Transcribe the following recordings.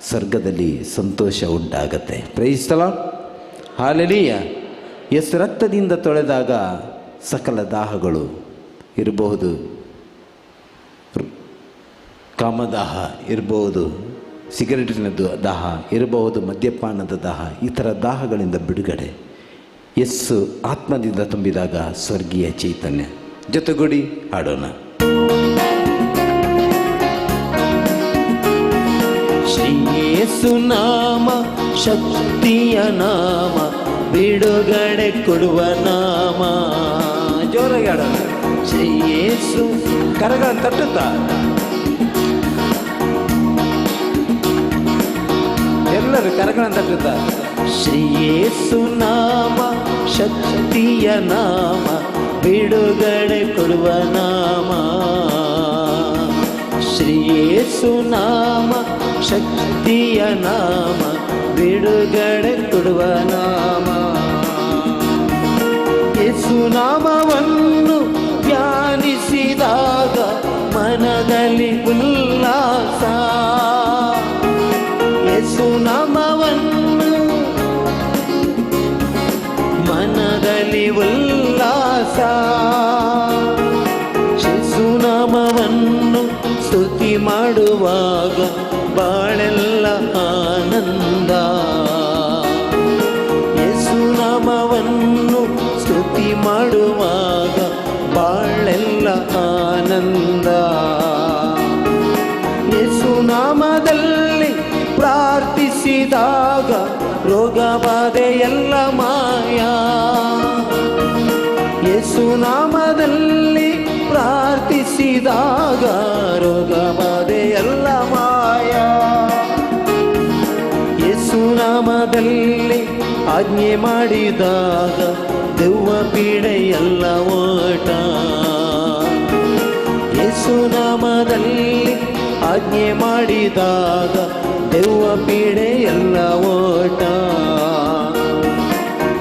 ಸ್ವರ್ಗದಲ್ಲಿ ಸಂತೋಷ ಉಂಟಾಗತ್ತೆ. Praise the lord, hallelujah. ಯೇಸು ರಕ್ತದಿಂದ ತೊಳೆದಾಗ ಸಕಲ ದಾಹಗಳು ಇರಬಹುದು, ಕಾಮದಾಹ ಇರಬಹುದು, ಸಿಗರೇಟಿನ ದಾಹ ಇರಬಹುದು, ಮದ್ಯಪಾನದ ದಾಹ, ಈ ಥರ ದಾಹಗಳಿಂದ ಬಿಡುಗಡೆ. ಯೇಸು ಆತ್ಮದಿಂದ ತುಂಬಿದಾಗ ಸ್ವರ್ಗೀಯ ಚೈತನ್ಯ. ಜೊತೆಗೂಡಿ ಹಾಡೋಣ. ಶ್ರೀ ಯೇಸು ನಾಮ ಶಕ್ತಿಯ ನಾಮ, ಬಿಡುಗಡೆ ಕೊಡುವ ನಾಮ. ಜೋರಾಗಿ ಹಾಡೋಣ. ಶ್ರೀ ಯೇಸು. ಕರಗಳನ್ನು ತಟ್ಟುತ್ತಾ ಎಲ್ಲರೂ ಕರಗಳನ್ನು ತಟ್ಟುತ್ತಾ. ಶ್ರೀ ಯೇಸು ನಾಮ ಶಕ್ತಿಯ ನಾಮ, ಬಿಡುಗಡೆ ಕೊಡುವ ನಾಮ. ಶ್ರೀ ಯೇಸು ನಾಮ ಶಕ್ತಿಯ ನಾಮ, ಬಿಡುಗಡೆ ಕೊಡುವ ನಾಮ. ಯೇಸು ನಾಮವನ್ನು ಧ್ಯಾನಿಸಿದಾಗ ಮನದಲ್ಲಿ ಉಲ್ಲಾಸ. ಯೇಸು ನಾಮವನ್ನು ಮನದಲ್ಲಿ ಉಲ್ಲಾಸ. ಯೇಸು ನಾಮವನ್ನು ಸ್ತುತಿ ಮಾಡುವಾಗ ಬಾಳೆಲ್ಲ ಆನಂದ. ಯೇಸು ನಾಮವನ್ನು ಸ್ತುತಿ ಮಾಡುವಾಗ ಬಾಳೆಲ್ಲ ಆನಂದ. ಯೇಸು ನಾಮದಲ್ಲಿ ಪ್ರಾರ್ಥಿಸಿದಾಗ ರೋಗ ಬಾಧೆಯೆಲ್ಲ ಮಾಯ. ಯೇಸು ನಾಮದಲ್ಲಿ ಪ್ರಾರ್ಥಿಸಿದಾಗ ರೋಗ ಬಾಧೆಯೆಲ್ಲ ಮಾಯ. ಯೇಸು ನಾಮದಲ್ಲಿ ಆಜ್ಞೆ ಮಾಡಿದಾಗ ದೆವ್ವ ಪೀಡೆಯೆಲ್ಲ ಓಟ. ಯೇಸು ನಾಮದಲ್ಲಿ ಆಜ್ಞೆ ಮಾಡಿದಾಗ ದೆವ್ವ ಪೀಡೆಯೆಲ್ಲ ಓಟ.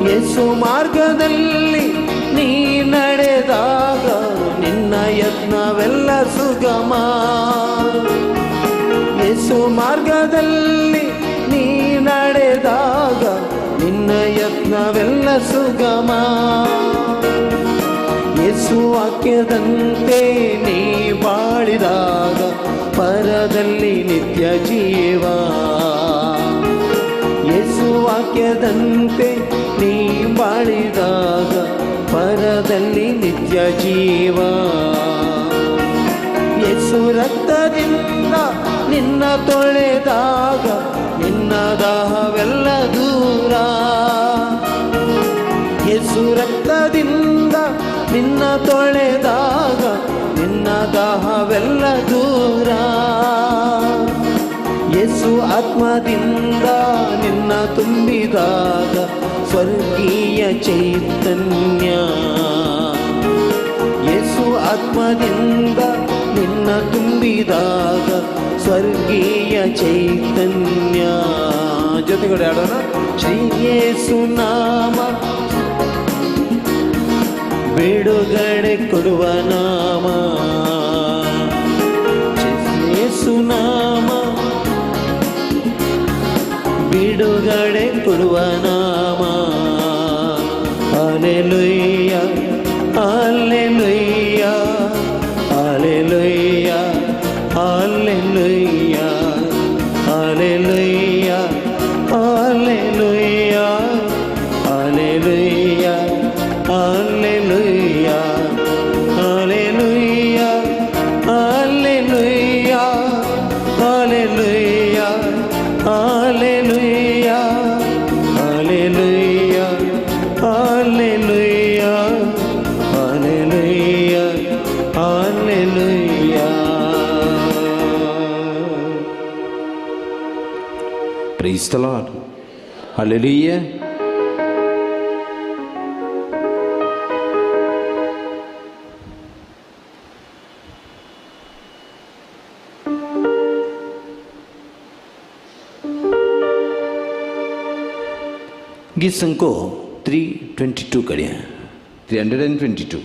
ಯೇಸು ಮಾರ್ಗದಲ್ಲಿ ನೀ ನಡೆದಾಗ ನಿನ್ನ ಯತ್ನವೆಲ್ಲ ಸುಗಮ. ಯೇಸು ಮಾರ್ಗದಲ್ಲಿ ನೀ ನಡೆದಾಗ ನಿನ್ನ ಯತ್ನವೆಲ್ಲ ಸುಗಮ. ಯೇಸು ವಾಕ್ಯದಂತೆ ನೀ ಬಾಳಿದಾಗ ಪರದಲ್ಲಿ ನಿತ್ಯ ಜೀವ. ಯೇಸು ವಾಕ್ಯದಂತೆ ನೀ ಬಾಳಿದಾಗ ಪರದಲ್ಲಿ ನಿತ್ಯ ಜೀವ. ಯೇಸು ರಕ್ತದಿಂದ ನಿನ್ನ ತೊಳೆದಾಗ ನಿನ್ನ ದಾಹವೆಲ್ಲ ದೂರ. ಯೇಸು ರಕ್ತದಿಂದ ನಿನ್ನ ತೊಳೆದಾಗ ನಿನ್ನ ದಾಹವೆಲ್ಲ ದೂರ. ಯೇಸು ಆತ್ಮದಿಂದ ನಿನ್ನ ತುಂಬಿದಾಗ ಸ್ವರ್ಗೀಯ ಚೈತನ್ಯ. ಯೇಸು ಆತ್ಮದಿಂದ ನಿನ್ನ ತುಂಬಿದಾಗ ಸ್ವರ್ಗೀಯ ಚೈತನ್ಯ. ಜೊತೆಗೂಡಿ ಹಾಡೋಣ. ಶ್ರೀ ಯೇಸು ನಾಮ ಬಿಡುಗಡೆ ಕೊಡುವ ನಾಮ. ಯೇಸು ನಾಮ ಬಿಡುಗಡೆ ಕೊಡುವ ನಾಮ. Hallelujah, hallelujah, hallelujah, hallelujah, hallelujah, hallelujah, hallelujah, hallelujah, hallelujah, hallelujah, hallelujah, hallelujah, hallelujah, hallelujah, hallelujah, hallelujah. Praise the Lord. Hallelujah. गीत संको 322 करिए, 322।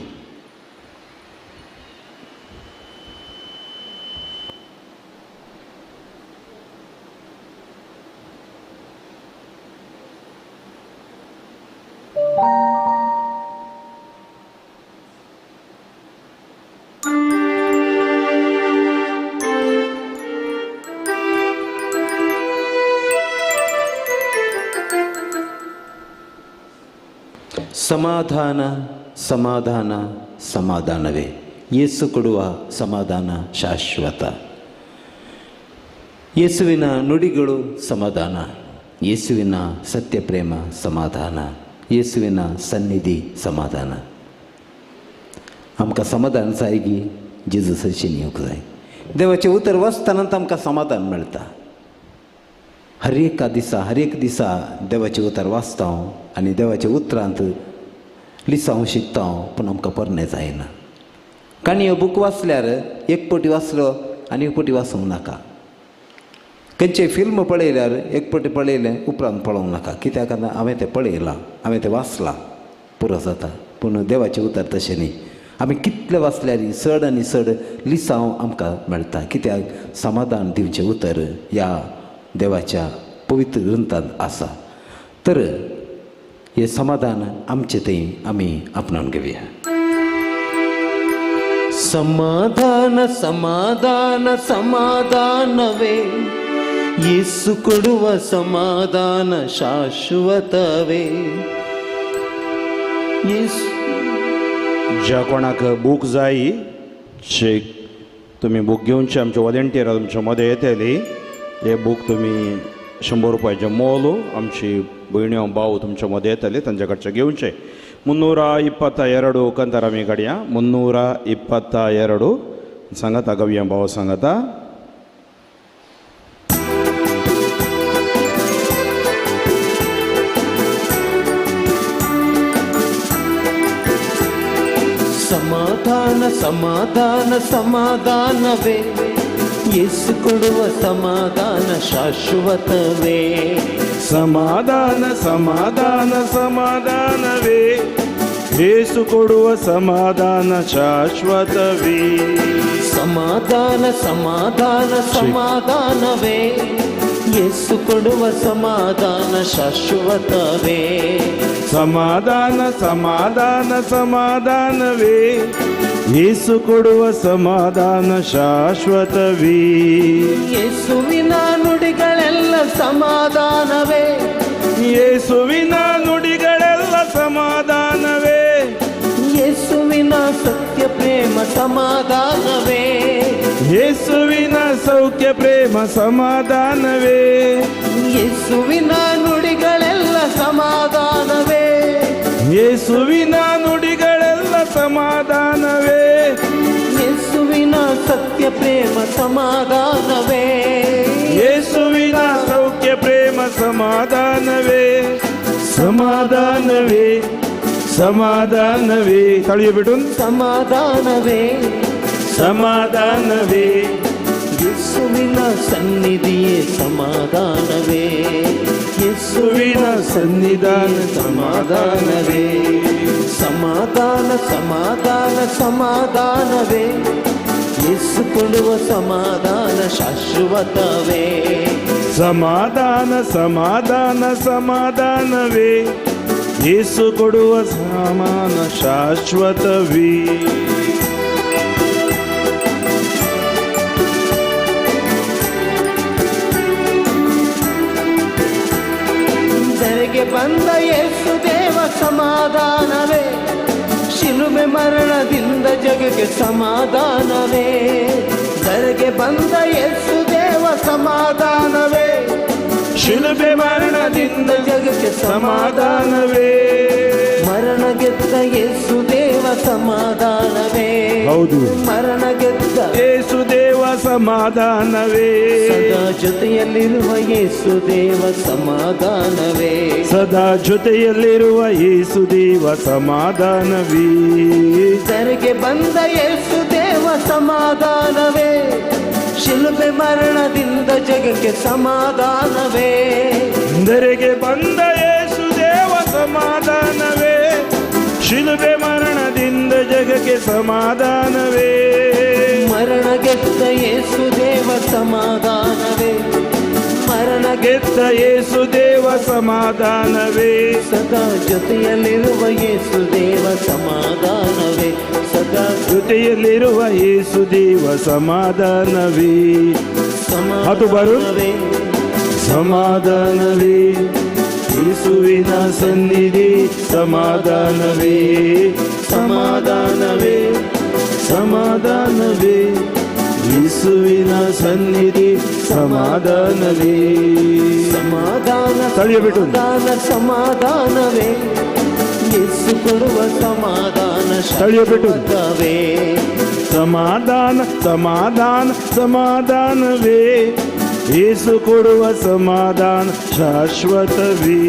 ಸಮಾಧಾನ ಸಮಾಧಾನ ಸಮಾಧಾನವೇ, ಯೇಸು ಕೊಡುವ ಸಮಾಧಾನ ಶಾಶ್ವತ. ಯೇಸುವಿನ ನುಡಿಗಳು ಸಮಾಧಾನ, ಯೇಸುವಿನ ಸತ್ಯಪ್ರೇಮ ಸಮಾಧಾನ, ಯೇಸುವಿನ ಸನ್ನಿಧಿ ಸಮಾಧಾನ. आमकां समाधान जाय गी जेजूसाचें येवंक जाय. देवाचें उतर वाचतना आमकां समाधान मेळटा. हर एका दिसा हर एक दिसा देवाचें उतर वाचता हांव आनी देवाच्या उतरांत लिसांव शिकता हांव, पूण आमकां पोरणें जायना. काणयो बूक वाचल्यार एक पटी वाचलो आनी एक पटी वाचूंक नाका. खंयचें फिल्म पळयल्यार एक पटी पळयलें उपरांत पळोवंक नाका, कित्याक हांवें तें पळयलां, हांवें तें वाचलां, पुरो जाता. पूण देवाचें उतर तशें न्ही. आमी कितलें वाचल्यार चड आनी चड लिसांव आमकां मेळटा, कित्याक समाधान दिवचें उतर ह्या देवाच्या पवित्र ग्रंथांत आसा. तर हें समाधान आमचें थंय आमी आपणावन घेवया. समाधान समाधान समाधानवೇ, ಯೇಸು ಕೊಡುವ ಸಮಾಧಾನ ಶಾಶ್ವತವೇ. ಯೇಸು ज्या कोणाक बूक जाय चेक तुमी बूक घेवचे, आमचे वॉलंटियर तुमच्या मदें येतली. हे बूक तुमी 100 रुपयाचें मोल, आमची भयण्यो भाव तुमच्या मदें येतले, तांच्या कडचे घेवचे. 322 कंतार आमी काडया. 322 सांगाता गवया भाव सांगाता. ಸಮಾಧಾನ ಸಮಾಧಾನ ಸಮಾಧಾನವೇ, ಯೇಸು ಕೊಡುವ ಸಮಾಧಾನ ಶಾಶ್ವತವೇ. ಸಮಾಧಾನ ಸಮಾಧಾನ ಸಮಾಧಾನವೇ, ಯೇಸು ಕೊಡುವ ಸಮಾಧಾನ ಶಾಶ್ವತವೇ. ಸಮಾಧಾನ ಸಮಾಧಾನ ಸಮಾಧಾನವೇ, ಯೇಸು ಕೊಡುವ ಸಮಾಧಾನ ಶಾಶ್ವತವೇ. ಸಮಾಧಾನ ಸಮಾಧಾನ ಸಮಾಧಾನವೇ, ಯೇಸು ಕೊಡುವ ಸಮಾಧಾನ ಶಾಶ್ವತವೇ. ಯೇಸುವಿನ ನುಡಿಗಳೆಲ್ಲ ಸಮಾಧಾನವೇ, ಯೇಸುವಿನ ನುಡಿಗಳೆಲ್ಲ ಸಮಾಧಾನವೇ. ಯೇಸುವಿನ ಸತ್ಯ ಪ್ರೇಮ ಸಮಾಧಾನವೇ, ಯೇಸುವಿನ ಸೌಖ್ಯ ಪ್ರೇಮ ಸಮಾಧಾನವೇ. ಯೇಸುವಿನ ನುಡಿಗಳೆಲ್ಲ ಸಮಾಧಾನವೇ, ಯೇಸುವಿನ ನುಡಿಗಳೆಲ್ಲ ಸಮಾಧಾನವೇ. ಯೇಸುವಿನ ಸತ್ಯ ಪ್ರೇಮ ಸಮಾಧಾನವೇ, ಯೇಸುವಿನ ಸೌಖ್ಯ ಪ್ರೇಮ ಸಮಾಧಾನವೇ. ಸಮಾಧಾನವೇ ಸಮಾಧಾನವೇ, ತಳಿಯಬಿಟ್ಟು ಸಮಾಧಾನವೇ ಸಮಾಧಾನವೇ. ಯೇಸುವಿನ ಸನ್ನಿಧಿಯೇ ಸಮಾಧಾನವೇ, ಯೇಸುವಿನ ಸನ್ನಿಧಾನ ಸಮಾಧಾನವೇ. ಸಮಾಧಾನ ಸಮಾಧಾನ ಸಮಾಧಾನವೇ, ಯೇಸು ಕೊಡುವ ಸಮಾಧಾನ ಶಾಶ್ವತವೇ. ಸಮಾಧಾನ ಸಮಾಧಾನ ಸಮಾಧಾನವೇ, ಯೇಸು ಕೊಡುವ ಸಮಾನ ಶಾಶ್ವತವೇ. ಧರೆಗೆ ಬಂದ ಯೇಸು ದೇವ ಸಮಾಧಾನವೇ, ಶಿಲುಬೆ ಮರಣದಿಂದ ಜಗಕ್ಕೆ ಸಮಾಧಾನವೇ. ಧರೆಗೆ ಬಂದ ಯೇಸು ದೇವ ಸಮಾಧಾನವೇ, ಶಿಲುಬೆ ಮರಣದಿಂದ ಜಗಕ್ಕೆ ಸಮಾಧಾನವೇ. ಮರಣ ಗೆದ್ದ ಯೇಸು ದೇವ ಸಮಾಧಾನವೇ. ಹೌದು, ಮರಣ ಗೆದ್ದ ಯೇಸು ದೇವ ಸಮಾಧಾನವೇ. ಸದಾ ಜೊತೆಯಲ್ಲಿರುವ ಯೇಸು ದೇವ ಸಮಾಧಾನವೇ, ಸದಾ ಜೊತೆಯಲ್ಲಿರುವ ಯೇಸು ದೇವ ಸಮಾಧಾನವೇ. ಧರೆಗೆ ಬಂದ ಯೇಸು ದೇವ ಸಮಾಧಾನವೇ, ಶಿಲುಬೆ ಮರಣದಿಂದ ಜಗಕ್ಕೆ ಸಮಾಧಾನವೇ. ಧರೆಗೆ ಬಂದ ಯೇಸು ದೇವ ಸಮಾಧಾನವೇ, ಶಿಲುಬೆ ಮರಣದಿಂದ ಜಗಕ್ಕೆ ಸಮಾಧಾನವೇ. ಮರಣ ಗೆದ್ದ ಯೇಸು ದೇವ ಸಮಾಧಾನವೇ, ಮರಣ ಗೆದ್ದ ಯೇಸು ದೇವ ಸಮಾಧಾನವೇ. ಸದಾ ಜೊತೆಯಲ್ಲಿರುವ ಯೇಸು ದೇವ ಸಮಾಧಾನವೇ. ಸದಾ ಜೊತೆಯಲ್ಲಿರುವ ಯೇಸು ದೇವ ಸಮಾಧಾನವೇ. ಅದು ಬರು. ಸಮಾಧಾನವೇ. ಸಮಾಧಾನವೇ, ಯೇಸುವಿನ ಸನ್ನಿಧಿ ಸಮಾಧಾನವೇ. ಸಮಾಧಾನವೇ, ಸಮಾಧಾನವೇ, ಯೇಸುವಿನ ಸನ್ನಿಧಿ ಸಮಾಧಾನವೇ. ಸಮಾಧಾನ. ತಳಿಯಬಿಟ್ಟು. ಸಮಾಧಾನ, ಸಮಾಧಾನವೇ, ಯೇಸು ಕೊಡುವ ಸಮಾಧಾನ ತಳಿಯಬಿಟ್ಟು. ಶಾಶ್ವತವೇ. ಸಮಾಧಾನ, ಸಮಾಧಾನ, ಸಮಾಧಾನವೇ, ಯೇಸು ಕೊಡುವ ಸಮಾಧಾನ ಶಾಶ್ವತವೇ.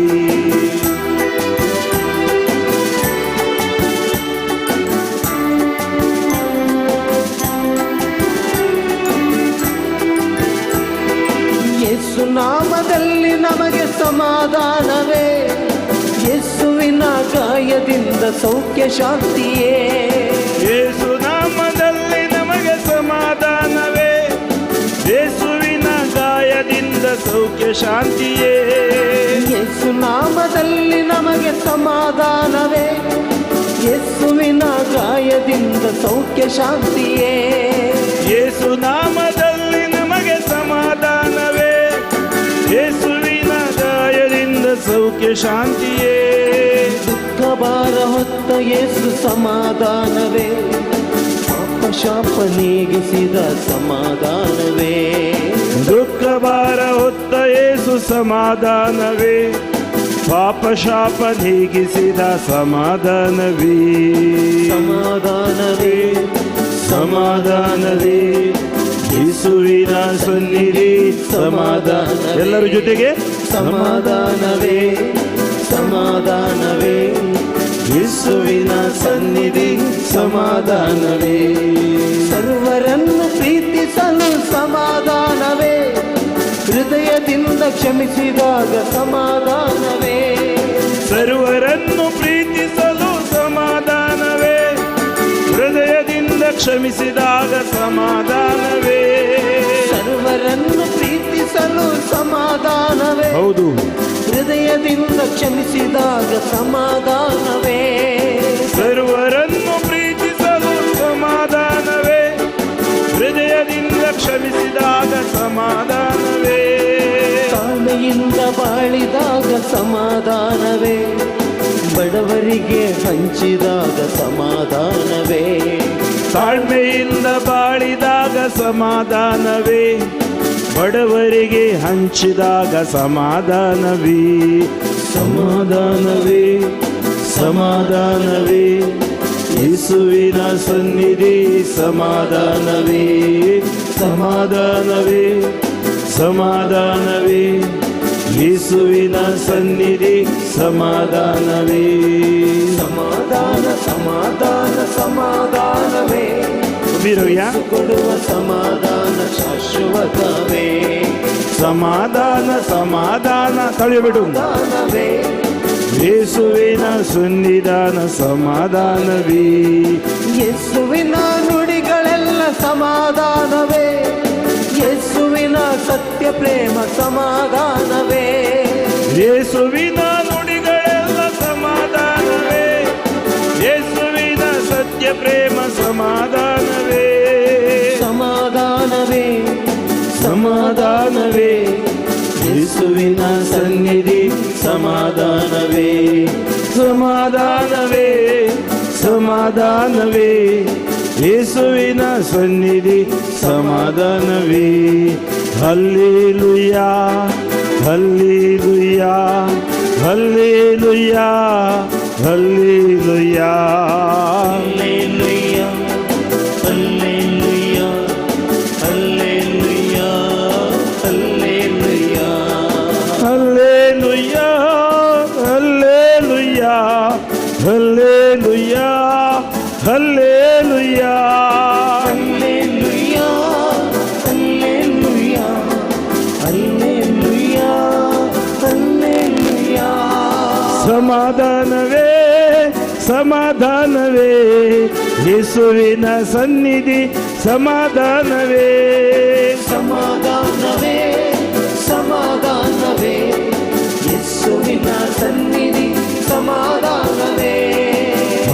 ಯೇಸು ನಾಮದಲ್ಲಿ ನಮಗೆ ಸಮಾಧಾನವೇ. ಯೇಸುವಿನ ಗಾಯದಿಂದ ಸೌಖ್ಯ ಶಾಂತಿಯೇ. ಯೇಸು ನಾಮದಲ್ಲಿ ನಮಗೆ ಸಮಾಧಾನವೇ. ಯೇಸುವಿನ ಗಾಯದಿಂದ ಸೌಖ್ಯ ಶಾಂತಿಯೇ. ಯೇಸು ನಾಮದಲ್ಲಿ ನಮಗೆ ಸಮಾಧಾನವೇ. ಯೇಸುವಿನ ಗಾಯದಿಂದ ಸೌಖ್ಯ ಶಾಂತಿಯೇ. ಯೇಸು ನಾಮದಲ್ಲಿ ನಮಗೆ ಸಮಾಧಾನವೇ. ಯೇಸುವಿನ ಗಾಯದಿಂದ ಸೌಖ್ಯ ಶಾಂತಿಯೇ. ದುಃಖ ಭಾರ ಹೊತ್ತ ಯೇಸು ಸಮಾಧಾನವೇ. ಪಾಪ ಶಾಪ ನೀಗಿಸಿದ ಸಮಾಧಾನವೇ. ದುಃಖ ಭಾರ ಹೊತ್ತ ಯೇಸು ಸಮಾಧಾನವೇ. ಪಾಪ ಶಾಪ ನೀಗಿಸಿದ ಸಮಾಧಾನವೇ. ಸಮಾಧಾನವೇ. ಸಮಾಧಾನವೇ, ಯೇಸುವಿನ ಸನ್ನಿಧಿ ಸಮಾಧಾನ. ಎಲ್ಲರ ಜೊತೆಗೆ. ಸಮಾಧಾನವೇ, ಸಮಾಧಾನವೇ, ಯೇಸುವಿನ ಸನ್ನಿಧಿ ಸಮಾಧಾನವೇ. ಸರ್ವರನ್ನು ಪ್ರೀತಿಸಲು ಸಮಾಧಾನವೇ. ಹೃದಯದಿಂದ ಕ್ಷಮಿಸಿದಾಗ ಸಮಾಧಾನವೇ. ಸರ್ವರನ್ನು ಪ್ರೀತಿಸಲು ಸಮಾಧಾನವೇ. ಹೃದಯದಿಂದ ಕ್ಷಮಿಸಿದಾಗ ಸಮಾಧಾನವೇ. ಸರ್ವರನ್ನು ಪ್ರೀತಿಸಲು ಸಮಾಧಾನವೇ. ಹೌದು. ಹೃದಯದಿಂದ ಕ್ಷಮಿಸಿದಾಗ ಸಮಾಧಾನವೇ. ಸರ್ವರನ್ನು ಪ್ರೀತಿಸಲು ಸಮಾಧಾನವೇ. ಹೃದಯದಿಂದ ಕ್ಷಮಿಸಿದಾಗ ಸಮಾಧಾನವೇ. ತಾಳ್ಮೆಯಿಂದ ಬಾಳಿದಾಗ ಸಮಾಧಾನವೇ. ಬಡವರಿಗೆ ಹಂಚಿದಾಗ ಸಮಾಧಾನವೇ. ತಾಳ್ಮೆಯಿಂದ ಬಾಳಿದಾಗ ಸಮಾಧಾನವೇ. ಬಡವರಿಗೆ ಹಂಚಿದಾಗ ಸಮಾಧಾನವೇ. ಸಮಾಧಾನವೇ, ಸಮಾಧಾನವೇ, ಯೇಸುವಿನ ಸನ್ನಿಧಿ ಸಮಾಧಾನವೇ. ಸಮಾಧಾನವೇ, ಸಮಾಧಾನವೇ, ಯೇಸುವಿನ ಸನ್ನಿಧಿ ಸಮಾಧಾನವೇ. ಸಮಾಧಾನ, ಸಮಾಧಾನ, ಸಮಾಧಾನವೇ. ವೀರಯ್ಯ. ಕೊಡುವ ಸಮಾಧಾನ ಶಾಶ್ವತವೇ. ಸಮಾಧಾನ, ಸಮಾಧಾನ, ತಳೆಯಬಿಡು. ಸಮಾಧಾನವೇ. ಯೇಸುವಿನ ಸನ್ನಿಧಾನ ಸಮಾಧಾನವೇ. ಯೇಸುವಿನ ನುಡಿಗಳೆಲ್ಲ ಸಮಾಧಾನವೇ. ಯೇಸುವಿನ ಸತ್ಯ ಪ್ರೇಮ ಸಮಾಧಾನವೇ. ಯೇಸುವಿನ ನುಡಿಗಳೆಲ್ಲ ಸಮಾಧಾನವೇ. ಯೇಸುವಿನ ಸತ್ಯ ಪ್ರೇಮ ಸಮಾಧಾನವೇ. ಸಮಾಧಾನವೇ. ಸಮಾಧಾನವೇ, ಯೇಸುವಿನ ಸನ್ನಿಧಿ ಸಮಾಧಾನವೇ. ಸಮಾಧಾನವೇ, ಸಮಾಧಾನವೇ, ಯೇಸುವಿನ ಸನ್ನಿಧಿ ಸಮಾಧಾನವೇ. Hallelujah, hallelujah, hallelujah, hallelujah. Hallelujah, hallelujah, hallelujah, hallelujah. Hallelujah, hallelujah, hallelujah, hallelujah. Hallelujah, hallelujah, hallelujah, hallelujah. ಸಮಾಧಾನವೇ, ಸಮಾಧಾನವೇ, ಯೇಸುವಿನ ಸನ್ನಿಧಿ ಸಮಾಧಾನವೇ. ಸಮಾಧಾನವೇ, ಸಮಾಧಾನವೇ, ಯೇಸು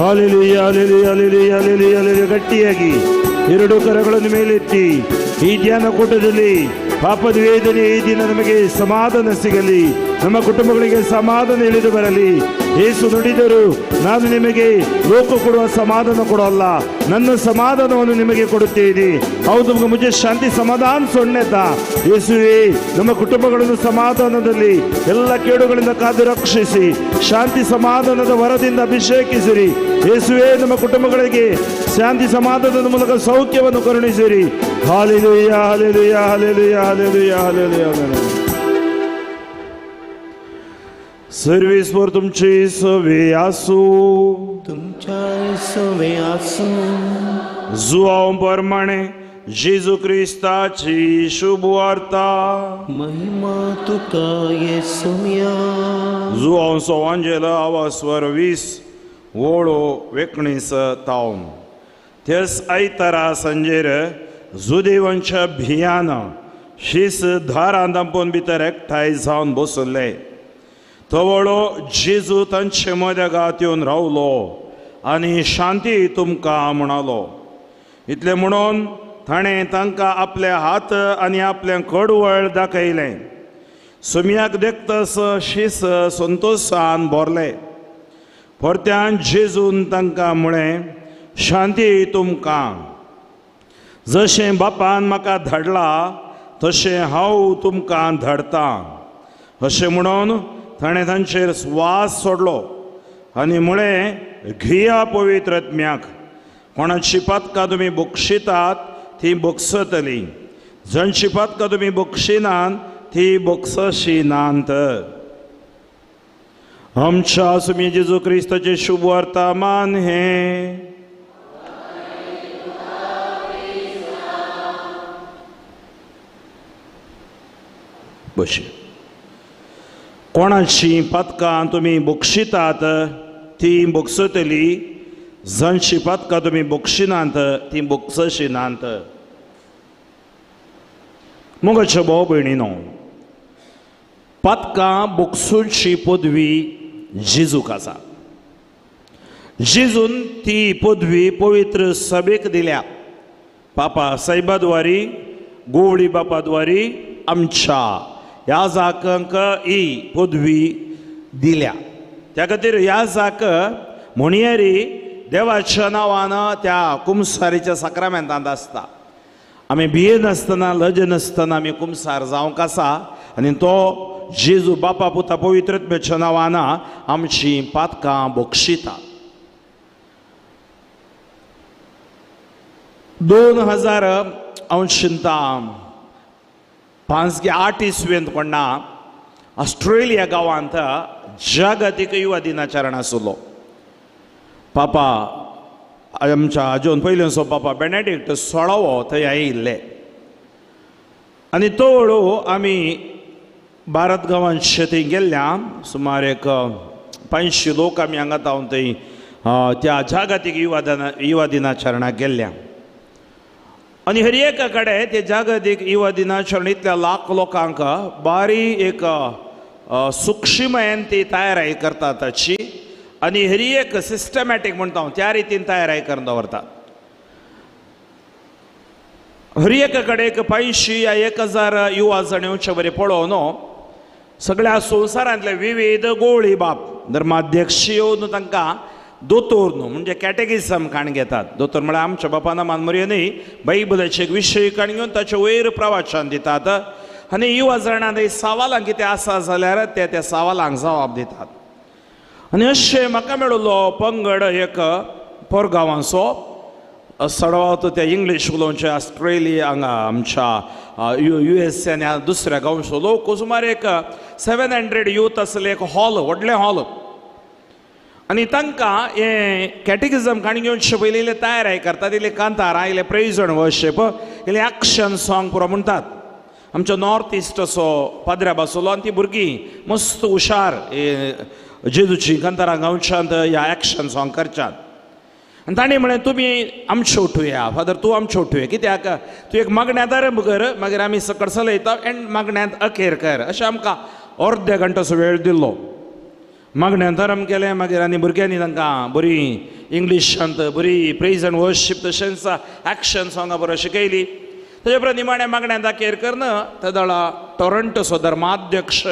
Hallelujah, hallelujah, hallelujah, hallelujah, hallelujah. ಗಟ್ಟಿಯಾಗಿ ಎರಡು ಕರಗಳನ್ನು ಮೇಲೆತ್ತಿ ಈ ಧ್ಯಾನಕೂಟದಲ್ಲಿ ಪಾಪದ ವೇದನೆ ಈ ದಿನ ನಮಗೆ ಸಮಾಧಾನ ಸಿಗಲಿ, ನಮ್ಮ ಕುಟುಂಬಗಳಿಗೆ ಸಮಾಧಾನ ಇಳಿದು ಬರಲಿ. ಯೇಸು ನುಡಿದರು, ನಾನು ನಿಮಗೆ ಲೋಕ ಕೊಡುವ ಸಮಾಧಾನ ಕೊಡಲ್ಲ, ನನ್ನ ಸಮಾಧಾನವನ್ನು ನಿಮಗೆ ಕೊಡುತ್ತೇನೆ. ಹೌದು, ಮುಜೆ ಶಾಂತಿ ಸಮಾಧಾನ ಸೊನ್ನೆತ. ಯೇಸುವೇ, ನಮ್ಮ ಕುಟುಂಬಗಳನ್ನು ಸಮಾಧಾನದಲ್ಲಿ ಎಲ್ಲ ಕೇಡುಗಳಿಂದ ಕಾದು ರಕ್ಷಿಸಿ, ಶಾಂತಿ ಸಮಾಧಾನದ ವರದಿಂದ ಅಭಿಷೇಕಿಸಿರಿ. ಯೇಸುವೇ, ನಮ್ಮ ಕುಟುಂಬಗಳಿಗೆ ಶಾಂತಿ ಸಮಾಧಾನದ ಮೂಲಕ ಸೌಖ್ಯವನ್ನು ಕರುಣಿಸಿರಿ. Hallelujah, hallelujah, hallelujah, hallelujah, hallelujah. सर्वेस्पर तुमची सवे आसू, तुमच्या सवे आसूं. जुआंव प्रमाणे जेजू क्रिस्ताची शुभ वार्ता. महिमा तुका येसुया. जुआंव सोवांजेल आवास्वर 20 वोळो 19 तावन तेस आयतारा संजेर जुदेवांच्या भियान शीस दारां दांपून भितर एकठांय जावन बसले. तवळो जेजू तांचे मदगात येवन रावलो आनी शांती तुमकां म्हणालो. इतलें म्हणून ताणें तांकां आपले हात आनी आपलें कडवळ दाखयलें. सुम्याक देखतस शीस संतोशान भरले. परत्यान जेजून तांकां म्हळें, शांती तुमकां. जशें बापान म्हाका धाडला तशें हांव तुमकां धाडटां. अशें म्हणून ताणें तांचेर स्वास सोडलो आनी म्हळें, घेया पवित्र आत्म्याक. कोणाची पातकां तुमी बक्षितात ती बक्षतली, जांची पातकां तुमी बक्षिनात ती बक्षशिनात. आमच्या सुमी जेजू क्रिस्ताचें शुभ वर्तमान हें. बशी कोणाची पातकां तुमी बक्षितात ती बक्षतली, जांची पातकां तुमी बक्षिनात ती बक्षशिनात. मोगाच्या भाव भयणीनो, पातकां बक्षुची पदवी जेजूक आसा. जेजून ती पदवी पवित्र सभेक दिल्या. पापा सायबा द्वारी, गोवळी बापा द्वारी आमच्या ह्या जाकांक ही पदवी दिल्या. त्या खातीर ह्या जाक म्हणयारी देवाच्या नांवान त्या कुमसारीच्या साक्रामेंतांत आसता. आमी भिये नासतना, लज नासतना आमी कुमसार जावंक आसा आनी तो जेजू बापा पुता पवित्र आत्म्याच्या नांवान आमची पातकां बक्षिता. 2000 हांव चिंता 5 की 8 इसवेंत कोण्णा ऑस्ट्रेलिया गांवांत जागतीक युवा दिनाचरण आसलो. पापा आमच्या आजून पयलींचो पापा बेनेडिक्ट 16वो थंय आयिल्ले आनी तो हळू आमी भारत गांवांत थंय गेल्ल्या. सुमार एक 500 लोक आमी हांगा तावन थंय त्या जागतीक युवा दिनाचरणाक गेल्ल्या. आनी हर एका कडेन ते जागतीक युवा दिनाचरण इतल्या लाख लोकांक बारी एक सुक्षीमयेन ती तयारी करतात ताची आनी हर एक सिस्टमॅटीक म्हणटा हांव त्या रितीन तयारी करून दवरतात. हर एका कडेन एक 500 या 1000 युवा जाण येवचे बरें पळोवन सगळ्या संवसारांतले विविध गोवळी बाप धर्माध्यक्ष येवन तांकां दोतोर न्हू म्हणजे कॅटेगिजम काण घेतात. दोतोर म्हळ्यार आमच्या बापान मानमोरयो न्ही, बायबलाचे एक विशय काण घेवन ताचे वयर प्रवचन दितात आनी युवा जाणां थंय सवालांक कितें आसा जाल्यार ते त्या सवालांक जबाब दितात. आनी अशें म्हाका मेळिल्लो पंगड एक पोरगांवांचो सडवात त्या इंग्लीश उलोवचे ऑस्ट्रेलिया हांगा आमच्या यू एस ए आनी दुसऱ्या गांवचो लोक सुमार एक 700 यूथ आसले. एक हॉल, व्हडलें हॉल. आनी तांकां हें कॅटिकिजम काणी घेवचे पयलीं इल्लें तयारी करतात, इल्लें कांतारां, इल्लें प्रेज एंड वर्शीप, इल्लें एक्शन सॉंग पुरो म्हणटात. आमचो नॉर्थ इस्ट असो पाद्र्या बसलो आनी ती भुरगीं मस्त हुशार जेजूची कांतारां गावच्यांत ह्या एक्शन सॉंग करच्यात. आनी तांणी म्हळें, तुमी आमचे उठुया फादर, तूं आमचे उठुया, कित्याक तूं एक मागण्यांत आरंभ कर, मागीर आमी सकट चलयता एंड मागण्यांत अखेर कर. अशें आमकां अर्दे घंटोसो वेळ दिल्लो. मागण्या आरंभ केलें. मागीर आनी भुरग्यांनी तांकां बरी इंग्लिशांत बरी प्रेज अँड वर्शीप तशेंच एक्शन सोंगां बरो शिकयली. ताजे उपरांत निमाण्या मागण्या दाखेर करून तेदळा टोरंटोचो धर्माध्यक्ष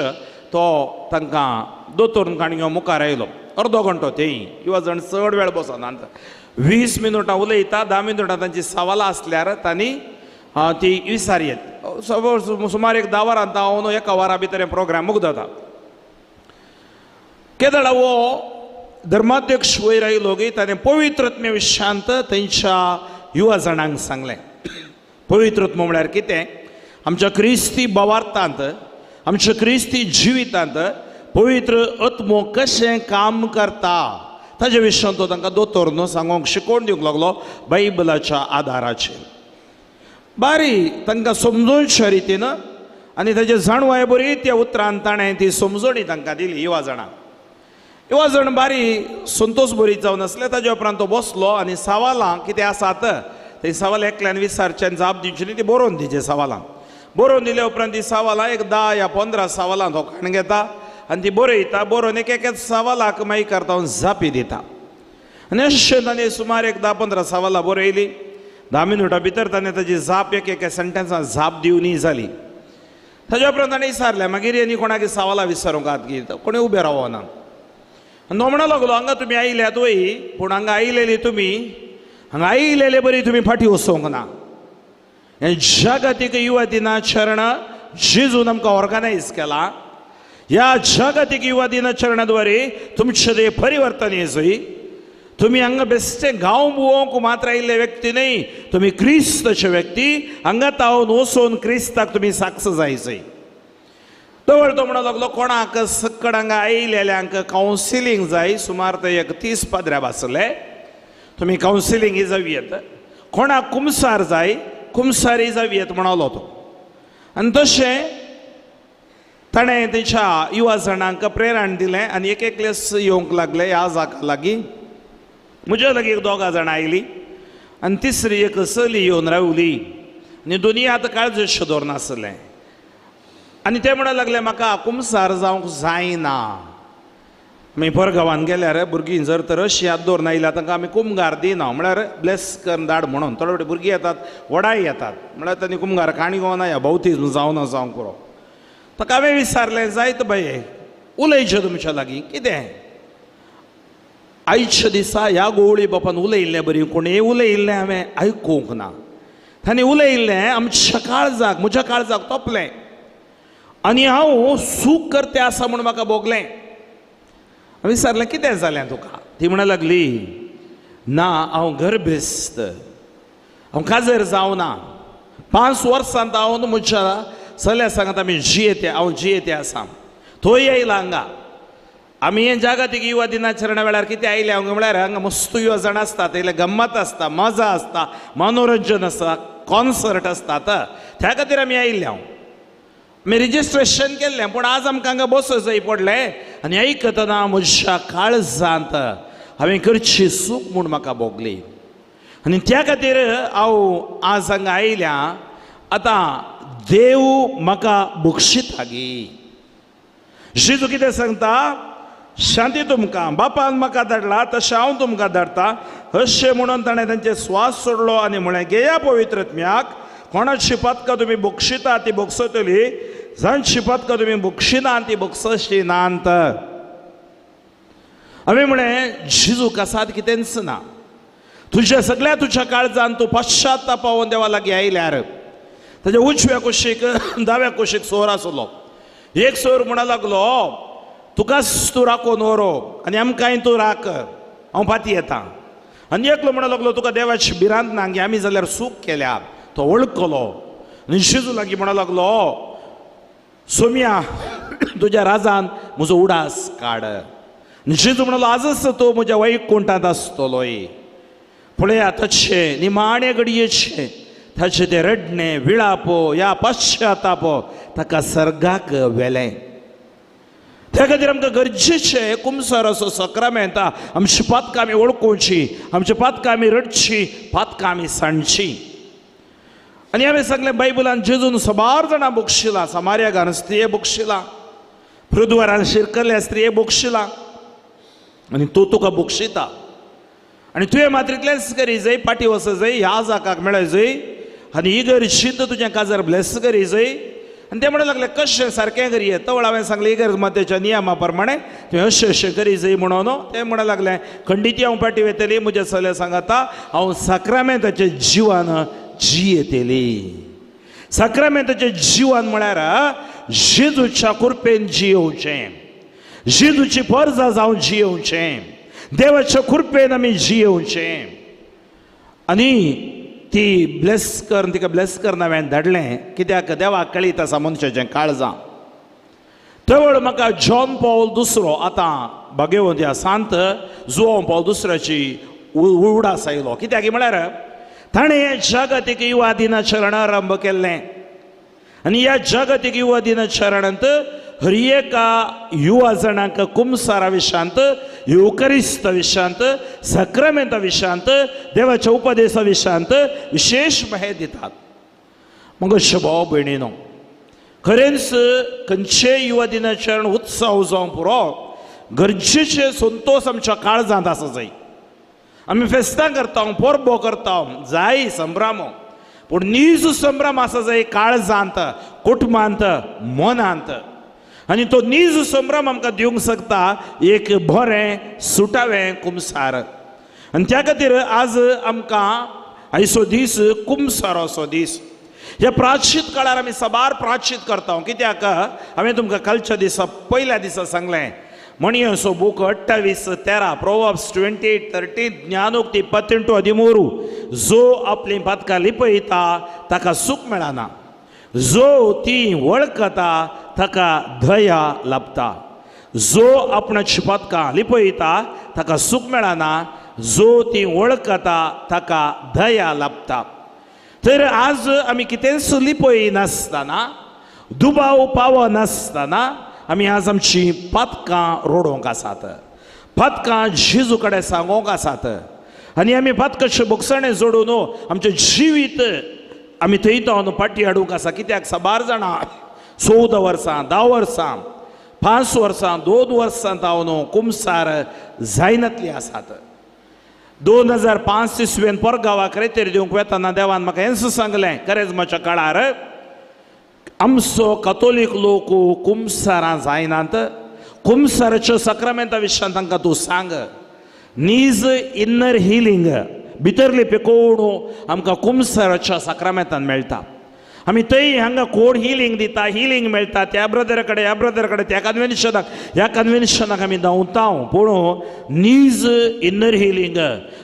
तो तांकां दोतोर काणयो मुखार आयलो. अर्दो घंटो तेय युवा जाण चड वेळ बसना, 20 मिनटां उलयता, 10 मिनटां तांची सवालां आसल्यार तांणी ती विसार येत. सुमार एक 10 वरां हांव 1 वरा भितर हें प्रोग्राम मुगदता. केदळा हो धर्माध्यक्ष वयर आयलो की ताणें पवित्रत्म्या विशयांत तेंच्या युवा जाणांक सांगलें. पवित्रत्म म्हळ्यार कितें? आमच्या क्रिस्ती भावार्थांत, आमच्या क्रिस्ती जिवितांत पवित्र आत्मो कशें काम करता ताजे विशयांत तो तांकां दोतोर न्हू सांगूंक शिकोवन दिवंक लागलो बायबलाच्या आदाराचेर. बारी तांकां समजोवच्या रितीन आनी ताजे जाणवाय बरी त्या उतरान ताणें ती समजणी तांकां दिली. युवा जाणां युवा जाण बारी संतोश बरी जावन आसले. ताजे उपरांत तो बसलो आनी सवालां कितें आसात ती सवाल एकल्यान विचारचें आनी जाप दिवची न्ही, ती बरोवन दिवचें. सवालां बरोवन दिल्या उपरांत ती सवालां एक 10 या 15 सवालां तो काण घेता आनी ती बरयता. बरोवन एक एक सवालाक मागीर करता जापी दिता. आनी अशें ताणें सुमार एक 10-15 सवालां बरयली. 10 मिनटां भितर ताणें ताजी जाप एक एक सेंटेन्सान जाप दिवनी जाली. ताज्या उपरांत ताणें विचारलें मागीर आनी कोणाक सवालां विचारूंक आत की कोणी उबें रावना. आनी तो म्हणूंक लागलो हांगा तुमी आयल्यात वय, पूण हांगा आयलेली तुमी हांगा आयलेले बरी तुमी फाटीं वचोंक ना. हें जागतीक युवा दिनाचरण जेजून आमकां ऑर्गनायज केला. ह्या जागतीक युवा दिनाचरणाद्वारे तुमचें तें परिवर्तन येजय. तुमी हांगा बेश्टे गांव भोंवंक मात्र आयिल्ले व्यक्ती न्हय, तुमी क्रिस्ताचे व्यक्ती. हांगा तावन वचून क्रिस्ताक तुमी साक्ष जायचय. तवळ तो म्हणूंक लागलो कोणाक सकड हांगा आयिल्ल्यांक कावन्सिलींग जाय. सुमार ते एक 30 पाद्र्या बसले, तुमी कावन्सिलींग जावयेत. कोणाक कुमसार जाय कुमसारी जावयेत म्हणलो तो. आनी तशें ताणें तेंच्या युवा जाणांक प्रेरण दिलें आनी एक एकलेच येवंक लागले ह्या जाका लागीं. म्हज्या लागीं एक 2 जाणां आयलीं आनी तिसरी एक चली येवन रावली आनी दोनूय आतां काळजेश दवरना आसलें. आनी ते म्हणूंक लागले म्हाका कुमसार जावंक जायना. आमी परगांवान गेल्यार भुरगीं जर तर अशी हात दवरून आयल्यार तांकां आमी कुमगार दिना, म्हळ्यार ब्लेस करून धाड म्हणून. थोडे फावटी भुरगीं येतात वडाय येतात, म्हळ्यार तांणी कुमगार काणी घेवना या भोवतीज जावना जावंक पुरो. ताका हांवें विचारलें जायत बाये उलयचें तुमच्या लागीं कितें आयच्या दिसा ह्या गोवळी बापान उलयिल्लें बरी कोणें उलयिल्लें हांवें आयकूंक ना. तांणी उलयिल्लें आमच्या काळजाक म्हज्या काळजाक तोपलें आनी हांव सूख करते आसा म्हूण म्हाका भोगलें. हांवें विचारलें कितें जालें तुका? ती म्हणूंक लागली ना हांव गर्भेस्त, हांव काजर जावना. 5 वर्सांत हांव म्हज्या चल्या सांगता आमी जियेते, हांव जियेते आसा. थंय येयला हांगा आमी हे जागतीक युवा दिनाचरणा वेळार कितें आयले हांगा म्हळ्यार हांगा मस्त युवा जाण आसता, तेयले गम्मत आसता, मजा आसता, मनोरंजन आसता, कॉन्सर्ट आसतात. त्या खातीर आमी आयिल्ले. हांव आमी रजिस्ट्रेशन केल्लें, पूण आज आमकां हांगा बसोवचें पडलें. आनी आयकतना म्हज्या काळजांत हांवें करची चूक म्हूण म्हाका भोगली आनी त्या खातीर हांव आज हांगा आयल्या. आतां देव म्हाका बक्षिता गी. जेजू कितें सांगता? शांती तुमकां, बापान म्हाका धाडला तशें हांव तुमकां धाडटा. अशें म्हणून ताणें तांचे स्वास सोडलो आनी म्हळें घेया पवित्र आत्म्याक. कोणाची पातकां तुमी बक्षिता ती बक्षतली, जांची पातकां तुमी बक्षिना ती बक्षशी नात. हांवें म्हळें जेजूक आसात कितेंच ना, तुज्या सगळ्या तुज्या काळजान तूं पश्चातापावन देवा लागीं आयल्यार. ताच्या उजव्या कुशीक दाव्या कुशीक सोर आसलो. एक सोर म्हणूंक लागलो तुकाच तूं राखून व्हरो आनी आमकांय तूं राख, हांव पाती येता. आनी एकलो म्हणूंक लागलो तुका देवाची भिरांत ना गे, आमी जाल्यार चूक केल्या. तो वळखलो आनी जेजू लागीं म्हणूंक लागलो सोम्या तुज्या राजान म्हजो उडास काड. आनी जेजू म्हणलो आजच तूं म्हज्या वैकुंठांत आसतलोय. पळया तशें निमाणे घडयेचें ताचें तें रडणें विळापो या पश्चाताप ताका सर्गाक व्हेलें. त्या खातीर आमकां गरजेचें कुमसार असो सक्रामेंत आमची पातकां आमी वळखुची, आमची पातकां आमी रडची, पातकां आमी सांडची. आनी हांवें सांगलें बायबलान जेजून साबार जाणां बक्षिलां, समार्या गान स्त्रिये बक्षिलां, पृथ्वारान शिरकल्ल्या स्त्रिये बक्षिलां, आनी तूं तुका बक्षिता आनी तुवें मात्र इतलेंच करी जाय, पाटी वच जाय, ह्या जाकाक मेळय जाय आनी इगर्जींत तुजें काजार ब्लेस करी जाय. आनी ते म्हणूंक लागले कशें सारकें करी. तवळ हांवें सांगलें इगर्ज मातेच्या नियमा प्रमाणे तुवें अशें अशें करी जाय म्हणून. ते म्हणूंक लागले खंडीती हांव पाटी वयतली, म्हज्या चल्या सांगाता हांव साक्रामेंताचें जिवान जियेतली. साक्रामेंताचें जिवन म्हळ्यार जेजूच्या कृपेन जियेवचें, जेजूची परजा जावन जियेवचें, देवाच्या कृपेन आमी जियेवचें. आनी ती ब्लेस कर, तिका ब्लेस कर हांवें धाडलें कित्याक देवाक कळीत आसा मनशाचें काळजां. तवळ म्हाका जॉन पॉल दुसरो, आतां भाग्यवंत ह्या सांत जुआंव पॉल दुसऱ्याची उडास आयलो. कित्याक म्हळ्यार ताणें जागतीक युवा दिनाचरण आरंभ केल्लें आनी ह्या जागतीक युवा दिनाचरणांत हर एका युवा जाणांक कुमसारा विशांत, येवकरिस्त विशांत, साक्रामेंता विशांत, देवाच्या उपदेसा विशांत विशेश माहिती दितात. मग अशें भाव भयणीनो, खरेंच खंयचे युवा दिनाचरण उत्सव जावं पुरो, गरजेचे संतोश आमच्या काळजांत आसा जाय. आमी फेस्तां करता, परबो करता, जाय संभ्रम, पूण नीज संभ्रम आसा जाय काळजांत, कुटुंबांत, मनांत. आनी तो नीज संभ्रम आमकां दिवंक शकता एक बरें सुटावें कुमसार. आनी त्या खातीर आज आमकां आयचो दीस कुमसाराचो दीस. ह्या प्राचीत काळार आमी साबार प्राचीत करता. कित्याक हांवें तुमकां कालच्या दिसा पयल्या दिसा सांगलें, म्हणयेचो बूक 28:13, प्रोवर्ब्स 28:13, ज्ञानोक्ती 18:13, जो आपली पातकां लिपयता ताका सूख मेळना, जो ती वळखता ताका दया लाभता. जो आपणाची पातकां लिपयता ताका सूख मेळना, जो ती वळखता ताका दया लाभता. तर आज आमी कितेंच लिपय नासतना, दुबाव पावनासतना आमी आज आमची पातकां रोडोवंक आसात, पातकां जेजू कडेन सांगोंक आसात. आनी आमी पातकाचे बोगसणें जोडून आमचें जिवीत आमी थंय तावन फाटी हाडूंक आसा. कित्याक साबार जाणां 14 वर्सां, 10 वर्सां, 5 वर्सां, 2 वर्सां तावन कुमसार जायनातलीं आसात. 2005 इसवेन पोरगांवाक रेतेर दिवंक वेतना देवान म्हाका हेंच सांगलें, करेजमाच्या काळार आमचो कतोलीक लोक कुमसारां जायनात, कुमसाराच्या साक्रामेंता विशयान तांकां तूं सांग. नीज इनर हिलींग, भितरली पेकोण आमकां कुमसाराच्या साक्रामेंतान मेळटा. आमी थंय हांगा कोण हिलींग दिता, हिलींग मेळटा त्या ब्रदरा कडेन, ह्या ब्रदरा कडेन, त्या कन्वेन्शनाक, ह्या कन्वेन्शनाक आमी धांवता. पूण नीज इनर हिलींग,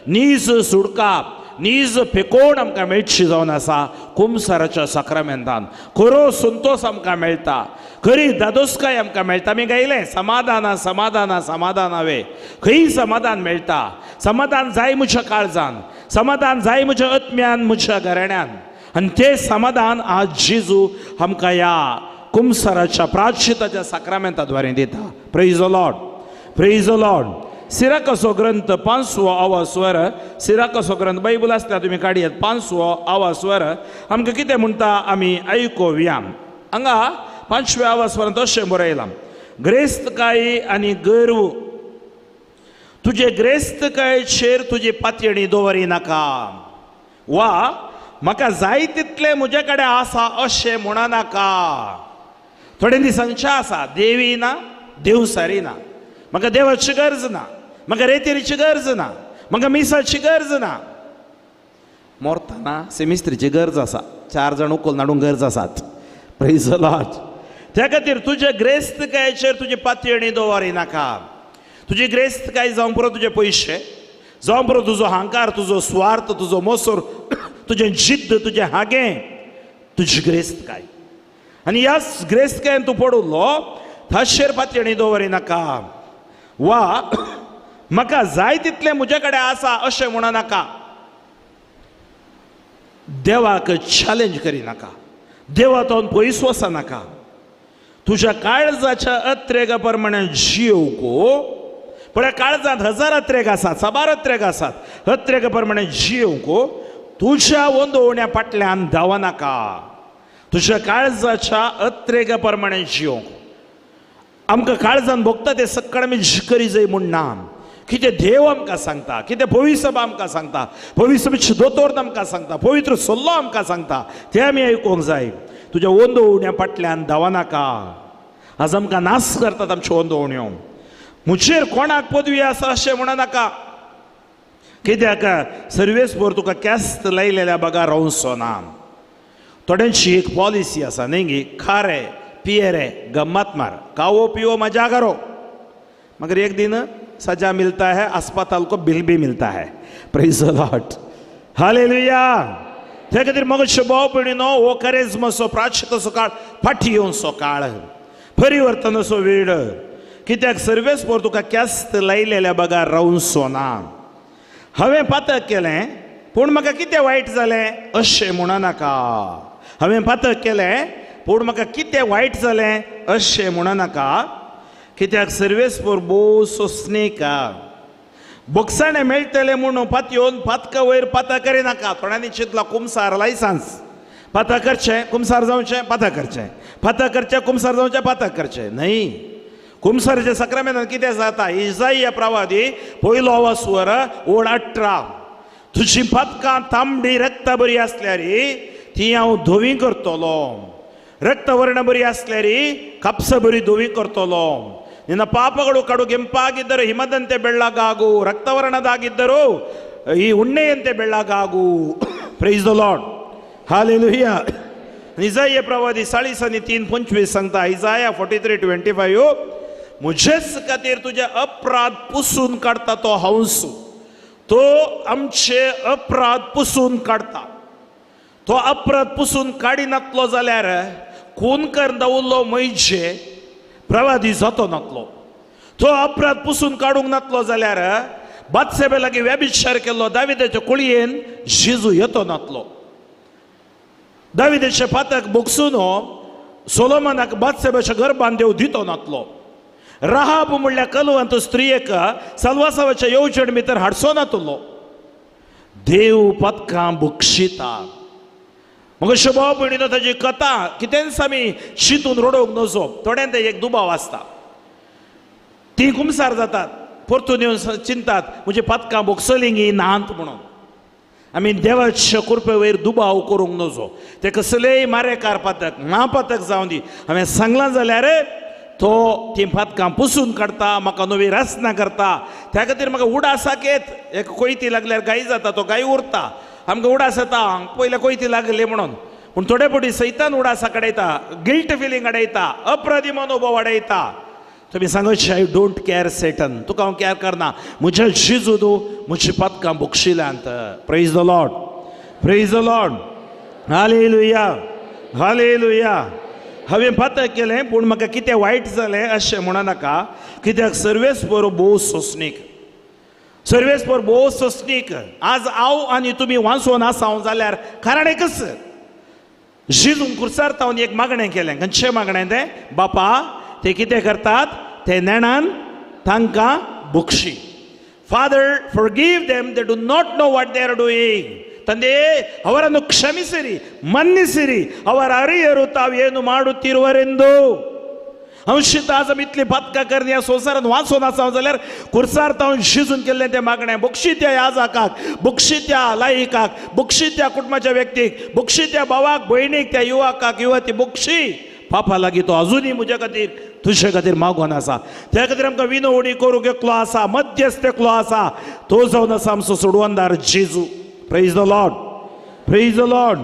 नीज सुडका, नीज पेकोण आमकां मेळची जावन आसा कुमसाराच्या साक्रामेंतान. खरो संतोश आमकां मेळटा, खरी दादोसकाय आमकां मेळटा. आमी गायलें समाधाना समाधाना समाधानावे, खंय समाधान मेळटा? समाधान जाय म्हज्या काळजान, समाधान जाय म्हज्या आत्म्यान, म्हज्या घराण्यान. आनी तें समाधान आज जेजू आमकां ह्या कुमसाराच्या प्राचिताच्या साक्रामेंता द्वारे दिता. Praise the Lord, praise the Lord. सिराकाचो ग्रंथ 5वो आवास्वर, सिराकाचो ग्रंथ बायबल आसल्यार तुमी काडयात. 5वो आवास्वर आमकां कितें म्हणटा आमी आयकुया. हांगा 5व्या आवास्वरांत अशें बरयलां, ग्रेस्तकाय आनी गर्व, तुजे ग्रेस्तकायचेर तुजी पातयणी दवरी नाका, वा म्हाका जाय तितलें म्हजे कडेन आसा अशें म्हणा नाका. थोडे दिसांचें आसा, देवी ना, देवसारी ना, म्हाका देवाची गरज ना, म्हाका रेतेरीची गरज ना, म्हाका मिसाची गरज ना. मरतना सेमिस्त्रीची गरज आसा, 4 जाण उखलून हाडूंक गरज आसात. Praise the Lord. त्या खातीर तुजे ग्रेस्तकायचेर तुजी पातयणी दवरी नाका. तुजी ग्रेस्तकाय जावं पुरो तुजे पयशे, जावं पुरो तुजो अहंकार, तुजो स्वार्थ, तुजो मोसोर, तुजें जिद्द, तुजें हागें, तुजी ग्रेस्तकाय. आनी ह्या ग्रेस्तकायेन तूं पडुल्लो ताचेर पातयणी दवरी नाका, वा म्हाका जाय तितलें म्हजे कडेन आसा अशें म्हणू नाका. देवाक चॅलेंज करिनाका, देवा तो पयस वचनाका. तुज्या काळजाच्या अत्रेगा प्रमाणे जियोवंक. पळय काळजांत हजार अत्रेग आसात, साबार अत्रेग आसात, अत्रेगा प्रमाणे जियोवंक. तुज्या वंदोवण्या फाटल्यान धांवनाका, तुज्या काळजाच्या अत्रेगा प्रमाणे जियोवंक. आमकां काळजान भोगता तें सगळें आमी करी जाय म्हूण ना. कितें देव आमकां सांगता, कितें पवित्र आमकां सांगता, पवित्र दोतोर आमकां सांगता, पवित्र सल्लो आमकां सांगता, तें आमी आयकूंक जाय. तुज्या ओंदोवण्या फाटल्यान धांवनाका. आज आमकां नाश करतात आमच्यो ओंदोवण्यो. म्हजेर कोणाक पदवी आसा अशें म्हणनाका, कित्याक सर्वेस भर तुका केस्त लायलेल्या बगर रावचो ना. थोड्यांची एक पॉलिसी आसा न्ही गी, खारे पिये रे गम्मत मार, खाओ पियो मजा करो, मगर एक दिन सजा मिलता है, अस्पताल को बिल भी मिलता है. Praise the Lord, hallelujah. ते खातीर मगो भाव भयणीनो, हो करेजमाचो प्राचिताचो काळ, फाटी येवचो काळ, परिवर्तनाचो वेळ. कित्याक सर्वेस पोर तुका केस्त लायलेल्या बगर रावचो ना. हांवें पातक केलें पूण म्हाका कितें वायट जालें अशें म्हणनाका. हांवें पातक केलें पूण म्हाका कितें वायट जालें अशें म्हणनाका. कित्याक सर्वेस पोर भोव सोंसणीक बोगसाणें मेळटलें म्हणून पातयेवन पातका वयर पाता करिनाका. थोड्यांनी चिंतला कुमसार लायसन्स, पाता करचें कुमसार जावचें, पाता करचें, पाता करचें कुमसार जावचें, पाता करचें न्हय. कुमसाराच्या सक्रामेंतान कितें जाता, इजाइया प्रवादी पयलो वासवर ओड 18, तुजी पातकां तांबडी रक्ता बरी आसल्यार ती हांव धवी करतलो, रक्तवर्ण बरी आसल्यार कापसा बरी धवी करतलो, ನಿನ್ನ ಪಾಪಗಳು ಕಡು ಕೆಂಪಾಗಿದ್ದರು ಹಿಮದಂತೆ ಬೆಳ್ಳಗಾಗು, ರಕ್ತವರ್ಣದಾಗಿದ್ದರು ಈ ಉಣ್ಣೆಯಂತೆ ಬೆಳ್ಳಗಾಗು. Praise the Lord, hallelujah. इजाया प्रवादी 43:25 सांगता, इजाया 43:25, म्हजेच खातीर तुजे अपराध पुसून काडटा तो हंस. तो आमचे अपराध पुसून काडटा. तो अपराध पुसून काडिनातलो जाल्यार खून कर दवरलो म्हजे प्रवादी जातो नातलो. तो अपराध पुसून काडूंक नातलो जाल्यार बादशेबे लागीं व्यभिचार केल्लो दाविदाच्या कुळयेन जेजू येतो नातलो. दाविदाचे पातक बोगसून सोलोमनाक बादशेबाच्या गर्भान देव दितो नातलो. राहाब म्हणल्यार कलवंत स्त्रियेक सलवासावाच्या येवजण भितर हाडचो नातलो. देव पदकां बक्षिता. मग भाव भयणीनो, ताजी कथा कितेंच आमी शितून रडोवंक नजो. थोड्यांत एक दुबाव आसता, ती कुमसार जातात, परतून येवन चिंतात म्हजी पातकां बोगसलीं गी नात म्हणून. आमी देवाच्या कृपे वयर दुबाव करूंक नजो. ते कसलेय मारेकार पातक म्हापातक जावं दी, हांवें सांगलां जाल्यार तो ती पातकां पुसून काडटा, म्हाका नवी रचना करता. त्या खातीर म्हाका उडासाक येत एक कोयती लागल्यार गाय जाता, तो गाय उरता. आमकां उडास येता पयले कोयती लागली म्हणून, पूण थोडे फावटी सैतान उडासा काडयता, गिल्ट फिलींग हाडयता, अपराधी मनोभाव हाडयता. तुमी सांगचे, I don't care Satan, तुका हांव कॅर करना, म्हज्या जेजू तूं म्हजी पातकां बक्षिल्यांत. Praise the Lord, praise the Lord, hallelujah, hallelujah. हांवें पातक केलें पूण म्हाका कितें वायट जालें अशें म्हणनाका. कित्याक सर्वेस बरो भोव सोंसणीक, सर्वेस पर भोव सोंसणीक. आज हांव आनी तुमी वांचोन आसा हांव जाल्यार कारण एकच, जेजून कुर्सार तावन एक मागणें केलें. खंयचें मागणें तें? बापा ते कितें करतात ते नेणान, तांकां Bakshi. Father forgive them, they do not know what they are doing. ತಂದೆ ಅವರನ್ನು ಕ್ಷಮಿಸಿರಿ, ಮನ್ನಿಸಿರಿ, ಅವರ ಅರಿಯರು ತಾವು ಏನು ಮಾಡುತ್ತಿರುವರೆಂದು. अंशीत आज आमी इतली पातकां करनी ह्या संवसारांत वाचून आसा जाल्यार कुर्सार तावन शिजून केल्लें तें मागणें, बक्षी त्या याजकाक, बक्षी त्या लायिकाक, बक्षी त्या कुटुंबाच्या व्यक्तीक, बक्षी त्या भावाक भयणीक, त्या युवकाक युवती, बक्षी. पापा लागीं तो अजुनूय म्हज्या खातीर तुजे खातीर मागोन आसा. त्या खातीर आमकां विनवणी करूंक एकलो आसा, मध्यस्थ एकलो आसा, तो जावन आसा आमचो सोडवणदार जेजू. Praise the Lord, praise the Lord.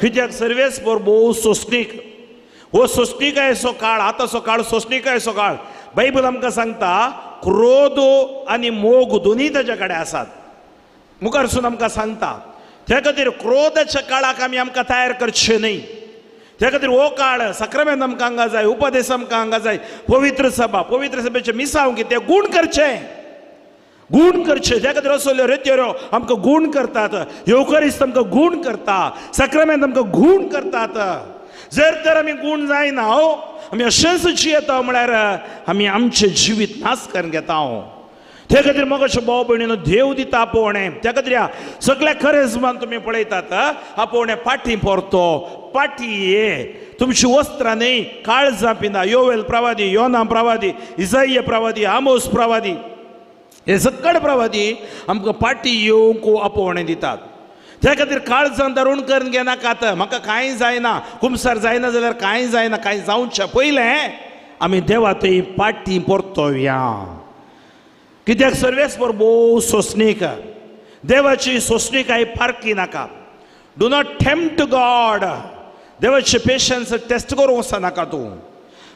कित्याक सर्वेस पोर भोव सोंसणीक, हो सोंसणिकायेचो काळ, आतांचो काळ सोंसणिकायेचो काळ. बायबल आमकां सांगता क्रोध आनी मोग दोनूय ताच्या कडेन आसात. मुखारसून आमकां सांगता. त्या खातीर क्रोधाच्या काळाक आमी आमकां तयार करचें न्हय. त्या खातीर हो काळ सक्रामेंत आमकां हांगा जाय, उपदेश आमकां हांगा जाय, पवित्र सभा, पवित्र सभेचें मिसांव कितें गूण करचें, गूण करचें. त्या खातीर असल्यो रेत्यो आमकां गूण करतात, येवकरिस्त आमकां गूण करता, सक्रामेंत आमकां गूण करतात. जर तर आमी गूण जायना हो, आमी अशेंच जियेता म्हळ्यार आमी आमचें जिवीत नाश करून घेता. त्या खातीर मग अशें भाव भयणीनो, देव दिता आपोवणें. त्या खातीर ह्या सगळ्या खरेजमान तुमी पळयतात, आपोवणें पाटी परतो पाटी ये, तुमची वस्त्रां न्हय काळजां पिंदा. योवेल प्रवादी, योना प्रवादी, इजाइया प्रवादी, आमोस प्रवादी, हे सकड प्रवादी आमकां पाटी येवंक आपोवणें दितात. त्या खातीर काळजान दारून करून घेनाकात, म्हाका कांय जायना, कुमसार जायना जाल्यार कांय जायना, कांय जावचें पयलें आमी देवा थंय पाटी परतोया. कित्याक सर्वेस्पर भोव सोंसणीक, देवाची सोंसणीकाय पारखी नाका. Do not tempt God. देवाचे पेशन्स टेस्ट करूंक वचनाका तूं.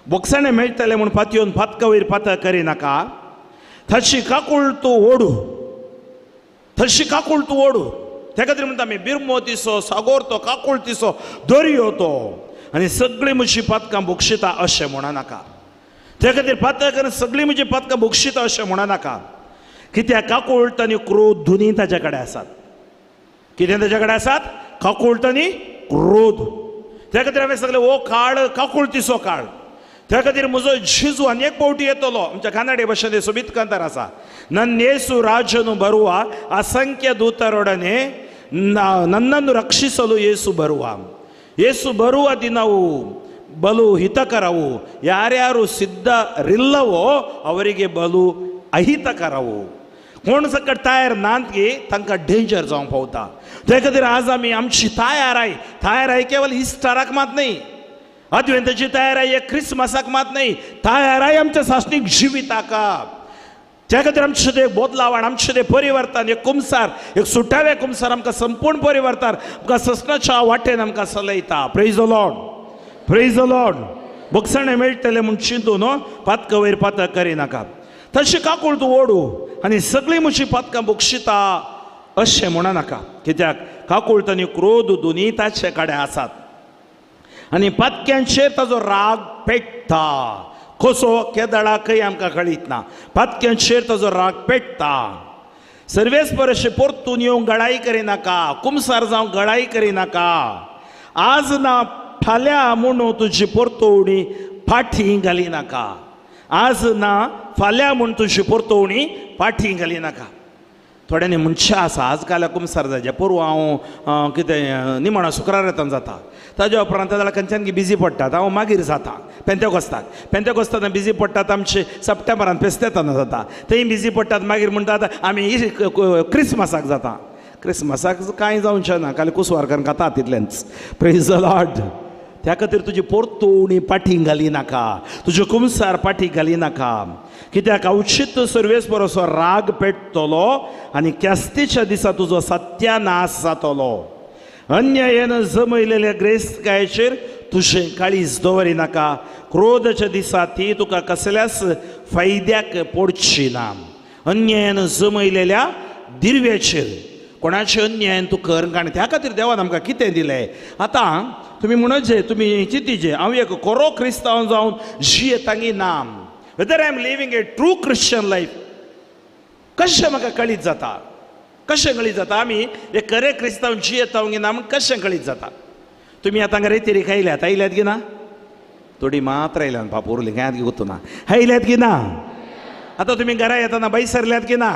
बोगसाणें मेळटलें म्हूण पातयेवन पातका वयर पातक करिनाका. ताची काकूळ तूं ओडू, तशी काकूळ तूं ओडू. त्या खातीर म्हणटा आमी बिरमो तिसो, सागोर तो, काकूळ तिसो, दर्यो तो, आनी सगळीं म्हजी पातकां भोगशिता अशें म्हणनाका. त्या खातीर पातक आनी सगळीं म्हजी पातकां भोगशिता अशें म्हणनाका. कित्याक काकूळट आनी क्रोध दोनूय ताच्या कडेन आसात. कितें ताच्या कडेन आसात? काकूळट आनी क्रोध. त्या खातीर हांवें सांगलें हो काळ काकूळटीचो काळ. त्या खातीर म्हजो जेजू आनी एक फावटी येतलो. आमच्या कानाडे भाशेन सोबीत कांतार आसा, नन्नेसु राजनु बरुवा असंख्य दूतरೊಡನೆ ನನ್ನನ್ನು ರಕ್ಷಿಸಲು ಯೇಸು ಬರುವ. ಯೇಸು ಬರುವ ದಿನವು ಬಲು ಹಿತಕರವು, ಯಾರ್ಯಾರು ಸಿದ್ಧರಿಲ್ಲವೋ ಅವರಿಗೆ ಬಲು ಅಹಿತಕರವು. कोण सकट तयार नात की तांकां डेंजर जावंक पावता. त्या खातीर आज आमी आमची तयाराय, तयाराय केवल इस्टराक मात न्हय, अद्वेंताची तयाराय एक क्रिसमसाक मात न्हय, तयाराय आमच्या सासणीक जिविताक. त्या खातीर आमचें तें बदलावण, आमचें तें परिवर्तन, एक कुमसार, एक सुटावे कुमसार आमकां संपूर्ण परिवर्तन आमकां ससनाच्या वाटेन आमकां चलयता. Praise the Lord, praise the Lord. भोगसणें मेळटलें म्हूण चिंतून पातका वयर पातक करिनाका. तशें काकूळ तूं ओडू आनी सगळीं म्हजी पातकां भोगशिता अशें म्हणनाका. कित्याक काकूळट आनी क्रोध दोनूय ताचे कडेन आसात आनी पातक्यांचेर ताजो राग पेट्टा. कसो केदळाकय आमकां कळीत ना. पातक्यांचेर ताजो राग पेट्टा. सर्वेस्पर अशें परतून येवंक गळाय करिनाका, कुमसार जावंक गळाय करिनाका. आज ना फाल्यां म्हूण तुजी परतवणी फाटीं घालिनाका. आज ना फाल्यां म्हूण तुजी परतवणी फाटीं घालिनाका. थोड्यांनी मनशां आसा आज काल कुमसार जायचे. पोरवां हांव कितें निमाणो शुक्रार येतना जाता, ताज्या उपरांत जाल्यार खंयच्यान बिजी पडटात, हांव मागीर जाता पेंतेकोस्ताक. पेंतेकोस्तान बिजी पडटात आमचे सप्टेंबरान फेस्तेताना जाता, थंय बिजी पडटात. मागीर म्हणटात आमी क्रिसमसाक जाता. क्रिसमसाक कांय जावचें ना, काल कुसवार करून खाता तितलेंच. Praise the Lord. त्या खातीर तुजी परतवणी पाटी घालिनाका, तुज्यो कुमसार पाटी घालिनाका. कित्याक अवचित सर्वेस्पर असो राग पेट्टलो आनी क्यास्तीच्या दिसा तुजो सत्यानाश जातलो. अन्यायान जमयलेल्या ग्रेस्तकायेचेर तुजें काळीज दवरिनाका. क्रोधाच्या दिसा ती तुका कसल्याच फायद्याक पडची ना. अन्यायान जमयलेल्या दिर्व्याचेर कोणाचे अन्यायान तूं कर आनी त्या खातीर देवान आमकां कितें दिलें. आतां तुमी म्हणचे, तुमी चिंतीचे हांव एक खरो क्रिस्तांव जावन जियेतांगी ना, whether I am living a true Christian life, कशें म्हाका कळीत जाता? कशें कळीत जाता आमी एक खरे क्रिस्तांव जियेता गी ना म्हूण कशें कळीत जाता? तुमी आतां हांगा रेतीरीक आयल्यात, आयल्यात की ना? थोडी मात्र आयल्यात बाप उरली कांय आतां गुत्तू ना. आयल्यात की ना? आतां तुमी घरा येतना बैसरल्यात की ना?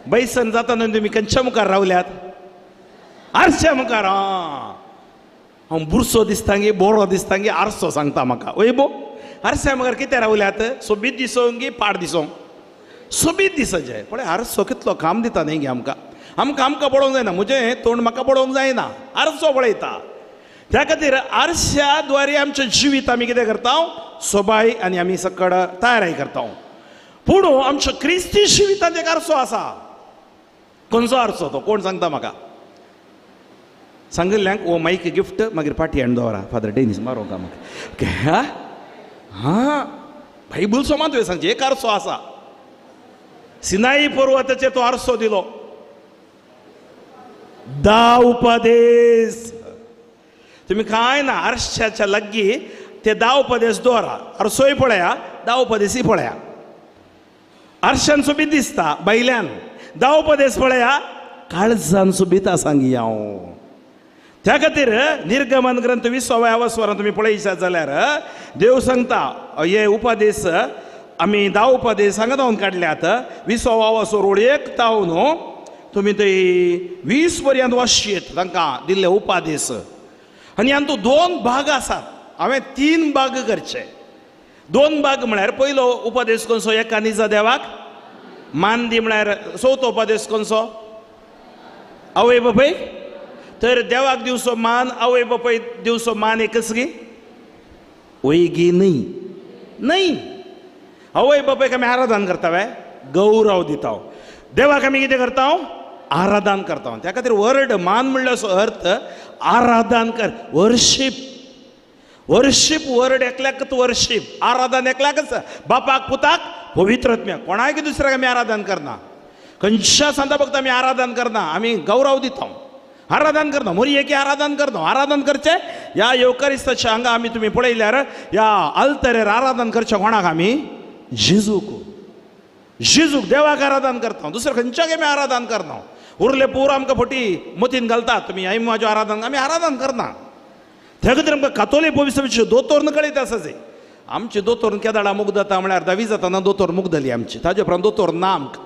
बैसन जातना तुमी खंयच्या मुखार रावल्यात? आरश्या मुखार. हांव बुरसो दिसता गी बरो दिसता गी आरसो सांगता म्हाका. वय बो आरश्या मुखार कितें रावल्यात? सोबीत दिसोंक गी पाड दिसोंक? सोबीत दिसचें. पळय आरसो कितलो काम दिता न्ही गे आमकां. आमकां आमकां पळोवंक जायना, म्हजें तोंड म्हाका पळोवंक जायना, आरसो पळयता. त्या खातीर आरश्या द्वारे आमचें जिवीत आमी कितें करता? सोबाय आनी आमी सकड तयारी करता. पूण आमच्या क्रिस्ती जिवितांत एक आरसो आसा. खंयचो आरसो तो? कोण सांगता म्हाका? सांगिल्ल्यांक ओ मायक गिफ्ट मागीर पाटी हाडून दवरा. फादर डेनीस मारोंक म्हाका. हां हां बायबल सोमान तुवें सांगचें एक आरसो आसा. सिनाई पर्वताचेर तो आरसो दिलो. दा उपदेश तुमी कांय ना आरशाच्या लागीं ते दा उपदेश दवरा. आरसोय पळया, दा उपदेशूय पळया. आरशान सोबीत दिसता भायल्यान, दा उपदेश पळया काळजान सोबीत आसा गी हांव. त्या खातीर निर्गमन ग्रंथ 20व्या अवस्वरान तुमी पळयशात जाल्यार देव सांगता हे उपदेश आमी 10 उपदेश हांगा जावन काडल्यात. 20वो अवस्वर 1 तावन तुमी ते 20 पर्यंत वाचयेत तांकां दिल्ले उपदेश. आनी हातूंत 2 भाग आसात. हांवें 3 भाग करचे. 2 भाग म्हळ्यार पयलो उपदेश कोणसो? एका निजा देवाक. मान दी म्हळ्यार चवथो उपदेश खंयचो? आवय बापायक. तर देवाक दिवचो मान, आवय बापाय दिवचो मान एकच गी? वयगी न्ही, न्हय. आवय बापायक आमी आराधन करता वे, गौरव दिता. देवाक आमी कितें करता? आराधन करता. त्या खातीर वर्ड मान म्हणल्यार असो अर्थ आराधन कर, वर्शीप. वर्शीप वर्ड एकल्याकच वर्शीप, आराधन एकल्याकच, बापाक पुताक पवित्र आत्म्याक. कोणाक दुसऱ्याक आमी आराधन करना. खंयच्या सांता भक्त आमी आराधन करना, आमी गौरव दिता. आराधन करना, मोरयेकी आराधन करना. आराधन करचें ह्या येवकारिस्ताच्या हांगा आमी तुमी पळयल्यार ह्या आल्तरेर आराधन करचें कोणाक आमी? जेजूक. जेजूक देवाक आराधन करता, दुसरें खंयच्याक आमी आराधन करना. उरले पूर आमकां फटी मतीन घालतात तुमी हांवें म्हाजें आराधन, आमी आराधन करना. त्या खातीर आमकां कातोलीक पवित्र दोतोर कळयत आसा. आमचे दोतोर केदाळा मुग्ध जाता म्हळ्यार धावी जाताना दोतोर मुग्ध जाली आमची, ताजे उपरांत दोतोर ना आमकां.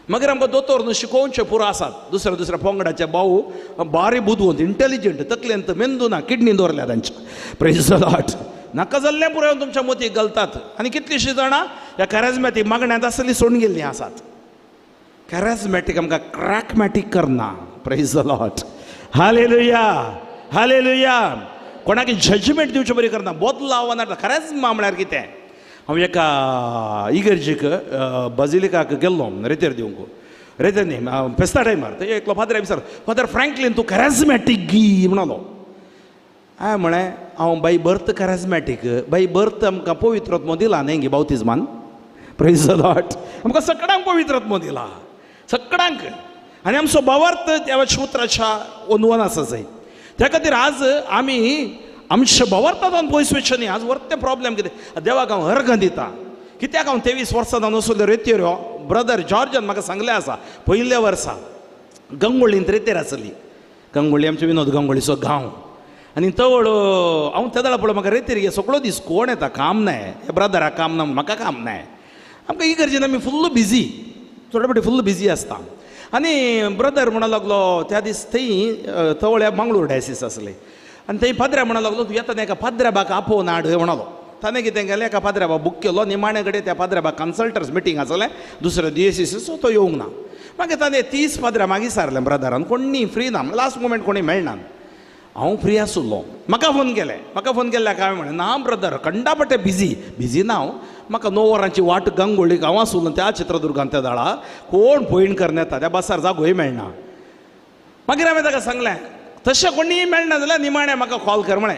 मागीर आमकां दोतोर न्हू शिकोवचे पुरो आसात. दुसऱ्या दुसऱ्या पंगडाचे भाऊ बारी बुदवंत, इंटेलिजंट, तकलेंत मेंदू ना, किडनी दवरल्या तांच्या. Praise the Lord. नाका जाल्लें पुरो तुमच्या मतीक घालतात. आनी कितलींशीं जाणां ह्या कॅरेजमॅटीक मागण्यांत आसली सोडून गेल्लीं आसात. कॅरेजमॅटीक आमकां क्रॅकमॅटीक करना. Praise the Lord. Hallelujah, hallelujah. कोणाक जजमेंट दिवचे बरी करना, बदलाव ना. खरेंच म्हळ्यार कितें, हांव एका इगर्जीक बाजिलिकाक गेल्लो रेतेर दिवंक, रेतेर न्ही फेस्ता टायमार. थंय एकलो फादर विचार, फादर फ्रँकलीन तूं कॅरेजमॅटीक गी म्हणलो. हांवें म्हळें हांव बाय बर्थ कॅरेजमॅटीक, बाय बर्थ आमकां पवित्र आत्मो दिला न्ही गी बावतिजमान. प्रेज the Lord. आमकां सगळ्यांक पवित्र आत्मो दिला, सगळ्यांक. आनी आमचो भावार्थ त्या उतराच्या ओनवन आसा जाय. त्या खातीर आज आमी आमच्या भावार्थान पयस वचचें न्ही. आज वर्ते प्रॉब्लेम कितें, देवाक हांव अर्घ दिता कित्याक? हांव 23 वर्सां जावन आसलो रेतेर. ब्रदर जॉर्जान म्हाका सांगलें आसा, पयल्या वर्सा गंगोळींत रेतेर आसली. गंगोळी आमचे विनोद गंगोळीचो गांव. आनी तवळ हांव तेदळा पळय म्हाका रेतेर गे सगळो दीस कोण येता, काम नाय, ह्या ब्रदराक काम ना, म्हाका काम नाय. आमकां इगर्जेन आमी फुल्ल बिजी, थोडे फावटी फुल्ल बिजी आसता. आनी ब्रदर म्हणूंक लागलो त्या दीस थंय तवळ्या मंगळूर डायसीस आसले. आनी थंय पाद्र्या म्हणूंक लागलो तूं येता एका पाद्र्याबाक आपोवन हाड म्हणलो. ताणें कितें केलें, एका पाद्र्याबाक बूक केलो. निमाणे कडेन त्या पाद्र्याबाक कन्सल्टर्स मिटींग आसलें दुसऱ्या डिएसीसो, तो येवंक ना. मागीर ताणें 30 पाद्र्या मागीर सारलें ब्रदरान, कोणी फ्री ना, लास्ट मुमेंट कोणी मेळना. हांव फ्री आसलो, म्हाका फोन केलें. म्हाका फोन केल्यार हांवें म्हणलें ना ब्रदर कंडापटे बिजी, बिजी ना हांव, म्हाका 9 वरांची वाट गंगोळी हांव आसलो त्या चित्रदुर्गान त्या दाळा कोण पयण करून येता, त्या बसार जागोय मेळना. मागीर हांवें ताका सांगलें तशें कोणीय मेळना जाल्यार निमाणें म्हाका कॉल कर म्हळें.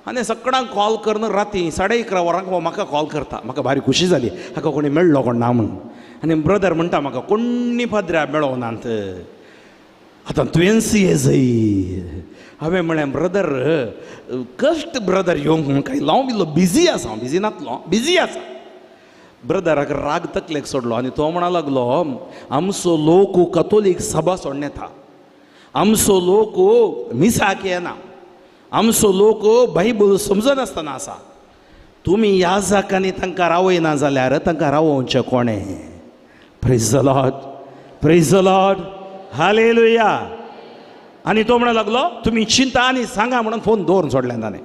आनी सगळ्यांक कॉल करून राती 11:30 वरांक हो म्हाका कॉल करता. म्हाका भारी खुशी जाली, हाका कोणी मेळ्ळो कोण ना म्हणून. आनी ब्रदर म्हणटा म्हाका कोणी पाद्र्या मेळोनात, आतां तुवें ये जय. हांवें म्हळें ब्रदर कश्ट ब्रदर येवंक म्हूण काय हांव इल्लो बिजी आसा, हांव बिजी नातलो, बिजी आसा. ब्रदराक राग तकलेक सोडलो आनी तो म्हणा लागलो आमचो लोक कतोलीक सभा सोडून येता, आमचो लोक मिसाक येना, आमचो लोक बायबल समजनासतना आसा. तुमी ह्या जाकांनी तांकां रावयना जाल्यार तांकां रावोवचें कोणें? Praise the Lord, praise the Lord, hallelujah. आनी तो म्हणा लागलो तुमी चिंता आनी सांगा म्हणून फोन दवरून सोडलें ताणें.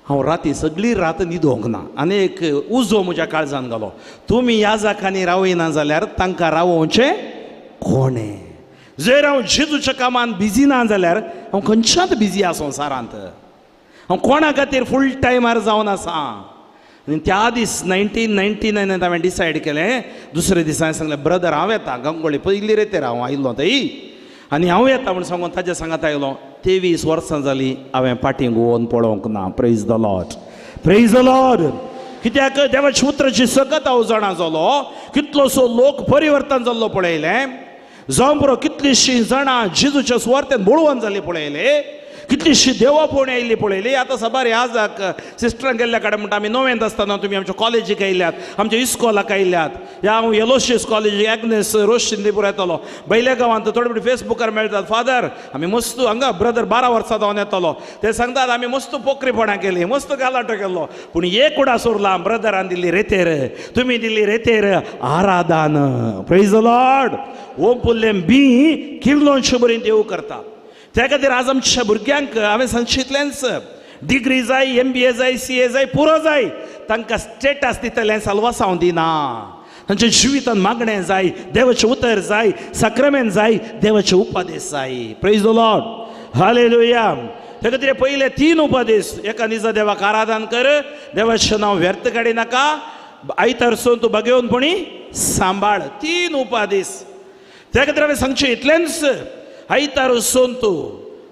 हांव राती सगळी रात न्हिदोंक ना आनी एक उजो म्हज्या काळजान घालो, तुमी ह्या जाकांनी रावयना जाल्यार तांकां रावोवचें कोणें? जर हांव जेजूच्या कामान बिजी ना जाल्यार हांव खंयच्यात बिजी आसा संवसारांत? हांव कोणा खातीर फूल टायमार जावन आसा? आनी त्या दीस 1999 हांवें डिसायड केलें. दुसऱ्या दिसा हांवें सांगलें ब्रदर हांव येता गंगोळी, पयली रेतेर हांव आयिल्लो थंय, आनी हांव येता म्हूण सांगून ताज्या सांगात आयलो. 23 वर्सां जालीं हांवें फाटीं घुंवोन पळोवंक ना. Praise the Lord, praise the Lord. कित्याक देवाच्या उतराची सकत हांव जाणा जालो, कितलोसो लोक परिवर्तन जाल्लो पळयलें, जावं पुरो कितलींशीं जाणां जेजूच्या सुवार्तेन बळवंत जालीं पळयले, कितलींशीं देवा पळोवणी आयिल्ली पळयली. आतां साबार ह्या सिस्टरान गेल्ल्या कडेन म्हणटा आमी नव्यांत आसतना तुमी आमच्या कॉलेजीक आयल्यात, आमच्या इस्कॉलाक आयल्यात. ह्या हांव येलोशियस कॉलेजीक एग्नेस रोज शिंदेपूर येतालो, बैल्या गांवांत थोडे फावटी फेसबुकार मेळटात, फादर आमी मस्त हांगा ब्रदर 12 वर्सां जावन येतालो, ते सांगतात आमी मस्त पोकरीपणां केली, मस्त गालाटो केल्लो, पूण एक उडास उरला, ब्रदरान दिल्ली रेतेर, तुमी दिल्ली रेतेर आराधान. Praise the Lord. ओम पुल्लें बी किर्लोनशे बरें देव करता. त्या खातीर आज आमच्या भुरग्यांक हांवें सांगचितलेंच, डिग्री जाय, MBA जाय, CA जाय, पुरो जाय, तांकां स्टेटस दितलें साल्वासांव दिना. तांच्या जिवितान मागणें जाय, देवाचें उतर जाय, साक्रमेंत जाय, देवाचे उपदेश जाय. Praise the Lord, hallelujah. ते खातीर पयले 3 उपदेश, एका दिसा देवाक आराधन कर, देवाचें नांव व्यर्थ काडी नाका, आयतार सोन तूं भगेवनपणी सांबाळ. 3 उपदेश. त्या खातीर हांवें सांगचें इतलेंच, आयतार सोन तूं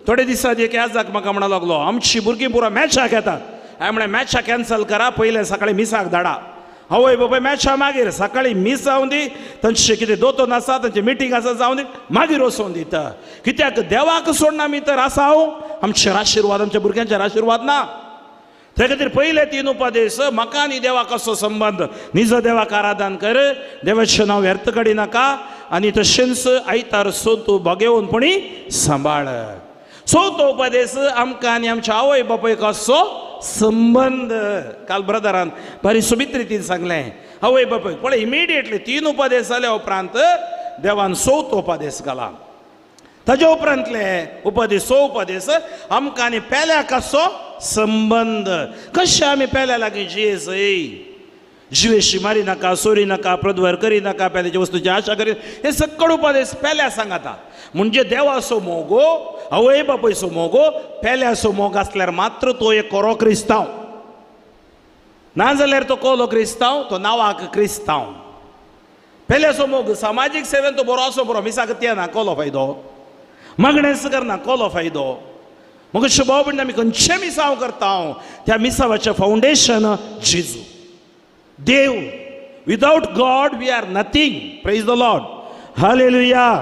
थोडे दिसांनी एक याजाक म्हाका म्हणा लागलो, आमची भुरगीं पुरो मॅचाक येतात. हांवें म्हणलें मॅचाक कॅन्सल करा, पयलें सकाळीं मिसाक धाडा. आवय बापाय मॅचा मागीर सकाळीं मीस जावं दी, तांचे कितें दोतोन आसा, तांचे मिटींग आसा जावं दी, मागीर वचोन दिता. कित्याक देवाक सोडना आमी तर आसा हांव, आमचेर आशिर्वाद, आमच्या भुरग्यांचेर आशिर्वाद ना. त्या खातीर पयले 3 उपदेश, म्हाका आनी देवाक कसो संबंद, निज देवाक आराधन कर, देवाचें नांव व्यर्थ काडी नाका, आनी तशेंच आयतार सोन तूं भगेवनपणी सांबाळ. चवथो उपदेश, आमकां आनी आमच्या आवय बापायक कसो संबंद. काल ब्रदरान बरी सोबीत रितीन सांगलें आवय बापायक. पळय इमिडिएटली 3 उपदेश जाल्या उपरांत देवान चवथो उपदेश घाला. ताज्या उपरांतले उपदेश, 6 उपदेश, आमकां आनी पेल्या कसो संबंद, कशें आमी पेल्या लागीं जियेसय, जिवेशी मारी नाका, चोरी नाका, प्रद्वर करी नाका, पेल्याच्या वस्तूची आशा करी, हे सगळे उपदेश पेल्या सांगाता. म्हणजे देवाचो मोगो, आवय बापायचो मोगो, पेल्याचो मोग आसल्यार मात्र तो एक खरो क्रिस्तांव, ना जाल्यार तो कोलो क्रिस्तांव, तो नांवाक क्रिस्तांव. पेल्याचो मोग सामाजीक सेवेन तो बरो आसो बरो, मिसाक ते ना कोलो फायदो, मागणेंच करना कोलो फायदो. मग भाव भयण आमी खंयचें मिसांव करता त्या मिसावाचें फावंडेशन जेजू देव. Without God we are nothing. Praise the Lord, hallelujah,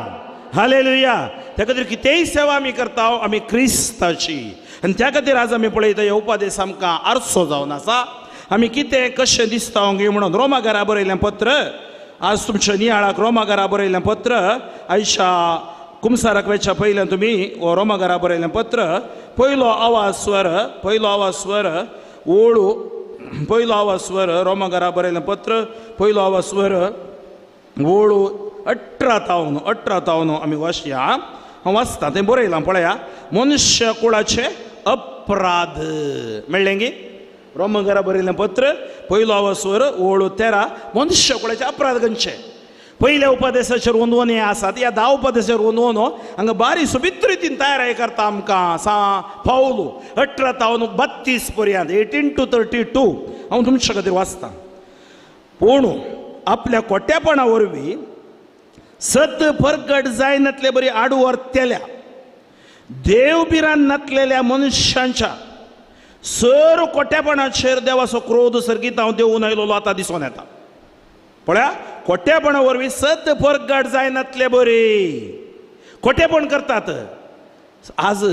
hallelujah. त्या खातीर कितेंय सेवा आमी करता आमी क्रिस्ताची. आनी त्या खातीर आज आमी पळयता हे उपदेश आमकां आरसो जावन आसा. आमी कितें कशें दिसता म्हणून रोमा घरा बरयलें पत्र, आज तुमच्या नियाळाक रोमा घरा बरयलें पत्र, आयच्या कुमसाराक वेच्या पयल्यान तुमी हो रोमा घरा बरयलें पत्र, पयलो आवाज स्वर, पयलो आवाज स्वर ओळू, पयलो आवाज स्वर, रोमा घरा बरयलें पत्र, पयलो आवाज स्वर ओळू 18 तावन 18 तावन आमी वाचया. हांव वाचता तें बरयलां पळया. मनुष्य कुळाचे अपराध मेळ्ळें गी? रोमा घरा बरयलें पत्र पयलो आवाज स्वर ओळू 13, मनुष्य कुळाचे अपराध खंयचे? पयल्या उपदेशाचेर वंदवोन हें आसात, ह्या 10 उपदेशाचेर वंदवोन हांगा बारी सोबीत रितीन तयार करता आमकां सा पावलू 18 तावन 32 पर्यंत, 18 to 32 हांव तुमच्या खातीर वाचतां. पूण आपल्या कोट्यापणा वरवीं सत परगट जायनातले बरी आडवर तेल्या देव भिरांत नातलेल्या मनशांच्या सर कोट्यापणाचेर देवाचो क्रोध सर्गीत हांव देवून आयलोलो आतां दिसून येता. पळया, खोटेपणा वरवीं सत परगट जायनातले बरी खोटेपण करतात. आज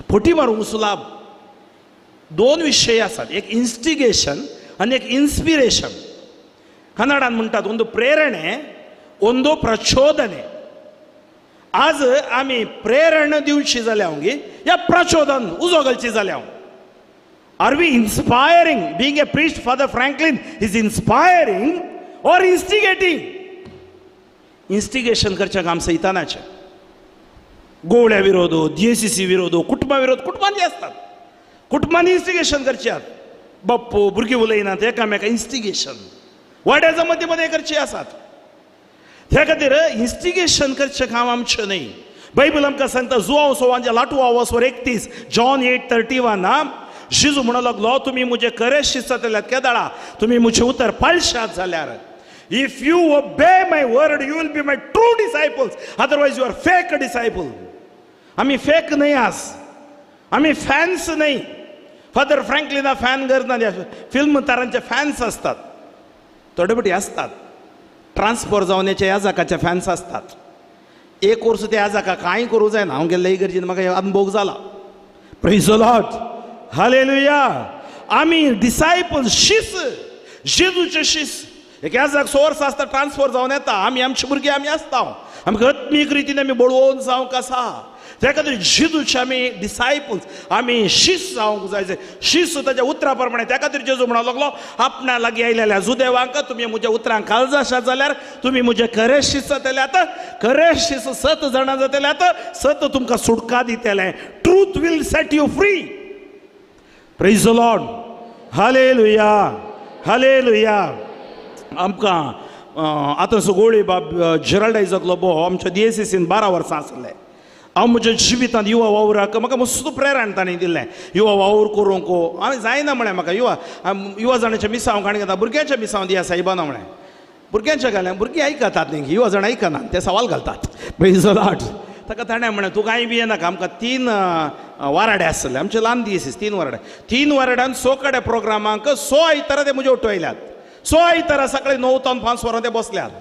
फटी मारूंक सुलाभ 2 विशय आसात, एक इन्स्टिगेशन आनी एक इन्स्पिरेशन. कन्नडान म्हणटात ಒಂದು प्रेरणे ಒಂದು प्रचोदने. आज आमी प्रेरणा दिवची जाल्या गी या प्रचोदन उजो घालची जाल्या. Are we inspiring? Being a priest, Father Franklin is inspiring or instigating? Instigation करचें काम सैतानाचें. गोवळ्या विरोध, DSCC विरोध, कुटुंबा विरोध, कुटुंबांनी आसतात, कुटुंबांनी इन्स्टिगेशन करचें. बाप्पू भुरगीं उलयनात एकामेका इन्स्टिगेशन, वाड्याच्या मदीं मदें करचीं आसात. त्या खातीर इन्स्टिगेशन करचें काम आमचें न्हय. बायबल आमकां सांगता जुआंव सोवांच्या लाटू आवाज 31, जॉन 8:31 जेजू म्हणूंक लागलो, तुमी म्हजे खरे शिस्त जातल्यात केदाळा तुमी म्हजें उतर पाळशात जाल्यार. If you obey my word you will be my true disciples, otherwise you are fake disciple. आमी फेक न्हय आज, आमी फॅन्स न्हय. फादर फ्रँकलिना फॅन गरज ना, फिल्म तारांचे फॅन्स आसतात, थोडे पटी आसतात, ट्रान्सफर जावन ह्या जाकाचे फॅन्स आसतात. एक वर्स त्या जाका कांय करूं जायना, हांव गेल्ले इगर्जेन म्हाका अनुभव जाला. Praise the Lord, hallelujah. आमी डिसायपल, शिस, जेजूचे शिस. एक ह्या जाक 100 वर्सां आसता ट्रान्सफर जावन येता. आमी आमचे भुरगीं आमी आसता, आमकां आत्मीक रितीन आमी बळवून जावंक आसा. त्या खातीर जेजूचे आमी डिसायपल्स, आमी शिस जावंक जाय, शिस ताच्या उतरा प्रमाणे. त्या खातीर जेजू म्हणूंक लागलो, आपणा लागीं आयलेल्या जुदेवांक तुमी म्हज्या उतरांक काळजाशात जाल्यार तुमी म्हजे खरे शिस जातल्यात, खरे शिस सत जाणां जातल्यात, सत तुमकां सुटका दितलें. Truth will set you free. Praise the Lord, hallelujah, hallelujah. आमकां आतां सगळी बाब जेराल्ड आयजक लोबो आमच्या डीएसीसीन 12 वर्सां आसले. हांव म्हज्या जिवितांत युवा वावराक म्हाका मस्त प्रेरण तांणी दिल्लें. युवा वावर करूंक हांवें जायना म्हळें म्हाका युवा युवा जाणाच्या मिसांव काणी घेता भुरग्यांच्या मिसांव दिया सायबाना म्हळें. भुरग्यांच्या घालें भुरगीं आयकतात न्ही, युवा जाण आयकनात, ते सवाल घालतात. प्रेज the Lord. ताका ताणें म्हणलें तूं कांय बी येनाका. आमकां 3 वाराडे आसले आमचे ल्हान दीस, 3 वाराडे, 3 वाराड्यान 100 कडेन प्रोग्रामांक 100 आयतारा ते म्हजे ओटो आयल्यात. 100 आयतारा सकाळी 9 तावन 5 वरां ते बसल्यात.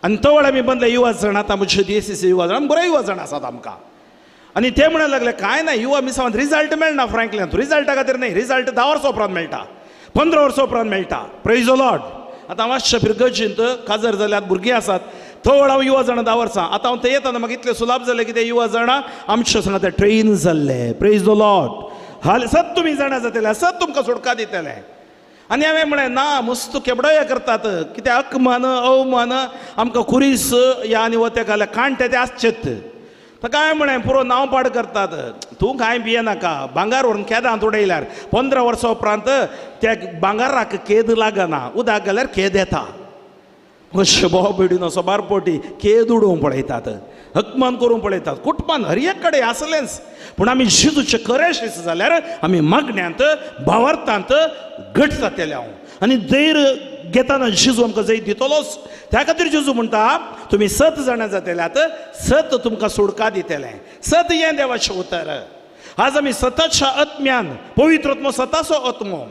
आनी तवळ आमी बंदले युवा जाण आतां म्हजे डीएसीसी युवा जाण बरे युवा जाण आसात आमकां. आनी ते म्हणूंक लागले कांय ना युवा मिसांत रिजल्ट मेळना फ्रँकल्यान, रिजल्टा खातीर न्ही, रिजल्ट 10 वर्सां उपरांत मेळटा, 15 वर्सां उपरांत मेळटा. Praise the Lord. आतां मातशें फिरगर्जींत काजर जाल्यात भुरगीं आसात, थोड हांव युवा जाणां 10 वर्सां आतां हांव थंय येतना म्हाका इतलें सुलाभ जालें की ते युवा जाणां आमच्या सांगा ते ट्रेन जाल्ले. Praise the Lord. हाल सत तुमी जाणा जातले, सत तुमकां सुटका दितले. आनी हांवें म्हळें ना मस्त केबडोय करतात कित्याक अकमान अवमान आमकां खुरीस या आनी वते घाल्या कांटे ते आसचेत. ताका हांवें म्हळें पुरो नांव पाड करतात, तूं कांय भियेनाका, भांगार व्हरून केदांत उडयल्यार 15 वर्सां उपरांत त्या भांगाराक केद लागना, उदक घाल्यार केद येता. अशें बोव बेडून असो बारपोटी केद उडोवंक पळयतात, हकमान करूंक पळयतात, कुटमान हर एक कडेन आसलेंच. पूण आमी जेजूचें खरें शिस्त जाल्यार आमी मागण्यांत भावार्थांत घट जातले हांव. आनी धैर्य घेतना जेजू आमकां जैत दितलोच. त्या खातीर जेजू म्हणटा तुमी सत जाणां जातल्यात, सत तुमकां सुडका दितलें. सत हें देवाचें उतर. आज आमी सताच्या आत्म्यान, पवित्र आत्मो सताचो आत्मो.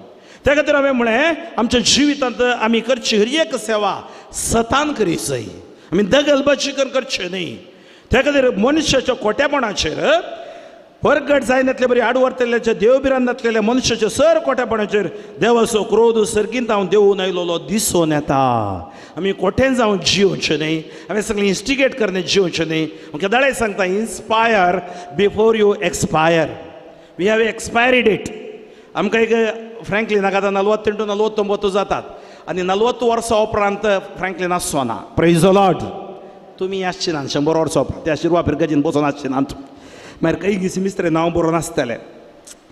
त्या खातीर हांवें म्हळें आमच्या जिवितांत आमी करची हर एक सेवा सतान करी जाय, आमी दगलबाजी करून करचें न्ही. त्या खातीर मनशाच्या खोटेपणाचेर परगट जायनातले बरी आडवर्तल्याच्या देवबिरान नातलेल्या मनशाच्या सर खोटेपणाचेर देवाचो क्रोध सर्गींत हांव देवून आयलोलो दिसून येता. आमी कोठेन जावन जियोवचें न्ही, हांवें सगळें इन्स्टिगेट करणे जियोवचें न्ही. केदाळाय सांगता inspire before you expire. We have expiry date. आमकां एक फ्रँकलिनाक आतां 48 49 जातात आनी 40 वर्सां उपरांत फ्रँकलिन आसचो ना. Praise the Lord. तुमी आसचे ना 100 वर्सां उपरांत त्या शिरवा फिरगजीन बसून आसचे नात. मागीर खंय सिमिस्त्रे नांव बरोवन आसतलें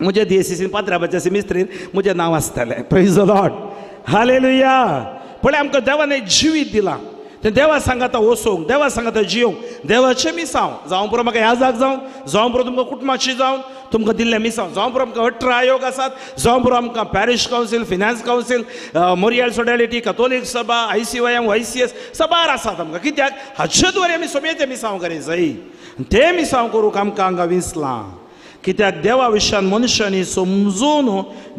म्हज्या डीएसीसीन पात्राबाच्या सिमिस्त्रीन म्हजें नांव आसतलें. Praise the Lord. Hallelujah. पळय आमकां देवान एक जिवीत दिलां, तें देवा सांगाता वचूंक, देवा सांगाता जियोंक, देवाचें मिसांव जावं पुरो म्हाका ह्या जाग जावं, जावं पुरो तुमकां कुटुंबाची जावं, तुमकां दिल्लें मिसांव जावं पुरो आमकां 18 आयोग आसात, जावं पुरो आमकां parish council, finance council, Morial sodality, Catholic Sabha, ICYM, YCS सबार आसात आमकां. कित्याक हाचे द्वारे आमी सोबेचें मिसांव करी जाय. तें मिसांव करूंक आमकां हांगा विंचलां. कित्याक देवा विशयान मनशांनी समजून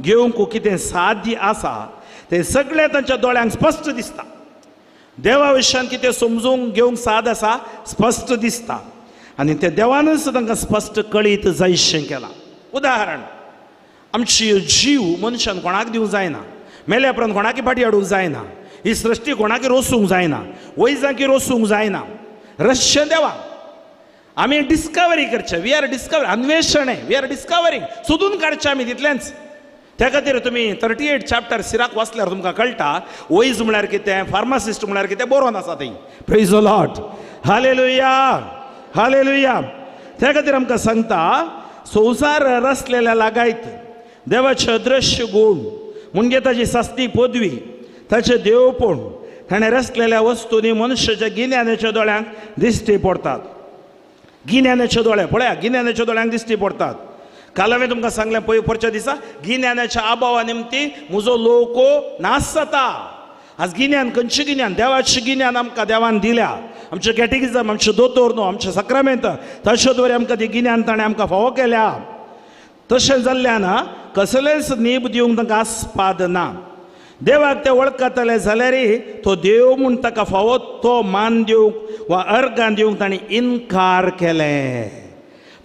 घेवंक कितें साध्य आसा तें सगळें तांच्या दोळ्यांक स्पश्ट दिसता. देवा विशयान कितें समजून घेवंक साद आसा स्पश्ट दिसता आनी ते देवानूच तांकां स्पश्ट कळीत जायशें केलां. उदाहरण, आमची जीव मनशान कोणाक दिवंक जायना, मेल्या उपरांत कोणाकी फाटी हाडूंक जायना, ही सृश्टी कोणाकी रोसूंक जायना, वैजांकी रोसूंक जायना, रश्शें देवा. आमी डिस्कवरी करचें, we are discovery, अन्वेशण हें, we are discovering, सोदून काडचें आमी तितलेंच. त्या खातीर तुमी 38 चॅप्टर सिराक वाचल्यार तुमकां कळटा वैज म्हळ्यार कितें, फार्मासिस्ट म्हळ्यार कितें बरोवन आसा थंय. Praise the Lord. Hallelujah. Hallelujah. त्या खातीर आमकां सांगता संवसार रसलेल्या लागायत देवाचे अदृश्य गूण म्हणजे ताची सास्ती पदवी, ताचें देवपण ताणें रसलेल्या वस्तूंनी मनशाच्या गिन्यानाच्या दोळ्यांक दिश्टी पडटात. गिन्यानाचे दोळे पळया, गिन्यानाच्या दोळ्यांक दिश्टी पडटात. काल हांवें तुमकां सांगलें पळय परच्या दिसा गिन्यानाच्या अभावा निमती म्हजो लोको नाश जाता. आज गिन्यान खंयचें गिन्यान, देवाचें गिन्यान आमकां देवान दिल्या. आमचें कॅटेगिजम, आमचें दोतोर न्हू, आमचें साक्रामेंत, ताचे द्वारे आमकां ती गिन्यान ताणें आमकां फावो केल्या. तशें जाल्ल्यान कसलेंच नेम दिवंक तांकां आस्पाद ना. देवाक ते वळखतले जाल्यार तो देव म्हूण ताका फावो तो मान दिवंक वा अर्गां दिवंक ताणें इनकार केलें.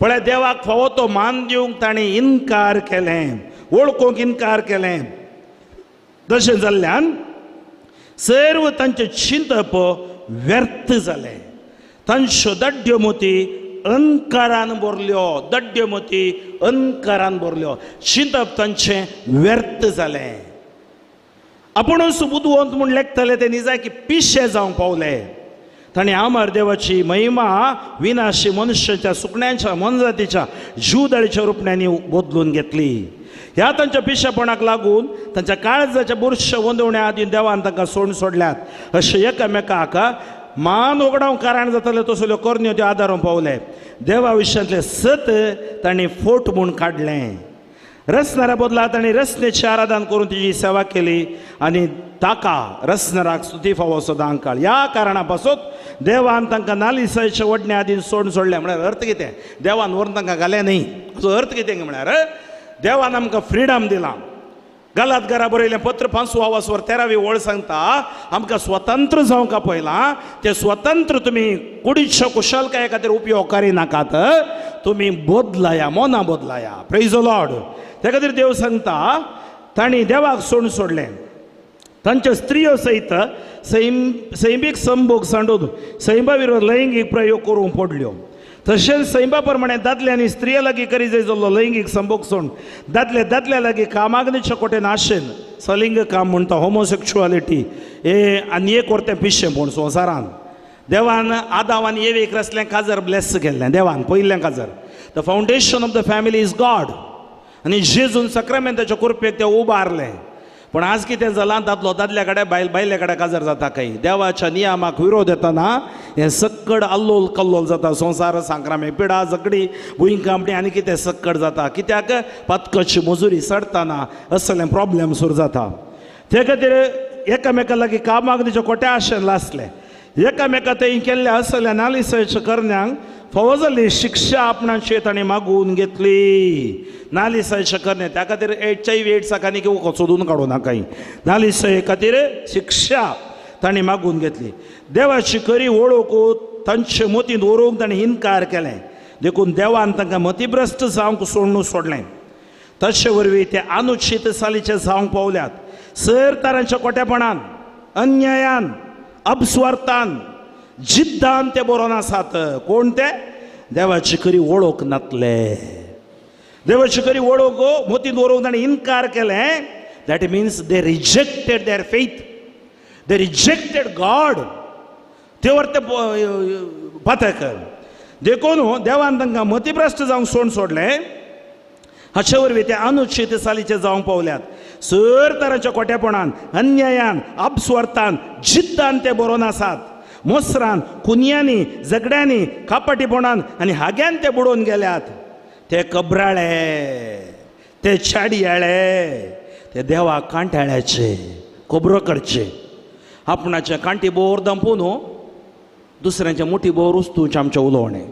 पळय देवाक फावो तो मान दिवंक ताणें इनकार केलें, वळखूंक इनकार केलें. तशें जाल्ल्यान सर्व तांचें चिंतप व्यर्थ जालें. तांच्यो दड्ड्यो मोती अंकारान भरल्यो, दड्ड्यो मोती अंकारान भरल्यो, चिंतप तांचें व्यर्थ जालें. आपुणूच बुदवंत म्हूण लेखतले ते निजाय की पिशे जावंक पावले. ताणें आमर देवाची महिमा विनाशी मनुष्याच्या सुकण्यांच्या मोनजातीच्या जीवदाळीच्या रुपण्यांनी बदलून घेतली. ह्या तांच्या पिशेपणाक लागून तांच्या काळजाच्या बुरशा वंदवण्या आदी देवान तांकां सोडून सोडल्यात. अशें एकामेकाक मान उगडावंक कारण जाताले तसल्यो करण्यो त्यो आदारून पावले. देवा विशयांतलें सत तांणी फोट म्हूण काडलें. रसणाऱ्या बदला तांणी रसनेचें आराधन करून तिची सेवा केली आनी ताका रसणाराक स्तुती फावो सदां काळ. ह्या कारणा पासून देवान तांकां नालिसायच्या वडण्या आदीं सोडून सोडलें. म्हळ्यार अर्थ कितें? देवान व्हरून तांकां घालें न्ही. हाचो अर्थ कितें म्हळ्यार देवान आमकां फ्रिडम दिलां. गलात घरा बरयलें पत्र 5 आवासवर 13वी ओळ सांगता आमकां स्वतंत्र जावंक पळयलां. ते स्वतंत्र तुमी कुडीच्या कुशलकाये खातीर उपयोग करिनाकात, तुमी बदलाया, मनां बदलाया. Praise the Lord. त्या खातीर देव सांगता तांणी देवाक सोडून सोडलें. तांच्या स्त्रियो सयत सैमीक संभोग सांडून सैमा विरोध लैंगीक प्रयोग करूंक पडल्यो. तशेंच सैमा प्रमाणे दादले आनी स्त्रिये लागीं करी जाय जाल्लो लैंगीक संभोग सोडून दादले दादल्या लागीं कामाग्नीच्या कोटेन आशेन सलिंग काम म्हणटा होमोसेक्शुअलिटी हे आनी एक वरतें पिशें पूण संवसारान देवान आदाव आनी एवेक रसलें काजर ब्लेस केल्लें. देवान पयलें काजर. The foundation of the family is God. आनी जेजून सक्रामेंताच्या कृपेक तें उबारलें. पूण आज कितें जालां, दादलो दादल्या कडेन बायल बायले कडेन काजार जाता. काही देवाच्या नियमाक विरोध येतना हें सक्कड आल्लोल कल्लोल जाता. संवसार सांक्रामे पिडा झगडी भुंयकांपणी आनी कितें सक्कड जाता. कित्याक पातकाची मजुरी चडतना असलें प्रॉब्लेम सुरू जाता. ते खातीर एकामेका लागीं कामाक तिच्या कोट्या आशेन लासलें. एकामेका थंय केल्ल्या असल्या नालिसाच्या करण्यांक फावो जाल्ली शिक्षा आपणाची ताणें मागून घेतली. नालिसायच्या करणे त्या खातीर HIV एड्साक आनी कितें सोदून काडूं नाकाय. नालिसाये खातीर शिक्षा ताणें मागून घेतली. देवाची खरी वळख तांचे मतींत व्हरूंक ताणें इनकार केलें. देखून देवान तांकां मतिभ्रश्ट जावंक सोडून सोडलें. तशे वरवीं ते अनुचीत चालीचे जावंक पावल्यात. सर तरांच्या कोट्यापणान, अन्यायान, अपस्वार्थान, जिद्दान ते बरोवन आसात. कोण ते? देवाची खरी वळख नातले. देवाची खरी वळख मतींत व्हरूंक ताणें इनकार केलें. That means they rejected their faith, they rejected God. ते वर ते पातक. देखून देवान तांकां मतिभ्रश्ट जावंक सोडून सोडलें. हाचे वरवीं ते अनुचीत चालीचे जावंक पावल्यात. सर तरांच्या कोट्यापणान, अन्यायान, अपस्वार्थान, जिद्दान ते बरोवन आसात. मोसरान, कुनयांनी, झगड्यांनी, कापाटीपणान आनी हाग्यान ते बुडोवन गेल्यात. ते कबराळे, ते चाडयाळे, ते देवा कांठाळ्याचे खबरो करचे. आपणाचे कांटी बोर दंपून दुसऱ्यांच्या मुठी बोर उस्तुवचें आमचें उलोवणें.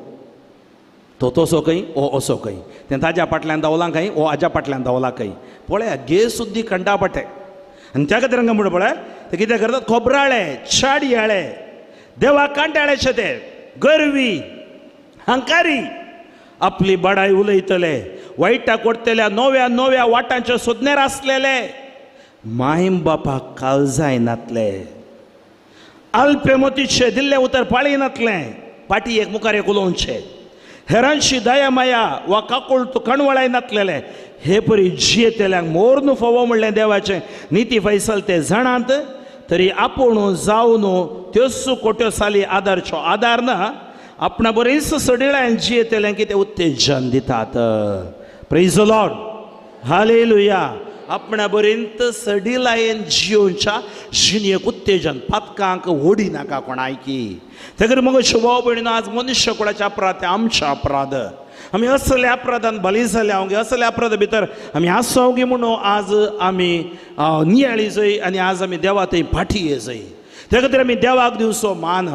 तो तसो खंय, ओ असो खंय, तें ताज्या फाटल्यान धांवलां खंय, ओ हाज्या फाटल्यान धांवला खंय. पळया गे सुद्दी कंटा पाटे. आनी त्या खातीर हांगा म्हणटा पळय ते कितें करतात, खोबराळे, चाडयाळे, देवा कांटाळ्याचे ते गर्वी, हंकारी, आपली बडाय उलयतले, वायटाक वडटल्या नव्या नव्या वाटांच्या सोदनेर आसलेले, माय बापाक काळजाय नातले, अल्पेमतीचे दिल्लें उतर पाळी नातलें, पाटी एक मुखार एक उलोवचें, हेरांशी दया माया वा काकुळट कणवळाय नातलेले. हे परी जियेतल्यांक मोर्न फावो म्हणलें देवाचें निती फैसल ते जाणात तरी आपूण जावन त्योच कोट्यो साली आदारचो आदार ना आपणा बरेच सडिळ्यान जियेतल्यांक कितें उत्तेजन दितात. Praise the Lord, hallelujah. आपणा बरेंत सडिलायेन जियोवच्या जिणेक उत्तेजन, पातकांक ओडी नाका कोणायकी. तेगर मग भाव भयणीनो, आज मनुष्य कोणाचे अपराध ते आमचे अपराध. आमी असल्या अपराधान बली जाल्या हांव असल्या अपराधा भितर आमी आसाव गी म्हणून आज आमी नियाळी जाय आनी आज आमी देवा थंय फाटी ये जाय. त्या खातीर आमी देवाक दिवचो मान,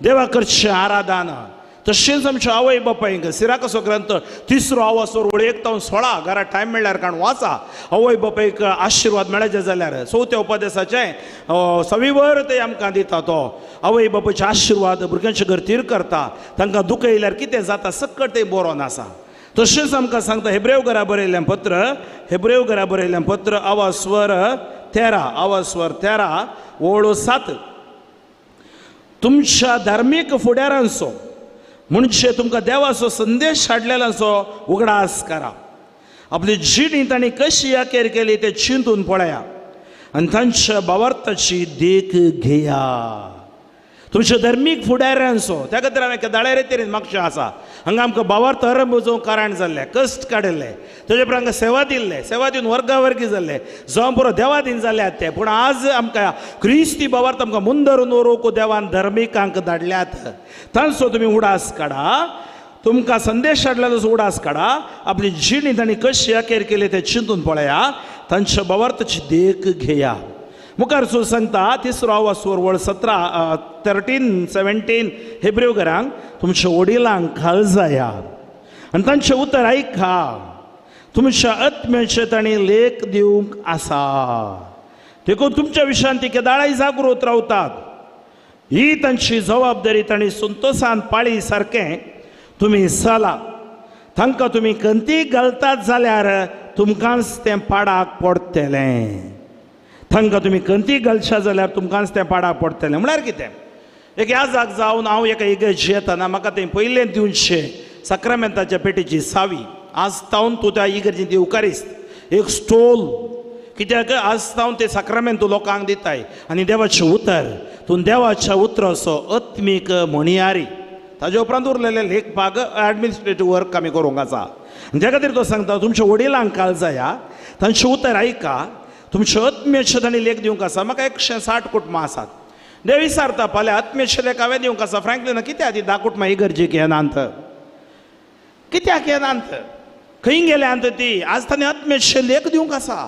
देवाक करचें आराधना. तशेंच आमच्या आवय बापायक सिराकसो ग्रंथ 3 आवासोर ओळ 1 ते 16 घरा टायम मेळ्ळ्यार कारण वाचा. आवय बापायक आशिर्वाद मेळचे जाल्यार चवथ्या उपदेसाचें सविवर ते आमकां दिता. तो आवय बापायचे आशिर्वाद भुरग्यांचे गरतीर करता, तांकां दुखयल्यार कितें जाता सक्कट ते बरोवन आसा. तशेंच आमकां सांगता हेब्रेव घरा बरयल्लें पत्र, हेब्रेव घरा बरयल्लें पत्र आवास्वर 13, आवास्वर 13 ओळ 7, तुमच्या धार्मीक फुडारांचो म्हणजे तुमकां देवाचो संदेश हाडलेल्याचो उगडास करा. आपली जिणी तांणी कशी अखेर केली ते चिंतून पळया आनी तांच्या भावार्थाची देख घेया. तुमच्या धर्मीक फुडाऱ्यांचो. त्या खातीर हांवें केदाळे रेतीन मागचें आसा हांगा आमकां भावार्थ अरंभ जावंक कारण जाल्लें, कश्ट काडिल्ले, तेजे उपरांत हांगा सेवा दिल्ले, सेवा दिवन वर्गावर्गी जाल्ले, जावं पुरो देवादीन जाल्यात ते. पूण आज आमकां क्रिस्ती भावार्थ आमकां मुंदरून व्हरूंक देवान धर्मिकांक धाडल्यात. तांचो तुमी उडास काडा, तुमकां संदेश हाडला तसो उडास काडा, आपली जिणी तांणी कशी अखेर केली तें चिंतून पळया, तांच्या भावार्थाची देख घेया. मुखार सो सांगता तिसरो आवाज वळ 17 13 17 हेब्रेव घरांक तुमच्या वडिलांक खाल जाया आनी तांचें उतर आयका, तुमच्या आत्म्याचें तांणी लेख दिवंक आसा. देखून तुमच्या विशयान ती केदाळाय जागृत रावतात. ही तांची जबाबदारी तांणी संतोसान पाळी सारकें तुमी चला. तांकां तुमी खंती घालतात जाल्यार तुमकांच तें पाडाक पडटलें. तांकां तुमी खंती घालशा जाल्यार तुमकांच तें पाडाक पडटलें. म्हळ्यार कितें, एक याजाक जावन हांव एका इगर्जी येतना म्हाका तें पयलें दिवचें साक्रामेंताच्या पेटीची सावी आज तावन तूं त्या इगर्जींत येवकारीस्त एक स्टोल, कित्याक आज तावन ते साक्रामेंत तूं लोकांक दिताय आनी देवाचें उतर तूं देवाच्या उतराचो आत्मीक म्हणयारी. ताजे उपरांत उरलेले लेखपाक एडमिनिस्ट्रेटीव वर्क आमी करूंक आसा. त्या खातीर तो सांगता तुमच्या वडिलांक काल जाया, तांचें उतर आयका, तुमच्या आत्म्याचें तांणी लेख दिवंक आसा. म्हाका 160 कुटुंबां आसात. देव विचारता फाल्यां आत्म्याचें लेख हांवें दिवंक आसा. फ्रँकलीन कित्याक ती 10 कुटुंबां इगर्जेक येनात, कित्याक येनात, खंय गेल्यांत ती? आज तांणी आत्म्याचें लेख दिवंक आसा.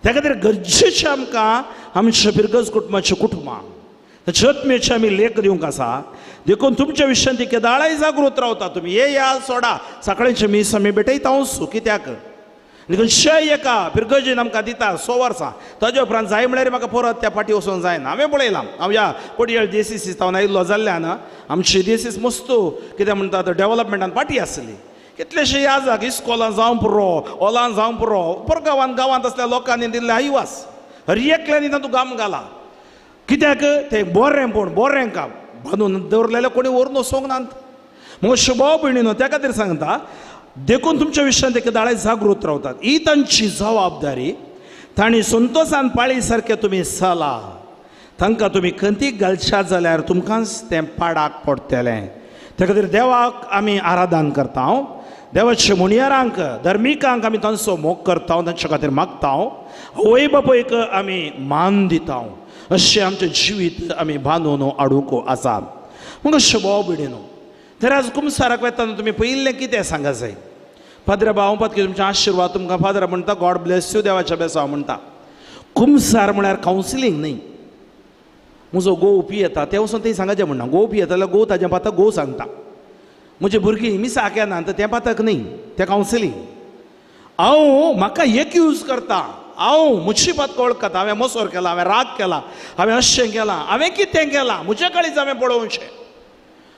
त्या खातीर गरजेचें आमकां आमच्या फिरगज कुटुंबाचें कुटुंबां ताच्या आत्म्याचें आमी लेख दिवंक आसा. देखून तुमच्या विशयान ती केदाळाय जागृत रावता. तुमी ये या सोडा, सकाळचें मीस आमी भेटयता वचूं कित्याक देखून शय एका फिरगर्जीन आमकां दिता 100 वर्सां. ताजे उपरांत जाय म्हळ्यार म्हाका परत त्या फाटी वचूंक जायना. हांवें पळयलां, हांव ह्या कोडयेळ देसीस तावन आयिल्लो जाल्ल्यान आमची देसीस मस्त कितें म्हणटा डेवलपमेंटान फाटी आसली. कितलेशे याजाक इस्कोलां जावं पुरो, ओलां जावं पुरो, पर गांवांत गांवांत आसल्या लोकांनी दिल्ले आयवास हर एकल्यांनी तातूंत गाम घाला. कित्याक तें बरें, पूण बरें काम बांदून दवरलेलें कोणी व्हरून वचोंक नात. मग भाव भयणीनो त्या खातीर सांगता देखून तुमच्या विशयान ते केदाळे जागृत रावतात. ही तांची जबाबदारी. तांणी संतोसान पाळी सारकें तुमी चला. तांकां तुमी खंती घालशात जाल्यार तुमकांच तें पाडाक पडटलें. त्या खातीर देवाक आमी आराधन करता, देवाच्या म्हणयारांक धर्मिकांक आमी तांचो मोग करता, तांच्या खातीर मागता, आवय बापायक आमी मान दिता. अशें आमचें जिवीत आमी बांदून हाडूंक आसा. मग अशें भाव भयणीनो, तर आज कुमसाराक वेतना तुमी पयलें कितें सांगा जाय? फादर हांव पातकी तुमचे आशिर्वाद तुमकां. फादर म्हणटा गॉड ब्लेस you, देवाच्या बेसांव म्हणटा. कुमसार म्हळ्यार कावन्सिलींग न्ही. म्हजो गोव पियेता तें वचून तें सांगाचें म्हणना. गोव पियेता जाल्यार गोव ताजें पातक गोव सांगता. म्हजी भुरगीं मिसाक येना तर तें पातक न्ही, तें कावन्सिलींग. हांव म्हाका एक्यूज करता, हांव म्हजी पातक वळखता, हांवें मोसोर केला, हांवें राग केला, हांवें अशें केलां, हांवें कितें केलां, म्हज्या काळीज हांवें पळोवचें.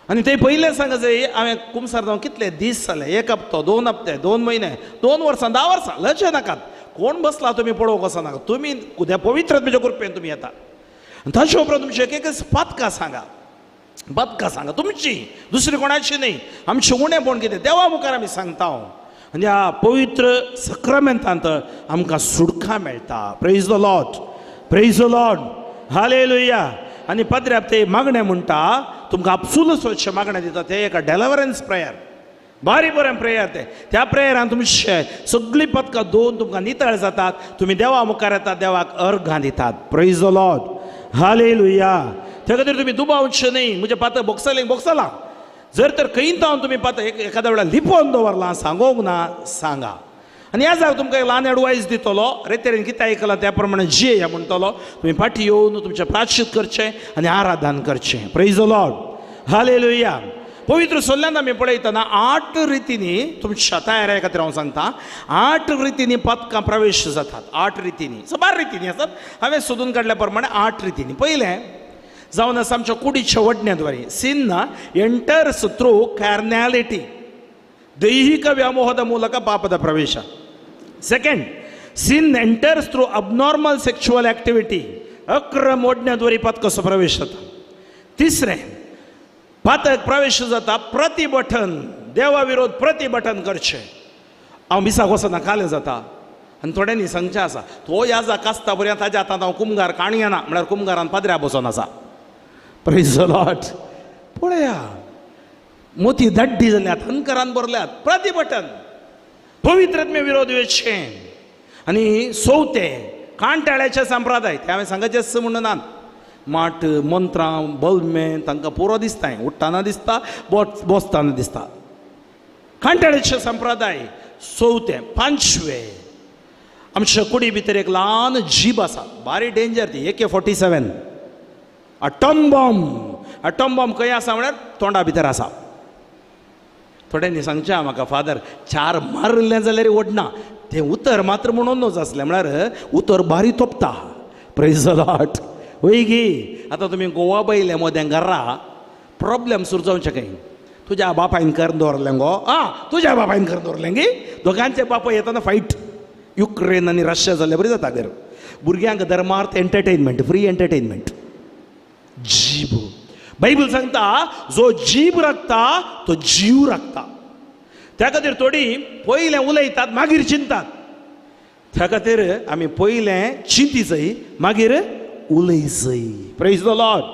आनी ते पयलें सांगा जाय हांवें कुमसार जावन कितले दीस जाले, 1 हप्तो, 2 हप्ते, 2 म्हयने, 2 वर्सां, 10 वर्सां, लज नाकात. कोण बसला तुमी पळोवंक वचनाका. तुमी उद्या पवित्र तुमच्या कृपेन तुमी येता. आनी ताचे उपरांत तुमचे एक एकच पातकां सांगा, पातकां सांगा तुमची, दुसरी कोणाची न्ही. आमचें उणेपण कितें देवा मुखार आमी सांगता. आनी ह्या पवित्र सक्रामेंतांत आमकां सुटका मेळटा. Praise the Lord, praise the Lord, hallelujah. आनी पाद्र्याप ते मागणें म्हणटा तुमकां आपसुलूच मागणें दिता तें एका डेलिवरन्स प्रेयर, बारी बरें प्रेयर तें. त्या प्रेयरान तुमचे सगळीं पदकां दोन तुमकां नितळ जातात, तुमी देवा मुखार येतात, देवाक अर्घां दितात. प्रेज the Lord, hallelujah. त्या खातीर तुमी दुबावचे न्ही म्हजें पातक बोगसलें बोगसलां. जर तर खंय तावन तुमी पातक एखाद्या वेळार लिपोवन दवरलां, सांगोंक ना, सांगा. आनी ह्या जाग्यार तुमकां एक ल्हान एडवायस दितलो, रेतेरेन कितें आयकलां त्या प्रमाणे जियेया म्हणटलो. तुमी फाटीं येवन तुमचें प्राश्चित करचें आनी आराधन करचें. प्रेज the Lord, hallelujah. पवित्र सोल्ल्यान आमी पळयतना 8 रितींनी तुमच्या तयारे खातीर हांव सांगता, 8 रितींनी पदकां प्रवेश जातात. 8 रितींनी, साबार रितींनी आसात, हांवें सोदून काडल्या प्रमाणे 8 रितींनी. पयलें जावन आसा आमच्या कुडीच्या वडण्याद्वारे, सिन एंटर्स थ्रू कार्नॅलिटी, ದೈಹಿಕ ವ್ಯಾಮೋಹದ ಮೂಲಕ ಪಾಪದ ಪ್ರವೇಶ. Second, sin enters through abnormal sexual activity, अक्रम ओढण्याद्वारे पातकाचो प्रवेश जाता. तिसरें, पातक प्रवेश जाता प्रतिबठन, देवा विरोध प्रतिबठन करचें. हांव मिसाक वचना कालें जाता आनी थोड्यांनी सांगचें आसा, तो ह्या जाक आसता बऱ्या ताज्या हातांत हांव कुमगार काणयेना, म्हळ्यार कुमगारान पाद्र्या बसोन आसा. Praise the Lord. पळया मोती दाड्डी जाल्यात, हनकरान भरल्यात, प्रतिभटन पवित्रत्मे विरोध वेचें. आनी सोवते कांटाळ्याचे संप्रदाय, ते हांवें सांगाचें म्हणून ना, माट मंत्रां बलमे तांकां पुरो दिसता, उठ्ठाना दिसता, बसताना दिसता. कांटाळ्याचे संप्रदाय चवथे. पांचवे, आमच्या कुडी भितर एक ल्हान जीब आसा, बारी डेंजर ती, AK-47 atom bomb. Atom bomb खंय आसा म्हळ्यार तोंडा भितर आसा. थोड्यांनी सांगचें म्हाका, फादर चार मारलें जाल्यार ओडना, तें उतर मात्र म्हणून नज आसलें, म्हळ्यार उतर बारी तोपता. Praise the Lord. वय गी आतां तुमी गोवा बयले मोदें घरा प्रोब्लेम सुरू जावचें खंय, तुज्या बापायन करून दवरलें गो, आं तुज्या बापायन करून दवरलें गी, दोगांचे बापाय येतना फायट. युक्रेन आनी रशिया जाल्ले बरी जाता घर. भुरग्यांक धर्मार्थ एंटरटेनमेंट, फ्री एंटरटेनमेंट. जीब, बायबल सांगता जो जीब राखता तो जीव राखता. त्या खातीर थोडी पयलें उलयतात मागीर चिंतात. त्या खातीर आमी पयलें चिंती जाय मागीर उलय जाय. Praise the Lord.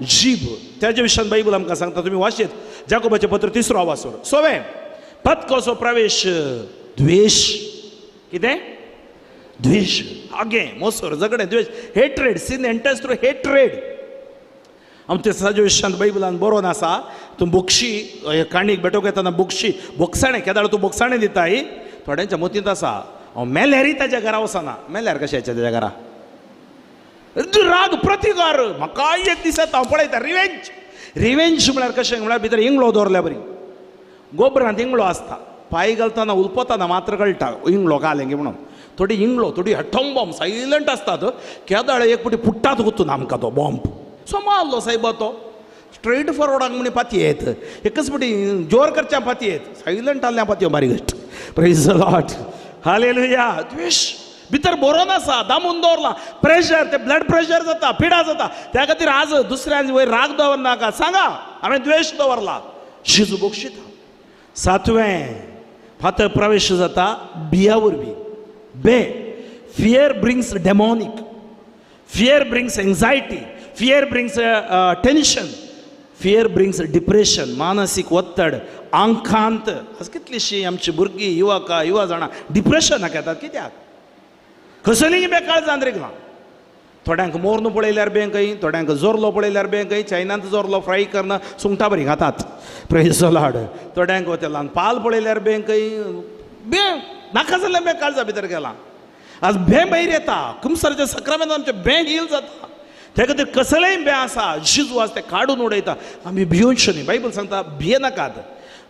जीब त्याच्या विशयान बायबल आमकां सांगता, तुमी वाचेत जाकोबाचें पत्र 3 वासूर. सवें, पत्कोसो प्रवेश द्वेश. कितें द्वेश? आगे मोसर झगडें द्वेश, hatred, sin enters through hatred. आमच्या साजे विशयांत बायबलान बरोवन आसा, तूं बोक्षी काणीक बेटोवंक येतना बोक्षी बोगसाणें केदाळ तूं बोगसाणें दिताय. थोड्यांच्या मतींत आसा हांव मेल्यारय ताच्या घरा वचना. मेल्यार कशें येचें ताच्या घरा? राग प्रतिकार म्हाका एक दीस येता, हांव पळयता. रिवेंज, रिवेंज म्हळ्यार कशें म्हळ्यार भितर इंगळो दवरल्या बरी, गोबरांत इंगळो आसता, पांय घालतना उलपतना मात्र कळटा इंगळो घालें म्हणून. थोडी इंगळो थोडी एटम बॉम्ब सायलंट आसतात, केदाळ एक फावटी पुट्टात वतून आमकां तो बॉम्ब. सो मारलो सायबा तो स्ट्रेट फॉरवर्डाक म्हणी पाती येत, एकच फावटी जोर करच्या पाती येत, सायलंट आहल्या पातयो बारीक गश्ट. Praise the Lord. Hallelujah. द्वेश भितर बरोवन आसा, दामून दवरला, प्रेशर, ते ब्लड प्रेशर जाता, पिडा जाता. त्या खातीर आज दुसऱ्यान वयर राग दवरनाका, सांगा हांवें द्वेश दवरला, शिजू बक्षिता. सातवें, फातर प्रवेश जाता बिया वरवीं. बे, fear brings demonic, fear brings anxiety, fear brings tension, fear brings depression, मानसीक ಒತ್ತಡ, आंकांत. आज कितलीशी आमची भुरगीं, युवकां, युवा जाणां डिप्रेशनाक येतात. कित्याक? कसलीय बेकाळ जांद्रिकलां. थोड्यांक मोर्न पळयल्यार बँक खंय, थोड्यांक जोरलो पळयल्यार बँक खंय, चायनांत जोरलो फ्राय करना सुंगटां बरीं खातात. Praise the Lord. थोड्यांक तेलान पाल पळयल्यार बँक खंय, बे नाका जाल्लें बे काळजा भितर गेलां. आज भें भायर येता, कुमसराच्या सक्रामेंत आमचें भें हील जाता. त्या खातीर कसलेंय बें आसा, जिजू आसा तें काडून उडयता. आमी भियोवचें न्ही. बायबल सांगता भियेनाकात.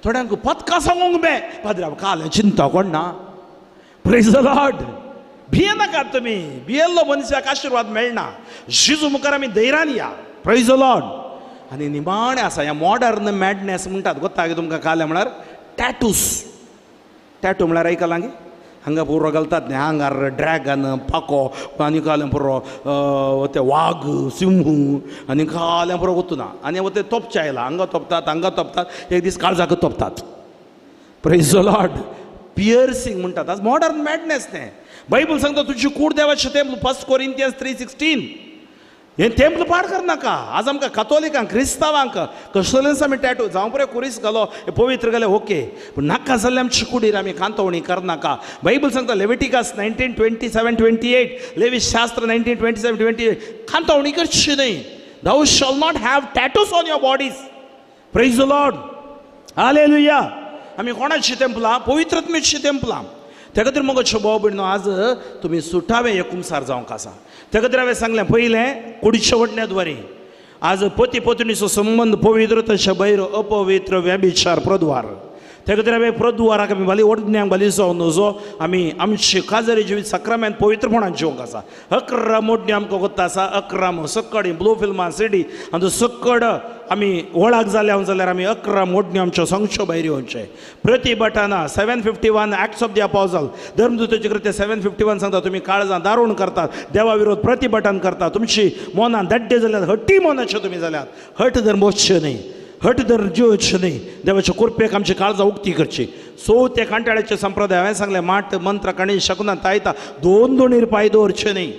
थोड्यांक पदकां सांगूंक बें, पाद्रा काल चिंता कोण ना. Praise the Lord. भियेनाकात तुमी, भियेल्लो मनशाक आशिर्वाद मेळना. जिजू मुखार आमी धैर्यान या. Praise the Lord. आनी निमाणें आसा ह्या मॉडर्न मॅडनेस म्हणटात, गोत्ता तुमकां कालें म्हळ्यार टॅटूस. टॅटू म्हळ्यार आयकलां गे? हांगा पुरो घालतात न्ही, हांगार ड्रॅगन पाको आनी कालें पुरो ते वाग सिंह आनी कालें पुरो वतना आनी ते तोपचें आयलां, हांगा तोपतात हांगा तोपतात, एक दीस काळजाक तोपतात. Praise the Lord. Piercing म्हणटात, आज मॉडर्न मॅडनेस तें. बायबल सांगता तुजी कूड देवाचें तेंपल, 1 Corinthians 3:16. हें तेंपल पाड करनाका. आज आमकां कातोलिकांक क्रिस्तांवांक कसलेंच आमी टॅटू जावं बरें कुरीस घालो पवित्र घालें ओके, पूण नाका जाल्लें आमचे कुडीर आमी कांतवणी करनाका. बायबल सांगता लेविटिकस 19:27-28, लेवी शास्त्र 19:27-28, कांतवणी करची न्हय. Thou shall not have tattoos on your bodies. Praise the Lord. Hallelujah. आमी कोणाची तेंपलां? पवित्रत्मेची तेंपलां. त्या खातीर मगो भाव भयणो आज तुमी सुटावे हे कुमसार जावंक आसा. त्या खातीर हांवें सांगलें पयलें कुडीच्या वडण्या द्वारे आज पती पत्नीचो संबंद पवित्र तशें भायर अपवित्र व्यभिचार प्रद्वार. त्या खातीर हांवें प्रद्वाराक आमी भाली वडण्यांक भाली जावं नजो, आमी आमचे काजारी जिवीत साक्रामेंत पवित्रपणान जिवंक आसा. 11 मोडणी आमकां कोत्ता आसा, 11 सक्कडी ब्लू फिल्मां सिडी आमचो सक्कड आमी वळख जाल्या जाल्यार आमी 11 मोडणी आमच्यो सांगच्यो भायर येवचें. प्रतिभटाना 751 एक्ट्स ऑफ the अपोजल, धर्मदूताचें कृत्य 751 सांगता तुमी काळजां दारूण करतात, देवा विरोध प्रतिभटन करतात, तुमची मनां दाड्डे जाल्यात, हट्टी मनाच्यो तुमी जाल्यात. हट धर्म वचचें न्हय, हट धर जिवचें न्हय, देवाच्या कृपेक आमची काळजां उक्ती करची. सो ते कांटाळ्याचे संप्रदाय हांवें सांगलें, माट मंत्र कणी शकना तायता दोन दोनीर पांय दवरचे न्हय.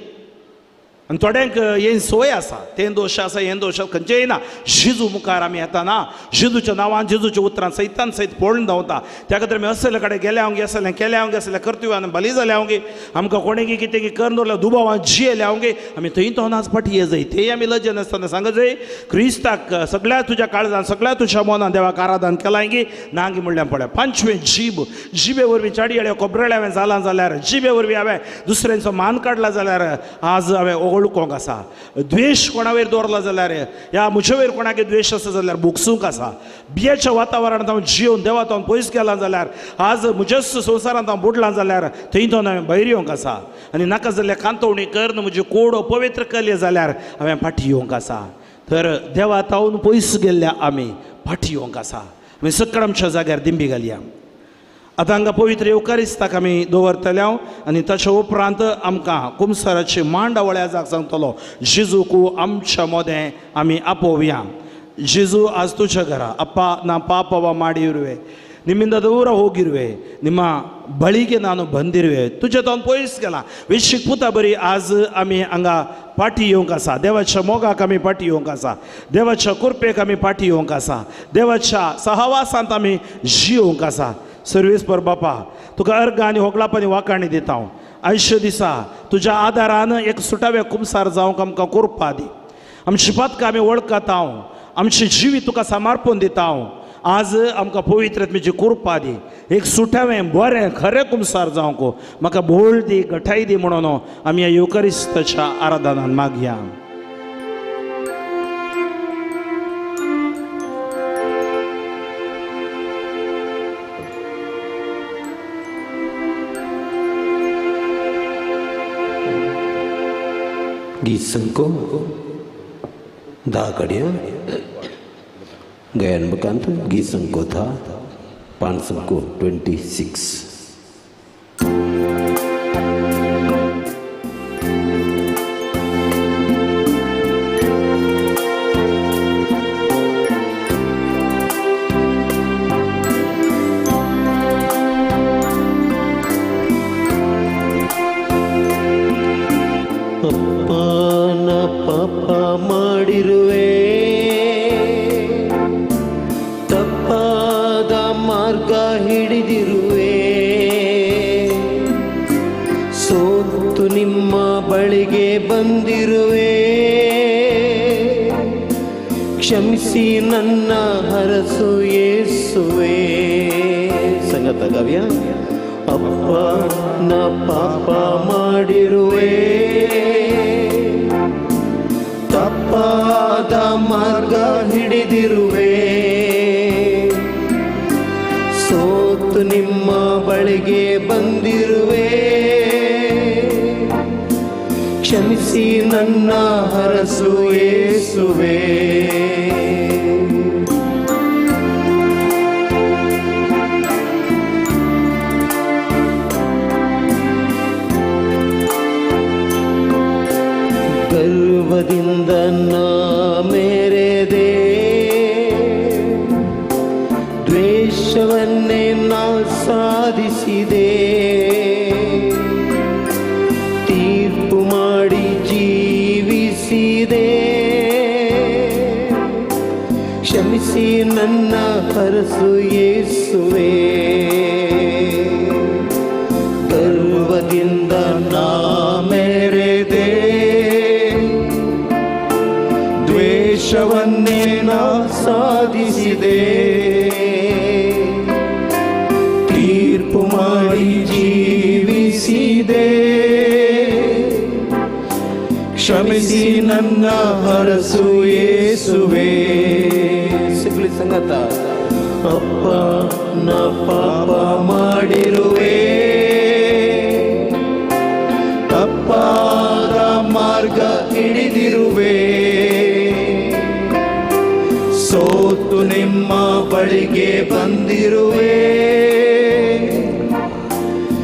आनी थोड्यांक हें सोय आसा, तें दोश आसा, हें दोश आसा, खंयचेय ना. जेजू मुखार आमी येताना जेजूच्या नांवान, जेजूच्या उतरान सैतान सयत पळून धांवता. त्या खातीर आमी असले कडेन गेले हांव गे, असलें केलें हांव गे, असलें कर्तव्यान बली जालें हांव गे, आमकां कोणें कितें की करून दवरलें, दुबावान जियेलें हांव गे, आमी थंय तो नाच फाटी ये जाय. तेय आमी लजेन नासतना सांगत जाय, क्रिस्ताक सगळ्या तुज्या काळजान, सगळ्या तुज्या मनान देवाक आराधन केलां गी ना गी म्हणल्यार पळय. पांचवें जीब, जिबे वरवीं चाडयेळे कोबरेळे हांवें जालां जाल्यार, जिबे वरवीं हांवें दुसऱ्यांचो मान काडला जाल्यार आज हांवें ओळखूंक आसा. द्वेश कोणावयर दवरला जाल्यार, ह्या म्हजे वयर कोणाक द्वेश आसा जाल्यार भोगसूंक आसा. बियेच्या वातावरणांत हांव जियोवन देवा हांव पयस गेलां जाल्यार, आज म्हज्याच संवसारांत हांव बुडलां जाल्यार थंय तो हांवें भायर येवंक आसा. आनी नाका जाल्यार कांतोवणी करून म्हजी कोड अपवित्र केली जाल्यार हांवें फाटी येवंक आसा. तर देवा तावन पयस गेल्ल्या आमी फाटी येवंक आसा. आमी सकळ आमच्या जाग्यार दिंबी घालया. आतां हांगा पवित्र येवकारिस्ताक आमी दवरतले आनी ताच्या उपरांत आमकां कुमसाराची मांडावळ जाग सांगतलो. जेजूकू आमच्या मोदें आमी आपोवया. जेजू आज तुज्या घरा ಅಪ್ಪ ನಾ ಪಾಪವ ಮಾಡಿರುವೆ, ನಿಮ್ಮಿಂದ ದೂರ ಹೋಗಿರುವೆ, ನಿಮ್ಮ ಬಳಿಗೆ ನಾನು ಬಂದಿರುವೆ, तुजे तो पयस गेला. वेशीक पुता बरी आज आमी हांगा पाटी येवंक आसा. देवाच्या मोगाक आमी पाटी येवंक आसा, देवाच्या कृपेक आमी पाटी येवंक आसा, देवाच्या सहवासांत आमी जियोवंक आसा. सर्वीस पर बापा तुका अर्घ आनी होगळाप आनी वाकाणी दिता हांव. आयच्या दिसा तुज्या आदारान एक सुटावे कुमसार जावंक आमकां कृपा दी. आमची पातकां आमी वळखता हांव, आमचें जिवीत तुका समर्पण दिता हांव. आज आमकां पवित्र आत्म्याची कृपा दी, एक सुटावें बरें खरें कुमसार जावंक म्हाका भोळ दी, गठाय दी म्हणून आमी ह्या येवकारिस्ताच्या आराधनान मागया. गीत संको धा कड्या गायन बकांत गीत संको था पान संको 26. ಅಪ್ಪನ ಪಾಪ ಮಾಡಿರುವೆ, ತಪ್ಪಾದ ಮಾರ್ಗ ಹಿಡಿದಿರುವೆ, ಸೋತು ನಿಮ್ಮ ಬಳಿಗೆ ಬಂದಿರುವೆ, ಕ್ಷಮಿಸಿ ನನ್ನ ಹರಸು ಯೇಸುವೆ. ಸಂಗತ ಕಾವ್ಯ. ಅಪ್ಪ ನ ಪಾಪ ಮಾಡಿರುವೆ, ತಪ್ಪಾದ ಮಾರ್ಗ ಹಿಡಿದಿರುವೆ, ಸೋತು ನಿಮ್ಮ ಬಳಿಗೆ ಬಂದಿರುವೆ, ಕ್ಷಮಿಸಿ ನನ್ನ ಹರಸು ಯೇಸುವೆ. ಗರ್ವದಿಂದ ನಾ ಮೇರೆದೆ, ದ್ವೇಷವನ್ನೇ ನಾ ಸಾಧಿಸಿದೆ, ತೀರ್ಪು ಮಾಡಿ ಜೀವಿಸಿದೆ, ಕ್ಷಮಿಸಿ ನನ್ನ ಹರಸು ಯೇಸುವೆ. ಗರ್ವದಿಂದ ನಾ ಮೇರೆದೆ, ದ್ವೇಷವನ್ನೇ ನಾ ಸಾಧಿಸಿದೆ, ತೀರ್ಪು ಮಾಡಿ ಜೀವಿಸಿದೆ, ಕ್ಷಮಿಸಿ ನನ್ನ ಹರಸು ಯೇಸುವೆ. ಸಿಗ್ಲಿ ಸಂಗತ. ಅಪ್ಪ ನಾ ಪಾಪ ಮಾಡಿರುವೆ, ತಪ್ಪಾದ ಮಾರ್ಗ ಹಿಡಿದಿರುವೆ, ಸೋತು ನಿಮ್ಮ ಬಳಿಗೆ ಬಂದಿರುವೆ,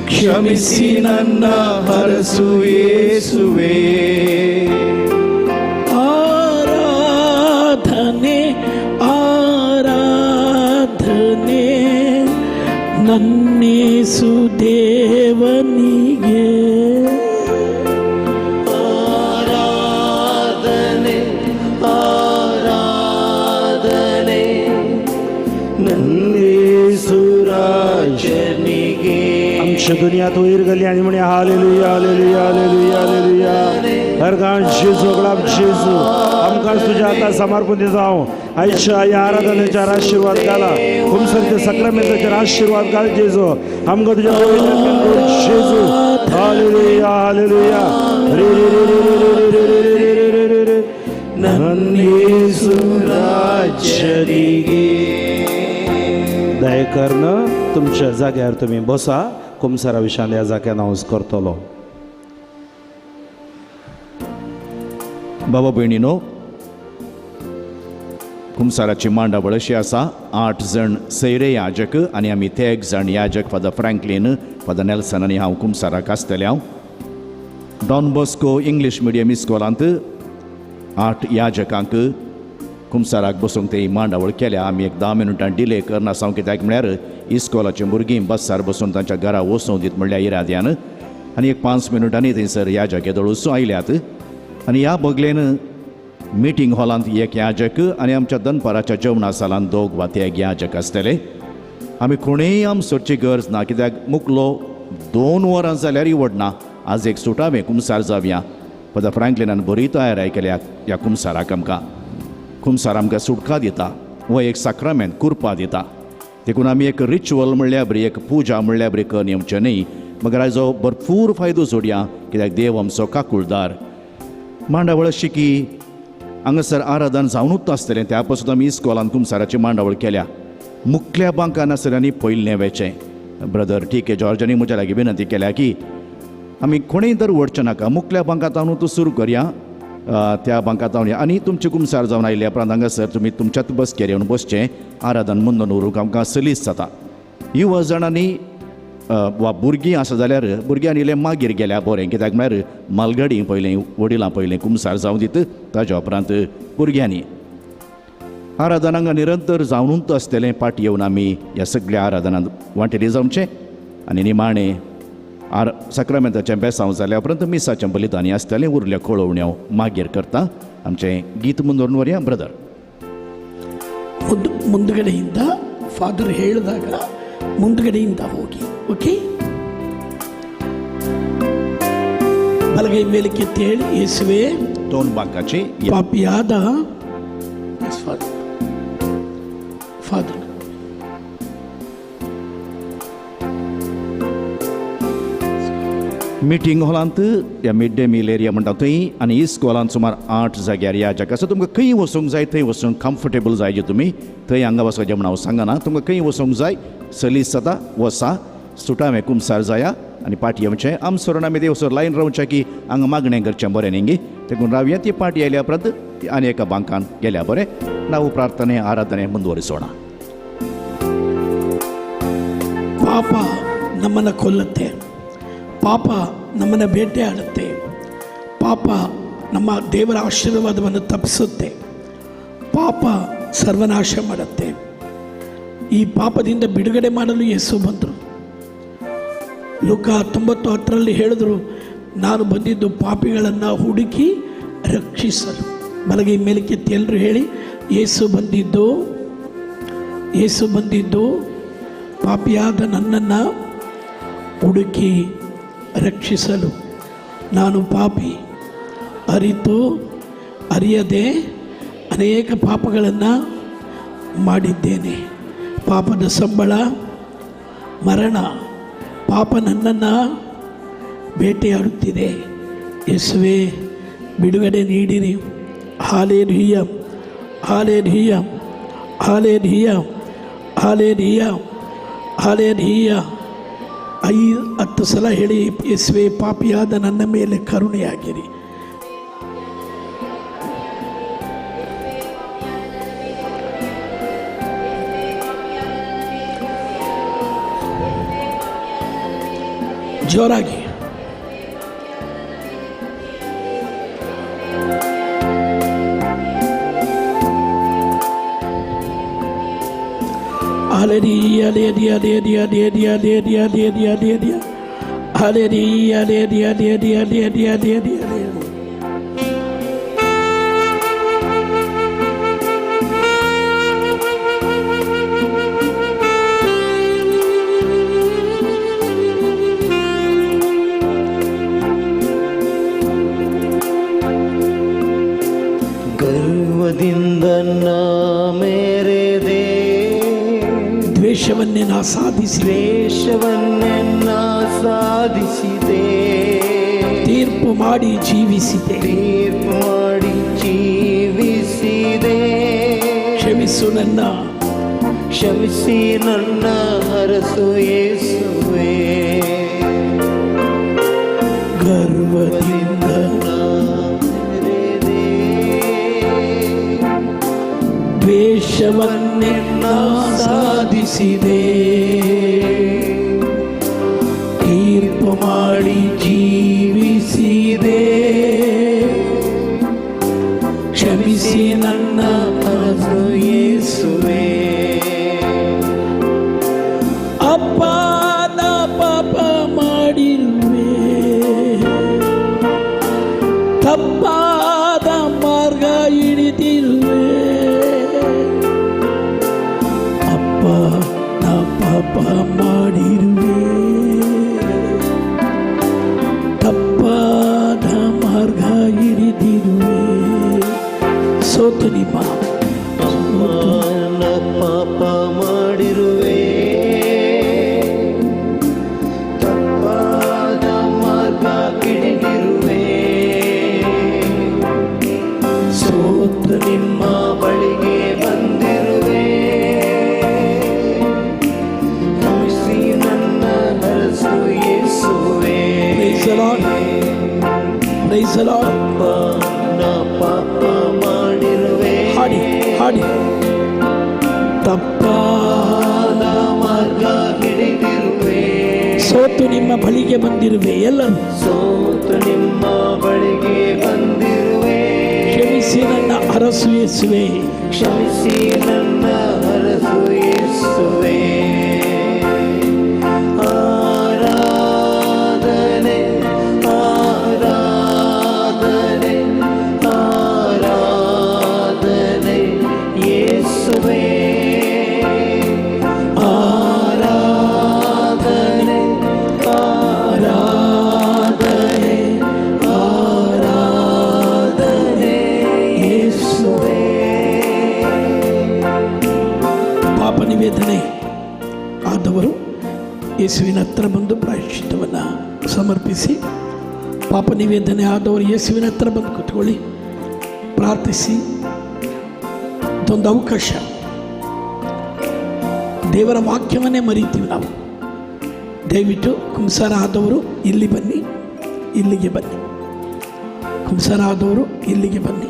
ಕ್ಷಮಿಸಿ ನನ್ನ ಹರಸು ಯೇಸುವೆ. ಆರಾಧನೆ ಆರಾಧನೆ ನನ್ನೇಸು ದೇವನಿಗೆ. ಆರಾಧನೆ आमची दुनिया वयर गेली आनी म्हणी हालेलुया हालेलुया हालेलुया हालेलुया. हर गांव जेजू गुलाब जेजू आमकां तुज्या आतां समर्पण जावं. आयच्या ह्या आराधनेचेर आशिर्वाद घाला, कुमसरच्या सक्रामेंताचेर आशिर्वाद घाल जेजू. आमकां तुज्या पवित्र जेजू. Hallelujah hallelujah. रे रे रे रे रे रे रे रे रे रे रे रे. ನನ್ನೇಸು ರಾಜರಿಗೆ. दयेकरन तुमच्या जाग्यार तुमी बसा. कुमसारा विशान ह्या जाग्यार अनावंस करतलो. बाबा भयणीनो, कुमसाराची मांडावळ अशी आसा. 8 जाण सैरे याजक आनी आमी तेग जाण याजक, फादर फ्रँकलीन, फादर नेल्सन आनी हांव कुमसाराक आसतले. हांव डॉन बॉस्को इंग्लीश मिडियम इस्कोलांत 8 याजकांक कुमसाराक बसूंक ते मांडावळ केल्या. आमी एक 10 मिनटां डिले करनासांव, कित्याक म्हळ्यार इस्कोलाची भुरगीं बसार बसून तांच्या घरा वचूं दीत म्हणल्या इराद्यान. आनी एक 5 मिनटांनी थंयसर याजक येदोळूच आयल्यात. आनी ह्या बगलेन मिटींग हॉलांत एक याजक आनी आमच्या दनपाराच्या जेवणा सालांत 2 वा 3 याजक आसतले. आमी कोणेय आम सोडची गरज ना, कित्याक मुकलो 2 वरां जाल्यार वडना. आज एक सुटावें कुमसार जावया. फादर फ्रँकलिनान बरी तयारी केल्या ह्या कुमसाराक. आमकां कुमसार आमकां सुटका दिता, हो एक साक्रामेंत कुरपा दिता. देखून आमी एक रिच्युअल म्हणल्यार बरी, एक पुजा म्हणल्यार बरी करून येवचें न्ही, मगर आयजो भरपूर फायदो जोडया, कित्याक देव आमचो काकुळदार. मांडावळ अशी की हांगासर आराधन जावनूच आसतलें. त्या पासून आमी इस्कोलान कुमसाराची मांडावळ केल्या. मुखल्या बांकान आसतलें आनी पयलें वेचें. ब्रदर टी के जॉर्जानी म्हज्या लागीं विनंती केल्या की आमी कोणेय तर वडचें नाका, मुखल्या बांकांत हांव तूं सुरू करया, त्या बांकांत हांव. आनी तुमचे कुमसार जावन आयल्या उपरांत हांगासर तुमी तुमच्याच बसकेर येवन बसचें. आराधन मुंदन उरूंक आमकां सलीस जाता. युवा जाणांनी वा भुरगीं आसा जाल्यार भुरग्यांनी इल्लें मागीर गेल्या बरें, कित्याक म्हळ्यार मालगाडी पयलें, वडिलां पयलें कुमसार जावं दीत, ताज्या उपरांत भुरग्यांनी. आराधन हांगा निरंतर जावनूच आसतलें. पाटी येवन आमी ह्या सगळ्या आराधनांत वांटेली जावचें. आनी निमाणें आर साक्रामेंताचें बेसांव जाल्या उपरांत मिसाचें बलिदानी आसतलें. उरल्या कळोवण्यो मागीर करता. आमचें गीत मुंदोवन व्हरया ब्रदर. ಮುಂದುಗಡೆಯಿಂದ ಫಾದರ್ ಹೇಳಿದಾಗ ಮುಂದುಗಡೆಯಿಂದ ಹೋಗಿ. ಓಕೆ, ಬಲಗೈ ಮೇಲಕ್ಕೆತ್ತಿ ಹೇಳಿ, ಯೇಸುವೆ, 2 बांकाची. ಪಾಪಿಯಾದ. ಫಾದರ್, ಫಾದರ್ मिटींग हॉलांत ह्या मिड डे मील एरिया म्हणटा थंय आनी इस्कोलांत सुमार 8 जाग्यार ह्या जाग्यार आसा. तुमकां खंय वचूंक जाय थंय वचूंक कम्फर्टेबल जाय जे तुमी थंय हांगा वचपाचें म्हूण हांव सांगना. तुमकां खंय वचूंक जाय सलीस जाता वसा. सुटावें कुमसार जाया आनी पाटी येवचें. आम सोरण आमी देवसर लायन रावचें की हांगा मागणें करचें बरें न्ही गे, देखून रावया. ती पाटी आयल्या उपरांत आनी एका बांकान गेल्या बरें. नाव प्रार्थने आराधने ಮುಂದುವರಿಸೋಣ. ಪಾಪ ನಮ್ಮನ್ನು ಕೊಲ್ಲುತ್ತೆ, ಪಾಪ ನಮ್ಮನ್ನು ಬೇಟೆಯಾಡುತ್ತೆ, ಪಾಪ ನಮ್ಮ ದೇವರ ಆಶೀರ್ವಾದವನ್ನು ತಪ್ಪಿಸುತ್ತೆ, ಪಾಪ ಸರ್ವನಾಶ ಮಾಡುತ್ತೆ. ಈ ಪಾಪದಿಂದ ಬಿಡುಗಡೆ ಮಾಡಲು ಯೇಸು ಬಂದರು. ಲೂಕ 19:10ರಲ್ಲಿ ಹೇಳಿದ್ರು, ನಾನು ಬಂದಿದ್ದು ಪಾಪಿಗಳನ್ನು ಹುಡುಕಿ ರಕ್ಷಿಸಲು. ಬಲಗೈ ಮೇಲಕ್ಕೆತ್ತಿ ಎಲ್ಲರೂ ಹೇಳಿ, ಯೇಸು ಬಂದಿದ್ದು, ಯೇಸು ಬಂದಿದ್ದು ಪಾಪಿಯಾದ ನನ್ನನ್ನು ಹುಡುಕಿ ರಕ್ಷಿಸಲು. ನಾನು ಪಾಪಿ, ಅರಿತು ಅರಿಯದೆ ಅನೇಕ ಪಾಪಗಳನ್ನು ಮಾಡಿದ್ದೇನೆ. ಪಾಪದ ಸಂಬಳ ಮರಣ. ಪಾಪ ನನ್ನನ್ನು ಬೇಟೆಯಾಡುತ್ತಿದೆ. ಯೇಸುವೆ, ಬಿಡುಗಡೆ ನೀಡಿರಿ. Hallelujah, hallelujah, hallelujah, hallelujah, hallelujah. 5-10 ಸಲ ಹೇಳಿ, ಯೇಸುವೆ, ಪಾಪಿಯಾದ ನನ್ನ ಮೇಲೆ ಕರುಣೆಯಾಗಿರಿ. ಜೋರಾಗಿ. Hallelujah, hallelujah, hallelujah, hallelujah, hallelujah, hallelujah, hallelujah, hallelujah, hallelujah, hallelujah, hallelujah, hallelujah. ಗರ್ವದಿಂದ ನಾ ಮೇರೆದೆ, ದ್ವೇಷವನ್ನೇ ನಾ ಸಾಧಿಸಿದೆ, ದ್ವೇಷವನ್ನೇ ನಾ ಸಾಧಿಸಿದೆ, ತೀರ್ಪು ಮಾಡಿ ಜೀವಿಸಿದೆ, ತೀರ್ಪು ಮಾಡಿ ಜೀವಿಸಿದೆ. ಕ್ಷಮಿಸು ನನ್ನ, ಕ್ಷಮಿಸಿ ನನ್ನ ಅರಸು ಯೇಸುವೆ. ಗರ್ವದಿಂದ ನಾ ಮೇರೆದೆ, ದ್ವೇಷವನ್ನೇ ನಾ ಸಾಧಿಸಿದೆ, ತೀರ್ಪು ಮಾಡಿ ಜೀವಿಸಿದೆ, ಕ್ಷಮಿಸಿ ನನ್ನ ಅರಸು ಯೇಸುವೆ. ಅಪ್ಪ ನಾ ಪಾಪ ಮಾಡಿರುವೆ, ತಪ್ಪಾದ ಮಾರ್ಗ ಹಿಡಿದಿರುವೆ, ಅಪ್ಪ ನಾ ಪಾಪ ಮಾಡಿರುವೆ, ತಪ್ಪಾದ ಮಾರ್ಗ ಹಿಡಿದಿರುವೆ. ಸೋತು ನಿಮ್ಮ ಅಮ್ಮನ ಪಾಪ ಮಾಡಿರುವೆ, ತಪ್ಪಾದ ಮಾರ್ಗ ಹಿಡಿದಿರುವೆ, ಸೋತು ನಿಮ್ಮ ಬಳಿಗೆ ಬಂದಿರುವೆ, ಕ್ಷಮಿಸಿ ನನ್ನ ಅರಸು ಯೇಸುವೆ. Praise the Lord. Praise the Lord. ಅಪ್ಪನ ಪಾಪ ಮಾಡಿರುವೆ, ಹಾಡಿ ಹಾಡಿ, ತಪ್ಪಾದ ಮಾರ್ಗ ಹಿಡಿದಿರುವೆ, ಸೋತು ನಿಮ್ಮ ಬಳಿಗೆ ಬಂದಿರುವೆ, ಎಲ್ಲರೂ ಸೋತು ನಿಮ್ಮ ಬಳಿಗೆ ಬಂದಿರುವೆ, ಕ್ಷಮಿಸಿ ನನ್ನ ಅರಸು ಯೇಸುವೆ. ಕ್ಷಮಿಸಿ ನನ್ನ ಅರಸು ಯೇಸುವೆ. ಆರಾಧನೆ ಆರಾಧನೆ ಆರಾಧನೆ ಯೇಸುವೆ, ಆರಾಧನೆ ಆರಾಧನೆ ಆರಾಧನೆ ಯೇಸುವೆ. ಪಾಪ ನಿವೇದನೆ ಆದವರು ಯೇಸುವಿನ ಹತ್ರ ಬಂದು ಪ್ರಾಯಶ್ಚಿತ್ತವನ್ನು ಸಮರ್ಪಿಸಿ. ಪಾಪ ನಿವೇದನೆ ಆದವರು ಯೇಸುವಿನ ಹತ್ರ ಬಂದು ಕೂತ್ಕೊಳ್ಳಿ, ಪ್ರಾರ್ಥಿಸಿ. ಇದೊಂದು ಅವಕಾಶ. ದೇವರ ವಾಕ್ಯವನ್ನೇ ಮರೀತೀವಿ ನಾವು. ದಯವಿಟ್ಟು ಕುಂಸಾರ ಆದವರು ಇಲ್ಲಿ ಬನ್ನಿ, ಇಲ್ಲಿಗೆ ಬನ್ನಿ. ಕುಂಸಾರ ಆದವರು ಇಲ್ಲಿಗೆ ಬನ್ನಿ.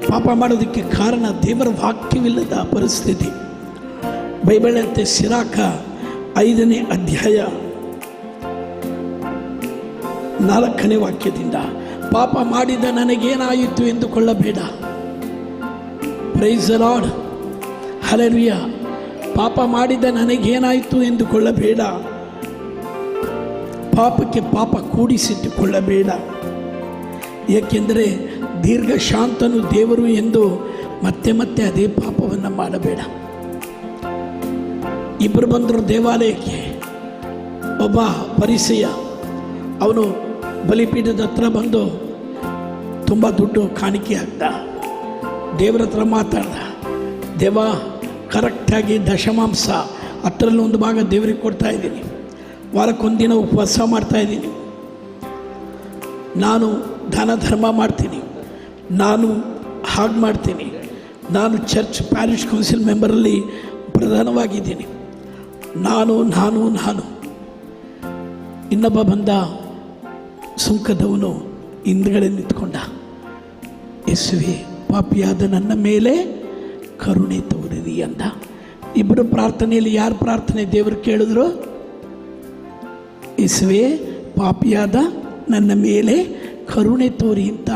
ಪಾಪ ಮಾಡೋದಕ್ಕೆ ಕಾರಣ ದೇವರ ವಾಕ್ಯವಿಲ್ಲದ ಪರಿಸ್ಥಿತಿ. ಬೈಬಲ್ ಸಿರಾಕ 5ನೇ ಅಧ್ಯಾಯ 4ನೇ ವಾಕ್ಯದಿಂದ, ಪಾಪ ಮಾಡಿದ ನನಗೇನಾಯಿತು ಎಂದುಕೊಳ್ಳಬೇಡ. Praise the Lord, hallelujah. ಪಾಪ ಮಾಡಿದ ನನಗೇನಾಯಿತು ಎಂದುಕೊಳ್ಳಬೇಡ. ಪಾಪಕ್ಕೆ ಪಾಪ ಕೂಡಿಸಿಟ್ಟುಕೊಳ್ಳಬೇಡ. ಏಕೆಂದರೆ ದೀರ್ಘಶಾಂತನು ದೇವರು ಎಂದು ಮತ್ತೆ ಮತ್ತೆ ಅದೇ ಪಾಪವನ್ನು ಮಾಡಬೇಡ. ಇಬ್ಬರು ಬಂದರು ದೇವಾಲಯಕ್ಕೆ. ಒಬ್ಬ ಪರಿಸೆಯ, ಅವನು ಬಲಿಪೀಠದ ಹತ್ರ ಬಂದು ತುಂಬ ದುಡ್ಡು ಕಾಣಿಕೆ ಹಾಕ್ದ. ದೇವರ ಹತ್ರ ಮಾತಾಡ್ದ. ದೇವ, ಕರೆಕ್ಟಾಗಿ ದಶಮಾಂಶ 10ರಲ್ಲಿ ಒಂದು ಭಾಗ ದೇವರಿಗೆ ಕೊಡ್ತಾಯಿದ್ದೀನಿ, ವಾರಕ್ಕೊಂದಿನ ಉಪವಾಸ ಮಾಡ್ತಾಯಿದ್ದೀನಿ, ನಾನು ದಾನ ಧರ್ಮ ಮಾಡ್ತೀನಿ, ನಾನು ಹಾಗೆ ಮಾಡ್ತೀನಿ, ನಾನು ಚರ್ಚ್ ಪ್ಯಾರಿಶ್ ಕೌನ್ಸಿಲ್ ಮೆಂಬರಲ್ಲಿ ಪ್ರಧಾನವಾಗಿದ್ದೀನಿ, ನಾನು ನಾನು ನಾನು. ಇನ್ನೊಬ್ಬ ಬಂದ ಸುಂಕದವನು ಹಿಂದ್ಗಡೆ ನಿಂತ್ಕೊಂಡ. ಯೇಸುವೆ, ಪಾಪಿಯಾದ ನನ್ನ ಮೇಲೆ ಕರುಣೆ ತೋರಿರಿ ಅಂದ. ಇಬ್ಬರು ಪ್ರಾರ್ಥನೆಯಲ್ಲಿ ಯಾರು ಪ್ರಾರ್ಥನೆ ದೇವರು ಕೇಳಿದ್ರು? ಯೇಸುವೆ, ಪಾಪಿಯಾದ ನನ್ನ ಮೇಲೆ ಕರುಣೆ ತೋರಿ ಅಂತ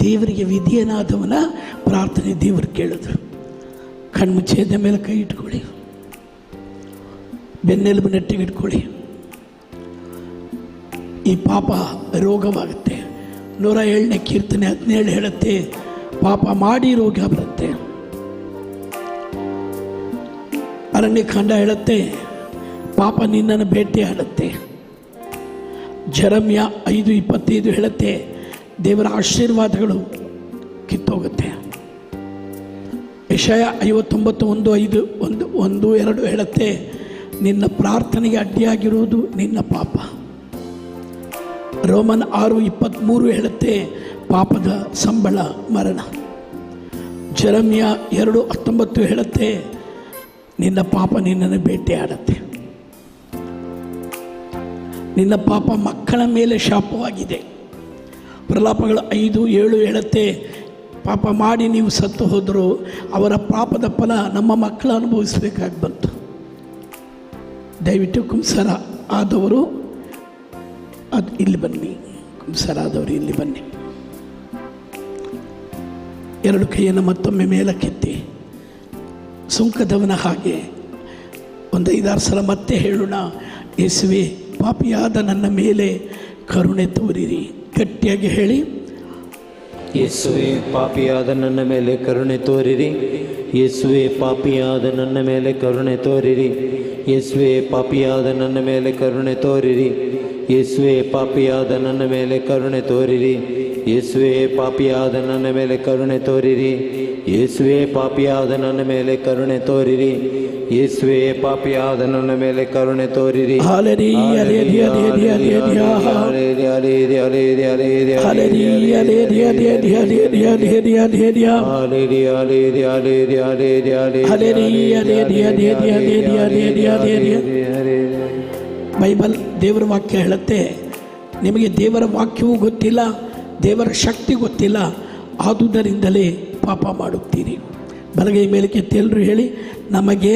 ದೇವರಿಗೆ ವಿಧಿಯನಾದವನ ಪ್ರಾರ್ಥನೆ ದೇವರು ಕೇಳಿದ್ರು. ಕಣ್ಮುಚ್ಚೇದ ಮೇಲೆ ಕೈ ಇಟ್ಕೊಳ್ಳಿ, ಬೆನ್ನೆಲುಬು ನೆಟ್ಟಿಗೆ ಇಟ್ಕೊಳ್ಳಿ. ಈ ಪಾಪ ರೋಗವಾಗುತ್ತೆ. 107ನೇ ಕೀರ್ತನೆ 17 ಹೇಳುತ್ತೆ, ಪಾಪ ಮಾಡಿ ರೋಗ ಬರುತ್ತೆ. ಅರಣ್ಯಕಾಂಡ ಹೇಳುತ್ತೆ, ಪಾಪ ನಿನ್ನನ್ನು ಭೇಟಿಯಾಡುತ್ತೆ. ಜೆರೆಮೀಯ 5:25 ಹೇಳುತ್ತೆ, ದೇವರ ಆಶೀರ್ವಾದಗಳು ಬಿಟ್ಟು ಹೋಗುತ್ತೆ. ಯೆಶಾಯ 59 1 5 1 1 2 ಹೇಳುತ್ತೆ, ನಿನ್ನ ಪ್ರಾರ್ಥನೆಗೆ ಅಡ್ಡಿಯಾಗಿರುವುದು ನಿನ್ನ ಪಾಪ. ರೋಮನ್ 6:23 ಹೇಳುತ್ತೆ, ಪಾಪದ ಸಂಬಳ ಮರಣ. ಜೆರೆಮಿಯ 2:19 ಹೇಳುತ್ತೆ, ನಿನ್ನ ಪಾಪ ನಿನ್ನನ್ನು ಬೇಟೆಯಾಡತ್ತೆ. ನಿನ್ನ ಪಾಪ ಮಕ್ಕಳ ಮೇಲೆ ಶಾಪವಾಗಿದೆ. ಪ್ರಲಾಪಗಳು 5:7 ಹೇಳುತ್ತೆ, ಪಾಪ ಮಾಡಿ ನೀವು ಸತ್ತು ಹೋದರೂ ಅವರ ಪಾಪದ ಫಲ ನಮ್ಮ ಮಕ್ಕಳು ಅನುಭವಿಸಬೇಕಾಗಿ ಬಂತು. ದಯವಿಟ್ಟು ಕುಂಸರ ಆದವರು ಅದು ಇಲ್ಲಿ ಬನ್ನಿ, ಕುಂಸರ ಆದವರು ಇಲ್ಲಿ ಬನ್ನಿ. ಎರಡು ಕೈಯನ್ನು ಮತ್ತೊಮ್ಮೆ ಮೇಲಕ್ಕೆತ್ತಿ ಸುಂಕದವನ ಹಾಗೆ ಒಂದು 5-6 ಸಲ ಮತ್ತೆ ಹೇಳೋಣ, ಯೇಸುವೆ ಪಾಪಿಯಾದ ನನ್ನ ಮೇಲೆ ಕರುಣೆ ತೋರಿರಿ. ಗಟ್ಟಿಯಾಗಿ ಹೇಳಿ, ಯೇಸುವೆ ಪಾಪಿಯಾದ ನನ್ನ ಮೇಲೆ ಕರುಣೆ ತೋರಿರಿ. ಯೇಸುವೆ ಪಾಪಿಯಾದ ನನ್ನ ಮೇಲೆ ಕರುಣೆ ತೋರಿರಿ. ಯೇಸುವೆ ಪಾಪಿಯಾದ ನನ್ನ ಮೇಲೆ ಕರುಣೆ ತೋರಿರಿ. ಯೇಸುವೆ ಪಾಪಿಯಾದ ನನ್ನ ಮೇಲೆ ಕರುಣೆ ತೋರಿರಿ. ಯೇಸುವೆ ಪಾಪಿಯಾದ ನನ್ನ ಮೇಲೆ ಕರುಣೆ ತೋರಿರಿ. ಯೇಸುವೆ ಪಾಪಿಯಾದ ನನ್ನ ಮೇಲೆ ಕರುಣೆ ತೋರಿರಿ. ಯೇಸುವೆ ಪಾಪಿಯಾದ ನನ್ನ ಮೇಲೆ ಕರುಣೆ ತೋರಿರಿ. Hallelujah, hallelujah, hallelujah, hallelujah, hallelujah, hallelujah. Bible ದೇವರ ವಾಕ್ಯ ಹೇಳುತ್ತೆ, ನಿಮಗೆ ದೇವರ ವಾಕ್ಯವೂ ಗೊತ್ತಿಲ್ಲ, ದೇವರ ಶಕ್ತಿ ಗೊತ್ತಿಲ್ಲ, ಆದುದರಿಂದಲೇ ಪಾಪ ಮಾಡುತ್ತೀರಿ. ಬಲಗೈ ಮೇಲಕ್ಕೆ ಎಲ್ಲರೂ ಹೇಳಿ, ನಮಗೆ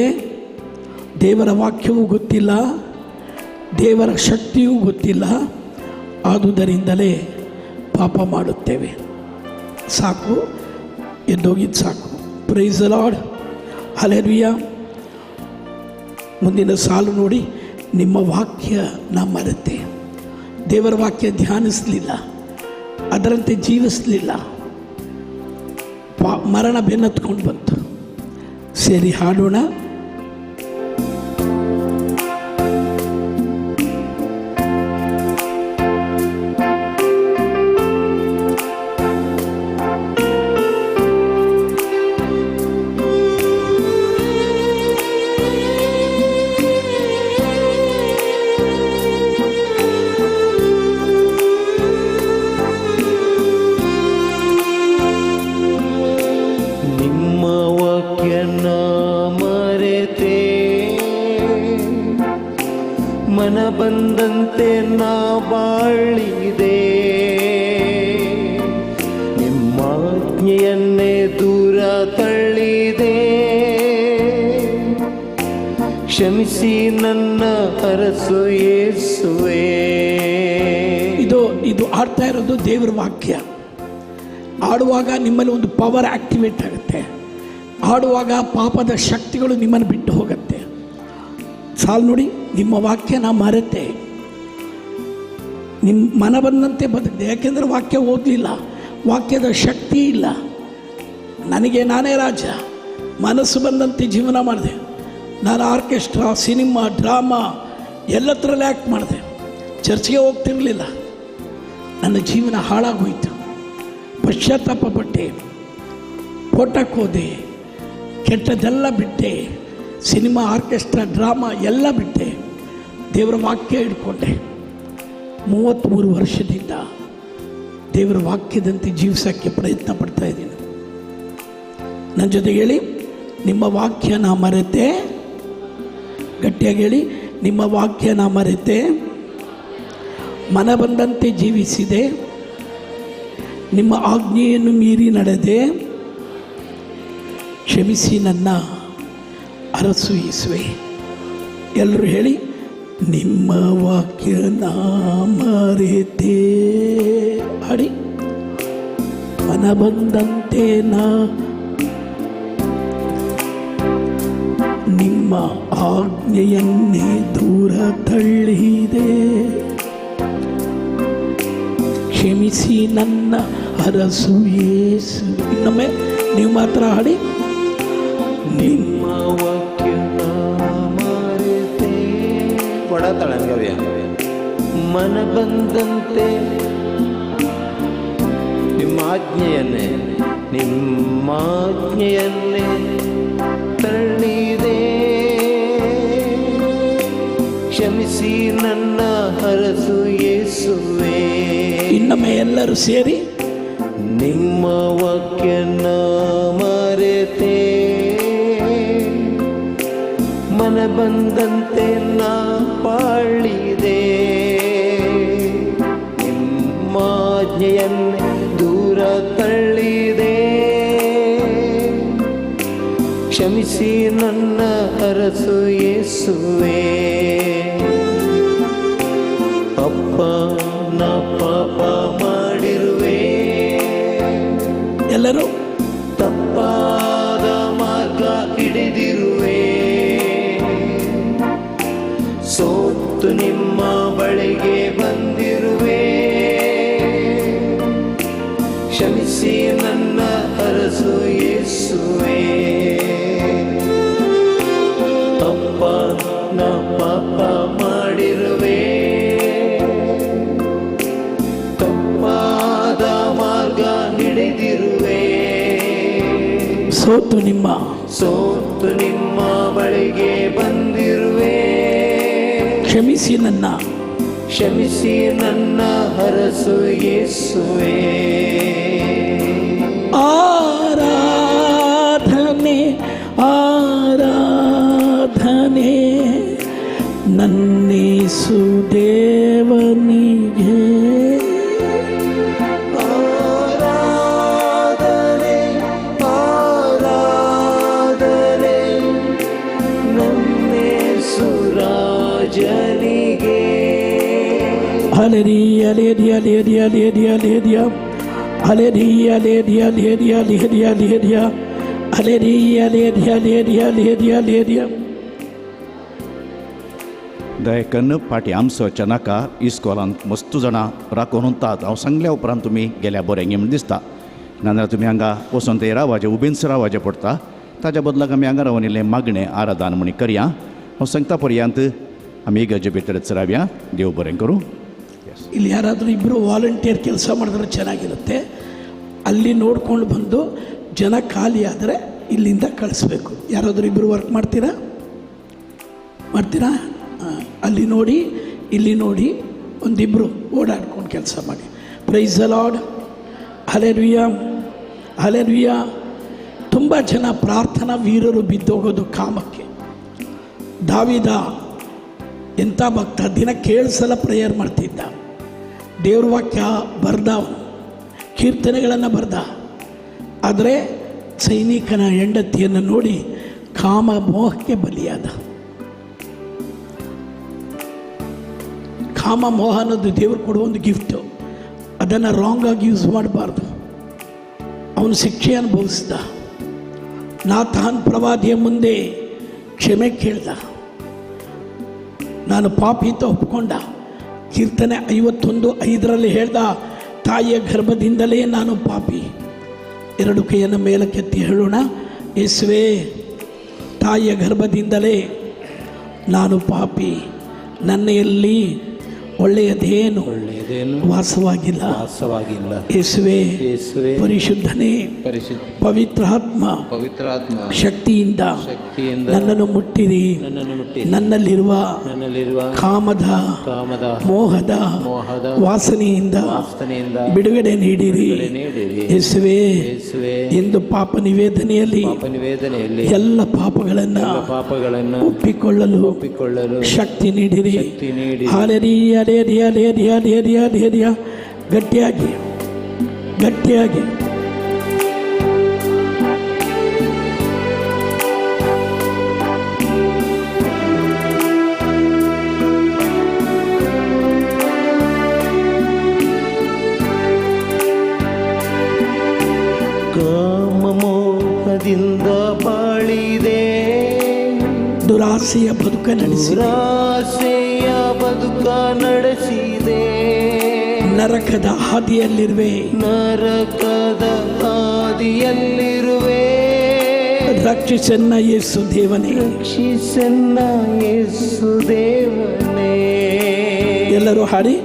ದೇವರ ವಾಕ್ಯವೂ ಗೊತ್ತಿಲ್ಲ, ದೇವರ ಶಕ್ತಿಯೂ ಗೊತ್ತಿಲ್ಲ, ಆದುದರಿಂದಲೇ ಪಾಪ ಮಾಡುತ್ತೇವೆ. ಸಾಕು, ಎದ್ದೋಗಿದ್ದು ಸಾಕು. Praise lord, hallelujah. ಮುಂದಿನ ಸಾಲು ನೋಡಿ, ನಿಮ್ಮ ವಾಕ್ಯ ನಾ ಮರೆತೆ. ದೇವರ ವಾಕ್ಯ ಧ್ಯಾನಿಸಲಿಲ್ಲ, ಅದರಂತೆ ಜೀವಿಸಲಿಲ್ಲ, ಮರಣ ಬೆನ್ನತ್ಕೊಂಡು ಬಂತು. ಸೇರಿ ಹಾಡೋಣ. ನಿಮ್ಮ ವಾಕ್ಯ ನಾ ಮರೆತೆ, ಮನ ಬಂದಂತೆ ನಾ ಬಾಳಿದೆ, ನಿಮ್ಮ ಆಜ್ಞೆಯನ್ನೇ ದೂರ ತಳ್ಳಿದೆ, ಕ್ಷಮಿಸಿ ನನ್ನ ಅರಸು ಯೇಸುವೆ. ಇದು ಇದು ಹಾಡ್ತಾ ಇರೋದು ದೇವರ ವಾಕ್ಯ. ಹಾಡುವಾಗ ನಿಮ್ಮಲ್ಲಿ ಒಂದು ಪವರ್ ಆಕ್ಟಿವೇಟ್ ಆಗುತ್ತೆ. ಹಾಡುವಾಗ ಪಾಪದ ಶಕ್ತಿಗಳು ನಿಮ್ಮನ್ನು ಬಿಟ್ಟು ಹೋಗುತ್ತೆ. ಸಾಲು ನೋಡಿ, ನಿಮ್ಮ ವಾಕ್ಯ ನಾ ಮರೆತೆ, ನಿಮ್ಮ ಮನ ಬಂದಂತೆ ಬದುಕಿದೆ. ಯಾಕೆಂದರೆ ವಾಕ್ಯ ಓದಲಿಲ್ಲ, ವಾಕ್ಯದ ಶಕ್ತಿ ಇಲ್ಲ. ನನಗೆ ನಾನೇ ರಾಜ, ಮನಸ್ಸು ಬಂದಂತೆ ಜೀವನ ಮಾಡಿದೆ. ನಾನು ಆರ್ಕೆಸ್ಟ್ರಾ, ಸಿನಿಮಾ, ಡ್ರಾಮಾ ಎಲ್ಲತ್ರಲ್ಲೇ ಆ್ಯಕ್ಟ್ ಮಾಡಿದೆ. ಚರ್ಚ್ಗೆ ಹೋಗ್ತಿರಲಿಲ್ಲ. ನನ್ನ ಜೀವನ ಹಾಳಾಗೋಯ್ತು. ಪಶ್ಚಾತ್ತಾಪ ಪಟ್ಟೆ, ಫೋಟೋಕ್ಕೆ ಹೋದೆ, ಕೆಟ್ಟದ್ದೆಲ್ಲ ಬಿಟ್ಟೆ, ಸಿನಿಮಾ, ಆರ್ಕೆಸ್ಟ್ರಾ, ಡ್ರಾಮಾ ಎಲ್ಲ ಬಿಟ್ಟೆ, ದೇವರ ವಾಕ್ಯ ಹಿಡ್ಕೊಂಡೆ. 33 ವರ್ಷದಿಂದ ದೇವರ ವಾಕ್ಯದಂತೆ ಜೀವಿಸೋಕ್ಕೆ ಪ್ರಯತ್ನ ಪಡ್ತಾ ಇದ್ದೀನಿ. ನನ್ನ ಜೊತೆಗೆ ಹೇಳಿ, ನಿಮ್ಮ ವಾಕ್ಯ ನಾ ಮರೆತೆ. ಗಟ್ಟಿಯಾಗಿ ಹೇಳಿ, ನಿಮ್ಮ ವಾಕ್ಯ ನಾ ಮರೆತೆ, ಮನ ಬಂದಂತೆ ಜೀವಿಸಿದೆ, ನಿಮ್ಮ ಆಜ್ಞೆಯನ್ನು ಮೀರಿ ನಡೆದೆ, ಕ್ಷಮಿಸಿ ನನ್ನ ಅರಸು ಯೇಸುವೆ. ಎಲ್ಲರೂ ಹೇಳಿ, ನಿಮ್ಮ ವಾಕ್ಯ ನಾ ಮರೆತೆ. ಹಾಡಿ, ಮನ ಬಂದಂತೆ ನಾ ನಿಮ್ಮ ಆಜ್ಞೆಯನ್ನೇ ದೂರ ತಳ್ಳಿದೆ, ಕ್ಷಮಿಸಿ ನನ್ನ ಅರಸು ಯೇಸು. ಇನ್ನೊಮ್ಮೆ ನೀವು ಮಾತ್ರ ಹಾಡಿ. ನಿಮ್ಮ ನಿಮ್ಮ ವಾಕ್ಯ ನಾ ಮರೆತೆ, ಕೊಡತಾಳೆ. ಮನ ಬಂದಂತೆ ನಿಮ್ಮ ಆಜ್ಞೆಯನ್ನೇ ನಿಮ್ಮಾಜ್ಞೆಯನ್ನೇ ತಳ್ಳಿದೆ. ಕ್ಷಮಿಸಿ ನನ್ನ ಅರಸು ಯೇಸುವೆ. ಇನ್ನೊಮ್ಮೆ ಎಲ್ಲರೂ ಸೇರಿ. ನಿಮ್ಮ ವಾಕ್ಯನ ಮರೆತೆ, ಮನ ಬಂದಂತೆ ನಾ ಬಾಳಿದೆ. ನಿಮ್ಮಾಜ್ಞೆಯನ್ನೇ ದೂರ ತಳ್ಳಿದೆ. ಕ್ಷಮಿಸಿ ನನ್ನ ಅರಸು ಯೇಸುವೆ. ಅಪ್ಪ, ನಾ ಪಾಪ ಮಾಡಿರುವೆ. ಎಲ್ಲರೂ. ತಪ್ಪಾದ ಮಾರ್ಗ ಹಿಡಿದಿರುವೆ. ಸೋತು ನಿಮ್ಮ ಬಳಿಗೆ ಬಂದಿರುವೆ. ಕ್ಷಮಿಸಿ ನನ್ನ ಅರಸು ಯೇಸುವೆ. ಅಪ್ಪ, ನಾ ಪಾಪ ಮಾಡಿರುವೆ. ತಪ್ಪಾದ ಮಾರ್ಗ ಹಿಡಿದಿರುವೆ. ಸೋತು ನಿಮ್ಮ ಸೋತು ನಿಮ್ಮ ಬಳಿಗೆ ಬಂದಿರುವೆ. ಕ್ಷಮಿಸಿ ನನ್ನ ಕ್ಷಮಿಸಿ ನನ್ನ ಅರಸು ಯೇಸುವೆ. ಆರಾಧನೆ, ಆರಾಧನೆ ನನ್ನೇಸು ದೇವನಿಗೆ. ಆರಾಧನೆ, ಆರಾಧನೆ ನನ್ನೇಸು ರಾಜನಿಗೆ. ಹಲೆರಿ ಅಲೇರಿ ಅಲೇರಿ ಅಲೇರಿ ಅಲೇರಿಯ ಅಲೆರಿ ಅಲೇರಿ ಅಲೇರಿ ಅಲೇರಿ ಅಲೇರಿಯ ಅಲೆರಿ ಅಲೇರಿ ಅಲೇರಿ ಅಲೇರಿ ಅಲೇರಿಯ. दयाकन्न फाटीं आमचो नाका इस्कॉलांत मस्त जाणां राखून उरतात. हांव सांगल्या उपरांत तुमी गेल्या बरें म्हूण दिसता. नाजाल्यार तुमी हांगा वचोन ते रावाचें, उबेंच रावाचें पडटा. ताच्या बदलाक आमी हांगा रावन इल्लें मागणें आराधन म्हूण करया. हांव सांगता पर्यंत आमी इगर्जे भितरच रावया. देव बरें करूं. ಇಲ್ಲಿ ಯಾರಾದರೂ ಇಬ್ಬರು ವಾಲಂಟಿಯರ್ ಕೆಲಸ ಮಾಡಿದ್ರೆ ಚೆನ್ನಾಗಿರುತ್ತೆ. ಅಲ್ಲಿ ನೋಡ್ಕೊಂಡು ಬಂದು ಜನ ಖಾಲಿ ಆದರೆ ಇಲ್ಲಿಂದ ಕಳಿಸ್ಬೇಕು. ಯಾರಾದರೂ ಇಬ್ಬರು ವರ್ಕ್ ಮಾಡ್ತೀರಾ? ಮಾಡ್ತೀರಾ? ಅಲ್ಲಿ ನೋಡಿ, ಇಲ್ಲಿ ನೋಡಿ, ಒಂದಿಬ್ಬರು ಓಡಾಡ್ಕೊಂಡು ಕೆಲಸ ಮಾಡಿ. Praise the Lord. Hallelujah, hallelujah. ತುಂಬ ಜನ ಪ್ರಾರ್ಥನಾ ವೀರರು ಬಿದ್ದೋಗೋದು ಕಾಮಕ್ಕೆ. ದಾವಿದ ಎಂಥ ಭಕ್ತ, ದಿನಕ್ಕೆ 7 ಸಲ ಪ್ರೇಯರ್ ಮಾಡ್ತಿದ್ದ. ದೇವ್ರ ವಾಕ್ಯ ಬರ್ದ, ಅವನು ಕೀರ್ತನೆಗಳನ್ನು ಬರ್ದ. ಆದರೆ ಸೈನಿಕನ ಹೆಂಡತಿಯನ್ನು ನೋಡಿ ಕಾಮ ಮೋಹಕ್ಕೆ ಬಲಿಯಾದ. ಕಾಮ ಮೋಹ ಅನ್ನೋದು ದೇವರು ಕೊಡುವ ಒಂದು ಗಿಫ್ಟು, ಅದನ್ನು ರಾಂಗಾಗಿ ಯೂಸ್ ಮಾಡಬಾರ್ದು. ಅವನು ಶಿಕ್ಷೆ ಅನುಭವಿಸ್ದ. ನಾಥಾನ್ ಪ್ರವಾದಿಯ ಮುಂದೆ ಕ್ಷಮೆ ಕೇಳ್ದ, ನಾನು ಪಾಪಿ ಅಂತ ಒಪ್ಕೊಂಡ. ಕೀರ್ತನೆ 51:5 ಹೇಳ್ದ, ತಾಯಿಯ ಗರ್ಭದಿಂದಲೇ ನಾನು ಪಾಪಿ. ಎರಡು ಕೈಯನ್ನು ಮೇಲಕ್ಕೆತ್ತಿ ಹೇಳೋಣ, ಯೇಸುವೇ, ತಾಯಿಯ ಗರ್ಭದಿಂದಲೇ ನಾನು ಪಾಪಿ, ನನ್ನೆಯಲ್ಲಿ ಒಳ್ಳೆಯದೇನು ವಾಸವಾಗಿಲ್ಲ, ವಾಸವಾಗಿಲ್ಲ. ಯೇಸುವೇ, ಯೇಸುವೇ, ಪರಿಶುದ್ಧನೇ, ಪರಿಶುದ್ಧ ಪವಿತ್ರಾತ್ಮ ಪವಿತ್ರಾತ್ಮ ಶಕ್ತಿಯಿಂದ ಶಕ್ತಿಯಿಂದ ನನ್ನನ್ನು ಮುಟ್ಟಿರಿ, ನನ್ನನ್ನು ಮುಟ್ಟಿರಿ, ನನ್ನಲ್ಲಿರುವ ನನ್ನಲ್ಲಿರುವ ಕಾಮದ ಕಾಮದ ಮೋಹದ ಮೋಹದ ವಾಸನೆಯಿಂದ ವಾಸನೆಯಿಂದ ಬಿಡುಗಡೆ ನೀಡಿರಿ. ಬಿಡುಗಡೆ ನೀಡಿರಿ. ಯೇಸುವೇ, ಯೇಸುವೇ, ಎಂದು ಪಾಪ ನಿವೇದನೆಯಲ್ಲಿ ಪಾಪ ನಿವೇದನೆಯಲ್ಲಿ ಎಲ್ಲ ಪಾಪಗಳನ್ನು ಎಲ್ಲ ಪಾಪಗಳನ್ನು ಒಪ್ಪಿಕೊಳ್ಳಲು ಒಪ್ಪಿಕೊಳ್ಳಲು ಶಕ್ತಿ ನೀಡಿರಿ. ಶಕ್ತಿ ನೀಡಿರಿ. ಹಾಲೆರಿ ಅಲೇರಿ ಅಲೇರಿ ಅಲೇರಿ ಅಲೇರಿಯ. ಗಟ್ಟಿಯಾಗಿ ಗಟ್ಟಿಯಾಗಿ. ಕಾಮ ಮೋಹದಿಂದ ಬಾಳಿದೆ, ದುರಾಸೆಯ ಬದುಕ ನಡೆಸಿ, ದುರಾಸೆಯ ಬದುಕ ನಡೆಸಿದೆ, ನರಕದ ಹಾದಿಯಲ್ಲಿರುವೆ, ನರಕದ ಹಾದಿಯಲ್ಲಿರುವೆ, ರಕ್ಷಿಸನ್ನ ಯೇಸು ದೇವನೇ, ರಕ್ಷಿಸನ್ನ ಯೇಸು ದೇವನೇ. ಎಲ್ಲರೂ ಹಾಡಿ.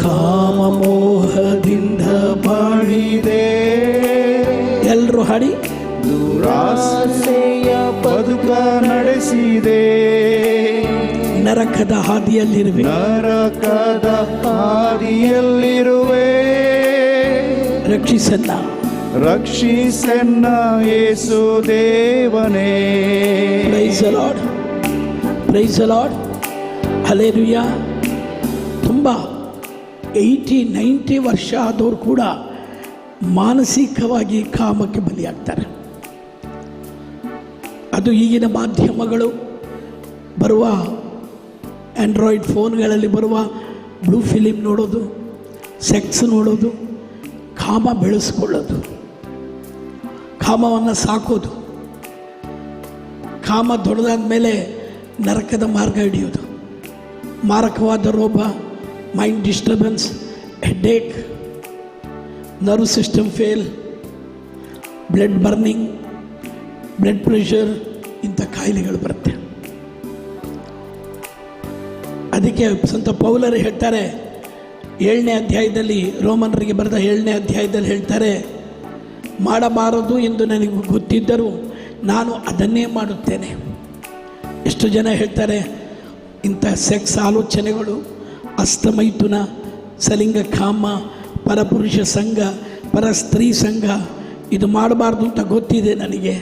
ಕಾಮ ಮೋಹದಿಂದ ಬಾಳಿದೆ, ಎಲ್ಲರೂ ಹಾಡಿ. ದುರಾಸೆಯ ಬದುಕ ನಡೆಸಿದೆ, ನರಕದ ಹಾದಿಯಲ್ಲಿರುವೆ, ನರಕದ ಹಾದಿಯಲ್ಲಿರುವೆ, ರಕ್ಷಿಸನ್ನ ರಕ್ಷಿಸೆನ್ನ ಯೇಸು ದೇವನೇ. Praise Lord, praise Lord, hallelujah. ತುಂಬ 80-90 ವರ್ಷ ಆದವರು ಕೂಡ ಮಾನಸಿಕವಾಗಿ ಕಾಮಕ್ಕೆ ಬಲಿಯಾಗ್ತಾರೆ. ಅದು ಈಗಿನ ಮಾಧ್ಯಮಗಳು ಬರುವ ಆ್ಯಂಡ್ರಾಯ್ಡ್ ಫೋನ್ಗಳಲ್ಲಿ ಬರುವ ಬ್ಲೂ ಫಿಲಿಮ್ ನೋಡೋದು, ಸೆಕ್ಸ್ ನೋಡೋದು, ಕಾಮ ಬೆಳೆಸ್ಕೊಳ್ಳೋದು, ಕಾಮವನ್ನು ಸಾಕೋದು, ಕಾಮ ದೊಡ್ಡದಾದ ಮೇಲೆ ನರಕದ ಮಾರ್ಗ ಹಿಡಿಯೋದು, ಮಾರಕವಾದ ರೋಗ, mind disturbance, headache, nerve system fail, blood burning, blood pressure, ಇಂಥ ಕಾಯಿಲೆಗಳು ಬರುತ್ತೆ. ಅದಕ್ಕೆ ಸಂತ ಪೌಲರು ಹೇಳ್ತಾರೆ, 7ನೇ ಅಧ್ಯಾಯದಲ್ಲಿ, ರೋಮನರಿಗೆ ಬರೆದ 7ನೇ ಅಧ್ಯಾಯದಲ್ಲಿ ಹೇಳ್ತಾರೆ, ಮಾಡಬಾರದು ಎಂದು ನನಗೆ ಗೊತ್ತಿದ್ದರೂ ನಾನು ಅದನ್ನೇ ಮಾಡುತ್ತೇನೆ. ಎಷ್ಟು ಜನ ಹೇಳ್ತಾರೆ, ಇಂಥ ಸೆಕ್ಸ್ ಆಲೋಚನೆಗಳು, ಹಸ್ತಮೈಥುನ, ಸಲಿಂಗ ಕಾಮ, ಪರಪುರುಷ ಸಂಘ, ಪರಸ್ತ್ರೀ ಸಂಘ, ಇದು ಮಾಡಬಾರ್ದು ಅಂತ ಗೊತ್ತಿದೆ ನನಗೆ,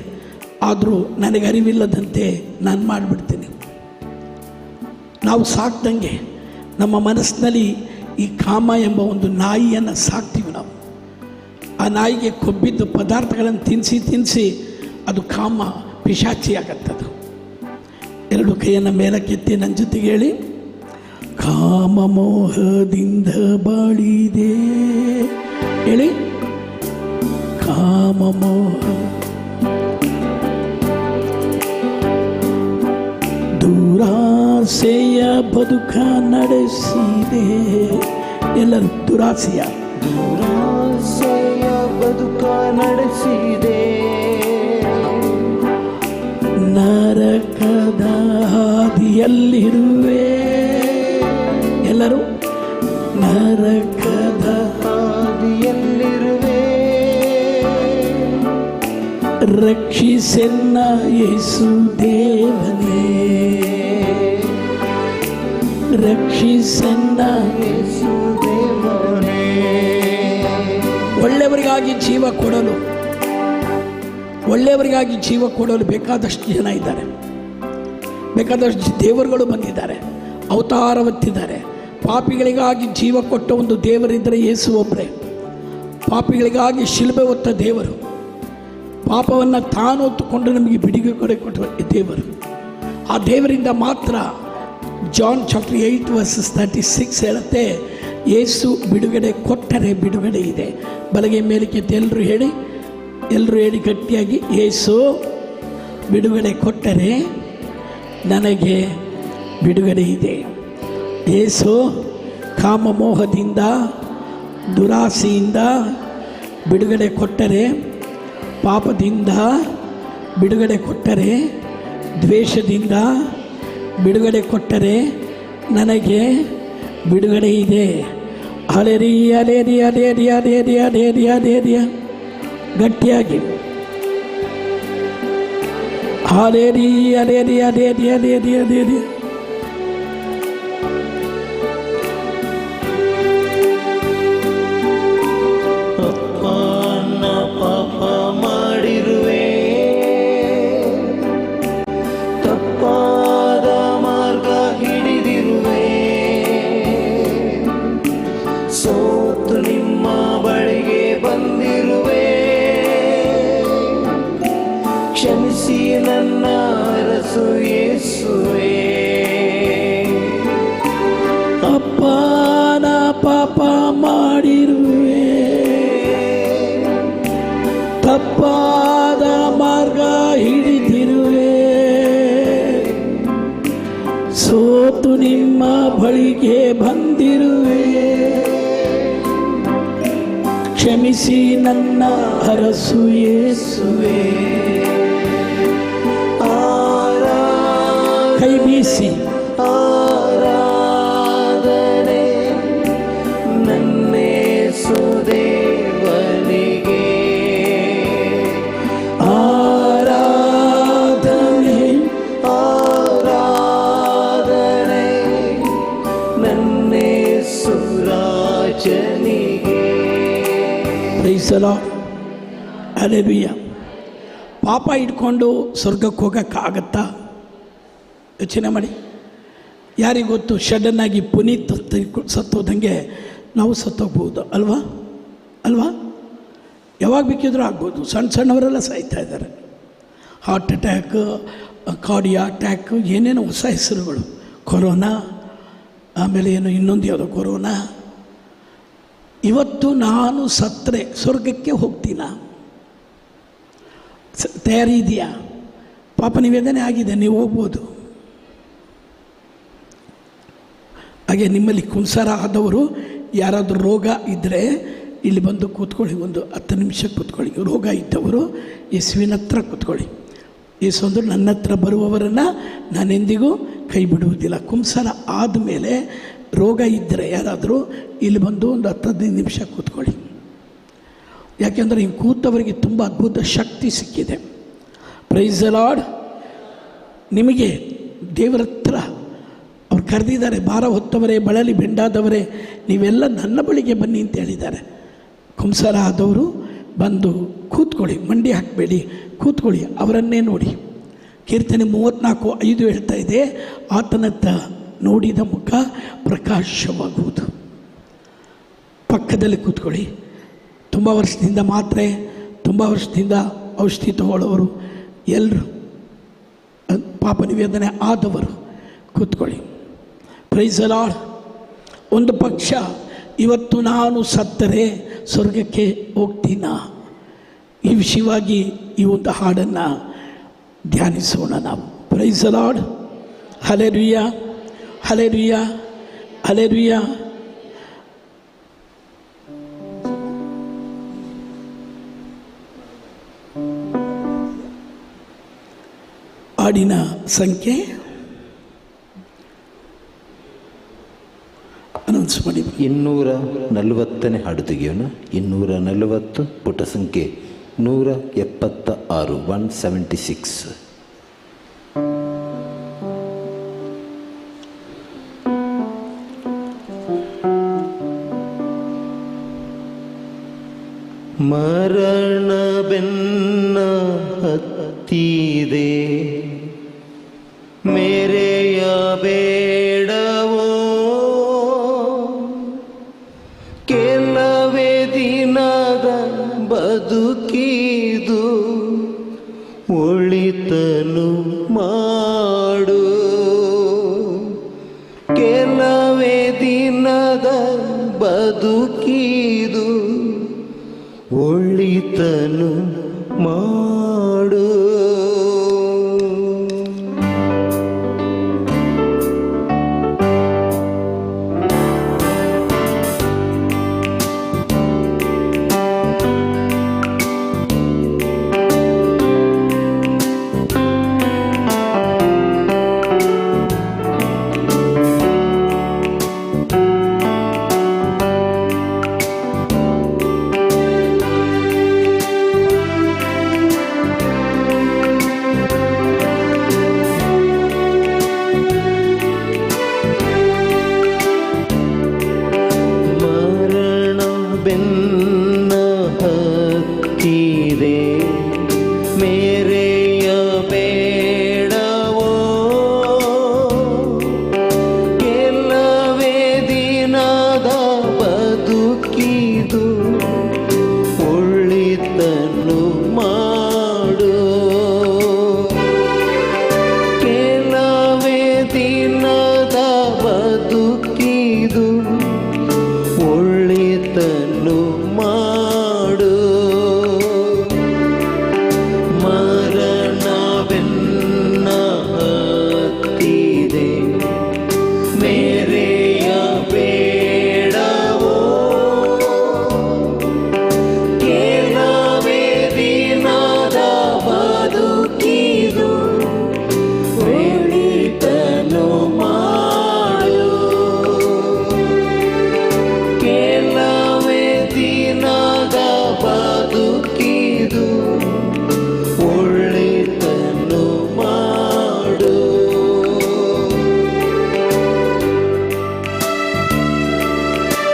ಆದರೂ ನನಗೆ ಅರಿವಿಲ್ಲದಂತೆ ನಾನು ಮಾಡಿಬಿಡ್ತೀನಿ. ನಾವು ಸಾಕ್ದಂಗೆ ನಮ್ಮ ಮನಸ್ಸಿನಲ್ಲಿ ಈ ಕಾಮ ಎಂಬ ಒಂದು ನಾಯಿಯನ್ನು ಸಾಕ್ತೀವಿ ನಾವು. ಆ ನಾಯಿಗೆ ಕೊಬ್ಬಿದ್ದ ಪದಾರ್ಥಗಳನ್ನು ತಿನ್ನಿಸಿ ತಿನ್ನಿಸಿ ಅದು ಕಾಮ ಪಿಶಾಚಿ ಆಗತ್ತದು. ಎರಡು ಕೈಯನ್ನು ಮೇಲಕ್ಕೆತ್ತಿ ನನ್ನ ಜೊತೆಗೆ ಹೇಳಿ, ಕಾಮ ಮೋಹದಿಂದ ಬಾಳಿದೆ. ಹೇಳಿ, ಕಾಮ ಮೋಹ ದುರಾಸೆಯ ಬದುಕ ನಡೆಸಿದೆ. ಎಲ್ಲರೂ ದುರಾಸೆಯ ದುರಾಸೆಯ ಬದುಕ ನಡೆಸಿದೆ, ನರಕದ ಹಾದಿಯಲ್ಲಿರುವೆ. ಎಲ್ಲರೂ ನರಕದ ಹಾದಿಯಲ್ಲಿರುವೆ, ರಕ್ಷಿಸೆನ್ನ ಯೇಸು ದೇವನೇ, ರಕ್ಷಿಸೆನ್ನ ಯೇಸು ದೇವನೇ. ಒಳ್ಳೆಯವರಿಗಾಗಿ ಜೀವ ಕೊಡಲು, ಒಳ್ಳೆಯವರಿಗಾಗಿ ಜೀವ ಕೊಡಲು ಬೇಕಾದಷ್ಟು ಜನ ಇದ್ದಾರೆ, ಬೇಕಾದಷ್ಟು ದೇವರುಗಳು ಬಂದಿದ್ದಾರೆ, ಅವತಾರವತ್ತಿದ್ದಾರೆ. ಪಾಪಿಗಳಿಗಾಗಿ ಜೀವ ಕೊಟ್ಟ ಒಂದು ದೇವರಿದ್ದರೆ ಯೇಸು ಒಬ್ಬರೇ. ಪಾಪಿಗಳಿಗಾಗಿ ಶಿಲುಬೆ ಹೊತ್ತ ದೇವರು, ಪಾಪವನ್ನು ತಾನು ಹೊತ್ತುಕೊಂಡು ನಮಗೆ ಬಿಡುಗಡೆ ಕೊಟ್ಟ ದೇವರು. ಆ ದೇವರಿಂದ ಮಾತ್ರ ಜಾನ್ ಚಾಪ್ಟರ್ 8 ವರ್ಸಸ್ 36 ಹೇಳುತ್ತೆ, ಯೇಸು ಬಿಡುಗಡೆ ಕೊಟ್ಟರೆ ಬಿಡುಗಡೆ ಇದೆ. ಬಲಗೆ ಮೇಲಕ್ಕೆ ಎಲ್ಲರೂ ಹೇಳಿ, ಎಲ್ಲರೂ ಹೇಳಿ ಗಟ್ಟಿಯಾಗಿ, ಯೇಸು ಬಿಡುಗಡೆ ಕೊಟ್ಟರೆ ನನಗೆ ಬಿಡುಗಡೆ ಇದೆ. ಯೇಸು ಕಾಮಮೋಹದಿಂದ ದುರಾಸೆಯಿಂದ ಬಿಡುಗಡೆ ಕೊಟ್ಟರೆ, ಪಾಪದಿಂದ ಬಿಡುಗಡೆ ಕೊಟ್ಟರೆ, ದ್ವೇಷದಿಂದ ಬಿಡುಗಡೆ ಕೊಟ್ಟರೆ ನನಗೆ ಬಿಡುಗಡೆ ಇದೆ. ಅಲೇರಿ ಅಲೇರಿ ಅಲೇರಿ ಅಲೇರಿ ಅಲೇರಿ ಅಲೇರಿಯ, ಗಟ್ಟಿಯಾಗಿ ಅಲೇರಿ ಅಲೇರಿ ಅಲೇರಿ ಅಲೇರಿ ಅಲೇರಿ. ಅಪ್ಪನ ಪಾಪ ಮಾಡಿರುವೆ, ತಪ್ಪಾದ ಮಾರ್ಗ ಹಿಡಿದಿರುವೆ, ಸೋತು ನಿಮ್ಮ ಬಳಿಗೆ ಬಂದಿರುವೆ, ಕ್ಷಮಿಸಿ ನನ್ನ ಅರಸು ಯೇಸುವೆ. ಅಪ್ಪನ ಪಾಪ ಮಾಡಿರುವೆ, ತಪ್ಪಾದ ಮಾರ್ಗ ಹಿಡಿದಿರುವೆ, ಸೋತು ನಿಮ್ಮ ಬಳಿಗೆ ಬಂದಿರುವೆ, ಕ್ಷಮಿಸಿ ನನ್ನ ಅರಸು ಯೇಸುವೆ. ಕೈ ಬೀಸಿ ಆರಾಧನೆ ನನ್ನೇಸು ದೇವನಿಗೆ, Praise the Lord. Hallelujah. ಪಾಪ ಇಟ್ಕೊಂಡು ಸ್ವರ್ಗಕ್ಕೆ ಹೋಗೋಕ್ಕಾಗತ್ತಾ? ಯೋಚನೆ ಮಾಡಿ. ಯಾರಿಗೊತ್ತು, ಸಡನ್ನಾಗಿ ಪುನೀತ್ ಸತ್ತೋದಂಗೆ ನಾವು ಸತ್ತೋಗ್ಬೋದು ಅಲ್ವಾ? ಅಲ್ವಾ? ಯಾವಾಗ ಬೇಕಿದ್ರೂ ಆಗ್ಬೋದು. ಸಣ್ಣ ಸಣ್ಣವರೆಲ್ಲ ಸಾಯ್ತಾ ಇದ್ದಾರೆ. ಹಾರ್ಟ್ ಅಟ್ಯಾಕ್, ಕಾರ್ಡಿಯಾ ಅಟ್ಯಾಕ್, ಏನೇನೋ ಹೊಸ ಹೆಸರುಗಳು, ಕೊರೋನಾ, ಆಮೇಲೆ ಏನು ಇನ್ನೊಂದು ಯಾವುದೋ ಕೊರೋನಾ. ಇವತ್ತು ನಾನು ಸತ್ತರೆ ಸ್ವರ್ಗಕ್ಕೆ ಹೋಗ್ತೀನ? ತಯಾರಿ ಇದೆಯಾ? ಪಾಪ ನಿವೇದನೆ ಆಗಿದೆ, ನೀವು ಹೋಗ್ಬೋದು. ಹಾಗೆ ನಿಮ್ಮಲ್ಲಿ ಕುಂಸಾರ ಆದವರು ಯಾರಾದರೂ ರೋಗ ಇದ್ದರೆ ಇಲ್ಲಿ ಬಂದು ಕೂತ್ಕೊಳ್ಳಿ, ಒಂದು 10 ನಿಮಿಷ ಕೂತ್ಕೊಳ್ಳಿ. ರೋಗ ಇದ್ದವರು ಯೇಸುವಿನ ಹತ್ರ ಕೂತ್ಕೊಳ್ಳಿ. ಯೇಸು ಅಂದರು, ನನ್ನ ಹತ್ರ ಬರುವವರನ್ನು ನಾನೆಂದಿಗೂ ಕೈ ಬಿಡುವುದಿಲ್ಲ. ಕುಂಸಾರ ಆದಮೇಲೆ ರೋಗ ಇದ್ದರೆ ಯಾರಾದರೂ ಇಲ್ಲಿ ಬಂದು ಒಂದು 10-15 ನಿಮಿಷ ಕೂತ್ಕೊಳ್ಳಿ. ಯಾಕೆಂದರೆ ಹಿಂಗೆ ಕೂತವರಿಗೆ ತುಂಬ ಅದ್ಭುತ ಶಕ್ತಿ ಸಿಕ್ಕಿದೆ. Praise the Lord. ನಿಮಗೆ ದೇವರ ಹತ್ರ ಅವ್ರು ಕರೆದಿದ್ದಾರೆ, ಭಾರ ಹೊತ್ತವರೇ, ಬಳಲಿ ಬೆಂಡಾದವರೇ, ನೀವೆಲ್ಲ ನನ್ನ ಬಳಿಗೆ ಬನ್ನಿ ಅಂತ ಹೇಳಿದ್ದಾರೆ. ಕುಂಸಾರ ಆದವರು ಬಂದು ಕೂತ್ಕೊಳ್ಳಿ, ಮಂಡಿ ಹಾಕಬೇಡಿ, ಕೂತ್ಕೊಳ್ಳಿ, ಅವರನ್ನೇ ನೋಡಿ. ಕೀರ್ತನೆ 34:5 ಹೇಳ್ತಾ ಇದೆ, ಆತನತ್ತ ನೋಡಿದ ಮುಖ ಪ್ರಕಾಶವಾಗುವುದು. ಪಕ್ಕದಲ್ಲಿ ಕೂತ್ಕೊಳ್ಳಿ. ತುಂಬ ವರ್ಷದಿಂದ ಮಾತ್ರೆ, ತುಂಬ ವರ್ಷದಿಂದ ಔಷಧಿ ತಗೊಳ್ಳೋರು ಎಲ್ಲರೂ, ಪಾಪ ನಿವೇದನೆ ಆದವರು ಕೂತ್ಕೊಳ್ಳಿ. Praise the Lord. ಒಂದು ಪಕ್ಷ ಇವತ್ತು ನಾನು ಸತ್ತರೆ ಸ್ವರ್ಗಕ್ಕೆ ಹೋಗ್ತೀನಾ? ಈ ವಿಷಯವಾಗಿ ಈ ಒಂದು ಹಾಡನ್ನು ಧ್ಯಾನಿಸೋಣ ನಾವು. Praise the Lord. Hallelujah, hallelujah, hallelujah. ಹಾಡಿನ ಸಂಖ್ಯೆ ಅನೌನ್ಸ್ ಮಾಡಿ. 240ನೇ ಹಾಡು ತೆಗೆಯೋಣ. 240, ಪುಟ ಸಂಖ್ಯೆ 176, 176. ಮರಣ ಬೆನ್ನ ಹತ್ತಿದೆ ಮೇರೆಯ ಬೇಡವೋ, ಕೆಲವೇ ದಿನದ ಬದುಕಿದು ಒಳಿತನು ಮಾಡು, ಕೆಲವೇ ದಿನದ ಬದುಕಿದು ಒಳಿತನು ಮಾಡು.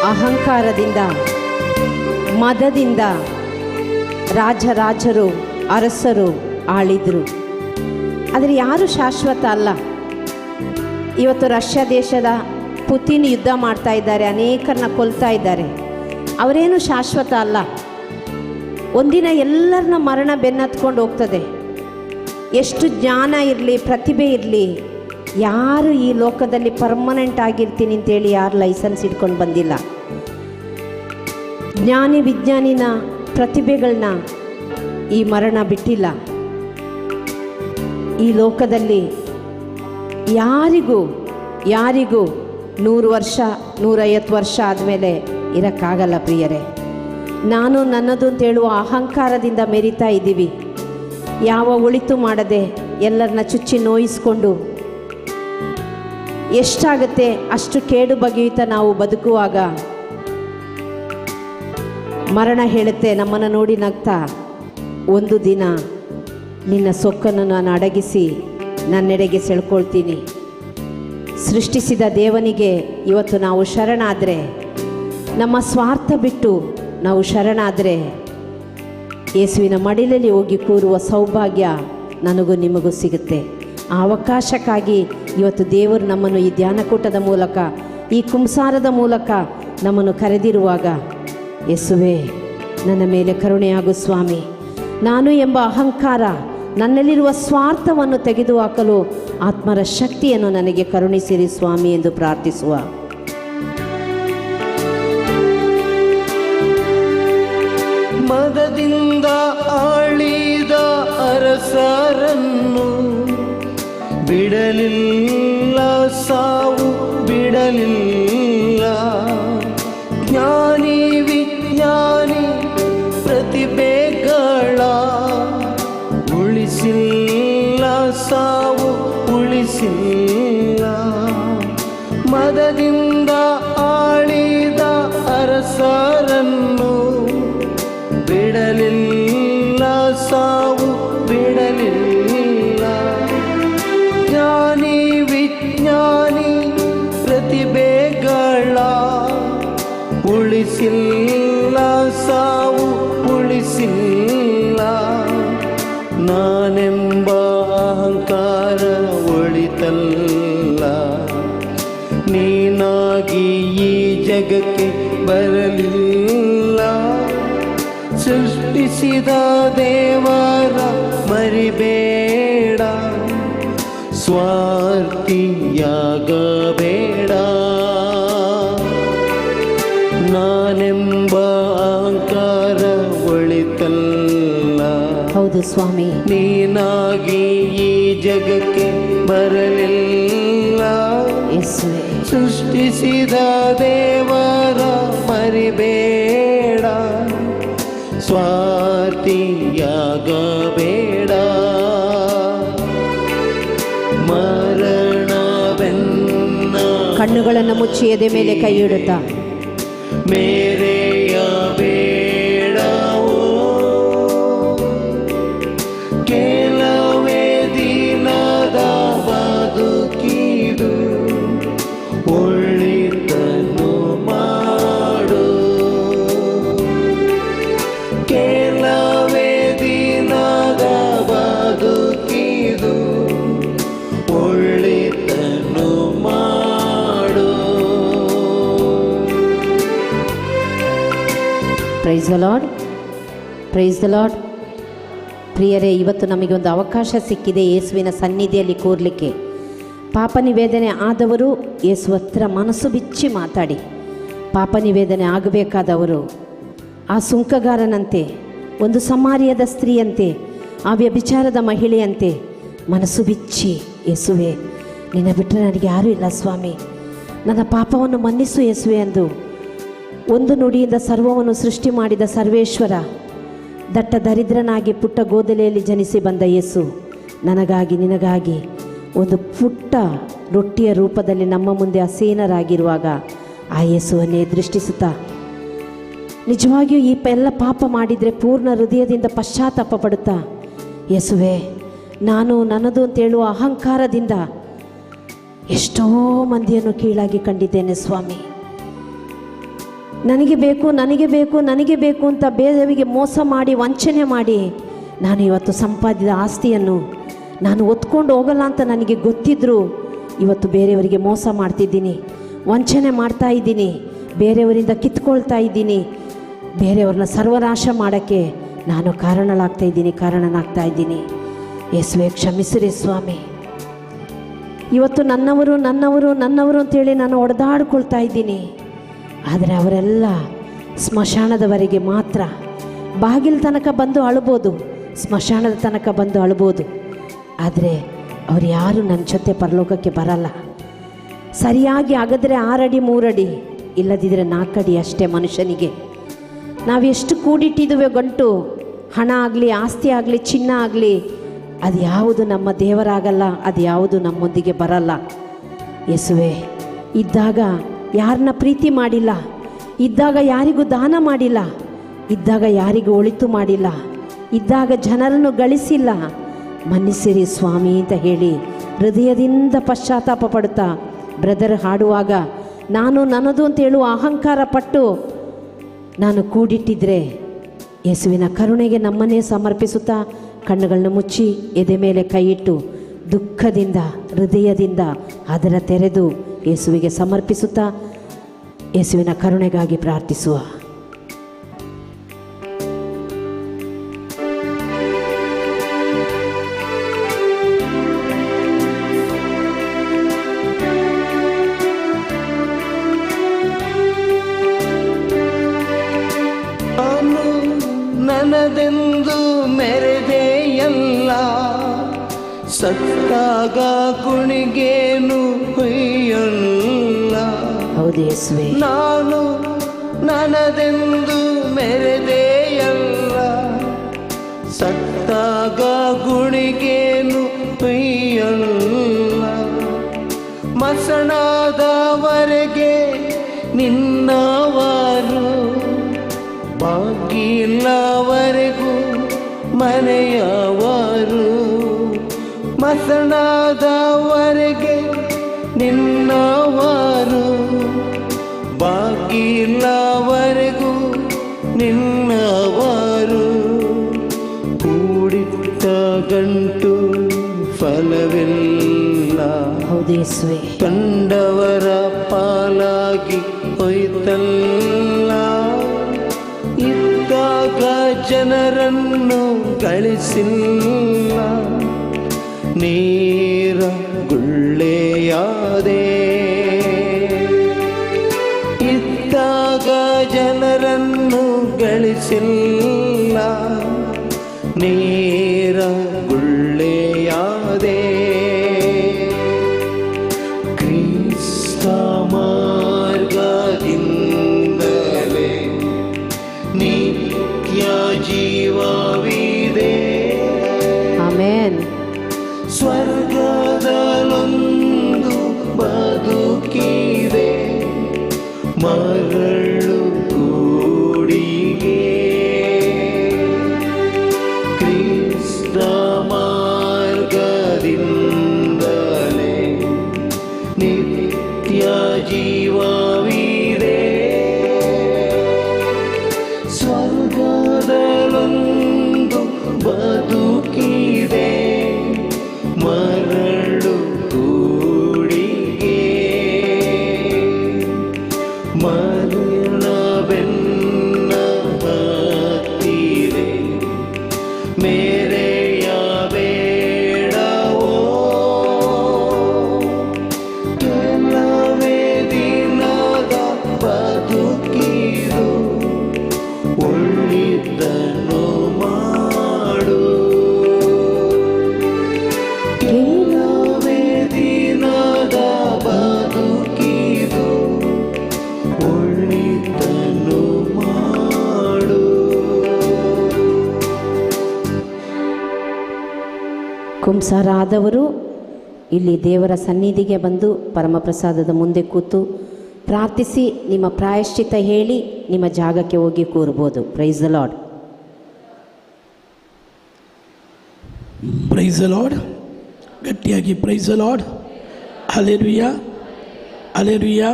ಅಹಂಕಾರದಿಂದ ಮದದಿಂದ ರಾಜರಾಜರು ಅರಸರು ಆಳಿದರು. ಆದರೆ ಯಾರೂ ಶಾಶ್ವತ ಅಲ್ಲ. ಇವತ್ತು ರಷ್ಯಾ ದೇಶದ ಪುತಿನ್ ಯುದ್ಧ ಮಾಡ್ತಾ ಇದ್ದಾರೆ, ಅನೇಕರನ್ನ ಕೊಲ್ತಾ ಇದ್ದಾರೆ. ಅವರೇನು ಶಾಶ್ವತ ಅಲ್ಲ. ಒಂದಿನ ಎಲ್ಲರನ್ನ ಮರಣ ಬೆನ್ನತ್ಕೊಂಡು ಹೋಗ್ತದೆ. ಎಷ್ಟು ಜ್ಞಾನ ಇರಲಿ, ಪ್ರತಿಭೆ ಇರಲಿ, ಯಾರು ಈ ಲೋಕದಲ್ಲಿ ಪರ್ಮನೆಂಟ್ ಆಗಿರ್ತೀನಿ ಅಂತೇಳಿ ಯಾರು ಲೈಸೆನ್ಸ್ ಇಟ್ಕೊಂಡು ಬಂದಿಲ್ಲ. ಜ್ಞಾನಿ ವಿಜ್ಞಾನಿನ ಪ್ರತಿಭೆಗಳನ್ನ ಈ ಮರಣ ಬಿಟ್ಟಿಲ್ಲ. ಈ ಲೋಕದಲ್ಲಿ ಯಾರಿಗೂ ಯಾರಿಗೂ 100 ವರ್ಷ 150 ವರ್ಷ ಆದಮೇಲೆ ಇರೋಕ್ಕಾಗಲ್ಲ ಪ್ರಿಯರೇ. ನಾನು ನನ್ನದು ಅಂತೇಳುವ ಅಹಂಕಾರದಿಂದ ಮೆರಿತಾ ಇದ್ದೀವಿ. ಯಾವ ಒಳಿತು ಮಾಡದೆ ಎಲ್ಲರನ್ನ ಚುಚ್ಚಿ ನೋಯಿಸ್ಕೊಂಡು ಎಷ್ಟಾಗುತ್ತೆ ಅಷ್ಟು ಕೇಡು ಬಗೆಯುತ್ತಾ ನಾವು ಬದುಕುವಾಗ ಮರಣ ಹೇಳುತ್ತೆ ನಮ್ಮನ್ನು ನೋಡಿ ನಗ್ತಾ, ಒಂದು ದಿನ ನಿನ್ನ ಸೊಕ್ಕನ್ನು ನಾನು ಅಡಗಿಸಿ ನನ್ನೆಡೆಗೆ ಸೆಳ್ಕೊಳ್ತೀನಿ. ಸೃಷ್ಟಿಸಿದ ದೇವನಿಗೆ ಇವತ್ತು ನಾವು ಶರಣಾದರೆ, ನಮ್ಮ ಸ್ವಾರ್ಥ ಬಿಟ್ಟು ನಾವು ಶರಣಾದರೆ, ಯೇಸುವಿನ ಮಡಿಲಲ್ಲಿ ಹೋಗಿ ಕೂರುವ ಸೌಭಾಗ್ಯ ನನಗೂ ನಿಮಗೂ ಸಿಗುತ್ತೆ. ಆ ಅವಕಾಶಕ್ಕಾಗಿ ಇವತ್ತು ದೇವರು ನಮ್ಮನ್ನು ಈ ಧ್ಯಾನಕೂಟದ ಮೂಲಕ, ಈ ಕುಂಸಾರದ ಮೂಲಕ ನಮ್ಮನ್ನು ಕರೆದಿರುವಾಗ, ಯೇಸುವೇ ನನ್ನ ಮೇಲೆ ಕರುಣೆಯಾಗು ಸ್ವಾಮಿ, ನಾನು ಎಂಬ ಅಹಂಕಾರ, ನನ್ನಲ್ಲಿರುವ ಸ್ವಾರ್ಥವನ್ನು ತೆಗೆದುಹಾಕಲು ಆತ್ಮರ ಶಕ್ತಿಯನ್ನು ನನಗೆ ಕರುಣಿಸಿರಿ ಸ್ವಾಮಿ ಎಂದು ಪ್ರಾರ್ಥಿಸುವ. ಮದದಿಂದ ಆಳಿದ ಅರಸರನ್ನು ಬಿಡಲಿಲ್ಲ ಸಾವು, ಬಿಡಲಿಲ್ಲ. ಜ್ಞಾನಿ ವಿಜ್ಞಾನಿ ಪ್ರತಿಭೆಗಳ ಉಳಿಸಿಲ್ಲ ಸಾವು, ಉಳಿಸಿಲ್ಲ. ಮದದಿಂದ ಆಳಿದ ಅರಸರನ್ನು ಬಿಡಲಿಲ್ಲ ಸಾವು, ಬಿಡಲಿಲ್ಲ. ಜ್ಞಾನಿ ವಿಜ್ಞಾನಿ ಪ್ರತಿಭೆಗಳ ಉಳಿಸಿಲ್ಲ ಸಾವು, ಉಳಿಸಿಲ್ಲ. ನಾನೆಂಬ ಅಹಂಕಾರ ಒಳಿತಲ್ಲ, ನೀನಾಗಿ ಈ ಜಗಕ್ಕೆ ಬರಲಿಲ್ಲ. ಸೃಷ್ಟಿಸಿದ ದೇವರ ಮರಿಬೇಡ, ಸ್ವಾರ್ಥಿಯಾಗಬೇಡ. ನಾನೆಂಬ ಅಹಂಕಾರ ಒಳಿತಲ್ಲ, ಹೌದು ಸ್ವಾಮಿ, ನೀನಾಗಿ ಈ ಜಗಕ್ಕೆ ಬರಲಿಲ್ಲ. ಸೃಷ್ಟಿಸಿದ ದೇವರ ಮರಿಬೇಡ, ಸ್ವಾರ್ಥಿಯಾಗಬೇಡ. ಮರಣವೆನ್ನ ಕಣ್ಣುಗಳನ್ನು ಮುಚ್ಚಿ ಎದೆ ಮೇಲೆ ಕೈ ಇಡುತ್ತಾ, ಮೇರೆಯ ಬೇಡವೋ, ಕೆಲವೇ ದಿನದ ಬದುಕಿದು ಒಳಿತನು ಮಾಡು, ಕೆಲವೇ ದಿನದ ಬದುಕಿದು ಒಳಿತನು ಮಾಡು. Praise the Lord, praise the Lord. ಪ್ರಿಯರೇ, ಇವತ್ತು ನಮಗೆ ಒಂದು ಅವಕಾಶ ಸಿಕ್ಕಿದೆ ಯೇಸುವಿನ ಸನ್ನಿಧಿಯಲ್ಲಿ ಕೂರಲಿಕ್ಕೆ. ಪಾಪ ನಿವೇದನೆ ಆದವರು ಯೇಸು ಹತ್ರ ಮನಸ್ಸು ಬಿಚ್ಚಿ ಮಾತಾಡಿ. ಪಾಪ ನಿವೇದನೆ ಆಗಬೇಕಾದವರು ಆ ಸುಂಕಗಾರನಂತೆ, ಒಂದು ಸಮಾರ್ಯದ ಸ್ತ್ರೀಯಂತೆ, ಆ ವ್ಯಭಿಚಾರದ ಮಹಿಳೆಯಂತೆ ಮನಸ್ಸು ಬಿಚ್ಚಿ, ಯೇಸುವೆ ನಿನ್ನ ಬಿಟ್ಟರೆ ನನಗೆ ಯಾರೂ ಇಲ್ಲ ಸ್ವಾಮಿ, ನನ್ನ ಪಾಪವನ್ನು ಮನ್ನಿಸು ಯೇಸುವೆ ಎಂದು ಒಂದು ನುಡಿಯಿಂದ ಸರ್ವವನ್ನು ಸೃಷ್ಟಿ ಮಾಡಿದ ಸರ್ವೇಶ್ವರ, ದಟ್ಟ ದರಿದ್ರನಾಗಿ ಪುಟ್ಟ ಗೋದಲೆಯಲ್ಲಿ ಜನಿಸಿ ಬಂದ ಯೇಸು ನನಗಾಗಿ ನಿನಗಾಗಿ ಒಂದು ಪುಟ್ಟ ರೊಟ್ಟಿಯ ರೂಪದಲ್ಲಿ ನಮ್ಮ ಮುಂದೆ ಅಸೀನರಾಗಿರುವಾಗ ಆ ಯೇಸುವನ್ನೇ ದೃಷ್ಟಿಸುತ್ತಾ, ನಿಜವಾಗಿಯೂ ಈ ಎಲ್ಲ ಪಾಪ ಮಾಡಿದರೆ ಪೂರ್ಣ ಹೃದಯದಿಂದ ಪಶ್ಚಾತ್ತಾಪ ಪಡುತ್ತಾ, ಯೇಸುವೆ ನಾನು ನನ್ನದು ಅಂತೇಳುವ ಅಹಂಕಾರದಿಂದ ಎಷ್ಟೋ ಮಂದಿಯನ್ನು ಕೀಳಾಗಿ ಕಂಡಿದ್ದೇನೆ ಸ್ವಾಮಿ, ನನಗೆ ಬೇಕು, ನನಗೆ ಬೇಕು, ನನಗೆ ಬೇಕು ಅಂತ ಬೇರೆಯವರಿಗೆ ಮೋಸ ಮಾಡಿ ವಂಚನೆ ಮಾಡಿ ನಾನು ಇವತ್ತು ಸಂಪಾದಿಸಿದ ಆಸ್ತಿಯನ್ನು ನಾನು ಹೊತ್ಕೊಂಡು ಹೋಗಲ್ಲ ಅಂತ ನನಗೆ ಗೊತ್ತಿದ್ದರೂ ಇವತ್ತು ಬೇರೆಯವರಿಗೆ ಮೋಸ ಮಾಡ್ತಿದ್ದೀನಿ, ವಂಚನೆ ಮಾಡ್ತಾ ಇದ್ದೀನಿ, ಬೇರೆಯವರಿಂದ ಕಿತ್ಕೊಳ್ತಾ ಇದ್ದೀನಿ, ಬೇರೆಯವ್ರನ್ನ ಸರ್ವನಾಶ ಮಾಡೋಕ್ಕೆ ನಾನು ಕಾರಣನಾಗ್ತಾ ಇದ್ದೀನಿ, ಕಾರಣನಾಗ್ತಾ ಇದ್ದೀನಿ. ಯೇಸುವೆ ಕ್ಷಮಿಸಿರಿ ಸ್ವಾಮಿ. ಇವತ್ತು ನನ್ನವರು ನನ್ನವರು ನನ್ನವರು ಅಂತೇಳಿ ನಾನು ಹೊಡೆದಾಡ್ಕೊಳ್ತಾ ಇದ್ದೀನಿ, ಆದರೆ ಅವರೆಲ್ಲ ಸ್ಮಶಾನದವರೆಗೆ ಮಾತ್ರ. ಬಾಗಿಲು ತನಕ ಬಂದು ಅಳ್ಬೋದು, ಸ್ಮಶಾನದ ತನಕ ಬಂದು ಅಳ್ಬೋದು, ಆದರೆ ಅವರು ಯಾರೂ ನನ್ನ ಜೊತೆ ಪರಲೋಕಕ್ಕೆ ಬರಲ್ಲ. ಸರಿಯಾಗಿ ಆಗದ್ರೆ 6 ಅಡಿ 3 ಅಡಿ, ಇಲ್ಲದಿದ್ದರೆ 4 ಅಡಿ ಅಷ್ಟೇ ಮನುಷ್ಯನಿಗೆ. ನಾವೆಷ್ಟು ಕೂಡಿಟ್ಟಿದ್ದೀವೋ ಗಂಟು, ಹಣ ಆಗಲಿ, ಆಸ್ತಿ ಆಗಲಿ, ಚಿನ್ನ ಆಗಲಿ, ಅದು ಯಾವುದು ನಮ್ಮ ದೇವರಾಗಲ್ಲ, ಅದು ಯಾವುದು ನಮ್ಮೊಂದಿಗೆ ಬರಲ್ಲ. ಯೇಸುವೆ, ಇದ್ದಾಗ ಯಾರನ್ನ ಪ್ರೀತಿ ಮಾಡಿಲ್ಲ, ಇದ್ದಾಗ ಯಾರಿಗೂ ದಾನ ಮಾಡಿಲ್ಲ, ಇದ್ದಾಗ ಯಾರಿಗೂ ಒಳಿತು ಮಾಡಿಲ್ಲ, ಇದ್ದಾಗ ಜನರನ್ನು ಗಳಿಸಿಲ್ಲ, ಮನ್ನಿಸಿರಿ ಸ್ವಾಮಿ ಅಂತ ಹೇಳಿ ಹೃದಯದಿಂದ ಪಶ್ಚಾತ್ತಾಪ ಪಡುತ್ತಾ ಬ್ರದರ್ ಹಾಡುವಾಗ ನಾನು ನನ್ನದು ಅಂತ ಹೇಳುವ ಅಹಂಕಾರ ಪಟ್ಟು ನಾನು ಕೂಡಿಟ್ಟಿದ್ದರೆ ಯೇಸುವಿನ ಕರುಣೆಗೆ ನಮ್ಮನ್ನೇ ಸಮರ್ಪಿಸುತ್ತಾ ಕಣ್ಣುಗಳನ್ನು ಮುಚ್ಚಿ ಎದೆ ಮೇಲೆ ಕೈಯಿಟ್ಟು ದುಃಖದಿಂದ ಹೃದಯದಿಂದ ಅದರ ತೆರೆದು ಯೇಸುವಿಗೆ ಸಮರ್ಪಿಸುತ್ತಾ ಯೇಸುವಿನ ಕರುಣೆಗಾಗಿ ಪ್ರಾರ್ಥಿಸುವ. ನನದೆಂದು ಮೆರೆದೆಯಲ್ಲ, ಸತ್ತಾಗ ಕುಣಿಗೇನು ಹೊಯ್ಯಲ್ಲ. ಹೌದು ಯೇಸುವೆ, ನಾನು ನನದೆಂದು ಮೆರೆದೆಯಲ್ಲ, ಸತ್ತಾಗ ಗುಣಿಗೇನು ಹೊಯ್ಯಲ್ಲ. ಮಸಣದವರೆಗೆ ನಿನ್ನವರು, ಬಾಗಿಲವರೆಗೂ ಮನೆಯವರು. ಮಸಣದವರೆಗೆ ನಿನ್ನವರು, ಬಾಗಿಲವರೆಗೂ ನಿನ್ನವರು. ಕೂಡಿಟ್ಟ ಗಂಟು ಫಲವಿಲ್ಲ, ಹೌದು ಯೇಸುವೆ, ಕಂಡವರ ಪಾಲಾಗಿ ಹೋಯ್ತಲ್ಲ. ಇದ್ದಾಗ ಜನರನ್ನು ಗಳಿಸಿಲ್ಲ, ನೀರ ಗುಳ್ಳೆಯಾದೆ. ಇದ್ದಾಗ ಜನರನ್ನು ಗಳಿಸಿಲ್ಲ, ನೀರ ಗುಳ್ಳೆಯಾದೆ. ಕ್ರಿಸ್ತ ಮಾರ್ಗದಿಂದಲೇ ನಿತ್ಯ ಜೀವವಿದೆ. ಆಮೇನ್. ಸ್ವರ್ಗದಲ್ಲೊಂದು ಬದುಕಿದೆ, ಮರಳು ಕೂಡಿಗೆ. ಕ್ರಿಸ್ತ ಮಾರ್ಗದಿಂದಲೇ ನಿತ್ಯ ಜೀವವಿದೆ. ಸ್ವರ್ಗದಲ್ಲೊಂದು ಬದುಕಿದೆ, ಮರಳು ಕೂಡಿಗೆ. ಮರಣ ಬೆನ್ನ ಹತ್ತಿದೆ, ಮೇರೆಯ ಬೇಡವೋ. ಕೆಲವೇ ದಿನದ ಬದುಕಿದು, ಒಳ್ಳಿದ್ದನ್ನು ಮಾಡು. ಕೆಲವೇ ದಿನದ ಬದುಕಿದು, ಒಳ್ಳಿದ್ದನ್ನು ಮಾಡು. ಕುಂಸಾರಾದವರು ಇಲ್ಲಿ ದೇವರ ಸನ್ನಿಧಿಗೆ ಬಂದು ಪರಮಪ್ರಸಾದದ ಮುಂದೆ ಕೂತು ಪ್ರಾರ್ಥಿಸಿ ನಿಮ್ಮ ಪ್ರಾಯಶ್ಚಿತ್ತ ಹೇಳಿ ನಿಮ್ಮ ಜಾಗಕ್ಕೆ ಹೋಗಿ ಕೂರ್ಬೋದು. Praise the Lord. Praise the Lord. ಗಟ್ಟಿಯಾಗಿ praise the Lord. Hallelujah, hallelujah.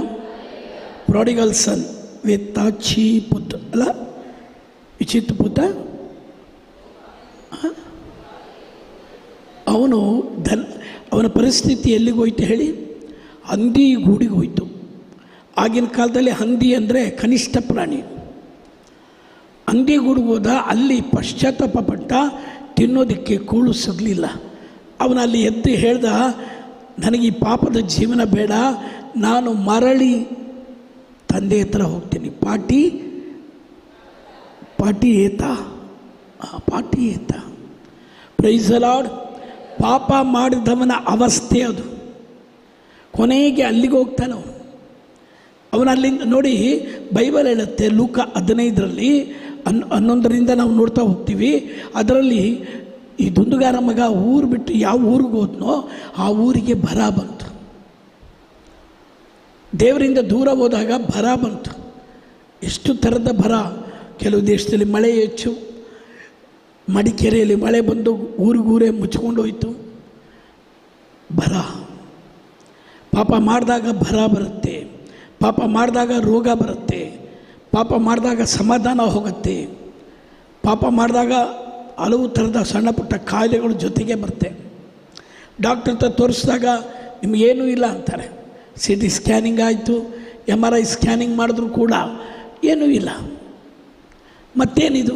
Prodigal son ವೆತ್ತಾಚಿ ಪುತ್ ಅಲ್ಲ ವಿಚಿತ್ ಪುತ್ತ. ಅವನು ಅವನ ಪರಿಸ್ಥಿತಿ ಎಲ್ಲಿಗೋಯ್ತು ಹೇಳಿ? ಹಂದಿ ಗೂಡಿಗೆ ಹೋಯಿತು. ಆಗಿನ ಕಾಲದಲ್ಲಿ ಹಂದಿ ಅಂದರೆ ಕನಿಷ್ಠ ಪ್ರಾಣಿ. ಹಂದಿ ಗೂಡಿಗೆ ಹೋದ, ಅಲ್ಲಿ ಪಶ್ಚಾತ್ತಾಪ ಪಟ್ಟ, ತಿನ್ನೋದಕ್ಕೆ ಕೂಳು ಸಿಗಲಿಲ್ಲ. ಅವನು ಅಲ್ಲಿ ಎದ್ದು ಹೇಳ್ದ, ನನಗೆ ಈ ಪಾಪದ ಜೀವನ ಬೇಡ, ನಾನು ಮರಳಿ ತಂದೆ ಹತ್ರ ಹೋಗ್ತೀನಿ. ಪಾಟಿ ಪಾಟಿ ಏತ, ಪಾಟಿ ಏತ. Praise the Lord. ಪಾಪ ಮಾಡಿದವನ ಅವಸ್ಥೆ ಅದು. ಕೊನೆಗೆ ಅಲ್ಲಿಗೆ ಹೋಗ್ತಾನೆ ಅವನು. ಅವನು ಅಲ್ಲಿಂದ ನೋಡಿ ಬೈಬಲ್ ಹೇಳುತ್ತೆ, ಲೂಕ 15ರಲ್ಲಿ 11ರಿಂದ ನಾವು ನೋಡ್ತಾ ಹೋಗ್ತೀವಿ. ಅದರಲ್ಲಿ ಈ ದುಂದುಗಾರ ಮಗ ಊರು ಬಿಟ್ಟು ಯಾವ ಊರಿಗೆ ಹೋದ್ನೋ ಆ ಊರಿಗೆ ಬರ ಬಂತು. ದೇವರಿಂದ ದೂರ ಹೋದಾಗ ಬರ ಬಂತು. ಎಷ್ಟು ಥರದ ಬರ! ಕೆಲವು ದೇಶದಲ್ಲಿ ಮಳೆ ಹೆಚ್ಚು, ಮಡಿಕೇರಿಯಲ್ಲಿ ಮಳೆ ಬಂದು ಊರಿಗೂರೇ ಮುಚ್ಕೊಂಡು ಹೋಯಿತು. ಬರ. ಪಾಪ ಮಾಡಿದಾಗ ಬರ ಬರುತ್ತೆ, ಪಾಪ ಮಾಡಿದಾಗ ರೋಗ ಬರುತ್ತೆ, ಪಾಪ ಮಾಡಿದಾಗ ಸಮಾಧಾನ ಹೋಗುತ್ತೆ, ಪಾಪ ಮಾಡಿದಾಗ ಹಲವು ಥರದ ಸಣ್ಣ ಪುಟ್ಟ ಕಾಯಿಲೆಗಳು ಜೊತೆಗೆ ಬರುತ್ತೆ. ಡಾಕ್ಟ್ರ್ ಹತ್ರ ತೋರಿಸಿದಾಗ ನಿಮಗೇನೂ ಇಲ್ಲ ಅಂತಾರೆ. CT scanning ಆಯಿತು, MRI scanning ಮಾಡಿದ್ರೂ ಕೂಡ ಏನೂ ಇಲ್ಲ. ಮತ್ತೇನಿದು?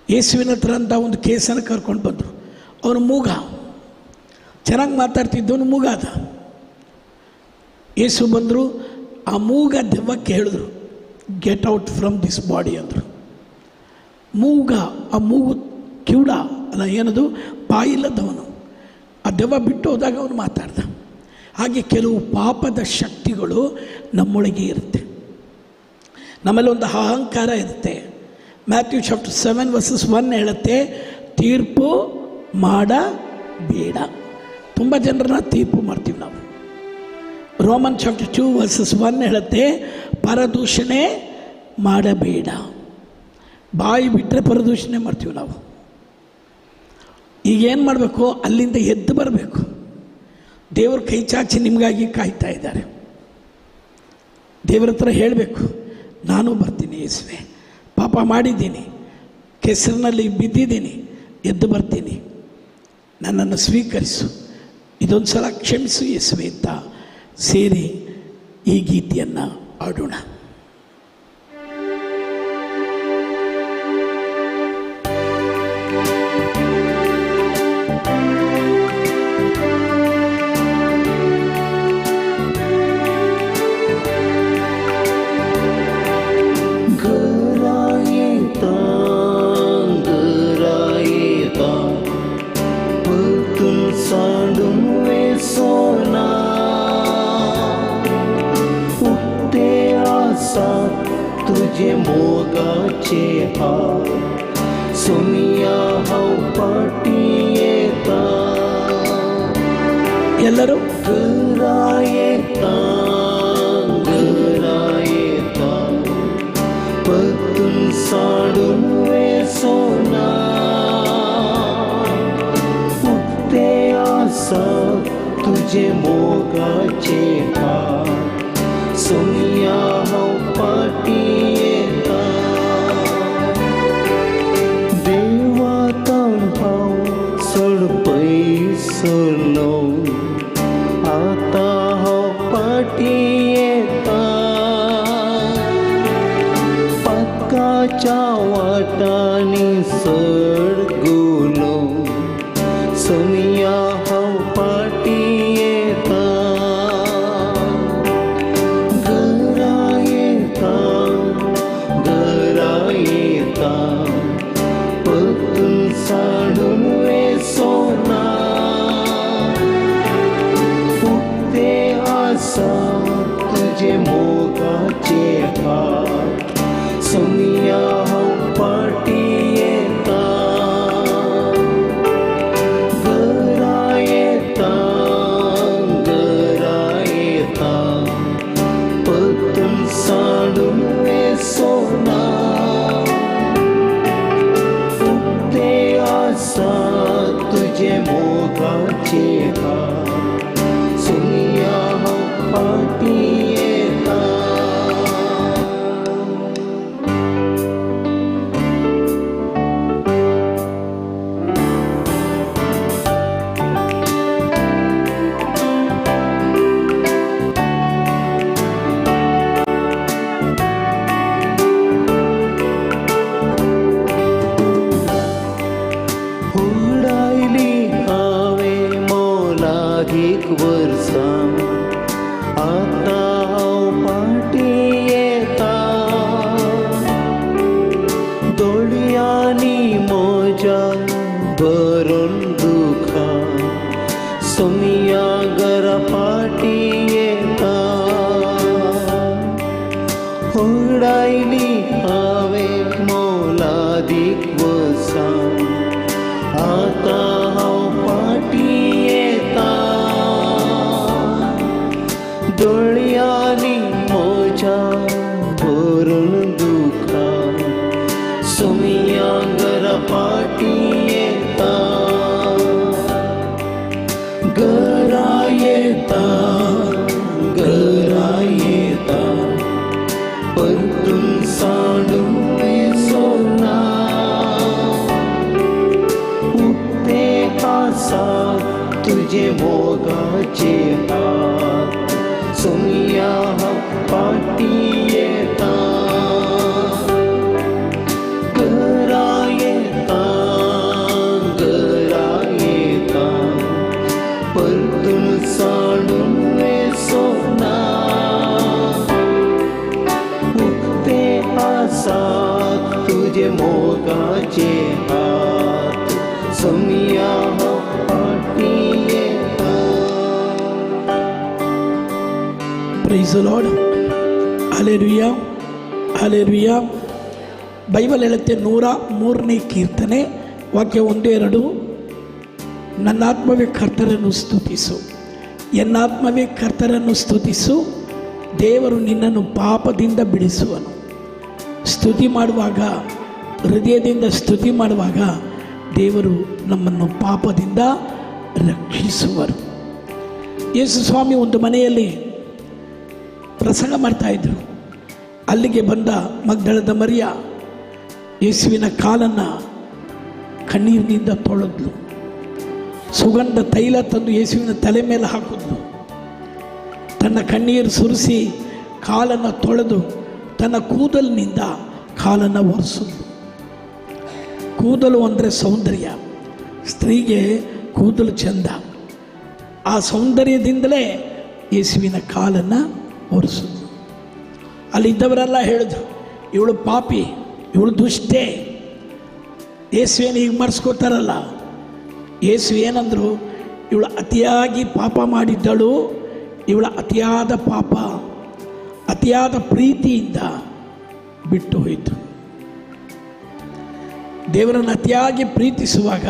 ಯೇಸುವಿನ ಹತ್ರ ಅಂತ ಒಂದು ಕೇಸನ್ನು ಕರ್ಕೊಂಡು ಬಂದರು. ಅವನು ಮೂಗ, ಚೆನ್ನಾಗಿ ಮಾತಾಡ್ತಿದ್ದವನು ಮೂಗಾದ. ಯೇಸು ಬಂದರು, ಆ ಮೂಗ ದೆವ್ವಕ್ಕೆ ಹೇಳಿದ್ರು, get out from this body ಅಂದರು. ಮೂಗ, ಆ ಮೂಗು ಕಿವುಡ ಅಲ್ಲ, ಏನದು, ಬಾಯಿಲ್ಲದವನು. ಆ ದೆವ್ವ ಬಿಟ್ಟು ಹೋದಾಗ ಅವನು ಮಾತಾಡ್ದ. ಹಾಗೆ ಕೆಲವು ಪಾಪದ ಶಕ್ತಿಗಳು ನಮ್ಮೊಳಗೆ ಇರುತ್ತೆ. ನಮ್ಮಲ್ಲಿ ಒಂದು ಅಹಂಕಾರ ಇರುತ್ತೆ. ಮ್ಯಾಥ್ಯೂ ಚಾಪ್ಟರ್ 7:1 ಹೇಳುತ್ತೆ, ತೀರ್ಪು ಮಾಡಬೇಡ. ತುಂಬ ಜನರನ್ನ ತೀರ್ಪು ಮಾಡ್ತೀವಿ ನಾವು. ರೋಮನ್ ಚಾಪ್ಟರ್ 2:1 ಹೇಳುತ್ತೆ, ಪರದೂಷಣೆ ಮಾಡಬೇಡ. ಬಾಯಿ ಬಿಟ್ಟರೆ ಪರದೂಷಣೆ ಮಾಡ್ತೀವಿ ನಾವು. ಈಗೇನು ಮಾಡಬೇಕು? ಅಲ್ಲಿಂದ ಎದ್ದು ಬರಬೇಕು. ದೇವ್ರ ಕೈ ಚಾಚಿ ನಿಮಗಾಗಿ ಕಾಯ್ತಾ ಇದ್ದಾರೆ. ದೇವ್ರ ಹತ್ರ ಹೇಳಬೇಕು, ನಾನು ಬರ್ತೀನಿ ಯೇಸುವೆ, ಪಾಪ ಮಾಡಿದ್ದೀನಿ, ಕೆಸರಿನಲ್ಲಿ ಬಿದ್ದಿದ್ದೀನಿ, ಎದ್ದು ಬರ್ತೀನಿ, ನನ್ನನ್ನು ಸ್ವೀಕರಿಸು, ಇದೊಂದು ಸಲ ಕ್ಷಮಿಸು ಯೇಸುವೆ ಅಂತ ಸೇರಿ ಈ ಗೀತೆಯನ್ನು ಆಡೋಣ. तुझे मोगाचे हात सोनिया हांव फाटीं येता, ಎಲ್ಲರೂ घरा येता, घरा येता, परतून साडून वेसोना, उक्ते आसा तुझे मोगाचे हात सोनिया हांव फाटीं येता, देवा ताण हांव चड पयसलो, आतां हांव फाटीं येता, पक्काच्या वाटांनी सडगुलो, सोनिया हांव फाटीं येता, घरा येता, घरा येता, परतून साडून वेसोना, उक्ते आसा तुजे मोगाचे हात, सोनिया हांव फाटीं येता, घरा येता, घरा येता, परतून साडून वेसोना, उक्ते आसा तुजे मोगाचे हात, सोनिया हांव फाटीं येता. वर्सां आतां हांव फाटीं येता दोळयांनी म्हज्या भरून दुखां सोमया घरा फाटीं येता घरा येता घरा येता परतून सांडून सोना उक्ते आसा तुजे मोगाचे हात सोमया हांव फाटीं येता घरा येता घरा येता परतून सांडून सोना उक्ते आसा तुजे मोगाचे हात सोमया हांव फाटीं येता. Praise lord, hallelujah, hallelujah. Bible ಹೇಳುತ್ತೆ 103ನೇ ಕೀರ್ತನೆ ವಾಕ್ಯ 1, 2, ನನ್ನಾತ್ಮವೇ ಕರ್ತರನ್ನು ಸ್ತುತಿಸು, ಎನ್ನಾತ್ಮವೇ ಕರ್ತರನ್ನು ಸ್ತುತಿಸು, ದೇವರು ನಿನ್ನನ್ನು ಪಾಪದಿಂದ ಬಿಡಿಸುವನು. ಸ್ತುತಿ ಮಾಡುವಾಗ, ಹೃದಯದಿಂದ ಸ್ತುತಿ ಮಾಡುವಾಗ ದೇವರು ನಮ್ಮನ್ನು ಪಾಪದಿಂದ ರಕ್ಷಿಸುವರು. ಯೇಸು ಸ್ವಾಮಿ ಒಂದು ಮನೆಯಲ್ಲಿ ಪ್ರಸಂಗ ಮಾಡ್ತಾಯಿದ್ರು. ಅಲ್ಲಿಗೆ ಬಂದ ಮಗ್ದಳದ ಮರಿಯ ಯೇಸುವಿನ ಕಾಲನ್ನು ಕಣ್ಣೀರಿನಿಂದ ತೊಳೆದ್ಲು. ಸುಗಂಧ ತೈಲ ತಂದು ಯೇಸುವಿನ ತಲೆ ಮೇಲೆ ಹಾಕಿದ್ಲು. ತನ್ನ ಕಣ್ಣೀರು ಸುರಿಸಿ ಕಾಲನ್ನು ತೊಳೆದು ತನ್ನ ಕೂದಲಿನಿಂದ ಕಾಲನ್ನು ಒರೆಸಿದ್ಲು. ಕೂದಲು ಅಂದರೆ ಸೌಂದರ್ಯ, ಸ್ತ್ರೀಗೆ ಕೂದಲು ಚೆಂದ. ಆ ಸೌಂದರ್ಯದಿಂದಲೇ ಯೇಸುವಿನ ಕಾಲನ್ನು ಒರೆಸಿದ್ಲು. ಅಲ್ಲಿದ್ದವರೆಲ್ಲ ಹೇಳಿದ್ರು, ಇವಳು ಪಾಪಿ, ಇವಳು ದುಷ್ಟೆ, ಯೇಸುವೇನು ಈಗ ಮರೆಸ್ಕೋತಾರಲ್ಲ. ಯೇಸು ಏನಂದರು, ಇವಳು ಅತಿಯಾಗಿ ಪಾಪ ಮಾಡಿದ್ದಳು, ಇವಳ ಅತಿಯಾದ ಪಾಪ ಅತಿಯಾದ ಪ್ರೀತಿಯಿಂದ ಬಿಟ್ಟು ಹೋಯಿತು. ದೇವರನ್ನು ಅತಿಯಾಗಿ ಪ್ರೀತಿಸುವಾಗ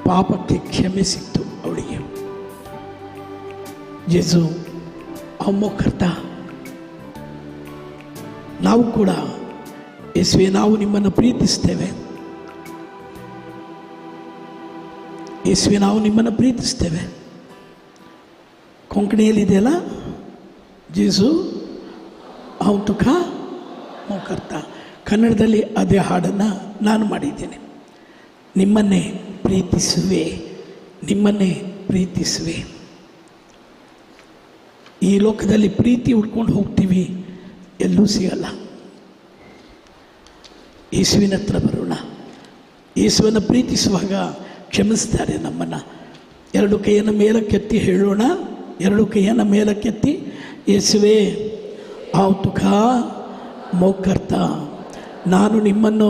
ಪಾಪಕ್ಕೆ ಕ್ಷಮೆ ಸಿಕ್ತು ಅವಳಿಗೆ. ಜೇಸು ಅಮ್ಮೋಕರ್ತ, ನಾವು ಕೂಡ ಯೇಸುವೆ ನಾವು ನಿಮ್ಮನ್ನು ಪ್ರೀತಿಸ್ತೇವೆ, ಯೇಸುವೆ ನಾವು ನಿಮ್ಮನ್ನು ಪ್ರೀತಿಸ್ತೇವೆ. ಕೊಂಕಣಿಯಲ್ಲಿದೆಯಲ್ಲ, ಜೇಸು ಹಾಂ ತುಖ ಮೋಕರ್ತ. ಕನ್ನಡದಲ್ಲಿ ಅದೇ ಹಾಡನ್ನು ನಾನು ಮಾಡಿದ್ದೇನೆ. ನಿಮ್ಮನ್ನೇ ಪ್ರೀತಿಸುವೆ, ನಿಮ್ಮನ್ನೇ ಪ್ರೀತಿಸುವೆ. ಈ ಲೋಕದಲ್ಲಿ ಪ್ರೀತಿ ಹುಡ್ಕೊಂಡು ಹೋಗ್ತೀವಿ, ಎಲ್ಲೂ ಸಿಗಲ್ಲ. ಯೇಸುವಿನ ಹತ್ರ ಬರೋಣ. ಯೇಸುವನ್ನು ಪ್ರೀತಿಸುವಾಗ ಕ್ಷಮಿಸ್ತಾರೆ ನಮ್ಮನ್ನು. ಎರಡು ಕೈಯನ್ನು ಮೇಲಕ್ಕೆತ್ತಿ ಹೇಳೋಣ, ಎರಡು ಕೈಯನ್ನು ಮೇಲಕ್ಕೆತ್ತಿ, ಯೇಸುವೇ ಆವ್ ತುಖ ಮೋಕರ್ತ, ನಾನು ನಿಮ್ಮನ್ನು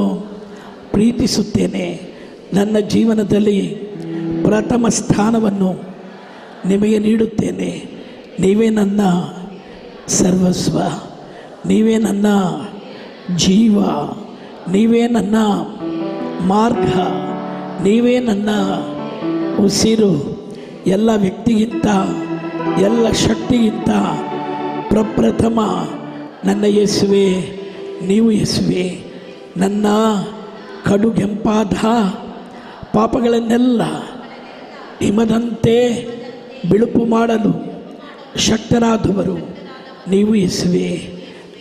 ಪ್ರೀತಿಸುತ್ತೇನೆ. ನನ್ನ ಜೀವನದಲ್ಲಿ ಪ್ರಥಮ ಸ್ಥಾನವನ್ನು ನಿಮಗೆ ನೀಡುತ್ತೇನೆ. ನೀವೇ ನನ್ನ ಸರ್ವಸ್ವ, ನೀವೇ ನನ್ನ ಜೀವ, ನೀವೇ ನನ್ನ ಮಾರ್ಗ, ನೀವೇ ನನ್ನ ಉಸಿರು. ಎಲ್ಲ ವ್ಯಕ್ತಿಗಿಂತ, ಎಲ್ಲ ಶಕ್ತಿಗಿಂತ ಪ್ರಪ್ರಥಮ ನನ್ನ ಯೇಸುವೆ ನೀವು. ಯೇಸುವೆ, ನನ್ನ ಕಡುಗೆಂಪಾದ ಪಾಪಗಳನ್ನೆಲ್ಲ ಹಿಮದಂತೆ ಬಿಳುಪು ಮಾಡಲು ಶಕ್ತರಾದವರು ನೀವು ಯೇಸುವೆ.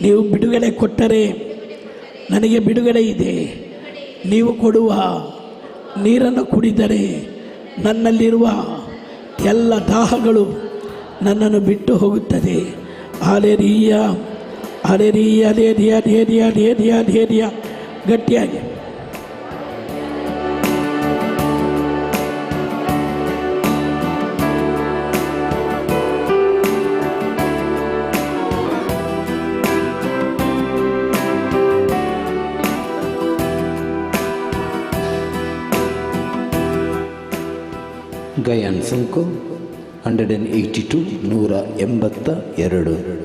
ನೀವು ಬಿಡುಗಡೆ ಕೊಟ್ಟರೆ ನನಗೆ ಬಿಡುಗಡೆ ಇದೆ. ನೀವು ಕೊಡುವ ನೀರನ್ನು ಕುಡಿದರೆ ನನ್ನಲ್ಲಿರುವ ಎಲ್ಲ ದಾಹಗಳು ನನ್ನನ್ನು ಬಿಟ್ಟು ಹೋಗುತ್ತದೆ. Hallelujah, hallelujah, leheria leheria leheria leheria. ಗಟ್ಟಿಯಾಗಿ. ಗಯಾನ್ ಸಂಕು 182 182.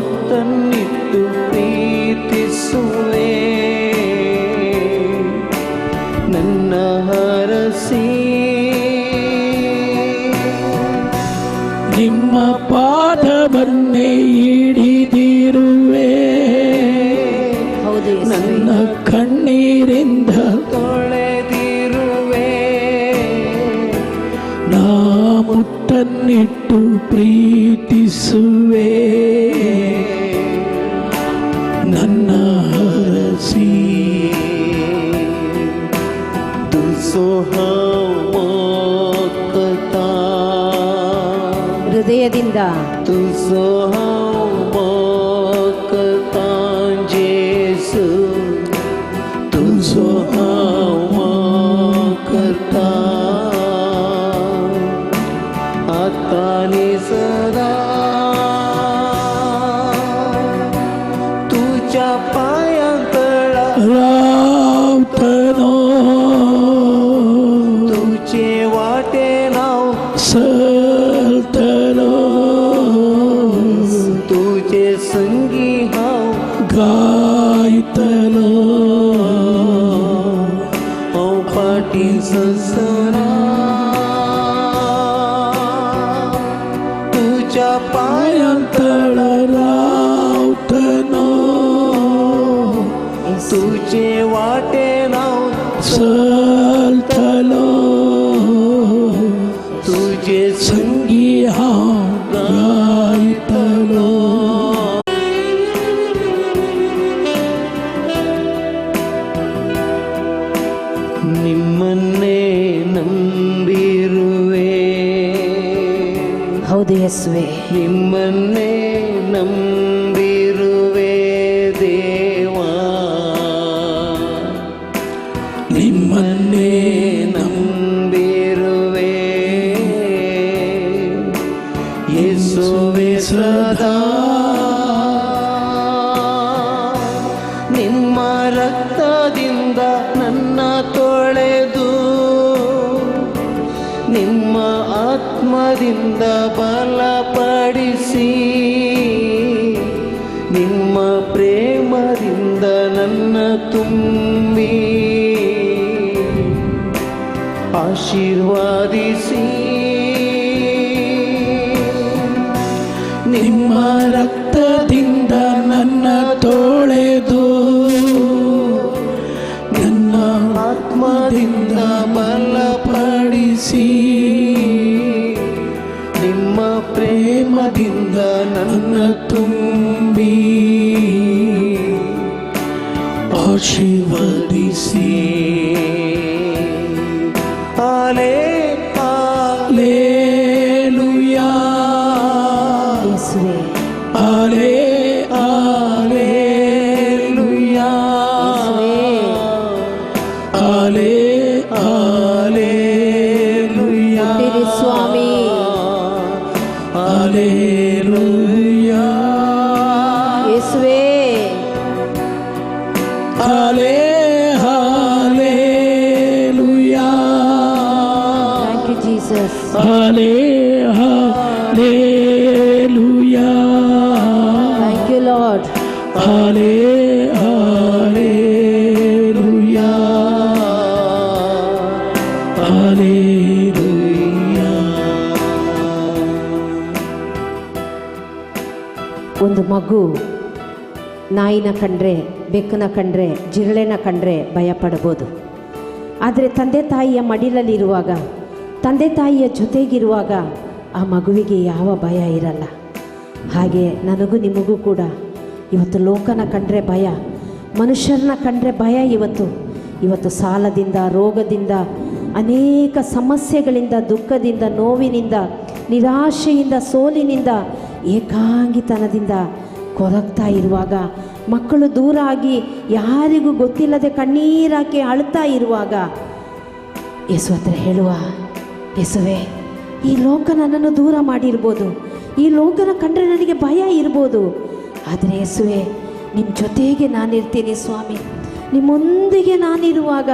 ಮುತ್ತನ್ನಿಟ್ಟು ಪ್ರೀತಿಸುವೆ ನನ್ನ ಹರಸಿ. ನಿಮ್ಮ ಪಾದವನ್ನೇ ಹಿಡಿದಿರುವೆ, ಹೌದು ಯೇಸುವೆ. ನನ್ನ ಕಣ್ಣೀರಿಂದ ತೊಳೆದಿರುವೆ, ನಾ ಮುತ್ತನ್ನಿಟ್ಟು ಪ್ರೀತಿಸುವೆ ನನ್ನ ಹರಸಿ. ತುಸೋಹಮೋಕತಾ ಹೃದಯದಿಂದ ತುಸೋಹಮೋಕತಾ ಜೇಸು, ತುಸೋಹಮೋಕತಾ ಆತಾನಿ ಸದಾ तुझ्या पायांतळा ರಾವ್ತನೋ तुझे वाटे नाव ಸಲ್ತನೋ तुझे संगी हांव ಗಾಯ್ತನೋ हांव फाटीं ससना तुज्या पायांतळ ಪಾಯಾಂತಳ ರಾವ್ತನೋ तुझे वाटे नाव ಸಲ್ತನೋ तुझे संगी ಸಂಗಿ ಹಾಂ ಗಾಯ್ತನೋ. ನಿಮ್ಮನ್ನೇ ನಂಬಿರುವೆ, ಹೌದು ಯೇಸುವೆ. ನಿಮ್ಮನ್ನೇ ನಂಬಿರುವೆ ದೇವಾ, ನಿಮ್ಮನ್ನೇ ನಂಬಿರುವೆ ಯೇಸುವೆ ಸದಾ. ನಿಮ್ಮ ರಕ್ತದಿಂದ ನನ್ನ ತೊಳೆದು ನಿಮ್ಮ ಆತ್ಮದಿಂದ ಬಲಪಡಿಸಿ ನಿಮ್ಮ ಪ್ರೇಮದಿಂದ ನನ್ನ ತುಂಬಿ ಆಶೀರ್ವಾದಿಸಿ. ನಿಮ್ಮ ರಕ್ತದಿಂದ ನನ್ನ ತೊಳೆದು ನನ್ನ ಆತ್ಮದಿಂದ ಬಲಪಡಿಸಿ ನಿಮ್ಮ ಪ್ರೇಮದಿಂದ ನನ್ನ ನನ್ನ ತುಂಬಿ ಆಶೀರ್ವದಿಸಿ. ಆಲೆ ಲೇಲುಯಾ ಯೇಸುವೆ. ಆಲೇ ಆಲೇಲುಯಾ ಯೇಸುವೆ. ಆಲೇ ಆಲೇಲುಯಾ ಹುಟ್ಟಿರಿ ಸ್ವಾಮಿ. ಆಲೇಲುಯಾ ಯೇಸುವೆ. ಆಲೇ hallelujah thank you Jesus. ಆಲೇ hallelujah thank you lord. ಆಲೇ hallelujah hallelujah. ಒಂದು ಮಗು ನಾಯಿನ ಕಂಡ್ರೆ, ಬೆಕ್ಕನ ಕಂಡ್ರೆ, ಜಿರಳೆನ ಕಂಡ್ರೆ ಭಯ ಪಡ್ಬೋದು. ಆದರೆ ತಂದೆ ತಾಯಿಯ ಮಡಿಲಲ್ಲಿರುವಾಗ, ತಂದೆ ತಾಯಿಯ ಜೊತೆಗಿರುವಾಗ ಆ ಮಗುವಿಗೆ ಯಾವ ಭಯ ಇರಲ್ಲ. ಹಾಗೆ ನನಗೂ ನಿಮಗೂ ಕೂಡ ಇವತ್ತು ಲೋಕನ ಕಂಡ್ರೆ ಭಯ, ಮನುಷ್ಯರನ್ನ ಕಂಡ್ರೆ ಭಯ. ಇವತ್ತು ಇವತ್ತು ಸಾಲದಿಂದ, ರೋಗದಿಂದ, ಅನೇಕ ಸಮಸ್ಯೆಗಳಿಂದ, ದುಃಖದಿಂದ, ನೋವಿನಿಂದ, ನಿರಾಶೆಯಿಂದ, ಸೋಲಿನಿಂದ, ಏಕಾಂಗಿತನದಿಂದ ಕೊರಗ್ತಾ ಇರುವಾಗ, ಮಕ್ಕಳು ದೂರ ಆಗಿ ಯಾರಿಗೂ ಗೊತ್ತಿಲ್ಲದೆ ಕಣ್ಣೀರಾಕಿ ಅಳ್ತಾ ಇರುವಾಗ ಯೇಸು ಹತ್ರ ಹೇಳುವ, ಯೇಸುವೆ, ಈ ಲೋಕ ನನ್ನನ್ನು ದೂರ ಮಾಡಿರ್ಬೋದು, ಈ ಲೋಕನ ಕಂಡ್ರೆ ನನಗೆ ಭಯ ಇರ್ಬೋದು, ಆದರೆ ಯೇಸುವೆ ನಿಮ್ಮ ಜೊತೆಗೆ ನಾನಿರ್ತೀನಿ ಸ್ವಾಮಿ, ನಿಮ್ಮೊಂದಿಗೆ ನಾನಿರುವಾಗ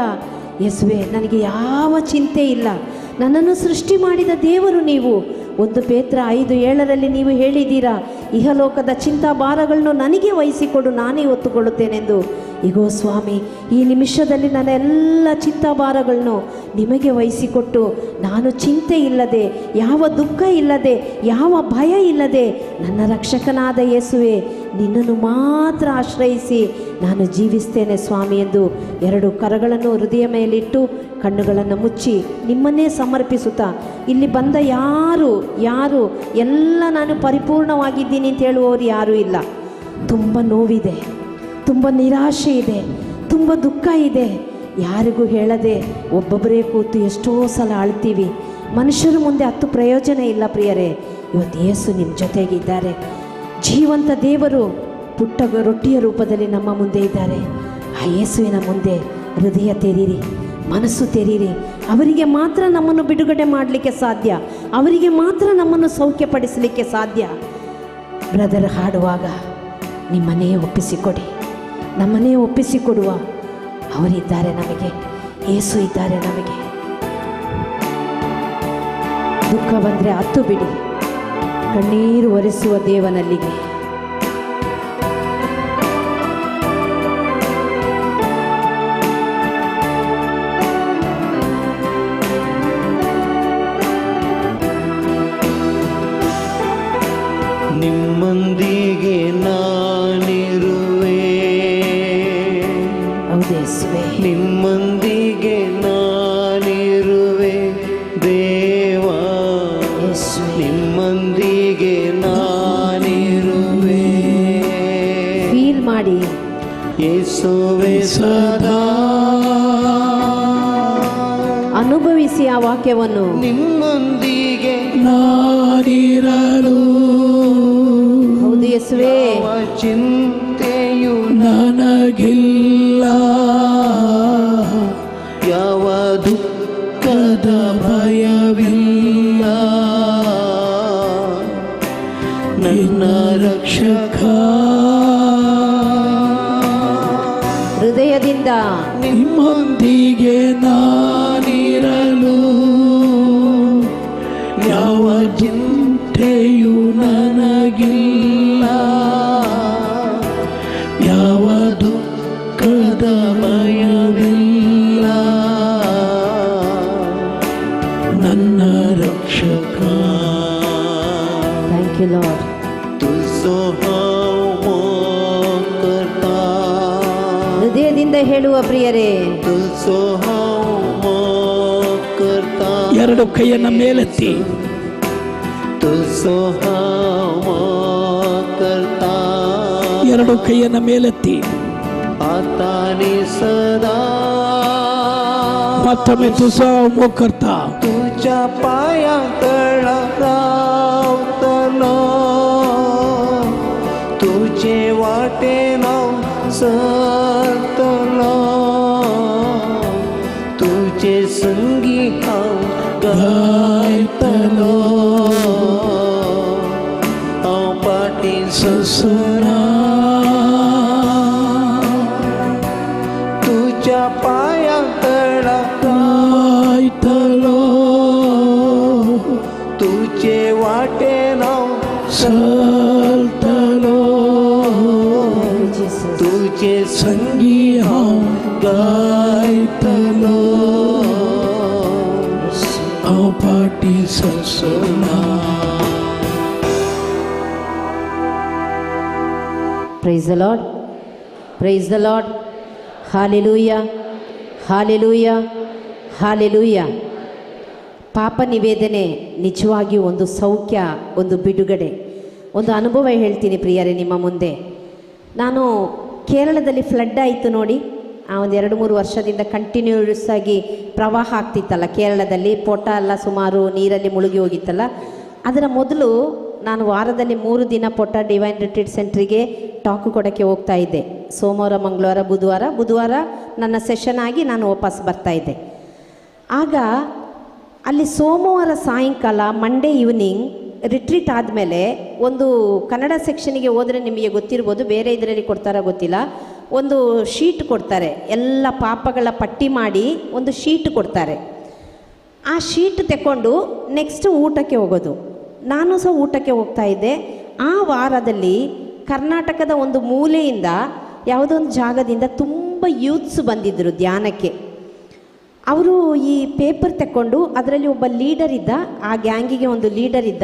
ಯೇಸುವೆ ನನಗೆ ಯಾವ ಚಿಂತೆ ಇಲ್ಲ. ನನ್ನನ್ನು ಸೃಷ್ಟಿ ಮಾಡಿದ ದೇವರು ನೀವು, 1 ಪೇತ್ರ 5:7 ನೀವು ಹೇಳಿದ್ದೀರಾ, ಇಹಲೋಕದ ಚಿಂತಾಭಾರಗಳನ್ನು ನನಗೆ ವಹಿಸಿಕೊಡು, ನಾನೇ ಹೊತ್ತುಕೊಳ್ಳುತ್ತೇನೆಂದು. ಇಗೋ ಸ್ವಾಮಿ, ಈ ನಿಮಿಷದಲ್ಲಿ ನನ್ನ ಎಲ್ಲ ಚಿಂತಾಭಾರಗಳನ್ನು ನಿಮಗೆ ವಹಿಸಿಕೊಟ್ಟು ನಾನು ಚಿಂತೆ ಇಲ್ಲದೆ, ಯಾವ ದುಃಖ ಇಲ್ಲದೆ, ಯಾವ ಭಯ ಇಲ್ಲದೆ ನನ್ನ ರಕ್ಷಕನಾದ ಯೇಸುವೆ ನಿನ್ನನ್ನು ಮಾತ್ರ ಆಶ್ರಯಿಸಿ ನಾನು ಜೀವಿಸ್ತೇನೆ ಸ್ವಾಮಿ ಎಂದು 2 ಕರಗಳನ್ನು ಹೃದಯ ಮೇಲಿಟ್ಟು ಕಣ್ಣುಗಳನ್ನು ಮುಚ್ಚಿ ನಿಮ್ಮನ್ನೇ ಸಮರ್ಪಿಸುತ್ತಾ, ಇಲ್ಲಿ ಬಂದ ಯಾರು ಯಾರು ಎಲ್ಲ ನಾನು ಪರಿಪೂರ್ಣವಾಗಿದ್ದೀನಿ ಅಂತ ಹೇಳುವವರು ಯಾರೂ ಇಲ್ಲ. ತುಂಬ ನೋವಿದೆ, ತುಂಬ ನಿರಾಶೆ ಇದೆ, ತುಂಬ ದುಃಖ ಇದೆ. ಯಾರಿಗೂ ಹೇಳದೆ ಒಬ್ಬೊಬ್ಬರೇ ಕೂತು ಎಷ್ಟೋ ಸಲ ಅಳ್ತೀವಿ. ಮನುಷ್ಯರ ಮುಂದೆ ಹತ್ತು ಪ್ರಯೋಜನ ಇಲ್ಲ ಪ್ರಿಯರೇ. ಇವತ್ತು ಯೇಸು ನಿಮ್ಮ ಜೊತೆಗಿದ್ದಾರೆ. ಜೀವಂತ ದೇವರು ಪುಟ್ಟ ರೊಟ್ಟಿಯ ರೂಪದಲ್ಲಿ ನಮ್ಮ ಮುಂದೆ ಇದ್ದಾರೆ. ಆ ಯೇಸುವಿನ ಮುಂದೆ ಹೃದಯ ತೆರೀರಿ, ಮನಸ್ಸು ತೆರೀರಿ. ಅವರಿಗೆ ಮಾತ್ರ ನಮ್ಮನ್ನು ಬಿಡುಗಡೆ ಮಾಡಲಿಕ್ಕೆ ಸಾಧ್ಯ, ಅವರಿಗೆ ಮಾತ್ರ ನಮ್ಮನ್ನು ಸೌಖ್ಯಪಡಿಸಲಿಕ್ಕೆ ಸಾಧ್ಯ. ಬ್ರದರ್ ಹಾಡುವಾಗ ನಿಮ್ಮನ್ನೇ ಒಪ್ಪಿಸಿಕೊಡಿ, ನಮ್ಮನ್ನೇ ಒಪ್ಪಿಸಿಕೊಡುವ ಅವರಿದ್ದಾರೆ ನಮಗೆ, ಯೇಸು ಇದ್ದಾರೆ ನಮಗೆ. ದುಃಖ ಬಂದರೆ ಅತ್ತು ಬಿಡಿ, ಕಣ್ಣೀರು ಒರೆಸುವ ದೇವನಲ್ಲಿಗೆ. ನಿಮ್ಮೊಂದಿಗೆ ನಾನಿರುವೆ, ನಿಮ್ಮೊಂದಿಗೆ ನಾನಿರುವೆ ದೇವಾ, ನಿಮ್ಮೊಂದಿಗೆ ನಾನಿರುವೆ. ಫೀಲ್ ಮಾಡಿ ಯೇಸುವೆ ಸದಾ, ಅನುಭವಿಸಿ ಆ ವಾಕ್ಯವನ್ನು. ನಿಮ್ಮೊಂದಿಗೆ ನಾನಿರಲು, ಹೌದು ಯೇಸುವೇ, ಚಿಂತೆಯು ನನಗಿಲ್ಲ, ಯಾವ ದುಃಖದ ಭಯವಿಲ್ಲ, ನನ್ನ ರಕ್ಷಕ. ಹೃದಯದಿಂದ ನಿಮ್ಮೊಂದಿಗೆ ನಾನಿರಲು, ಯಾವ ಚಿಂತೆಯು ನನಗಿಲ್ಲ, ಯಾವ ದುಃಖದ ಭಯವಿಲ್ಲ, ನನ್ನ ರಕ್ಷಕ. Thank you Lord. ಹೃದಯದಿಂದ ಹೇಳುವ ಪ್ರಿಯರೇ, 2 ಕೈಯನ್ನು ಮೇಲೆತ್ತಿ 2 ಕೈಯನ್ನು ಮೇಲೆತ್ತಿ ಮತ್ತೊಮ್ಮೆ ತುಸೋ ಕರ್ತಾ, तुझ्या पाया तळा रावतलो, तुझे वाटेन हांव सरतलो, तुझे संगी हांव गायतलो, हांव फाटीं ससुरा, तुझ्या पाया तळा गायतलो, तुझे वाटेन हांव सरतलो, तुझे संगी हांव गायतलो, हांव फाटीं ससुना. Praise the Lord, praise the Lord. Hallelujah, hallelujah, hallelujah. ಪಾಪ ನಿವೇದನೆ ನಿಜವಾಗಿಯೂ ಒಂದು ಸೌಖ್ಯ, ಒಂದು ಬಿಡುಗಡೆ. ಒಂದು ಅನುಭವ ಹೇಳ್ತೀನಿ ಪ್ರಿಯರೇ ನಿಮ್ಮ ಮುಂದೆ. ನಾನು ಕೇರಳದಲ್ಲಿ ಫ್ಲಡ್ ಆಯಿತು ನೋಡಿ, ಆ ಒಂದು 2-3 ವರ್ಷದಿಂದ ಕಂಟಿನ್ಯೂಸ್ ಆಗಿ ಪ್ರವಾಹ ಆಗ್ತಿತ್ತಲ್ಲ ಕೇರಳದಲ್ಲಿ, ಪೋಟ ಎಲ್ಲ ಸುಮಾರು ನೀರಲ್ಲಿ ಮುಳುಗಿ ಹೋಗಿತ್ತಲ್ಲ. ಅದರ ಮೊದಲು ನಾನು ವಾರದಲ್ಲಿ 3 ದಿನ ಪೋಟ ಡಿವೈನ್ ರಿಟ್ರೀಟ್ ಸೆಂಟ್ರಿಗೆ ಟಾಕ್ ಕೊಡೋಕ್ಕೆ ಹೋಗ್ತಾ ಇದ್ದೆ. ಸೋಮವಾರ, ಮಂಗಳವಾರ, ಬುಧವಾರ. ಬುಧವಾರ ನನ್ನ ಸೆಷನ್ ಆಗಿ ನಾನು ವಾಪಸ್ ಬರ್ತಾಯಿದ್ದೆ. ಆಗ ಅಲ್ಲಿ ಸೋಮವಾರ ಸಾಯಂಕಾಲ ಮಂಡೇ ಈವ್ನಿಂಗ್ ರಿಟ್ರೀಟ್ ಆದಮೇಲೆ ಒಂದು ಕನ್ನಡ ಸೆಕ್ಷನಿಗೆ ಹೋದರೆ ನಿಮಗೆ ಗೊತ್ತಿರ್ಬೋದು, ಬೇರೆ ಇದರಲ್ಲಿ ಕೊಡ್ತಾರೋ ಗೊತ್ತಿಲ್ಲ, ಒಂದು ಶೀಟ್ ಕೊಡ್ತಾರೆ, ಎಲ್ಲ ಪಾಪಗಳ ಪಟ್ಟಿ ಮಾಡಿ ಒಂದು ಶೀಟ್ ಕೊಡ್ತಾರೆ. ಆ ಶೀಟ್ ತಗೊಂಡು ನೆಕ್ಸ್ಟ್ ಊಟಕ್ಕೆ ಹೋಗೋದು. ನಾನು ಸಹ ಊಟಕ್ಕೆ ಹೋಗ್ತಾ ಇದ್ದೆ. ಆ ವಾರದಲ್ಲಿ ಕರ್ನಾಟಕದ ಒಂದು ಮೂಲೆಯಿಂದ ಯಾವುದೋ ಒಂದು ಜಾಗದಿಂದ ತುಂಬ ಯೂತ್ಸ್ ಬಂದಿದ್ದರು ಧ್ಯಾನಕ್ಕೆ. ಅವರು ಈ ಪೇಪರ್ ತಕ್ಕೊಂಡು, ಅದರಲ್ಲಿ ಒಬ್ಬ ಲೀಡರ್ ಇದ್ದ, ಆ ಗ್ಯಾಂಗಿಗೆ ಒಂದು ಲೀಡರ್ ಇದ್ದ.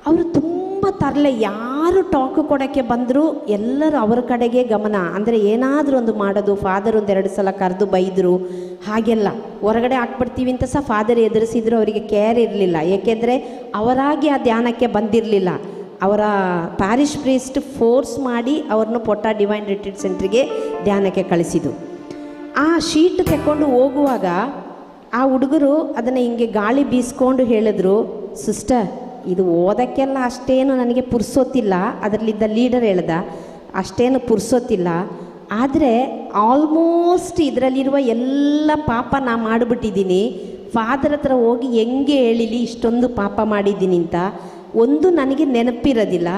ಅವರು ತುಂಬ ತರಲೆ, ಯಾರು ಟಾಕ್ ಕೊಡೋಕ್ಕೆ ಬಂದರೂ ಎಲ್ಲರೂ ಅವರ ಕಡೆಗೆ ಗಮನ. ಅಂದರೆ ಏನಾದರೂ ಒಂದು ಮಾಡೋದು, ಫಾದರ್ ಒಂದೆರಡು ಸಲ ಕರೆದು ಬೈದರು, ಹಾಗೆಲ್ಲ ಹೊರಗಡೆ ಹಾಕ್ಬಿಡ್ತೀವಿ ಅಂತ ಸಹ ಫಾದರ್ ಎದುರಿಸಿದ್ರು. ಅವರಿಗೆ ಕೇರ್ ಇರಲಿಲ್ಲ, ಏಕೆಂದರೆ ಅವರಾಗಿ ಆ ಧ್ಯಾನಕ್ಕೆ ಬಂದಿರಲಿಲ್ಲ. ಅವರ ಪ್ಯಾರಿಶ್ ಪ್ರೀಸ್ಟ್ ಫೋರ್ಸ್ ಮಾಡಿ ಅವ್ರನ್ನು ಪೊಟ್ಟ ಡಿವೈನ್ ರಿಟ್ರೀಟ್ ಸೆಂಟ್ರಿಗೆ ಧ್ಯಾನಕ್ಕೆ ಕಳಿಸಿದ್ದು. ಆ ಶೀಟ್ ತಗೊಂಡು ಹೋಗುವಾಗ ಆ ಹುಡುಗರು ಅದನ್ನು ಹಿಂಗೆ ಗಾಳಿ ಬೀಸ್ಕೊಂಡು ಹೇಳಿದ್ರು, ಸಿಸ್ಟರ್ ಇದು ಓದೋಕ್ಕೆಲ್ಲ ಅಷ್ಟೇನು ನನಗೆ ಪುರ್ಸೊತ್ತಿಲ್ಲ. ಅದರಲ್ಲಿದ್ದ ಲೀಡರ್ ಹೇಳ್ದ, ಅಷ್ಟೇನು ಪುರ್ಸೊತ್ತಿಲ್ಲ, ಆದರೆ ಆಲ್ಮೋಸ್ಟ್ ಇದರಲ್ಲಿರುವ ಎಲ್ಲ ಪಾಪ ನಾ ಮಾಡಿಬಿಟ್ಟಿದ್ದೀನಿ. ಫಾದರ್ ಹತ್ರ ಹೋಗಿ ಹೆಂಗೆ ಹೇಳಿಲಿ ಇಷ್ಟೊಂದು ಪಾಪ ಮಾಡಿದ್ದೀನಿ ಅಂತ. ಒಂದು ನನಗೆ ನೆನಪಿರೋದಿಲ್ಲ,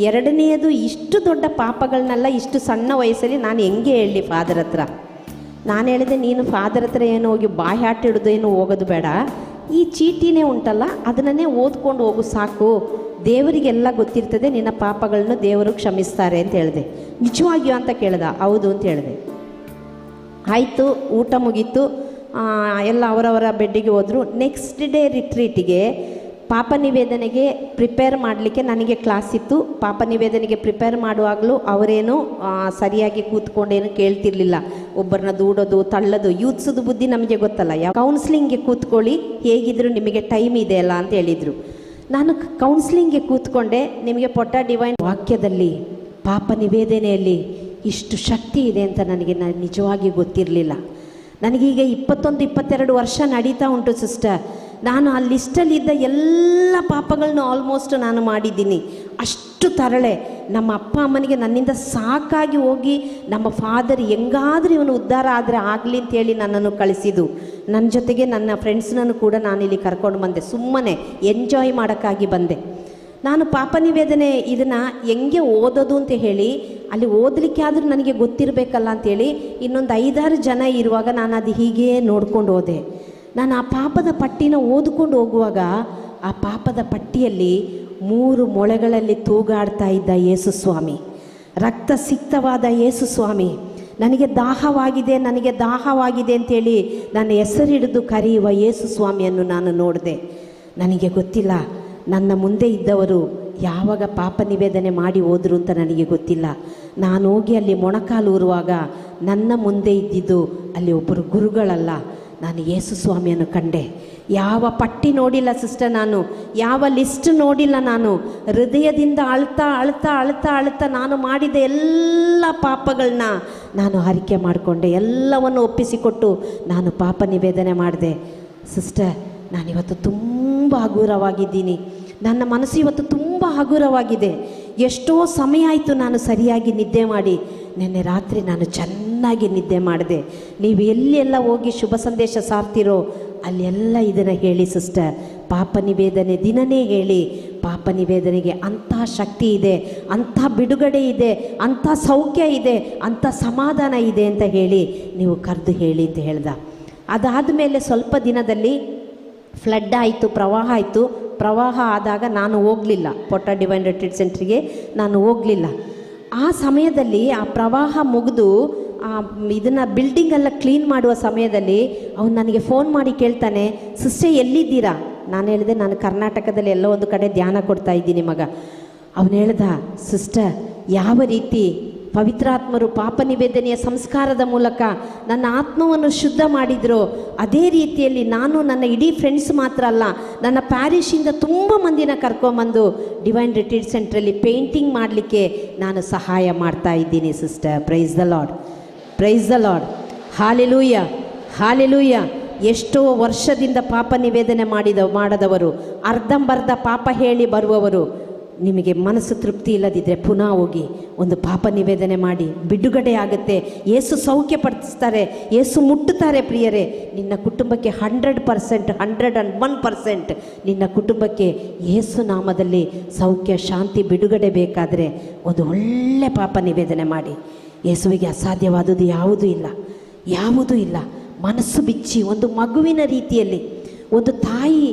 ಎರಡನೆಯದು ಇಷ್ಟು ದೊಡ್ಡ ಪಾಪಗಳನ್ನೆಲ್ಲ ಇಷ್ಟು ಸಣ್ಣ ವಯಸ್ಸಲ್ಲಿ ನಾನು ಹೆಂಗೆ ಹೇಳಲಿ ಫಾದರ್ ಹತ್ರ. ನಾನು ಹೇಳಿದೆ, ನೀನು ಫಾದರ್ ಹತ್ರ ಏನು ಹೋಗಿ ಬಾಯಿ ಹಾಟ್ ಹಿಡಿದು ಏನು ಹೋಗೋದು ಬೇಡ, ಈ ಚೀಟಿನೇ ಉಂಟಲ್ಲ ಅದನ್ನೇ ಓದ್ಕೊಂಡು ಹೋಗು ಸಾಕು, ದೇವರಿಗೆಲ್ಲ ಗೊತ್ತಿರ್ತದೆ, ನಿನ್ನ ಪಾಪಗಳನ್ನು ದೇವರು ಕ್ಷಮಿಸ್ತಾರೆ ಅಂತ ಹೇಳಿದೆ. ನಿಜವಾಗಿಯೂ ಅಂತ ಕೇಳ್ದ, ಹೌದು ಅಂತ ಹೇಳಿದೆ. ಆಯಿತು, ಊಟ ಮುಗೀತು, ಎಲ್ಲ ಅವರವರ ಬೆಡ್ಡಿಗೆ ಹೋದರು. ನೆಕ್ಸ್ಟ್ ಡೇ ರಿಟ್ರೀಟಿಗೆ ಪಾಪ ನಿವೇದನೆಗೆ ಪ್ರಿಪೇರ್ ಮಾಡಲಿಕ್ಕೆ ನನಗೆ ಕ್ಲಾಸ್ ಇತ್ತು. ಪಾಪ ನಿವೇದನೆಗೆ ಪ್ರಿಪೇರ್ ಮಾಡುವಾಗಲೂ ಅವರೇನು ಸರಿಯಾಗಿ ಕೂತ್ಕೊಂಡೇನು ಕೇಳ್ತಿರ್ಲಿಲ್ಲ. ಒಬ್ಬರನ್ನ ದೂಡೋದು ತಳ್ಳೋದು, ಯೂತ್ಸದ ಬುದ್ಧಿ ನಮಗೆ ಗೊತ್ತಲ್ಲ. ಯಾವ ಕೌನ್ಸ್ಲಿಂಗ್ಗೆ ಕೂತ್ಕೊಳ್ಳಿ, ಹೇಗಿದ್ರು ನಿಮಗೆ ಟೈಮ್ ಇದೆ ಅಲ್ಲ ಅಂತ ಹೇಳಿದರು. ನಾನು ಕೌನ್ಸ್ಲಿಂಗ್ಗೆ ಕೂತ್ಕೊಂಡೆ. ನಿಮಗೆ ಪೊಟ್ಟ ಡಿವೈನ್ ವಾಕ್ಯದಲ್ಲಿ ಪಾಪ ನಿವೇದನೆಯಲ್ಲಿ ಇಷ್ಟು ಶಕ್ತಿ ಇದೆ ಅಂತ ನನಗೆ ನಿಜವಾಗಿ ಗೊತ್ತಿರಲಿಲ್ಲ. ನನಗೀಗ 21, 22 ವರ್ಷ ನಡೀತಾ ಉಂಟು ಸಿಸ್ಟರ್. ನಾನು ಆ ಲಿಸ್ಟಲ್ಲಿದ್ದ ಎಲ್ಲ ಪಾಪಗಳನ್ನು ಆಲ್ಮೋಸ್ಟ್ ನಾನು ಮಾಡಿದ್ದೀನಿ. ಅಷ್ಟು ತರಳೆ. ನಮ್ಮ ಅಪ್ಪ ಅಮ್ಮನಿಗೆ ನನ್ನಿಂದ ಸಾಕಾಗಿ ಹೋಗಿ ನಮ್ಮ ಫಾದರ್ ಹೆಂಗಾದರೂ ಇವನು ಉದ್ಧಾರ ಆದರೆ ಆಗಲಿ ಅಂತೇಳಿ ನನ್ನನ್ನು ಕಳಿಸಿದ್ದು. ನನ್ನ ಜೊತೆಗೆ ನನ್ನ ಫ್ರೆಂಡ್ಸ್ನನ್ನು ಕೂಡ ನಾನಿಲ್ಲಿ ಕರ್ಕೊಂಡು ಬಂದೆ, ಸುಮ್ಮನೆ ಎಂಜಾಯ್ ಮಾಡೋಕ್ಕಾಗಿ ಬಂದೆ. ನಾನು ಪಾಪ ನಿವೇದನೆ ಇದನ್ನು ಹೆಂಗೆ ಓದೋದು ಅಂತ ಹೇಳಿ, ಅಲ್ಲಿ ಓದಲಿಕ್ಕೆ ಆದರೂ ನನಗೆ ಗೊತ್ತಿರಬೇಕಲ್ಲ ಅಂಥೇಳಿ ಇನ್ನೊಂದು 5-6 ಜನ ಇರುವಾಗ ನಾನು ಅದು ಹೀಗೇ ನೋಡ್ಕೊಂಡು ಹೋದೆ. ನಾನು ಆ ಪಾಪದ ಪಟ್ಟಿನ ಓದಿಕೊಂಡು ಹೋಗುವಾಗ ಆ ಪಾಪದ ಪಟ್ಟಿಯಲ್ಲಿ 3 ಮೊಳೆಗಳಲ್ಲಿ ತೂಗಾಡ್ತಾ ಇದ್ದ ಯೇಸುಸ್ವಾಮಿ, ರಕ್ತ ಸಿಕ್ತವಾದ ಯೇಸುಸ್ವಾಮಿ, ನನಗೆ ದಾಹವಾಗಿದೆ, ನನಗೆ ದಾಹವಾಗಿದೆ ಅಂಥೇಳಿ ನನ್ನ ಹೆಸರಿಡಿದು ಕರೆಯುವ ಯೇಸುಸ್ವಾಮಿಯನ್ನು ನಾನು ನೋಡಿದೆ. ನನಗೆ ಗೊತ್ತಿಲ್ಲ ನನ್ನ ಮುಂದೆ ಇದ್ದವರು ಯಾವಾಗ ಪಾಪ ನಿವೇದನೆ ಮಾಡಿ ಹೋದರು ಅಂತ ನನಗೆ ಗೊತ್ತಿಲ್ಲ. ನಾನು ಹೋಗಿ ಅಲ್ಲಿ ಮೊಣಕಾಲೂರುವಾಗ ನನ್ನ ಮುಂದೆ ಇದ್ದಿದ್ದು ಅಲ್ಲಿ ಒಬ್ಬರು ಗುರುಗಳಲ್ಲ, ನಾನು ಯೇಸು ಸ್ವಾಮಿಯನ್ನು ಕಂಡೆ. ಯಾವ ಪಟ್ಟಿ ನೋಡಿಲ್ಲ ಸಿಸ್ಟರ್, ನಾನು ಯಾವ ಲಿಸ್ಟ್ ನೋಡಿಲ್ಲ. ನಾನು ಹೃದಯದಿಂದ ಅಳ್ತಾ ಅಳ್ತಾ ಅಳ್ತಾ ಅಳ್ತಾ ನಾನು ಮಾಡಿದ ಎಲ್ಲ ಪಾಪಗಳನ್ನ ನಾನು ಹರಿಕೆ ಮಾಡಿಕೊಂಡೆ. ಎಲ್ಲವನ್ನು ಒಪ್ಪಿಸಿಕೊಟ್ಟು ನಾನು ಪಾಪ ನಿವೇದನೆ ಮಾಡಿದೆ. ಸಿಸ್ಟರ್, ನಾನಿವತ್ತು ತುಂಬ ಹಗುರವಾಗಿದ್ದೀನಿ. ನನ್ನ ಮನಸ್ಸು ಇವತ್ತು ತುಂಬ ಹಗುರವಾಗಿದೆ. ಎಷ್ಟೋ ಸಮಯ ಆಯಿತು ನಾನು ಸರಿಯಾಗಿ ನಿದ್ದೆ ಮಾಡಿ. ನಿನ್ನೆ ರಾತ್ರಿ ನಾನು ಚೆನ್ನಾಗಿ ನಿದ್ದೆ ಮಾಡಿದೆ. ನೀವು ಎಲ್ಲೆಲ್ಲ ಹೋಗಿ ಶುಭ ಸಂದೇಶ ಸಾರ್ತಿರೋ ಅಲ್ಲೆಲ್ಲ ಇದನ್ನು ಹೇಳಿ ಸಿಸ್ಟರ್. ಪಾಪ ನಿವೇದನೆ ದಿನನೇ ಹೇಳಿ. ಪಾಪ ನಿವೇದನೆಗೆ ಅಂಥ ಶಕ್ತಿ ಇದೆ, ಅಂಥ ಬಿಡುಗಡೆ ಇದೆ, ಅಂಥ ಸೌಖ್ಯ ಇದೆ, ಅಂಥ ಸಮಾಧಾನ ಇದೆ ಅಂತ ಹೇಳಿ ನೀವು ಕರೆದು ಹೇಳಿ ಅಂತ ಹೇಳ್ದ. ಅದಾದ ಮೇಲೆ ಸ್ವಲ್ಪ ದಿನದಲ್ಲಿ ಫ್ಲಡ್ ಆಯಿತು, ಪ್ರವಾಹ ಆಯಿತು. ಪ್ರವಾಹ ಆದಾಗ ನಾನು ಹೋಗಲಿಲ್ಲ, ಪೊಟ್ಟ ಡಿವೈನ್ ರಿಟ್ರೀಟ್ ಸೆಂಟ್ರಿಗೆ ನಾನು ಹೋಗಲಿಲ್ಲ. ಆ ಸಮಯದಲ್ಲಿ ಆ ಪ್ರವಾಹ ಮುಗಿದು ಇದನ್ನು ಬಿಲ್ಡಿಂಗೆಲ್ಲ ಕ್ಲೀನ್ ಮಾಡುವ ಸಮಯದಲ್ಲಿ ಅವನು ನನಗೆ ಫೋನ್ ಮಾಡಿ ಕೇಳ್ತಾನೆ, ಸಿಸ್ಟರ್ ಎಲ್ಲಿದ್ದೀರಾ? ನಾನು ಹೇಳಿದೆ, ನಾನು ಕರ್ನಾಟಕದಲ್ಲಿ ಎಲ್ಲೋ ಒಂದು ಕಡೆ ಧ್ಯಾನ ಕೊಡ್ತಾ ಇದ್ದೀನಿ ಮಗ. ಅವನು ಹೇಳ್ದ, ಸಿಸ್ಟರ್ ಯಾವ ರೀತಿ ಪವಿತ್ರಾತ್ಮರು ಪಾಪ ನಿವೇದನೆಯ ಸಂಸ್ಕಾರದ ಮೂಲಕ ನನ್ನ ಆತ್ಮವನ್ನು ಶುದ್ಧ ಮಾಡಿದರು, ಅದೇ ರೀತಿಯಲ್ಲಿ ನಾನು ನನ್ನ ಇಡೀ ಫ್ರೆಂಡ್ಸ್ ಮಾತ್ರ ಅಲ್ಲ, ನನ್ನ ಪ್ಯಾರಿಶಿಂದ ತುಂಬ ಮಂದಿನ ಕರ್ಕೊಂಬಂದು ಡಿವೈನ್ ರಿಟ್ರೀಟ್ ಸೆಂಟ್ರಲ್ಲಿ ಪೇಂಟಿಂಗ್ ಮಾಡಲಿಕ್ಕೆ ನಾನು ಸಹಾಯ ಮಾಡ್ತಾ ಇದ್ದೀನಿ sister. Praise the Lord, praise the Lord, hallelujah, hallelujah. ಎಷ್ಟೋ ವರ್ಷದಿಂದ ಪಾಪ ನಿವೇದನೆ ಮಾಡದವರು, ಅರ್ಧಂಬರ್ಧ ಪಾಪ ಹೇಳಿ ಬರುವವರು, ನಿಮಗೆ ಮನಸ್ಸು ತೃಪ್ತಿ ಇಲ್ಲದಿದ್ದರೆ ಪುನಃ ಹೋಗಿ ಒಂದು ಪಾಪ ನಿವೇದನೆ ಮಾಡಿ, ಬಿಡುಗಡೆ ಆಗುತ್ತೆ. ಯೇಸು ಸೌಖ್ಯ ಪಡಿಸ್ತಾರೆ, ಯೇಸು ಮುಟ್ಟುತ್ತಾರೆ. ಪ್ರಿಯರೇ, ನಿನ್ನ ಕುಟುಂಬಕ್ಕೆ 100%, 101% ನಿನ್ನ ಕುಟುಂಬಕ್ಕೆ ಯೇಸು ನಾಮದಲ್ಲಿ ಸೌಖ್ಯ, ಶಾಂತಿ, ಬಿಡುಗಡೆ ಬೇಕಾದರೆ ಒಂದು ಒಳ್ಳೆ ಪಾಪ ನಿವೇದನೆ ಮಾಡಿ. ಯೇಸುವಿಗೆ ಅಸಾಧ್ಯವಾದುದು ಯಾವುದೂ ಇಲ್ಲ, ಯಾವುದೂ ಇಲ್ಲ. ಮನಸ್ಸು ಬಿಚ್ಚಿ ಒಂದು ಮಗುವಿನ ರೀತಿಯಲ್ಲಿ, ಒಂದು ತಾಯಿ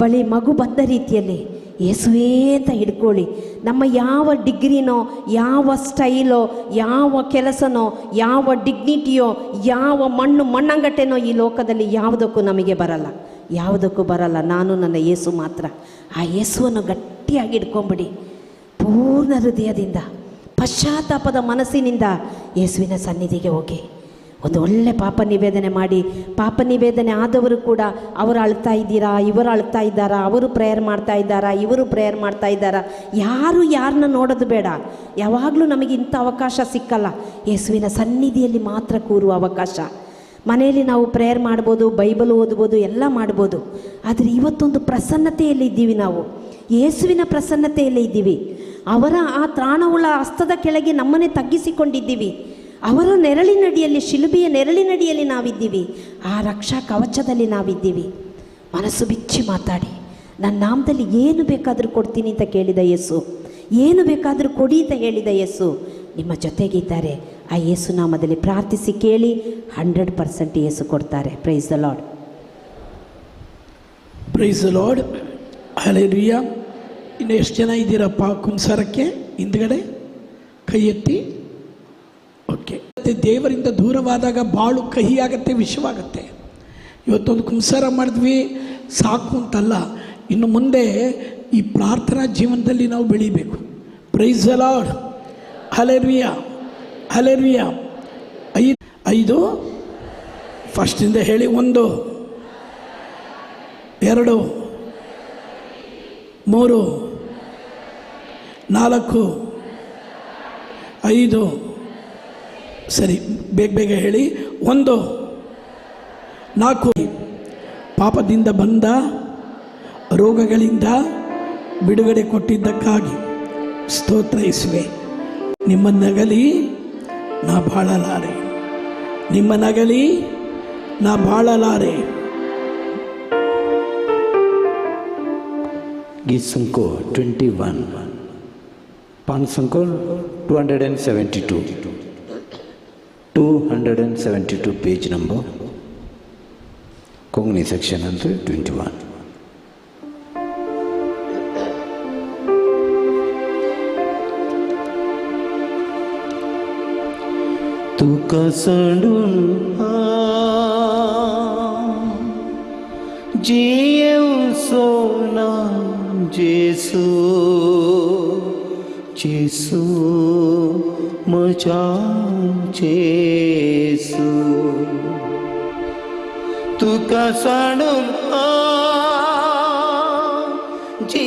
ಬಳಿ ಮಗು ಬಂದ ರೀತಿಯಲ್ಲಿ ಯೇಸುವೇ ಅಂತ ಹಿಡ್ಕೊಳ್ಳಿ. ನಮ್ಮ ಯಾವ ಡಿಗ್ರಿನೋ, ಯಾವ ಸ್ಟೈಲೋ, ಯಾವ ಕೆಲಸನೋ, ಯಾವ ಡಿಗ್ನಿಟಿಯೋ, ಯಾವ ಮಣ್ಣು ಮಣ್ಣಂಗಟ್ಟೆನೋ ಈ ಲೋಕದಲ್ಲಿ ಯಾವುದಕ್ಕೂ ನಮಗೆ ಬರಲ್ಲ, ಯಾವುದಕ್ಕೂ ಬರಲ್ಲ. ನಾನು ನನ್ನ ಯೇಸು ಮಾತ್ರ. ಆ ಯೇಸುವನ್ನು ಗಟ್ಟಿಯಾಗಿ ಹಿಡ್ಕೊಂಬಿಡಿ. ಪೂರ್ಣ ಹೃದಯದಿಂದ, ಪಶ್ಚಾತ್ತಾಪದ ಮನಸ್ಸಿನಿಂದ ಯೇಸುವಿನ ಸನ್ನಿಧಿಗೆ ಹೋಗಿ ಒಂದು ಒಳ್ಳೆ ಪಾಪ ನಿವೇದನೆ ಮಾಡಿ. ಪಾಪ ನಿವೇದನೆ ಆದವರು ಕೂಡ ಅವರು ಅಳ್ತಾ ಇದ್ದೀರಾ, ಇವರು ಅಳ್ತಾ ಇದ್ದಾರಾ, ಅವರು ಪ್ರೇಯರ್ ಮಾಡ್ತಾ ಇದ್ದಾರಾ, ಇವರು ಪ್ರೇಯರ್ ಮಾಡ್ತಾ ಇದ್ದಾರಾ, ಯಾರು ಯಾರನ್ನ ನೋಡೋದು ಬೇಡ. ಯಾವಾಗಲೂ ನಮಗೆ ಇಂಥ ಅವಕಾಶ ಸಿಕ್ಕಲ್ಲ. ಯೇಸುವಿನ ಸನ್ನಿಧಿಯಲ್ಲಿ ಮಾತ್ರ ಕೂರುವ ಅವಕಾಶ. ಮನೆಯಲ್ಲಿ ನಾವು ಪ್ರೇಯರ್ ಮಾಡ್ಬೋದು, ಬೈಬಲ್ ಓದ್ಬೋದು, ಎಲ್ಲ ಮಾಡ್ಬೋದು. ಆದರೆ ಇವತ್ತೊಂದು ಪ್ರಸನ್ನತೆಯಲ್ಲಿ ಇದ್ದೀವಿ ನಾವು, ಯೇಸುವಿನ ಪ್ರಸನ್ನತೆಯಲ್ಲೇ ಇದ್ದೀವಿ. ಅವರ ಆ ತ್ರಾಣವುಳ್ಳ ಹಸ್ತದ ಕೆಳಗೆ ನಮ್ಮನ್ನೇ ತಗ್ಗಿಸಿಕೊಂಡಿದ್ದೀವಿ. ಅವರ ನೆರಳಿನಡಿಯಲ್ಲಿ, ಶಿಲುಬೆಯ ನೆರಳಿನಡಿಯಲ್ಲಿ ನಾವಿದ್ದೀವಿ. ಆ ರಕ್ಷಾ ಕವಚದಲ್ಲಿ ನಾವಿದ್ದೀವಿ. ಮನಸ್ಸು ಬಿಚ್ಚಿ ಮಾತಾಡಿ. ನನ್ನ ನಾಮದಲ್ಲಿ ಏನು ಬೇಕಾದರೂ ಕೊಡ್ತೀನಿ ಅಂತ ಕೇಳಿದ ಯೇಸು, ಏನು ಬೇಕಾದರೂ ಕೊಡಿ ಅಂತ ಹೇಳಿದ ಯೇಸು ನಿಮ್ಮ ಜೊತೆಗಿದ್ದಾರೆ. ಆ ಯೇಸು ನಾಮದಲ್ಲಿ ಪ್ರಾರ್ಥಿಸಿ ಕೇಳಿ, 100% ಯೇಸು ಕೊಡ್ತಾರೆ. Praise the Lord. Praise the Lord. Hallelujah. ಇನ್ನು ಎಷ್ಟು ಜನ ಇದ್ದೀರಪ್ಪ ಕುಂಸಾರಕ್ಕೆ? ಹಿಂದ್ಗಡೆ ಕೈ ಎತ್ತಿ. ಓಕೆ. ಮತ್ತು ದೇವರಿಂದ ದೂರವಾದಾಗ ಬಾಳು ಕಹಿ ಆಗತ್ತೆ, ವಿಷವಾಗತ್ತೆ. ಇವತ್ತೊಂದು ಕುಂಸಾರ ಮಾಡಿದ್ವಿ ಸಾಕು ಅಂತಲ್ಲ, ಇನ್ನು ಮುಂದೆ ಈ ಪ್ರಾರ್ಥನಾ ಜೀವನದಲ್ಲಿ ನಾವು ಬೆಳೀಬೇಕು. Praise the Lord. Hallelujah, hallelujah. 5 5 ಫಸ್ಟಿಂದ ಹೇಳಿ. 1 2 3 4 5. ಸರಿ, ಬೇಗ ಬೇಗ ಹೇಳಿ. 1 4. ಪಾಪದಿಂದ ಬಂದ ರೋಗಗಳಿಂದ ಬಿಡುಗಡೆ ಕೊಟ್ಟಿದ್ದಕ್ಕಾಗಿ ಸ್ತೋತ್ರ ಇಸುವೆ. ನಿಮ್ಮ ನಗಲಿ ನಾ ಬಾಳಲಾರೆ, ನಿಮ್ಮ ನಗಲಿ ನಾ ಬಾಳಲಾರೆ. ಗೀತ್ ಸಂಕೋ 21, ಪಾನ್ ಸಂಕೋ 272, 272 ಪೇಜ್ ನಂಬರ್, ಕೊಂಗಣಿ ಸೆಕ್ಷನ್ ಅಂದರೆ 21. तुका सांडून जियेवचो ना जेसू, जेसू म्हज्या जेसू. तुका सांडून जी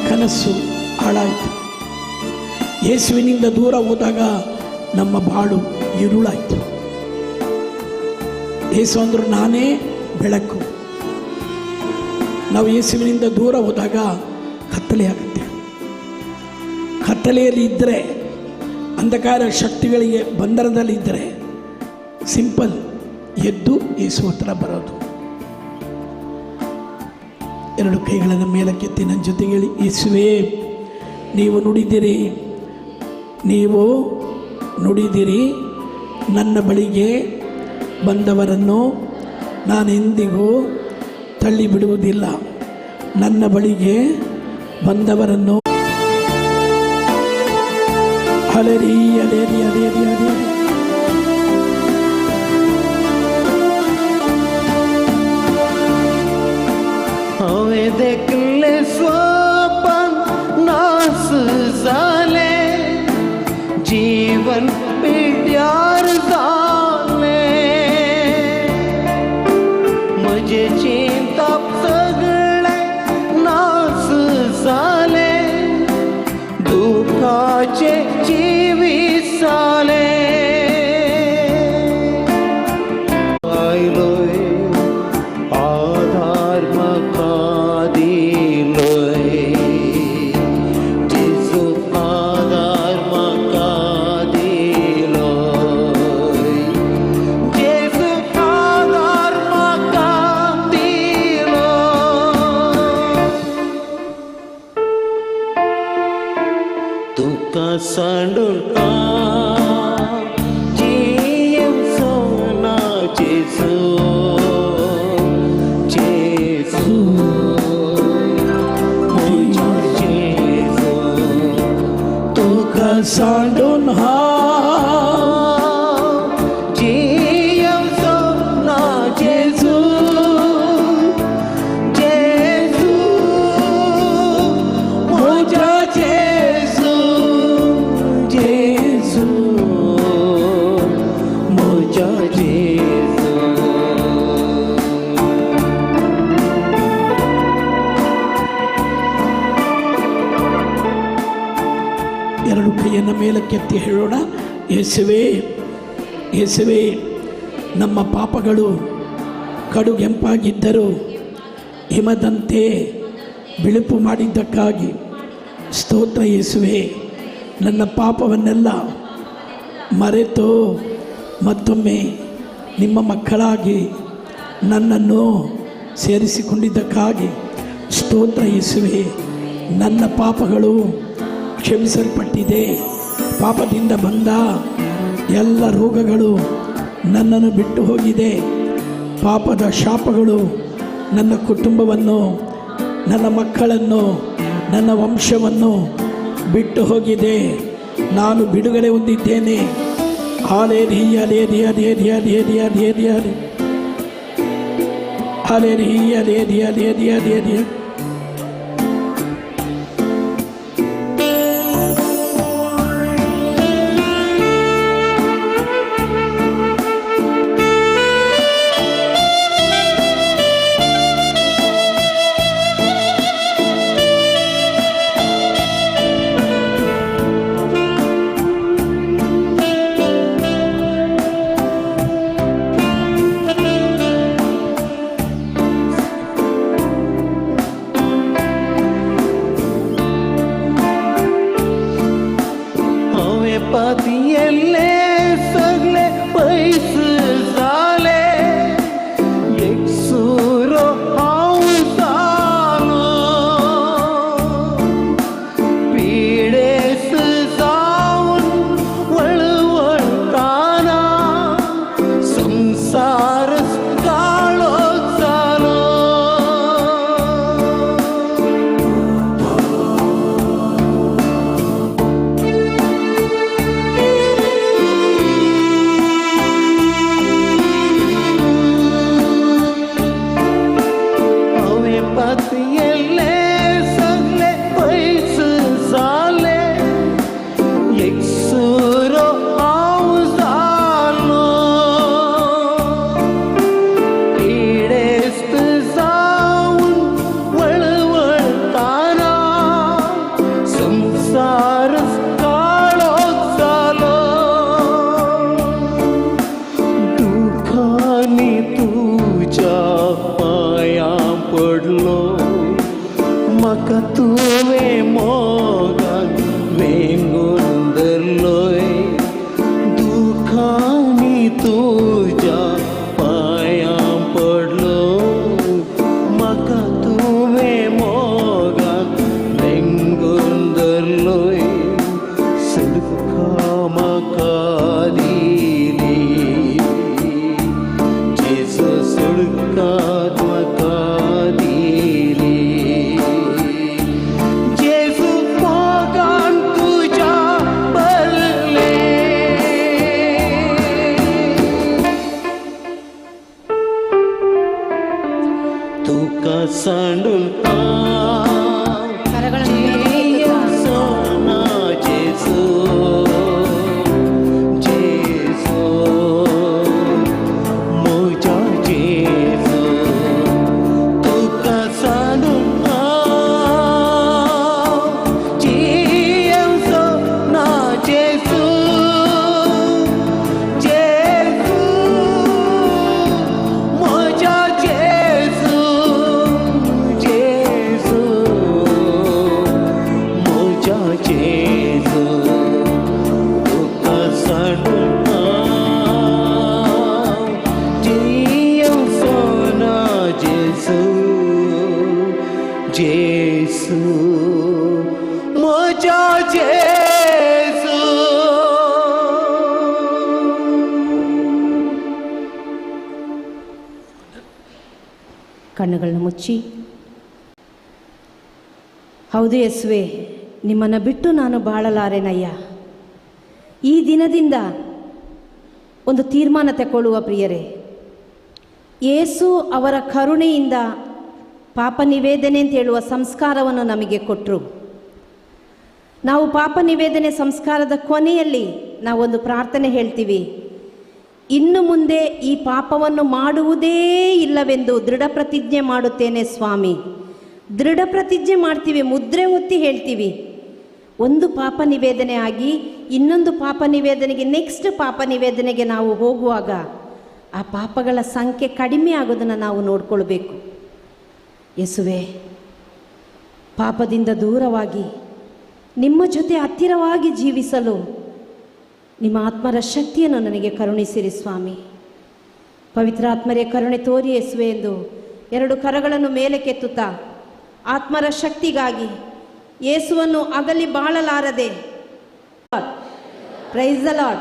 ಕನಸು ಹಾಳಾಯಿತು. ಯೇಸುವಿನಿಂದ ದೂರ ಹೋದಾಗ ನಮ್ಮ ಬಾಳು ಇರುಳಾಯಿತು. ಯೇಸು ಅಂದರು ನಾನೇ ಬೆಳಕು. ನಾವು ಯೇಸುವಿನಿಂದ ದೂರ ಹೋದಾಗ ಕತ್ತಲೆ ಆಗುತ್ತೆ. ಕತ್ತಲೆಯಲ್ಲಿ ಇದ್ದರೆ, ಅಂಧಕಾರ ಶಕ್ತಿಗಳಿಗೆ ಬಂಧನದಲ್ಲಿದ್ದರೆ ಸಿಂಪಲ್, ಎದ್ದು ಯೇಸು ಹತ್ರ ಬರೋದು. ಎರಡು ಕೈಗಳನ್ನು ಮೇಲಕ್ಕೆತ್ತಿ ನನ್ನ ಜೊತೆಗೆ ಹೇಳಿ, ಯೇಸುವೇ ನೀವು ನುಡಿದಿರಿ, ನೀವು ನುಡಿದಿರಿ, ನನ್ನ ಬಳಿಗೆ ಬಂದವರನ್ನು ನಾನೆಂದಿಗೂ ತಳ್ಳಿಬಿಡುವುದಿಲ್ಲ, ನನ್ನ ಬಳಿಗೆ ಬಂದವರನ್ನು. ಅಲೆರಿ ಅಲೆರಿ ಅಲೆರಿ ಅಲೆರಿ. हांवें देखले स्वपन नास जाले, जीवन पिड्यार जाले, म्हजें चिंतप सगळें नास जाले, दूर ಮೇಲಕ್ಕೆತ್ತಿ ಹೇಳೋಣ, ಯೇಸುವೇ, ಯೇಸುವೇ, ನಮ್ಮ ಪಾಪಗಳು ಕಡುಗೆಂಪಾಗಿದ್ದರೂ ಹಿಮದಂತೆ ಬಿಳುಪು ಮಾಡಿದ್ದಕ್ಕಾಗಿ ಸ್ತೋತ್ರ ಯೇಸುವೆ. ನನ್ನ ಪಾಪವನ್ನೆಲ್ಲ ಮರೆತು ಮತ್ತೊಮ್ಮೆ ನಿಮ್ಮ ಮಕ್ಕಳಾಗಿ ನನ್ನನ್ನು ಸೇರಿಸಿಕೊಂಡಿದ್ದಕ್ಕಾಗಿ ಸ್ತೋತ್ರ ಯೇಸುವೆ. ನನ್ನ ಪಾಪಗಳು ಕ್ಷಮಿಸಲ್ಪಟ್ಟಿದೆ. ಪಾಪದಿಂದ ಬಂದ ಎಲ್ಲ ರೋಗಗಳು ನನ್ನನ್ನು ಬಿಟ್ಟು ಹೋಗಿದೆ. ಪಾಪದ ಶಾಪಗಳು ನನ್ನ ಕುಟುಂಬವನ್ನು, ನನ್ನ ಮಕ್ಕಳನ್ನು, ನನ್ನ ವಂಶವನ್ನು ಬಿಟ್ಟು ಹೋಗಿದೆ. ನಾನು ಬಿಡುಗಡೆ ಹೊಂದಿದ್ದೇನೆ. ಹಾಲೇಲೂಯಾ, ಹಾಲೇಲೂಯಾ, ಹಾಲೇಲೂಯಾ, ಹಾಲೇಲೂಯಾ, ಹಾಲೇಲೂಯಾ, ಹಾಲೇಲೂಯಾ, ಹಾಲೇಲೂಯಾ, ಹಾಲೇಲೂಯಾ, ಹಾಲೇಲೂಯಾ. ಕಣ್ಣುಗಳನ್ನು ಮುಚ್ಚಿ, ಹೌದು ಯೇಸುವೆ, ನಿಮ್ಮನ್ನು ಬಿಟ್ಟು ನಾನು ಬಾಳಲಾರೆನಯ್ಯ. ಈ ದಿನದಿಂದ ಒಂದು ತೀರ್ಮಾನ ತಗೊಳ್ಳುವ ಪ್ರಿಯರೇ, ಯೇಸು ಅವರ ಕರುಣೆಯಿಂದ ಪಾಪ ನಿವೇದನೆ ಅಂತ ಹೇಳುವ ಸಂಸ್ಕಾರವನ್ನು ನಮಗೆ ಕೊಟ್ಟರು. ನಾವು ಪಾಪ ನಿವೇದನೆ ಸಂಸ್ಕಾರದ ಕೊನೆಯಲ್ಲಿ ನಾವೊಂದು ಪ್ರಾರ್ಥನೆ ಹೇಳ್ತೀವಿ, ಇನ್ನು ಮುಂದೆ ಈ ಪಾಪವನ್ನು ಮಾಡುವುದೇ ಇಲ್ಲವೆಂದು ದೃಢ ಪ್ರತಿಜ್ಞೆ ಮಾಡುತ್ತೇನೆ ಸ್ವಾಮಿ. ದೃಢ ಪ್ರತಿಜ್ಞೆ ಮಾಡ್ತೀವಿ, ಮುದ್ರೆ ಒತ್ತಿ ಹೇಳ್ತೀವಿ. ಒಂದು ಪಾಪ ನಿವೇದನೆ ಆಗಿ ಇನ್ನೊಂದು ಪಾಪ ನಿವೇದನೆಗೆ, ನೆಕ್ಸ್ಟ್ ಪಾಪ ನಿವೇದನೆಗೆ ನಾವು ಹೋಗುವಾಗ ಆ ಪಾಪಗಳ ಸಂಖ್ಯೆ ಕಡಿಮೆ ಆಗೋದನ್ನು ನಾವು ನೋಡಿಕೊಳ್ಬೇಕು. ಯೇಸುವೆ, ಪಾಪದಿಂದ ದೂರವಾಗಿ ನಿಮ್ಮ ಜೊತೆ ಹತ್ತಿರವಾಗಿ ಜೀವಿಸಲು ನಿಮ್ಮ ಆತ್ಮರ ಶಕ್ತಿಯನ್ನು ನನಗೆ ಕರುಣಿಸಿರಿ ಸ್ವಾಮಿ. ಪವಿತ್ರಾತ್ಮರೇ ಕರುಣೆ ತೋರಿ ಯೇಸುವೆ ಎಂದು ಎರಡು ಕರಗಳನ್ನು ಮೇಲೆ ಕೆತ್ತುತ್ತಾ ಆತ್ಮರ ಶಕ್ತಿಗಾಗಿ ಯೇಸುವನ್ನು ಅಗಲಿ ಬಾಳಲಾರದೆ. Praise the Lord,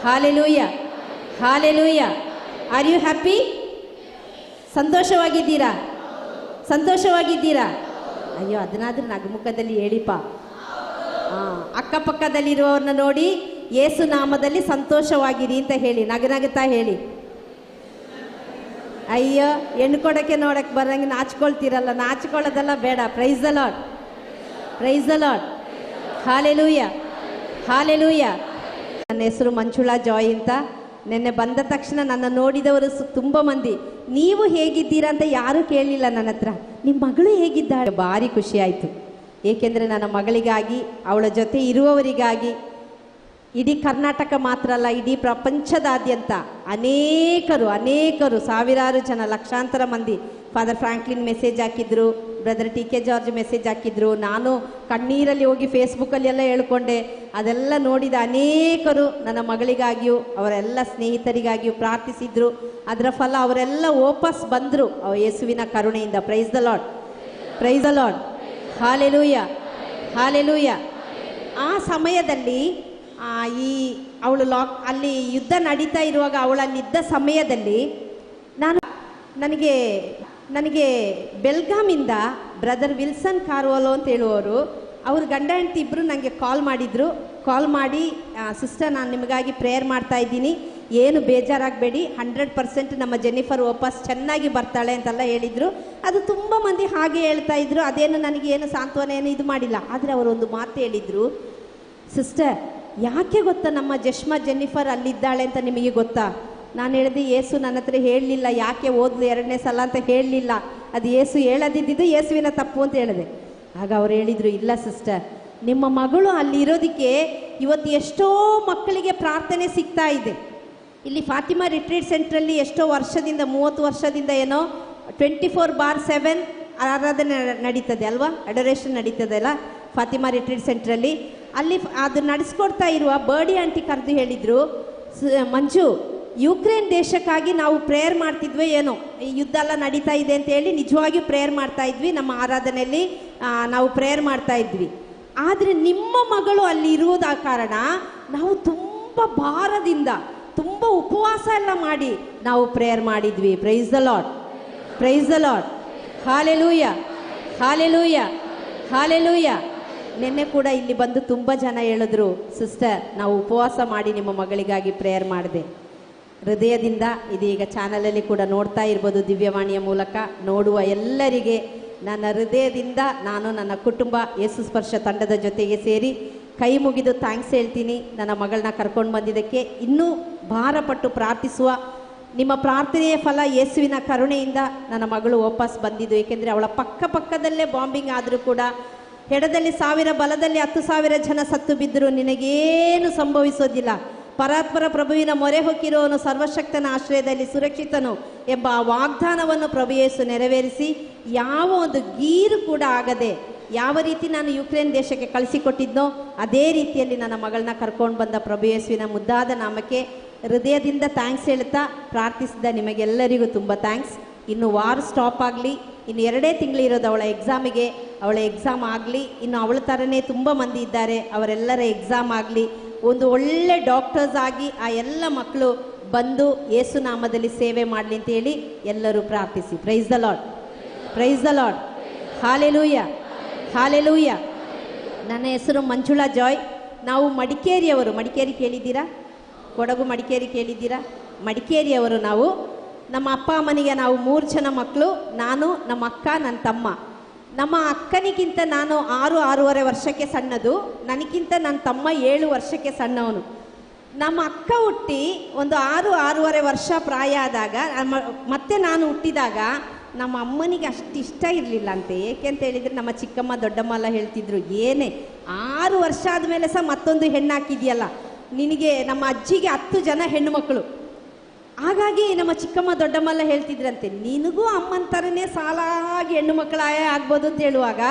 hallelujah, hallelujah. Are you happy? ಸಂತೋಷವಾಗಿದ್ದೀರಾ? ಸಂತೋಷವಾಗಿದ್ದೀರಾ? ಅಯ್ಯೋ, ಅದನ್ನಾದರೂ ನಗುಮುಖದಲ್ಲಿ ಹೇಳಿಪ್ಪ. ಅಕ್ಕಪಕ್ಕದಲ್ಲಿರುವವ್ರನ್ನ ನೋಡಿ ಯೇಸು ನಾಮದಲ್ಲಿ ಸಂತೋಷವಾಗಿರಿ ಅಂತ ಹೇಳಿ, ನಗನಗುತ್ತಾ ಹೇಳಿ. ಅಯ್ಯೋ, ಹೆಣ್ಣು ಕೊಡೋಕ್ಕೆ ನೋಡಕ್ಕೆ ಬರಂಗೆ ನಾಚ್ಕೊಳ್ತೀರಲ್ಲ, ನಾಚ್ಕೊಳ್ಳೋದೆಲ್ಲ ಬೇಡ. Praise the Lord, praise the Lord, hallelujah, hallelujah. ನನ್ನ ಹೆಸರು ಮಂಜುಳಾ ಜಾಯ್ ಅಂತ. ನಿನ್ನೆ ಬಂದ ತಕ್ಷಣ ನನ್ನ ನೋಡಿದವರು ತುಂಬ ಮಂದಿ ನೀವು ಹೇಗಿದ್ದೀರಾ ಅಂತ ಯಾರೂ ಕೇಳಲಿಲ್ಲ ನನ್ನ ಹತ್ರ. ನಿಮ್ಮ ಮಗಳು ಹೇಗಿದ್ದಾಳೆ? ಭಾರಿ ಖುಷಿಯಾಯಿತು. ಏಕೆಂದರೆ ನನ್ನ ಮಗಳಿಗಾಗಿ, ಅವಳ ಜೊತೆ ಇರುವವರಿಗಾಗಿ, ಇಡೀ ಕರ್ನಾಟಕ ಮಾತ್ರ ಅಲ್ಲ, ಇಡೀ ಪ್ರಪಂಚದಾದ್ಯಂತ ಅನೇಕರು ಅನೇಕರು ಸಾವಿರಾರು ಜನ, ಲಕ್ಷಾಂತರ ಮಂದಿ ಫಾದರ್ ಫ್ರಾಂಕ್ಲಿನ್ ಮೆಸೇಜ್ ಹಾಕಿದ್ರು, brother T K George message ಹಾಕಿದ್ರು. ನಾನು ಕಣ್ಣೀರಲ್ಲಿ ಹೋಗಿ ಫೇಸ್ಬುಕ್ಕಲ್ಲಿ ಎಲ್ಲ ಹೇಳ್ಕೊಂಡೆ. ಅದೆಲ್ಲ ನೋಡಿದ ಅನೇಕರು ನನ್ನ ಮಗಳಿಗಾಗಿಯೂ ಅವರೆಲ್ಲ ಸ್ನೇಹಿತರಿಗಾಗಿಯೂ ಪ್ರಾರ್ಥಿಸಿದ್ರು. ಅದರ ಫಲ ಅವರೆಲ್ಲ ವಾಪಸ್ ಬಂದರು ಯೇಸುವಿನ ಕರುಣೆಯಿಂದ. Praise the Lord, praise the Lord, hallelujah, hallelujah. ಆ ಸಮಯದಲ್ಲಿ ಈ ಅವಳು ಅಲ್ಲಿ ಯುದ್ಧ ನಡೀತಾ ಇರುವಾಗ ಅವಳಲ್ಲಿದ್ದ ಸಮಯದಲ್ಲಿ ನನಗೆ ಬೆಲ್ಗಾಮಿಂದ ಬ್ರದರ್ ವಿಲ್ಸನ್ ಕಾರ್ವಾಲೋ ಅಂತ ಹೇಳುವವರು, ಅವ್ರ ಗಂಡ ಹೆಂಡತಿ ಇಬ್ಬರು ನನಗೆ ಕಾಲ್ ಮಾಡಿದರು. ಕಾಲ್ ಮಾಡಿ, ಸಿಸ್ಟರ್ ನಾನು ನಿಮಗಾಗಿ ಪ್ರೇಯರ್ ಮಾಡ್ತಾ ಇದ್ದೀನಿ, ಏನು ಬೇಜಾರಾಗಬೇಡಿ, 100% ನಮ್ಮ ಜೆನ್ನಿಫರ್ ವಾಪಸ್ ಚೆನ್ನಾಗಿ ಬರ್ತಾಳೆ ಅಂತೆಲ್ಲ ಹೇಳಿದರು. ಅದು ತುಂಬ ಮಂದಿ ಹಾಗೆ ಹೇಳ್ತಾ ಇದ್ರು. ಅದೇನು ನನಗೆ ಏನು ಸಾಂತ್ವನ ಏನು ಇದು ಮಾಡಿಲ್ಲ. ಆದರೆ ಅವರು ಒಂದು ಮಾತು ಹೇಳಿದರು, ಸಿಸ್ಟರ್ ಯಾಕೆ ಗೊತ್ತಾ ನಮ್ಮ ಜಶ್ಮಾ ಜೆನ್ನಿಫರ್ ಅಲ್ಲಿದ್ದಾಳೆ ಅಂತ ನಿಮಗೆ ಗೊತ್ತಾ? ನಾನು ಹೇಳಿದೆ, ಯೇಸು ನನ್ನ ಹತ್ರ ಹೇಳಲಿಲ್ಲ, ಯಾಕೆ ಓದ್ಲು ಎರಡನೇ ಸಲ ಅಂತ ಹೇಳಲಿಲ್ಲ, ಅದು ಯೇಸು ಹೇಳದಿದ್ದಿದ್ದು ಯೇಸುವಿನ ತಪ್ಪು ಅಂತ ಹೇಳಿದೆ. ಆಗ ಅವ್ರು ಹೇಳಿದರು, ಇಲ್ಲ ಸಿಸ್ಟರ್, ನಿಮ್ಮ ಮಗಳು ಅಲ್ಲಿ ಇರೋದಕ್ಕೆ ಇವತ್ತು ಎಷ್ಟೋ ಮಕ್ಕಳಿಗೆ ಪ್ರಾರ್ಥನೆ ಸಿಗ್ತಾ ಇದೆ. ಇಲ್ಲಿ ಫಾತಿಮಾ ರಿಟ್ರೀಟ್ ಸೆಂಟ್ರಲ್ಲಿ ಎಷ್ಟೋ ವರ್ಷದಿಂದ, 30 ವರ್ಷದಿಂದ ಏನೋ 24/7 ಆರಾಧನೆ ನಡೀತದೆ ಅಲ್ವಾ, ಅಡೋರೇಷನ್ ನಡೀತದೆ ಅಲ್ಲ ಫಾತಿಮಾ ರಿಟ್ರೀಟ್ ಸೆಂಟ್ರಲ್ಲಿ. ಅಲ್ಲಿ ಅದು ನಡೆಸ್ಕೊಡ್ತಾ ಇರುವ ಬರ್ಡಿ ಆಂಟಿ ಕರೆದು ಹೇಳಿದರು, ಮಂಜು, ಯುಕ್ರೇನ್ ದೇಶಕ್ಕಾಗಿ ನಾವು ಪ್ರೇಯರ್ ಮಾಡ್ತಿದ್ವಿ, ಏನೋ ಈ ಯುದ್ಧ ಎಲ್ಲ ನಡೀತಾ ಇದೆ ಅಂತ ಹೇಳಿ ನಿಜವಾಗಿಯೂ ಪ್ರೇಯರ್ ಮಾಡ್ತಾ ಇದ್ವಿ, ನಮ್ಮ ಆರಾಧನೆಯಲ್ಲಿ ನಾವು ಪ್ರೇಯರ್ ಮಾಡ್ತಾ ಇದ್ವಿ. ಆದರೆ ನಿಮ್ಮ ಮಗಳು ಅಲ್ಲಿ ಇರುವುದ ಕಾರಣ ನಾವು ತುಂಬ ಭಾರದಿಂದ ತುಂಬ ಉಪವಾಸ ಎಲ್ಲ ಮಾಡಿ ನಾವು ಪ್ರೇಯರ್ ಮಾಡಿದ್ವಿ. Praise the Lord, praise the Lord, hallelujah, hallelujah, hallelujah. ನಿನ್ನೆ ಕೂಡ ಇಲ್ಲಿ ಬಂದು ತುಂಬ ಜನ ಹೇಳಿದ್ರು, ಸಿಸ್ಟರ್ ನಾವು ಉಪವಾಸ ಮಾಡಿ ನಿಮ್ಮ ಮಗಳಿಗಾಗಿ ಪ್ರೇಯರ್ ಮಾಡಿದೆ ಹೃದಯದಿಂದ. ಇದೀಗ ಚಾನಲಲ್ಲಿ ಕೂಡ ನೋಡ್ತಾ ಇರ್ಬೋದು, ದಿವ್ಯವಾಣಿಯ ಮೂಲಕ ನೋಡುವ ಎಲ್ಲರಿಗೆ ನನ್ನ ಹೃದಯದಿಂದ ನಾನು ನನ್ನ ಕುಟುಂಬ ಯೇಸು ಸ್ಪರ್ಶ ತಂಡದ ಜೊತೆಗೆ ಸೇರಿ ಕೈ ಮುಗಿದು thanks ಹೇಳ್ತೀನಿ. ನನ್ನ ಮಗಳನ್ನ ಕರ್ಕೊಂಡು ಬಂದಿದ್ದಕ್ಕೆ. ಇನ್ನೂ ಭಾರಪಟ್ಟು ಪ್ರಾರ್ಥಿಸುವ ನಿಮ್ಮ ಪ್ರಾರ್ಥನೆಯ ಫಲ ಯೇಸುವಿನ ಕರುಣೆಯಿಂದ ನನ್ನ ಮಗಳು ವಾಪಸ್ ಬಂದಿದ್ದು. ಏಕೆಂದರೆ ಅವಳ ಪಕ್ಕದಲ್ಲೇ ಬಾಂಬಿಂಗ್ ಆದರೂ ಕೂಡ, ಎಡದಲ್ಲಿ 1000, ಬಲದಲ್ಲಿ 10,000 ಜನ ಸತ್ತು ಬಿದ್ದರೂ ನಿನಗೇನು ಸಂಭವಿಸೋದಿಲ್ಲ. ಪರಾತ್ಪರ ಪ್ರಭುವಿನ ಮೊರೆ ಹೊಕ್ಕಿರುವವನು ಸರ್ವಶಕ್ತನ ಆಶ್ರಯದಲ್ಲಿ ಸುರಕ್ಷಿತನು ಎಂಬ ಆ ವಾಗ್ದಾನವನ್ನು ಪ್ರಭು ಯೇಸು ನೆರವೇರಿಸಿ ಯಾವ ಒಂದು ಗೀರು ಕೂಡ ಆಗದೆ, ಯಾವ ರೀತಿ ನಾನು ಯುಕ್ರೇನ್ ದೇಶಕ್ಕೆ ಕಳಿಸಿಕೊಟ್ಟಿದ್ನೋ ಅದೇ ರೀತಿಯಲ್ಲಿ ನನ್ನ ಮಗಳನ್ನ ಕರ್ಕೊಂಡು ಬಂದ ಪ್ರಭು ಯೇಸುವಿನ ಮುದ್ದಾದ ನಾಮಕ್ಕೆ ಹೃದಯದಿಂದ thanks ಹೇಳ್ತಾ ಪ್ರಾರ್ಥಿಸಿದ ನಿಮಗೆಲ್ಲರಿಗೂ ತುಂಬ thanks. ಇನ್ನು ವಾರ್ ಸ್ಟಾಪ್ ಆಗಲಿ, ಇನ್ನು 2 ತಿಂಗಳು ಇರೋದು ಅವಳ ಎಕ್ಸಾಮಿಗೆ, ಅವಳ ಎಕ್ಸಾಮ್ ಆಗಲಿ, ಇನ್ನು ಅವಳ ಥರನೇ ತುಂಬ ಮಂದಿ ಇದ್ದಾರೆ, ಅವರೆಲ್ಲರ ಎಕ್ಸಾಮ್ ಆಗಲಿ, ಒಂದು ಒಳ್ಳೆ ಡಾಕ್ಟರ್ಸ್ ಆಗಿ ಆ ಎಲ್ಲ ಮಕ್ಕಳು ಬಂದು ಯೇಸುನಾಮದಲ್ಲಿ ಸೇವೆ ಮಾಡಲಿ ಅಂತೇಳಿ ಎಲ್ಲರೂ ಪ್ರಾರ್ಥಿಸಿ. Praise the Lord, praise the Lord, hallelujah, hallelujah. ನನ್ನ ಹೆಸರು ಮಂಜುಳಾ ಜಾಯ್. ನಾವು ಮಡಿಕೇರಿಯವರು. ಮಡಿಕೇರಿ ಕೇಳಿದ್ದೀರಾ? ಕೊಡಗು ಮಡಿಕೇರಿ ಕೇಳಿದ್ದೀರಾ? ಮಡಿಕೇರಿಯವರು ನಾವು. ನಮ್ಮ ಅಪ್ಪ ಅಮ್ಮನಿಗೆ ನಾವು 3 ಜನ ಮಕ್ಕಳು. ನಾನು, ನಮ್ಮ ಅಕ್ಕ, ನನ್ನ ತಮ್ಮ. ನಮ್ಮ ಅಕ್ಕನಿಗಿಂತ ನಾನು 6, 6.5 ವರ್ಷಕ್ಕೆ ಸಣ್ಣದು. ನನಗಿಂತ ನನ್ನ ತಮ್ಮ 7 ವರ್ಷಕ್ಕೆ ಸಣ್ಣವನು. ನಮ್ಮ ಅಕ್ಕ ಹುಟ್ಟಿ ಒಂದು 6, 6.5 ವರ್ಷ ಪ್ರಾಯ ಆದಾಗ, ಮತ್ತೆ ನಾನು ಹುಟ್ಟಿದಾಗ ನಮ್ಮ ಅಮ್ಮನಿಗೆ ಅಷ್ಟು ಇಷ್ಟ ಇರಲಿಲ್ಲ ಅಂತೆ. ಏಕೆ ಅಂತ ಹೇಳಿದರೆ ನಮ್ಮ ಚಿಕ್ಕಮ್ಮ ದೊಡ್ಡಮ್ಮ ಎಲ್ಲ ಹೇಳ್ತಿದ್ರು, ಏನೇ 6 ವರ್ಷ ಆದಮೇಲೆ ಸಹ ಮತ್ತೊಂದು ಹೆಣ್ಣು ಹಾಕಿದೆಯಲ್ಲ ನಿನಗೆ. ನಮ್ಮ ಅಜ್ಜಿಗೆ 10 ಜನ ಹೆಣ್ಣು ಮಕ್ಕಳು, ಹಾಗಾಗಿ ನಮ್ಮ ಚಿಕ್ಕಮ್ಮ ದೊಡ್ಡಮ್ಮ ಎಲ್ಲ ಹೇಳ್ತಿದ್ರಂತೆ, ನಿನಗೂ ಅಮ್ಮನ ಥರನೇ ಸಾಲಾಗಿ ಹೆಣ್ಣು ಮಕ್ಕಳಾಯ ಆಗ್ಬೋದು ಅಂತ ಹೇಳುವಾಗ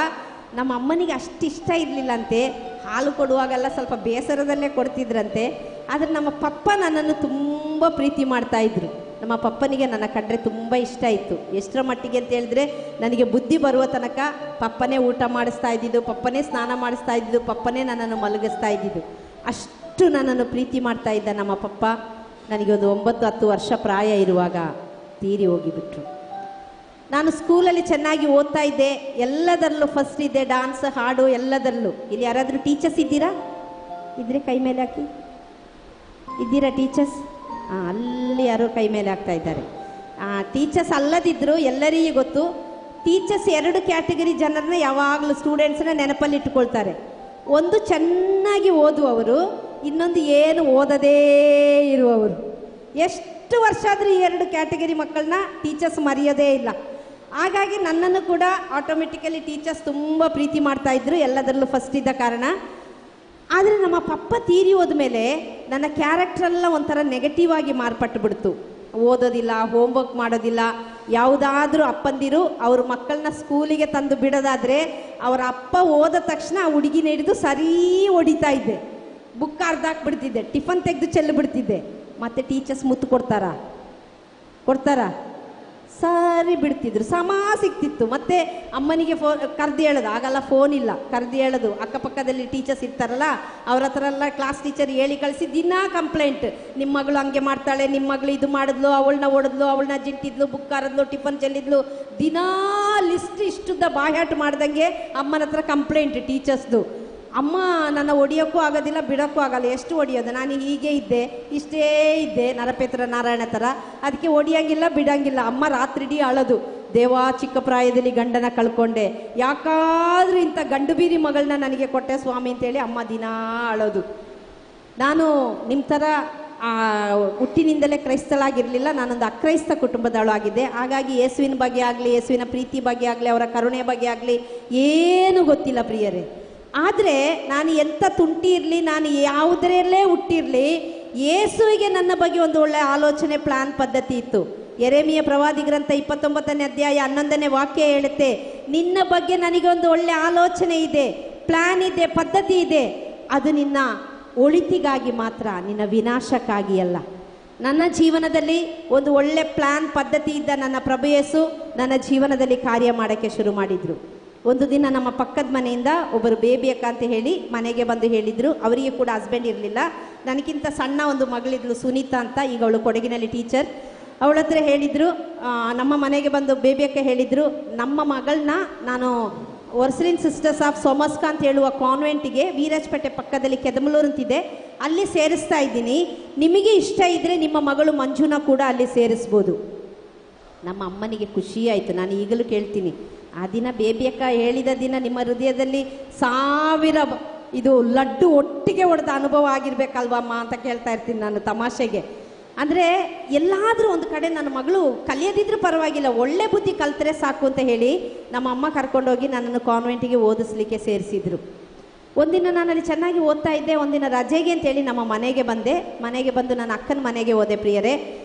ನಮ್ಮ ಅಮ್ಮನಿಗೆ ಅಷ್ಟು ಇಷ್ಟ ಇರಲಿಲ್ಲಂತೆ. ಹಾಲು ಕೊಡುವಾಗೆಲ್ಲ ಸ್ವಲ್ಪ ಬೇಸರದಲ್ಲೇ ಕೊಡ್ತಿದ್ರಂತೆ. ಆದರೆ ನಮ್ಮ ಪಪ್ಪ ನನ್ನನ್ನು ತುಂಬ ಪ್ರೀತಿ ಮಾಡ್ತಾಯಿದ್ರು. ನಮ್ಮ ಪಪ್ಪನಿಗೆ ನನ್ನ ಕಂಡ್ರೆ ತುಂಬ ಇಷ್ಟ ಇತ್ತು. ಎಷ್ಟರ ಮಟ್ಟಿಗೆ ಅಂತ ಹೇಳಿದ್ರೆ, ನನಗೆ ಬುದ್ಧಿ ಬರುವ ತನಕ ಪಪ್ಪನೇ ಊಟ ಮಾಡಿಸ್ತಾ ಇದ್ದಿದ್ದು, ಪಪ್ಪನೇ ಸ್ನಾನ ಮಾಡಿಸ್ತಾ ಇದ್ದಿದ್ದು, ಪಪ್ಪನೇ ನನ್ನನ್ನು ಮಲಗಿಸ್ತಾ ಇದ್ದಿದ್ದು. ಅಷ್ಟು ನನ್ನನ್ನು ಪ್ರೀತಿ ಮಾಡ್ತಾ ಇದ್ದ ನಮ್ಮ ಪಪ್ಪ ನನಗೆ ಒಂದು 9-10 ವರ್ಷ ಪ್ರಾಯ ಇರುವಾಗ ತೀರಿ ಹೋಗಿಬಿಟ್ರು. ನಾನು ಸ್ಕೂಲಲ್ಲಿ ಚೆನ್ನಾಗಿ ಓದ್ತಾ ಇದ್ದೆ, ಎಲ್ಲದರಲ್ಲೂ ಫಸ್ಟ್ ಇದ್ದೆ, ಡಾನ್ಸ್, ಹಾಡು ಎಲ್ಲದರಲ್ಲೂ. ಇಲ್ಲಿ ಯಾರಾದರೂ ಟೀಚರ್ಸ್ ಇದ್ದೀರಾ? ಇದ್ದರೆ ಕೈ ಮೇಲೆ ಹಾಕಿ. ಇದ್ದೀರಾ ಟೀಚರ್ಸ್? ಹಾಂ, ಅಲ್ಲಿ ಯಾರೋ ಕೈ ಮೇಲೆ ಹಾಕ್ತಾ ಇದ್ದಾರೆ. ಟೀಚರ್ಸ್ ಅಲ್ಲದಿದ್ದರು ಎಲ್ಲರಿಗೂ ಗೊತ್ತು, ಟೀಚರ್ಸ್ 2 ಕ್ಯಾಟಗರಿ ಜನರನ್ನ ಯಾವಾಗಲೂ ಸ್ಟೂಡೆಂಟ್ಸ್ನ ನೆನಪಲ್ಲಿ ಇಟ್ಟುಕೊಳ್ತಾರೆ. ಒಂದು ಚೆನ್ನಾಗಿ ಓದುವವರು, ಇನ್ನೊಂದು ಏನು ಓದದೇ ಇರುವವರು. ಎಷ್ಟು ವರ್ಷ ಆದರೂ ಈ 2 ಕ್ಯಾಟಗರಿ ಮಕ್ಕಳನ್ನ ಟೀಚರ್ಸ್ ಮರೆಯೋದೇ ಇಲ್ಲ. ಹಾಗಾಗಿ ನನ್ನನ್ನು ಕೂಡ ಆಟೋಮೆಟಿಕಲಿ ಟೀಚರ್ಸ್ ತುಂಬ ಪ್ರೀತಿ ಮಾಡ್ತಾಯಿದ್ರು, ಎಲ್ಲದರಲ್ಲೂ ಫಸ್ಟ್ ಇದ್ದ ಕಾರಣ. ಆದರೆ ನಮ್ಮ ಪಪ್ಪ ತೀರಿ ಹೋದ್ಮೇಲೆ ನನ್ನ ಕ್ಯಾರೆಕ್ಟ್ರೆಲ್ಲ ಒಂಥರ ನೆಗೆಟಿವ್ ಆಗಿ ಮಾರ್ಪಟ್ಟು ಬಿಡ್ತು. ಓದೋದಿಲ್ಲ, ಹೋಮ್ವರ್ಕ್ ಮಾಡೋದಿಲ್ಲ. ಯಾವುದಾದ್ರೂ ಅಪ್ಪಂದಿರು ಅವ್ರ ಮಕ್ಕಳನ್ನ ಸ್ಕೂಲಿಗೆ ತಂದು ಬಿಡೋದಾದರೆ ಅವರ ಅಪ್ಪ ಓದ ತಕ್ಷಣ ಆ ಹುಡುಗಿನ ಹಿಡಿದು ಸರೀ ಹೊಡಿತಾ ಇದ್ದೆ, ಬುಕ್ ಅರ್ಧ ಹಾಕ್ಬಿಡ್ತಿದ್ದೆ, ಟಿಫನ್ ತೆಗೆದು ಚೆಲ್ಲು ಬಿಡ್ತಿದ್ದೆ. ಮತ್ತು ಟೀಚರ್ಸ್ ಮುತ್ತು ಕೊಡ್ತಾರಾ? ಕೊಡ್ತಾರಾ? ಸರಿ ಬಿಡ್ತಿದ್ರು, ಸಮ ಸಿಕ್ತಿತ್ತು. ಮತ್ತು ಅಮ್ಮನಿಗೆ ಫೋನ್ ಕರೆದು ಹೇಳೋದು, ಆಗೆಲ್ಲ ಫೋನ್ ಇಲ್ಲ, ಕರೆದು ಹೇಳೋದು. ಅಕ್ಕಪಕ್ಕದಲ್ಲಿ ಟೀಚರ್ಸ್ ಇರ್ತಾರಲ್ಲ ಅವ್ರ ಹತ್ರ ಎಲ್ಲ ಕ್ಲಾಸ್ ಟೀಚರ್ ಹೇಳಿ ಕಳಿಸಿ ದಿನಾ ಕಂಪ್ಲೇಂಟ್, ನಿಮ್ಮ ಮಗಳು ಹಂಗೆ ಮಾಡ್ತಾಳೆ, ನಿಮ್ಮ ಮಗಳು ಇದು ಮಾಡಿದ್ಲು, ಅವಳನ್ನ ಹೊಡೆದ್ಲು, ಅವಳನ್ನ ಜಿಂಟಿದ್ಲು, ಬುಕ್ ಹರಿದ್ಲು, ಟಿಫನ್ ಚೆಲ್ಲಿದ್ಲು, ದಿನಾ ಲಿಸ್ಟ್ ಇಷ್ಟುದ್ದ ಬಾಯಾಟ ಮಾಡ್ದಂಗೆ ಅಮ್ಮನ ಹತ್ರ ಕಂಪ್ಲೇಂಟ್ ಟೀಚರ್ಸ್ದು. ಅಮ್ಮ ನನ್ನ ಹೊಡಿಯೋಕ್ಕೂ ಆಗೋದಿಲ್ಲ, ಬಿಡೋಕ್ಕೂ ಆಗಲ್ಲ, ಎಷ್ಟು ಹೊಡಿಯೋದು, ನಾನು ಹೀಗೆ ಇದ್ದೆ, ಇಷ್ಟೇ ಇದ್ದೆ, ನರಪೇತ್ರ ನಾರಾಯಣ ಥರ, ಅದಕ್ಕೆ ಹೊಡಿಯೋಂಗಿಲ್ಲ ಬಿಡೋಂಗಿಲ್ಲ. ಅಮ್ಮ ರಾತ್ರಿಡೀ ಅಳೋದು, ದೇವಾ ಚಿಕ್ಕ ಪ್ರಾಯದಲ್ಲಿ ಗಂಡನ ಕಳ್ಕೊಂಡೆ, ಯಾಕಾದರೂ ಇಂಥ ಗಂಡು ಬೀರಿ ಮಗಳನ್ನ ನನಗೆ ಕೊಟ್ಟೆ ಸ್ವಾಮಿ ಅಂತೇಳಿ ಅಮ್ಮ ದಿನಾ ಅಳೋದು. ನಾನು ನಿಮ್ಮ ಥರ ಹುಟ್ಟಿನಿಂದಲೇ ಕ್ರೈಸ್ತಳಾಗಿರಲಿಲ್ಲ, ನಾನೊಂದು ಅಕ್ರೈಸ್ತ ಕುಟುಂಬದವಳು ಆಗಿದ್ದೆ. ಹಾಗಾಗಿ ಯೇಸುವಿನ ಬಗ್ಗೆ ಆಗಲಿ, ಯೇಸುವಿನ ಪ್ರೀತಿ ಬಗ್ಗೆ ಆಗಲಿ, ಅವರ ಕರುಣೆ ಬಗ್ಗೆ ಆಗಲಿ ಏನೂ ಗೊತ್ತಿಲ್ಲ ಪ್ರಿಯರೇ. ಆದರೆ ನಾನು ಎಂಥ ತುಂಟಿ ಇರಲಿ, ನಾನು ಯಾವುದರಲ್ಲೇ ಹುಟ್ಟಿರಲಿ, ಯೇಸುವಿಗೆ ನನ್ನ ಬಗ್ಗೆ ಒಂದು ಒಳ್ಳೆಯ ಆಲೋಚನೆ, ಪ್ಲಾನ್, ಪದ್ಧತಿ ಇತ್ತು. ಯೆರೆಮೀಯ ಪ್ರವಾದಿ ಗ್ರಂಥ 29ನೇ ಅಧ್ಯಾಯ 11ನೇ ವಾಕ್ಯ ಹೇಳುತ್ತೆ, ನಿನ್ನ ಬಗ್ಗೆ ನನಗೆ ಒಂದು ಒಳ್ಳೆಯ ಆಲೋಚನೆ ಇದೆ, ಪ್ಲಾನ್ ಇದೆ, ಪದ್ಧತಿ ಇದೆ, ಅದು ನಿನ್ನ ಒಳಿತಿಗಾಗಿ ಮಾತ್ರ, ನಿನ್ನ ವಿನಾಶಕ್ಕಾಗಿ ಅಲ್ಲ. ನನ್ನ ಜೀವನದಲ್ಲಿ ಒಂದು ಒಳ್ಳೆ ಪ್ಲಾನ್, ಪದ್ಧತಿ ಇದ್ದ ನನ್ನ ಪ್ರಭು ಯೇಸು ನನ್ನ ಜೀವನದಲ್ಲಿ ಕಾರ್ಯ ಮಾಡೋಕ್ಕೆ ಶುರು ಮಾಡಿದರು. ಒಂದು ದಿನ ನಮ್ಮ ಪಕ್ಕದ ಮನೆಯಿಂದ ಒಬ್ಬರು ಬೇಬಿ ಅಕ್ಕ ಅಂತ ಹೇಳಿ ಮನೆಗೆ ಬಂದು ಹೇಳಿದರು. ಅವರಿಗೆ ಕೂಡ ಹಸ್ಬೆಂಡ್ ಇರಲಿಲ್ಲ, ನನಗಿಂತ ಸಣ್ಣ ಒಂದು ಮಗಳಿದ್ಲು ಸುನೀತಾ ಅಂತ, ಈಗ ಅವಳು ಕೊಡಗಿನಲ್ಲಿ ಟೀಚರ್. ಅವಳ ಹತ್ರ ಹೇಳಿದರು, ನಮ್ಮ ಮನೆಗೆ ಬಂದು ಬೇಬಿ ಅಕ್ಕ ಹೇಳಿದರು, ನಮ್ಮ ಮಗಳನ್ನ ನಾನು ವರ್ಸಲಿನ್ ಸಿಸ್ಟರ್ಸ್ ಆಫ್ ಸೋಮಸ್ಕಾ ಅಂತ ಹೇಳುವ ಕಾನ್ವೆಂಟಿಗೆ ವೀರಾಜಪೇಟೆ ಪಕ್ಕದಲ್ಲಿ ಕೆದಮಲೂರು ಅಂತಿದೆ, ಅಲ್ಲಿ ಸೇರಿಸ್ತಾ ಇದ್ದೀನಿ, ನಿಮಗೆ ಇಷ್ಟ ಇದ್ದರೆ ನಿಮ್ಮ ಮಗಳು ಮಂಜುನ ಕೂಡ ಅಲ್ಲಿ ಸೇರಿಸ್ಬೋದು. ನಮ್ಮ ಅಮ್ಮನಿಗೆ ಖುಷಿ ಆಯಿತು. ನಾನು ಈಗಲೂ ಕೇಳ್ತೀನಿ, ಆ ದಿನ ಬೇಬಿ ಅಕ್ಕ ಹೇಳಿದ ದಿನ ನಿಮ್ಮ ಹೃದಯದಲ್ಲಿ 1000 ಇದು ಲಡ್ಡು ಒಟ್ಟಿಗೆ ಹೊಡೆದ ಅನುಭವ ಆಗಿರ್ಬೇಕಲ್ವಮ್ಮ ಅಂತ ಕೇಳ್ತಾ ಇರ್ತೀನಿ ನಾನು ತಮಾಷೆಗೆ. ಅಂದರೆ ಎಲ್ಲಾದರೂ ಒಂದು ಕಡೆ ನನ್ನ ಮಗಳು ಕಲಿಯದಿದ್ರೂ ಪರವಾಗಿಲ್ಲ, ಒಳ್ಳೆ ಬುದ್ಧಿ ಕಲ್ತರೆ ಸಾಕು ಅಂತ ಹೇಳಿ ನಮ್ಮ ಅಮ್ಮ ಕರ್ಕೊಂಡೋಗಿ ನನ್ನನ್ನು ಕಾನ್ವೆಂಟಿಗೆ ಓದಿಸ್ಲಿಕ್ಕೆ ಸೇರಿಸಿದ್ರು. ಒಂದಿನ ನಾನಲ್ಲಿ ಚೆನ್ನಾಗಿ ಓದ್ತಾ ಇದ್ದೆ. ಒಂದಿನ ರಜೆಗೆ ಅಂತೇಳಿ ನಮ್ಮ ಮನೆಗೆ ಬಂದೆ. ಮನೆಗೆ ಬಂದು ನನ್ನ ಅಕ್ಕನ ಮನೆಗೆ ಹೋದೆ ಪ್ರಿಯರೇ.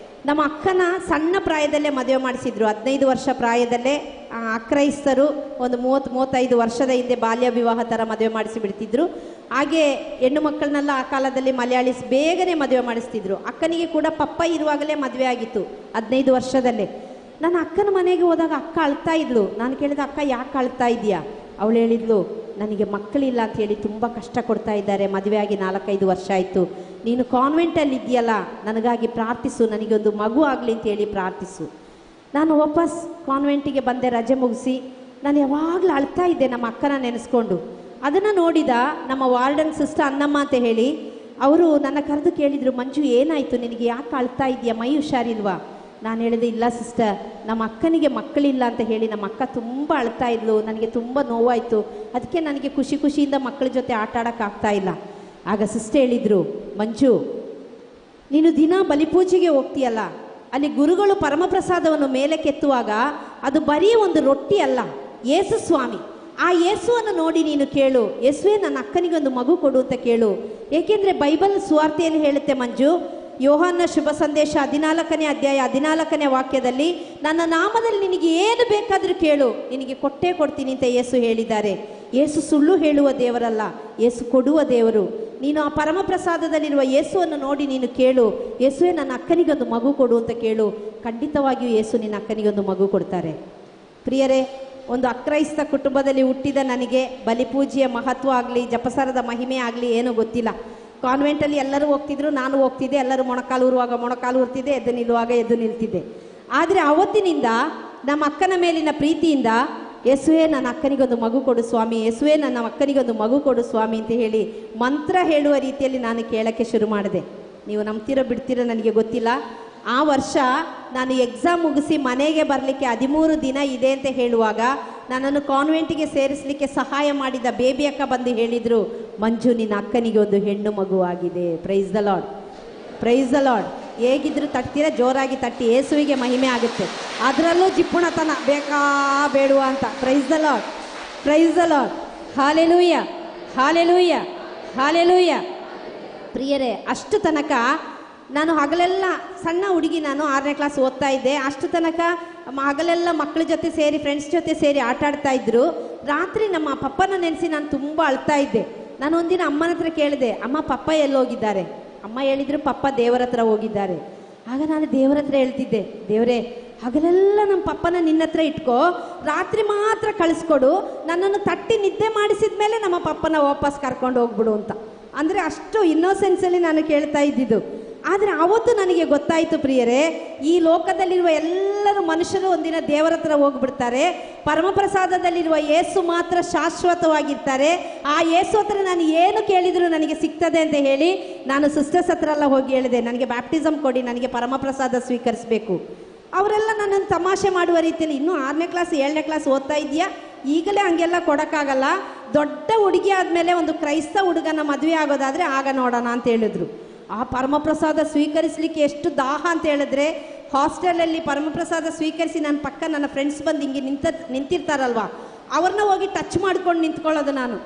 ನಮ್ಮ ಅಕ್ಕನ ಸಣ್ಣ ಪ್ರಾಯದಲ್ಲೇ ಮದುವೆ ಮಾಡಿಸಿದ್ರು, 15 ವರ್ಷ ಪ್ರಾಯದಲ್ಲೇ. ಅಕ್ರೈಸ್ತರು ಒಂದು 30-35 ವರ್ಷದ ಹಿಂದೆ ಬಾಲ್ಯ ವಿವಾಹ ಥರ ಮದುವೆ ಮಾಡಿಸಿ ಬಿಡ್ತಿದ್ರು. ಹಾಗೆ ಹೆಣ್ಣು ಮಕ್ಕಳನ್ನೆಲ್ಲ ಆ ಕಾಲದಲ್ಲಿ ಮಲಯಾಳೀಸ್ ಬೇಗನೆ ಮದುವೆ ಮಾಡಿಸ್ತಿದ್ರು. ಅಕ್ಕನಿಗೆ ಕೂಡ ಪಪ್ಪ ಇರುವಾಗಲೇ ಮದುವೆ ಆಗಿತ್ತು, 15 ವರ್ಷದಲ್ಲೇ. ನಾನು ಅಕ್ಕನ ಮನೆಗೆ ಹೋದಾಗ ಅಕ್ಕ ಅಳ್ತಾ ಇದ್ಲು. ನಾನು ಕೇಳಿದೆ, ಅಕ್ಕ ಯಾಕೆ ಅಳ್ತಾ ಇದೆಯಾ? ಅವಳು ಹೇಳಿದ್ಲು, ನನಗೆ ಮಕ್ಕಳಿಲ್ಲ ಅಂತ ಹೇಳಿ ತುಂಬ ಕಷ್ಟ ಕೊಡ್ತಾ ಇದ್ದಾರೆ, ಮದುವೆಯಾಗಿ 4-5 ವರ್ಷ ಆಯಿತು, ನೀನು ಕಾನ್ವೆಂಟಲ್ಲಿ ಇದೆಯಲ್ಲ, ನನಗಾಗಿ ಪ್ರಾರ್ಥಿಸು, ನನಗೆ ಒಂದು ಮಗು ಆಗಲಿ ಅಂತೇಳಿ ಪ್ರಾರ್ಥಿಸು. ನಾನು ವಾಪಸ್ ಕಾನ್ವೆಂಟಿಗೆ ಬಂದೆ ರಜೆ ಮುಗಿಸಿ. ನಾನು ಯಾವಾಗಲೂ ಅಳ್ತಾ ಇದ್ದೆ ನಮ್ಮ ಅಕ್ಕನ ನೆನೆಸ್ಕೊಂಡು. ಅದನ್ನು ನೋಡಿದ ನಮ್ಮ ವಾರ್ಡನ್ ಸಿಸ್ಟರ್ ಅನ್ನಮ್ಮ ಅಂತ ಹೇಳಿ ಅವರು ನನ್ನ ಕರೆದು ಕೇಳಿದರು, ಮಂಜು ಏನಾಯಿತು ನಿನಗೆ, ಯಾಕೆ ಅಳ್ತಾ ಇದೆಯಾ, ಮೈ ಹುಷಾರಿಲ್ವಾ? ನಾನು ಹೇಳಿದೆ, ಇಲ್ಲ ಸಿಸ್ಟರ್, ನಮ್ಮ ಅಕ್ಕನಿಗೆ ಮಕ್ಕಳಿಲ್ಲ ಅಂತ ಹೇಳಿ ನಮ್ಮ ಅಕ್ಕ ತುಂಬ ಅಳ್ತಾ ಇದ್ಲು, ನನಗೆ ತುಂಬ ನೋವಾಯಿತು, ಅದಕ್ಕೆ ನನಗೆ ಖುಷಿ ಖುಷಿಯಿಂದ ಮಕ್ಕಳ ಜೊತೆ ಆಟ ಆಡೋಕ್ಕಾಗ್ತಾ ಇಲ್ಲ. ಆಗ ಸಿಸ್ಟರ್ ಹೇಳಿದರು, ಮಂಜು ನೀನು ದಿನ ಬಲಿಪೂಜೆಗೆ ಹೋಗ್ತೀಯಲ್ಲ, ಅಲ್ಲಿ ಗುರುಗಳು ಪರಮಪ್ರಸಾದವನ್ನು ಮೇಲೆ ಕೆತ್ತುವಾಗ ಅದು ಬರೀ ಒಂದು ರೊಟ್ಟಿ ಅಲ್ಲ, ಯೇಸು ಸ್ವಾಮಿ. ಆ ಯೇಸುವನ್ನು ನೋಡಿ ನೀನು ಕೇಳು, ಯೇಸುವೆ ನನ್ನ ಅಕ್ಕನಿಗೆ ಒಂದು ಮಗು ಕೊಡು ಅಂತ ಕೇಳು. ಏಕೆಂದರೆ ಬೈಬಲ್ ಸುವಾರ್ತೆಯಲ್ಲಿ ಹೇಳುತ್ತೆ ಮಂಜು, ಯೋಹಾನ ಶುಭ ಸಂದೇಶ 14ನೇ ಅಧ್ಯಾಯ 14ನೇ ವಾಕ್ಯದಲ್ಲಿ, ನನ್ನ ನಾಮದಲ್ಲಿ ನಿನಗೆ ಏನು ಬೇಕಾದರೂ ಕೇಳು, ನಿನಗೆ ಕೊಟ್ಟೇ ಕೊಡ್ತೀನಿ ಅಂತ ಯೇಸು ಹೇಳಿದ್ದಾರೆ. ಯೇಸು ಸುಳ್ಳು ಹೇಳುವ ದೇವರಲ್ಲ, ಯೇಸು ಕೊಡುವ ದೇವರು. ನೀನು ಆ ಪರಮಪ್ರಸಾದದಲ್ಲಿರುವ ಯೇಸುವನ್ನು ನೋಡಿ ನೀನು ಕೇಳು, ಯೇಸುವೆ ನನ್ನ ಅಕ್ಕನಿಗೊಂದು ಮಗು ಕೊಡು ಅಂತ ಕೇಳು, ಖಂಡಿತವಾಗಿಯೂ ಯೇಸು ನಿನ್ನ ಅಕ್ಕನಿಗೊಂದು ಮಗು ಕೊಡ್ತಾರೆ. ಪ್ರಿಯರೇ, ಒಂದು ಅಕ್ರೈಸ್ತ ಕುಟುಂಬದಲ್ಲಿ ಹುಟ್ಟಿದ ನನಗೆ ಬಲಿಪೂಜೆಯ ಮಹತ್ವ ಆಗಲಿ, ಜಪಸರದ ಮಹಿಮೆ ಆಗಲಿ ಏನೂ ಗೊತ್ತಿಲ್ಲ. ಕಾನ್ವೆಂಟಲ್ಲಿ ಎಲ್ಲರೂ ಹೋಗ್ತಿದ್ರು, ನಾನು ಹೋಗ್ತಿದ್ದೆ. ಎಲ್ಲರೂ ಮೊಣಕಾಲು ಊರುವಾಗ ಮೊಣಕಾಲು ಊರ್ತಿದ್ದೆ, ಎದ್ದು ನಿಲ್ಲುವಾಗ ಎದ್ದು ನಿಲ್ತಿದ್ದೆ. ಆದರೆ ಅವತ್ತಿನಿಂದ ನಮ್ಮ ಅಕ್ಕನ ಮೇಲಿನ ಪ್ರೀತಿಯಿಂದ, ಯೇಸುವೆ ನನ್ನ ಅಕ್ಕನಿಗೊಂದು ಮಗು ಕೊಡು ಸ್ವಾಮಿ, ಯೇಸುವೆ ನನ್ನ ಅಕ್ಕನಿಗೊಂದು ಮಗು ಕೊಡು ಸ್ವಾಮಿ ಅಂತ ಹೇಳಿ ಮಂತ್ರ ಹೇಳುವ ರೀತಿಯಲ್ಲಿ ನಾನು ಕೇಳೋಕ್ಕೆ ಶುರು ಮಾಡಿದೆ. ನೀವು ನಂಬ್ತಿರೋ ಬಿಡ್ತಿರೋ ನನಗೆ ಗೊತ್ತಿಲ್ಲ. ಆ ವರ್ಷ ನಾನು ಎಕ್ಸಾಮ್ ಮುಗಿಸಿ ಮನೆಗೆ ಬರಲಿಕ್ಕೆ 13 ದಿನ ಇದೆ ಅಂತ ಹೇಳುವಾಗ ನನ್ನನ್ನು ಕಾನ್ವೆಂಟಿಗೆ ಸೇರಿಸಲಿಕ್ಕೆ ಸಹಾಯ ಮಾಡಿದ ಬೇಬಿ ಅಕ್ಕ ಬಂದು ಹೇಳಿದರು, ಮಂಜು ನಿನ್ನ ಅಕ್ಕನಿಗೆ ಒಂದು ಹೆಣ್ಣು ಮಗು ಆಗಿದೆ. Praise the Lord, praise the Lord. ಹೇಗಿದ್ರು ತಟ್ತೀರ, ಜೋರಾಗಿ ತಟ್ಟಿ, ಯೇಸುವಿಗೆ ಮಹಿಮೆ ಆಗುತ್ತೆ. ಅದರಲ್ಲೂ ಜಿಪ್ಪುಣತನ ಬೇಕಾ ಬೇಡುವ ಅಂತ. Praise the Lord, praise the Lord. Hallelujah, hallelujah, hallelujah. ಪ್ರಿಯರೇ, ಅಷ್ಟು ತನಕ ನಾನು ಹಗಲೆಲ್ಲ ಸಣ್ಣ ಹುಡುಗಿ, ನಾನು 6ನೇ ಕ್ಲಾಸ್ ಓದ್ತಾ ಇದ್ದೆ. ಅಷ್ಟು ತನಕ ಹಗಲೆಲ್ಲ ಮಕ್ಕಳ ಜೊತೆ ಸೇರಿ, ಫ್ರೆಂಡ್ಸ್ ಜೊತೆ ಸೇರಿ ಆಟ ಆಡ್ತಾ ಇದ್ರು. ರಾತ್ರಿ ನಮ್ಮ ಪಪ್ಪನ ನೆನೆಸಿ ನಾನು ತುಂಬ ಅಳ್ತಾ ಇದ್ದೆ. ನಾನು ಒಂದಿನ ಅಮ್ಮನ ಹತ್ರ ಕೇಳಿದೆ, ಅಮ್ಮ ಪಪ್ಪ ಎಲ್ಲೋಗಿದ್ದಾರೆ? ಅಮ್ಮ ಹೇಳಿದರು, ಪಪ್ಪ ದೇವರ ಹತ್ರ ಹೋಗಿದ್ದಾರೆ. ಆಗ ನಾನು ದೇವರ ಹತ್ರ ಹೇಳ್ತಿದ್ದೆ, ದೇವರೇ ಹಗಲೆಲ್ಲ ನಮ್ಮ ಪಪ್ಪನ ನಿನ್ನ ಹತ್ರ ಇಟ್ಕೋ, ರಾತ್ರಿ ಮಾತ್ರ ಕಳಿಸ್ಕೊಡು, ನನ್ನನ್ನು ತಟ್ಟಿ ನಿದ್ದೆ ಮಾಡಿಸಿದ ಮೇಲೆ ನಮ್ಮ ಪಪ್ಪನ ವಾಪಸ್ ಕರ್ಕೊಂಡು ಹೋಗ್ಬಿಡು ಅಂತ. ಅಂದರೆ ಅಷ್ಟು ಇನ್ನೋಸೆನ್ಸಲ್ಲಿ ನಾನು ಕೇಳ್ತಾ ಇದ್ದಿದ್ದು. ಆದರೆ ಆವತ್ತು ನನಗೆ ಗೊತ್ತಾಯಿತು ಪ್ರಿಯರೇ, ಈ ಲೋಕದಲ್ಲಿರುವ ಎಲ್ಲರೂ ಮನುಷ್ಯರು ಒಂದಿನ ದೇವರ ಹತ್ರ ಹೋಗ್ಬಿಡ್ತಾರೆ. ಪರಮಪ್ರಸಾದದಲ್ಲಿರುವ ಯೇಸು ಮಾತ್ರ ಶಾಶ್ವತವಾಗಿರ್ತಾರೆ. ಆ ಯೇಸು ಹತ್ರ ನಾನು ಏನು ಕೇಳಿದರೂ ನನಗೆ ಸಿಗ್ತದೆ ಅಂತ ಹೇಳಿ ನಾನು ಸಿಸ್ಟರ್ಸ್ ಹತ್ರ ಎಲ್ಲ ಹೋಗಿ ಹೇಳಿದೆ, ನನಗೆ ಬ್ಯಾಪ್ಟಿಸಮ್ ಕೊಡಿ, ನನಗೆ ಪರಮಪ್ರಸಾದ ಸ್ವೀಕರಿಸಬೇಕು. ಅವರೆಲ್ಲ ನನ್ನನ್ನು ತಮಾಷೆ ಮಾಡುವ ರೀತಿಯಲ್ಲಿ, ಇನ್ನೂ 6ನೇ ಕ್ಲಾಸ್ 7ನೇ ಕ್ಲಾಸ್ ಓದ್ತಾ ಇದೆಯಾ, ಈಗಲೇ ಹಂಗೆಲ್ಲ ಕೊಡೋಕ್ಕಾಗಲ್ಲ, ದೊಡ್ಡ ಹುಡುಗಿ ಆದಮೇಲೆ ಒಂದು ಕ್ರೈಸ್ತ ಹುಡುಗನ ಮದುವೆ ಆಗೋದಾದರೆ ಆಗ ನೋಡೋಣ ಅಂತ ಹೇಳಿದ್ರು. ಆ ಪರಮಪ್ರಸಾದ ಸ್ವೀಕರಿಸಲಿಕ್ಕೆ ಎಷ್ಟು ದಾಹ ಅಂತ ಹೇಳಿದ್ರೆ, ಹಾಸ್ಟೆಲಲ್ಲಿ ಪರಮಪ್ರಸಾದ ಸ್ವೀಕರಿಸಿ ನನ್ನ ಪಕ್ಕ ನನ್ನ ಫ್ರೆಂಡ್ಸ್ ಬಂದು ಹಿಂಗೆ ನಿಂತಿರ್ತಾರಲ್ವ, ಅವ್ರನ್ನ ಹೋಗಿ ಟಚ್ ಮಾಡ್ಕೊಂಡು ನಿಂತ್ಕೊಳ್ಳೋದು ನಾನು.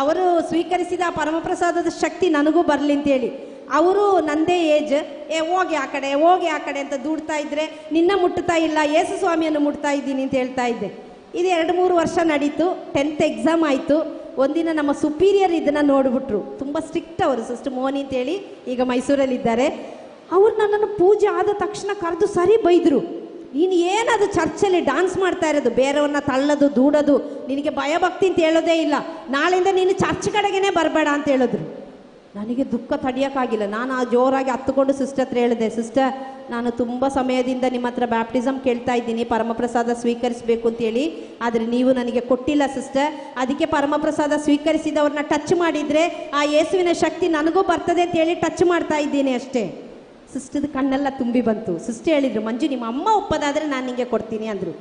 ಅವರು ಸ್ವೀಕರಿಸಿದ ಆ ಪರಮಪ್ರಸಾದದ ಶಕ್ತಿ ನನಗೂ ಬರಲಿ ಅಂತೇಳಿ. ಅವರು ನಂದೇ ಏಜ್, ಏ ಹೋಗಿ ಆ ಕಡೆ ಹೋಗಿ ಆ ಕಡೆ ಅಂತ ದೂಡ್ತಾ ಇದ್ದರೆ, ನಿನ್ನ ಮುಟ್ಟುತ್ತಾ ಇಲ್ಲ, ಯೇಸು ಸ್ವಾಮಿಯನ್ನು ಮುಟ್ತಾ ಇದ್ದೀನಿ ಅಂತ ಹೇಳ್ತಾ ಇದ್ದೆ. ಇದು 2-3 ವರ್ಷ ನಡೀತು. 10th exam ಆಯಿತು. ಒಂದಿನ ನಮ್ಮ ಸುಪೀರಿಯರ್ ಇದನ್ನು ನೋಡಿಬಿಟ್ರು. ತುಂಬ ಸ್ಟ್ರಿಕ್ಟ್ ಅವರು, ಸಿಸ್ಟರ್ ಮೋಹನಿ ಅಂತೇಳಿ, ಈಗ ಮೈಸೂರಲ್ಲಿದ್ದಾರೆ. ಅವ್ರು ನನ್ನನ್ನು ಪೂಜೆ ಆದ ತಕ್ಷಣ ಕರೆದು ಸರಿ ಬೈದರು, ನೀನು ಏನದು ಚರ್ಚಲ್ಲಿ ಡಾನ್ಸ್ ಮಾಡ್ತಾ ಇರೋದು, ಬೇರೆಯವ್ರನ್ನ ತಳ್ಳೋದು ದೂಡೋದು, ನಿನಗೆ ಭಯಭಕ್ತಿ ಅಂತ ಹೇಳೋದೇ ಇಲ್ಲ, ನಾಳೆಯಿಂದ ನೀನು ಚರ್ಚ್ ಕಡೆಗೇ ಬರಬೇಡ ಅಂತ ಹೇಳಿದ್ರು. ನನಗೆ ದುಃಖ ತಡೆಯೋಕ್ಕಾಗಿಲ್ಲ. ನಾನು ಆ ಜೋರಾಗಿ ಹತ್ತುಕೊಂಡು ಸಿಸ್ಟರ್ ಹತ್ರ ಹೇಳಿದೆ, ಸಿಸ್ಟರ್ ನಾನು ತುಂಬ ಸಮಯದಿಂದ ನಿಮ್ಮ ಹತ್ರ ಬ್ಯಾಪ್ಟಿಸಮ್ ಕೇಳ್ತಾ ಇದ್ದೀನಿ, ಪರಮಪ್ರಸಾದ ಸ್ವೀಕರಿಸಬೇಕು ಅಂತೇಳಿ, ಆದರೆ ನೀವು ನನಗೆ ಕೊಟ್ಟಿಲ್ಲ ಸಿಸ್ಟರ್. ಅದಕ್ಕೆ ಪರಮಪ್ರಸಾದ ಸ್ವೀಕರಿಸಿದವ್ರನ್ನ ಟಚ್ ಮಾಡಿದರೆ ಆ ಯೇಸುವಿನ ಶಕ್ತಿ ನನಗೂ ಬರ್ತದೆ ಅಂತೇಳಿ ಟಚ್ ಮಾಡ್ತಾ ಇದ್ದೀನಿ ಅಷ್ಟೇ. ಸಿಸ್ಟರ್ದ ಕಣ್ಣೆಲ್ಲ ತುಂಬಿ ಬಂತು. ಸಿಸ್ಟರ್ ಹೇಳಿದರು, ಮಂಜು ನಿಮ್ಮ ಅಮ್ಮ ಒಪ್ಪದಾದರೆ ನಾನು ನಿಮಗೆ ಕೊಡ್ತೀನಿ ಅಂದರು.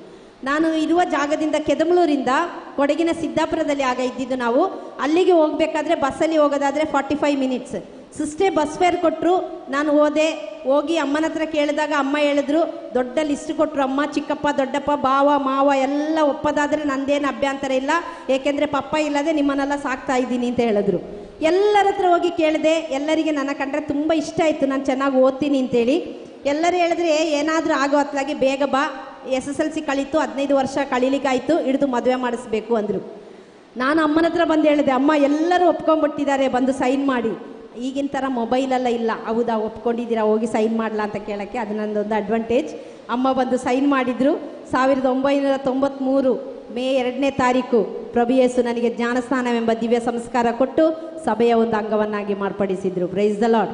ನಾನು ಇರುವ ಜಾಗದಿಂದ ಕೆದಮಲೂರಿಂದ ಕೊಡಗಿನ ಸಿದ್ದಾಪುರದಲ್ಲಿ ಆಗ ಇದ್ದಿದ್ದು ನಾವು. ಅಲ್ಲಿಗೆ ಹೋಗಬೇಕಾದ್ರೆ ಬಸ್ಸಲ್ಲಿ ಹೋಗೋದಾದರೆ 45 ಮಿನಿಟ್ಸ್. ಸಿಸ್ಟೇ ಬಸ್ ಫೇರ್ ಕೊಟ್ಟರು. ನಾನು ಹೋದೆ. ಹೋಗಿ ಅಮ್ಮನ ಹತ್ರ ಕೇಳಿದಾಗ ಅಮ್ಮ ಹೇಳಿದ್ರು, ದೊಡ್ಡ ಲಿಸ್ಟ್ ಕೊಟ್ಟರು ಅಮ್ಮ, ಚಿಕ್ಕಪ್ಪ ದೊಡ್ಡಪ್ಪ ಬಾವ ಮಾವ ಎಲ್ಲ ಒಪ್ಪದಾದರೆ ನಂದೇನು ಅಭ್ಯಂತರ ಇಲ್ಲ, ಏಕೆಂದರೆ ಪಪ್ಪ ಇಲ್ಲದೆ ನಿಮ್ಮನ್ನೆಲ್ಲ ಸಾಕ್ತಾ ಇದ್ದೀನಿ ಅಂತ ಹೇಳಿದ್ರು. ಎಲ್ಲರ ಹತ್ರ ಹೋಗಿ ಕೇಳಿದೆ. ಎಲ್ಲರಿಗೆ ನನ್ನ ಕಂಡ್ರೆ ತುಂಬ ಇಷ್ಟ ಆಯಿತು, ನಾನು ಚೆನ್ನಾಗಿ ಓದ್ತೀನಿ ಅಂತೇಳಿ. ಎಲ್ಲರೂ ಹೇಳಿದ್ರೆ ಏನಾದರೂ ಆಗೋ ಹೊತ್ತಲಾಗಿ ಬೇಗ ಬಾ, SSLC ಕಳೀತು, 15 ವರ್ಷ ಕಳೀಲಿಕ್ಕಾಯಿತು, ಹಿಡಿದು ಮದುವೆ ಮಾಡಿಸ್ಬೇಕು ಅಂದರು. ನಾನು ಅಮ್ಮನ ಹತ್ರ ಬಂದು ಹೇಳಿದೆ, ಅಮ್ಮ ಎಲ್ಲರೂ ಒಪ್ಕೊಂಡ್ಬಿಟ್ಟಿದ್ದಾರೆ, ಬಂದು ಸೈನ್ ಮಾಡಿ. ಈಗಿನ ಥರ ಮೊಬೈಲೆಲ್ಲ ಇಲ್ಲ, ಹೌದಾ ಒಪ್ಕೊಂಡಿದ್ದೀರಾ ಹೋಗಿ ಸೈನ್ ಮಾಡಲಾ ಅಂತ ಕೇಳೋಕ್ಕೆ, ಅದು ನನ್ನದೊಂದು ಅಡ್ವಾಂಟೇಜ್. ಅಮ್ಮ ಬಂದು ಸೈನ್ ಮಾಡಿದರು. 1993 ಮೇ 2ನೇ ತಾರೀಕು ಪ್ರಭು ಯೇಸು ನನಗೆ ಜ್ಞಾನಸ್ನಾನವೆಂಬ ದಿವ್ಯ ಸಂಸ್ಕಾರ ಕೊಟ್ಟು ಸಭೆಯ ಒಂದು ಅಂಗವನ್ನಾಗಿ ಮಾರ್ಪಡಿಸಿದರು. Praise the Lord,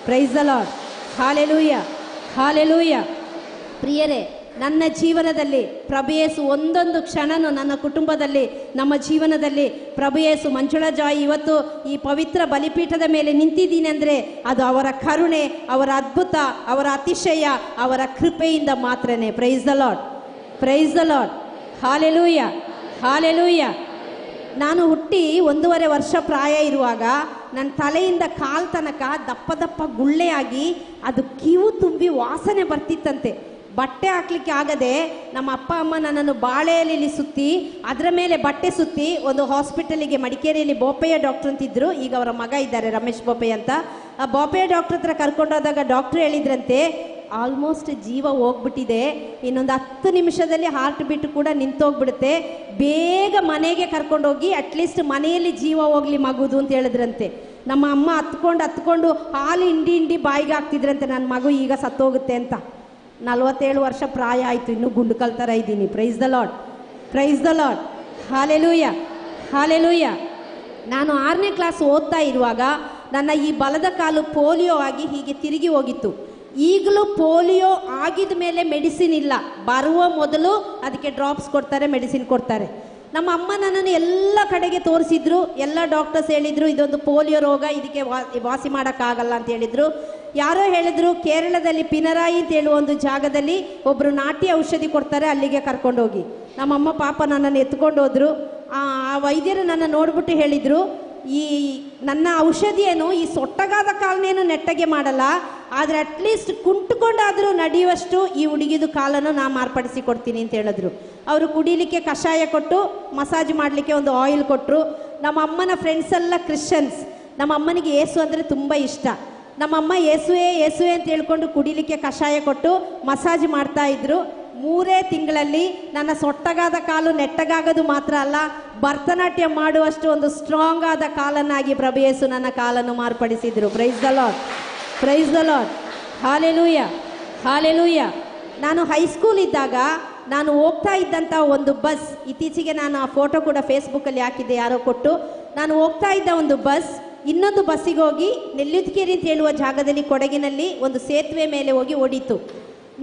praise the Lord, hallelujah, hallelujah. ಪ್ರಿಯರೇ, ನನ್ನ ಜೀವನದಲ್ಲಿ ಪ್ರಭು ಯೇಸು ಒಂದೊಂದು ಕ್ಷಣನೂ, ನನ್ನ ಕುಟುಂಬದಲ್ಲಿ, ನಮ್ಮ ಜೀವನದಲ್ಲಿ ಪ್ರಭು ಯೇಸು, ಮಂಜುಳಾ ಜಾಯ್ ಇವತ್ತು ಈ ಪವಿತ್ರ ಬಲಿಪೀಠದ ಮೇಲೆ ನಿಂತಿದ್ದೀನಿ ಅಂದರೆ ಅದು ಅವರ ಕರುಣೆ, ಅವರ ಅದ್ಭುತ, ಅವರ ಅತಿಶಯ, ಅವರ ಕೃಪೆಯಿಂದ ಮಾತ್ರನೇ. Praise the Lord, praise the Lord, hallelujah, hallelujah. ನಾನು ಹುಟ್ಟಿ 1.5 ವರ್ಷ ಪ್ರಾಯ ಇರುವಾಗ ನನ್ನ ತಲೆಯಿಂದ ಕಾಲು ತನಕ ದಪ್ಪ ದಪ್ಪ ಗುಳ್ಳೆಯಾಗಿ ಅದು ಕಿವು ತುಂಬಿ ವಾಸನೆ ಬರ್ತಿತ್ತಂತೆ. ಬಟ್ಟೆ ಹಾಕ್ಲಿಕ್ಕೆ ಆಗದೆ ನಮ್ಮ ಅಪ್ಪ ಅಮ್ಮ ನನ್ನನ್ನು ಬಾಳೆಯಲ್ಲಿ ಸುತ್ತಿ ಅದರ ಮೇಲೆ ಬಟ್ಟೆ ಸುತ್ತಿ ಒಂದು ಹಾಸ್ಪಿಟಲಿಗೆ, ಮಡಿಕೇರಿಯಲ್ಲಿ ಬೋಪಯ್ಯ ಡಾಕ್ಟ್ರ್ ಅಂತಿದ್ರು, ಈಗ ಅವರ ಮಗ ಇದ್ದಾರೆ ರಮೇಶ್ ಬೋಪಯ್ಯ ಅಂತ. ಆ ಬೋಪಯ್ಯ ಡಾಕ್ಟ್ರ್ ಹತ್ರ ಕರ್ಕೊಂಡೋದಾಗ ಡಾಕ್ಟ್ರ್ ಹೇಳಿದ್ರಂತೆ, ಆಲ್ಮೋಸ್ಟ್ ಜೀವ ಹೋಗ್ಬಿಟ್ಟಿದೆ, ಇನ್ನೊಂದು 10 ನಿಮಿಷದಲ್ಲಿ ಹಾರ್ಟ್ ಬೀಟ್ ಕೂಡ ನಿಂತೋಗ್ಬಿಡುತ್ತೆ, ಬೇಗ ಮನೆಗೆ ಕರ್ಕೊಂಡೋಗಿ ಅಟ್ಲೀಸ್ಟ್ ಮನೆಯಲ್ಲಿ ಜೀವ ಹೋಗ್ಲಿ ಮಗುದು ಅಂತ ಹೇಳಿದ್ರಂತೆ. ನಮ್ಮ ಅಮ್ಮ ಹತ್ಕೊಂಡು ಹತ್ಕೊಂಡು ಹಾಲು ಹಿಂಡಿ ಹಿಂಡಿ ಬಾಯಿಗೆ ಹಾಕ್ತಿದ್ರಂತೆ, ನನ್ನ ಮಗು ಈಗ ಸತ್ತೋಗುತ್ತೆ ಅಂತ. 47 ವರ್ಷ ಪ್ರಾಯ ಆಯಿತು, ಇನ್ನೂ ಗುಂಡುಕಲ್ ಥರ ಇದ್ದೀನಿ. Praise the Lord, praise the Lord, hallelujah, hallelujah. ನಾನು 6ನೇ ಕ್ಲಾಸ್ ಓದ್ತಾ ಇರುವಾಗ ನನ್ನ ಈ ಬಲದ ಕಾಲು ಪೋಲಿಯೋ ಆಗಿ ಹೀಗೆ ತಿರುಗಿ ಹೋಗಿತ್ತು. ಈಗಲೂ ಪೋಲಿಯೋ ಆಗಿದ ಮೇಲೆ ಮೆಡಿಸಿನ್ ಇಲ್ಲ, ಬರುವ ಮೊದಲು ಅದಕ್ಕೆ ಡ್ರಾಪ್ಸ್ ಕೊಡ್ತಾರೆ, ಮೆಡಿಸಿನ್ ಕೊಡ್ತಾರೆ. ನಮ್ಮ ಅಮ್ಮ ನನ್ನನ್ನು ಎಲ್ಲ ಕಡೆಗೆ ತೋರಿಸಿದ್ರು, ಎಲ್ಲ ಡಾಕ್ಟರ್ಸ್ ಹೇಳಿದರು ಇದೊಂದು ಪೋಲಿಯೋ ರೋಗ, ಇದಕ್ಕೆ ವಾಸಿ ಮಾಡೋಕ್ಕಾಗಲ್ಲ ಅಂತ ಹೇಳಿದರು. ಯಾರೋ ಹೇಳಿದ್ರು ಕೇರಳದಲ್ಲಿ ಪಿನರಾಯಿ ಅಂತ ಹೇಳುವ ಒಂದು ಜಾಗದಲ್ಲಿ ಒಬ್ಬರು ನಾಟಿ ಔಷಧಿ ಕೊಡ್ತಾರೆ, ಅಲ್ಲಿಗೆ ಕರ್ಕೊಂಡೋಗಿ. ನಮ್ಮಮ್ಮ ಪಾಪ ನನ್ನನ್ನು ಎತ್ಕೊಂಡು ಹೋದರು. ಆ ವೈದ್ಯರು ನನ್ನ ನೋಡ್ಬಿಟ್ಟು ಹೇಳಿದರು, ಈ ನನ್ನ ಔಷಧಿಯನ್ನು ಈ ಸೊಟ್ಟಗಾದ ಕಾಲನೇನು ನೆಟ್ಟಗೆ ಮಾಡಲ್ಲ, ಆದರೆ ಅಟ್ಲೀಸ್ಟ್ ಕುಂಟುಕೊಂಡಾದರೂ ನಡೆಯುವಷ್ಟು ಈ ಹುಡುಗಿದು ಕಾಲನ್ನು ನಾ ಮಾರ್ಪಡಿಸಿ ಕೊಡ್ತೀನಿ ಅಂತ ಹೇಳಿದ್ರು. ಅವರು ಕುಡಿಲಿಕ್ಕೆ ಕಷಾಯ ಕೊಟ್ಟು ಮಸಾಜ್ ಮಾಡಲಿಕ್ಕೆ ಒಂದು ಆಯಿಲ್ ಕೊಟ್ಟರು. ನಮ್ಮ ಅಮ್ಮನ ಫ್ರೆಂಡ್ಸ್ ಎಲ್ಲ ಕ್ರಿಶ್ಚಿಯನ್ಸ್. ನಮ್ಮ ಅಮ್ಮನಿಗೆ ಏಸು ಅಂದರೆ ತುಂಬ ಇಷ್ಟ. ನಮ್ಮಮ್ಮ ಏಸುವೆ ಏಸುವೆ ಅಂತ ಹೇಳ್ಕೊಂಡು ಕುಡಿಲಿಕ್ಕೆ ಕಷಾಯ ಕೊಟ್ಟು ಮಸಾಜ್ ಮಾಡ್ತಾಯಿದ್ರು. 3 ತಿಂಗಳಲ್ಲಿ ನನ್ನ ಸೊಟ್ಟಗಾದ ಕಾಲು ನೆಟ್ಟಗಾಗೋದು ಮಾತ್ರ ಅಲ್ಲ, ಭರತನಾಟ್ಯ ಮಾಡುವಷ್ಟು ಒಂದು ಸ್ಟ್ರಾಂಗ್ ಆದ ಕಾಲನ್ನಾಗಿ ಪ್ರಭು ಯೇಸು ನನ್ನ ಕಾಲನ್ನು ಮಾರ್ಪಡಿಸಿದರು. Praise the Lord, praise the Lord, hallelujah, hallelujah. ನಾನು ಹೈಸ್ಕೂಲ್ ಇದ್ದಾಗ ನಾನು ಹೋಗ್ತಾ ಇದ್ದಂಥ ಒಂದು ಬಸ್, ಇತ್ತೀಚೆಗೆ ನಾನು ಆ ಫೋಟೋ ಕೂಡ ಫೇಸ್ಬುಕ್ಕಲ್ಲಿ ಹಾಕಿದ್ದೆ, ಯಾರೋ ಕೊಟ್ಟು. ನಾನು ಹೋಗ್ತಾ ಇದ್ದ ಒಂದು ಬಸ್ ಇನ್ನೊಂದು ಬಸ್ಸಿಗೆ ಹೋಗಿ ನೆಲ್ಲಿದ್ಕೇರಿ ಅಂತ ಹೇಳುವ ಜಾಗದಲ್ಲಿ ಕೊಡಗಿನಲ್ಲಿ ಒಂದು ಸೇತುವೆ ಮೇಲೆ ಹೋಗಿ ಓಡಿತು.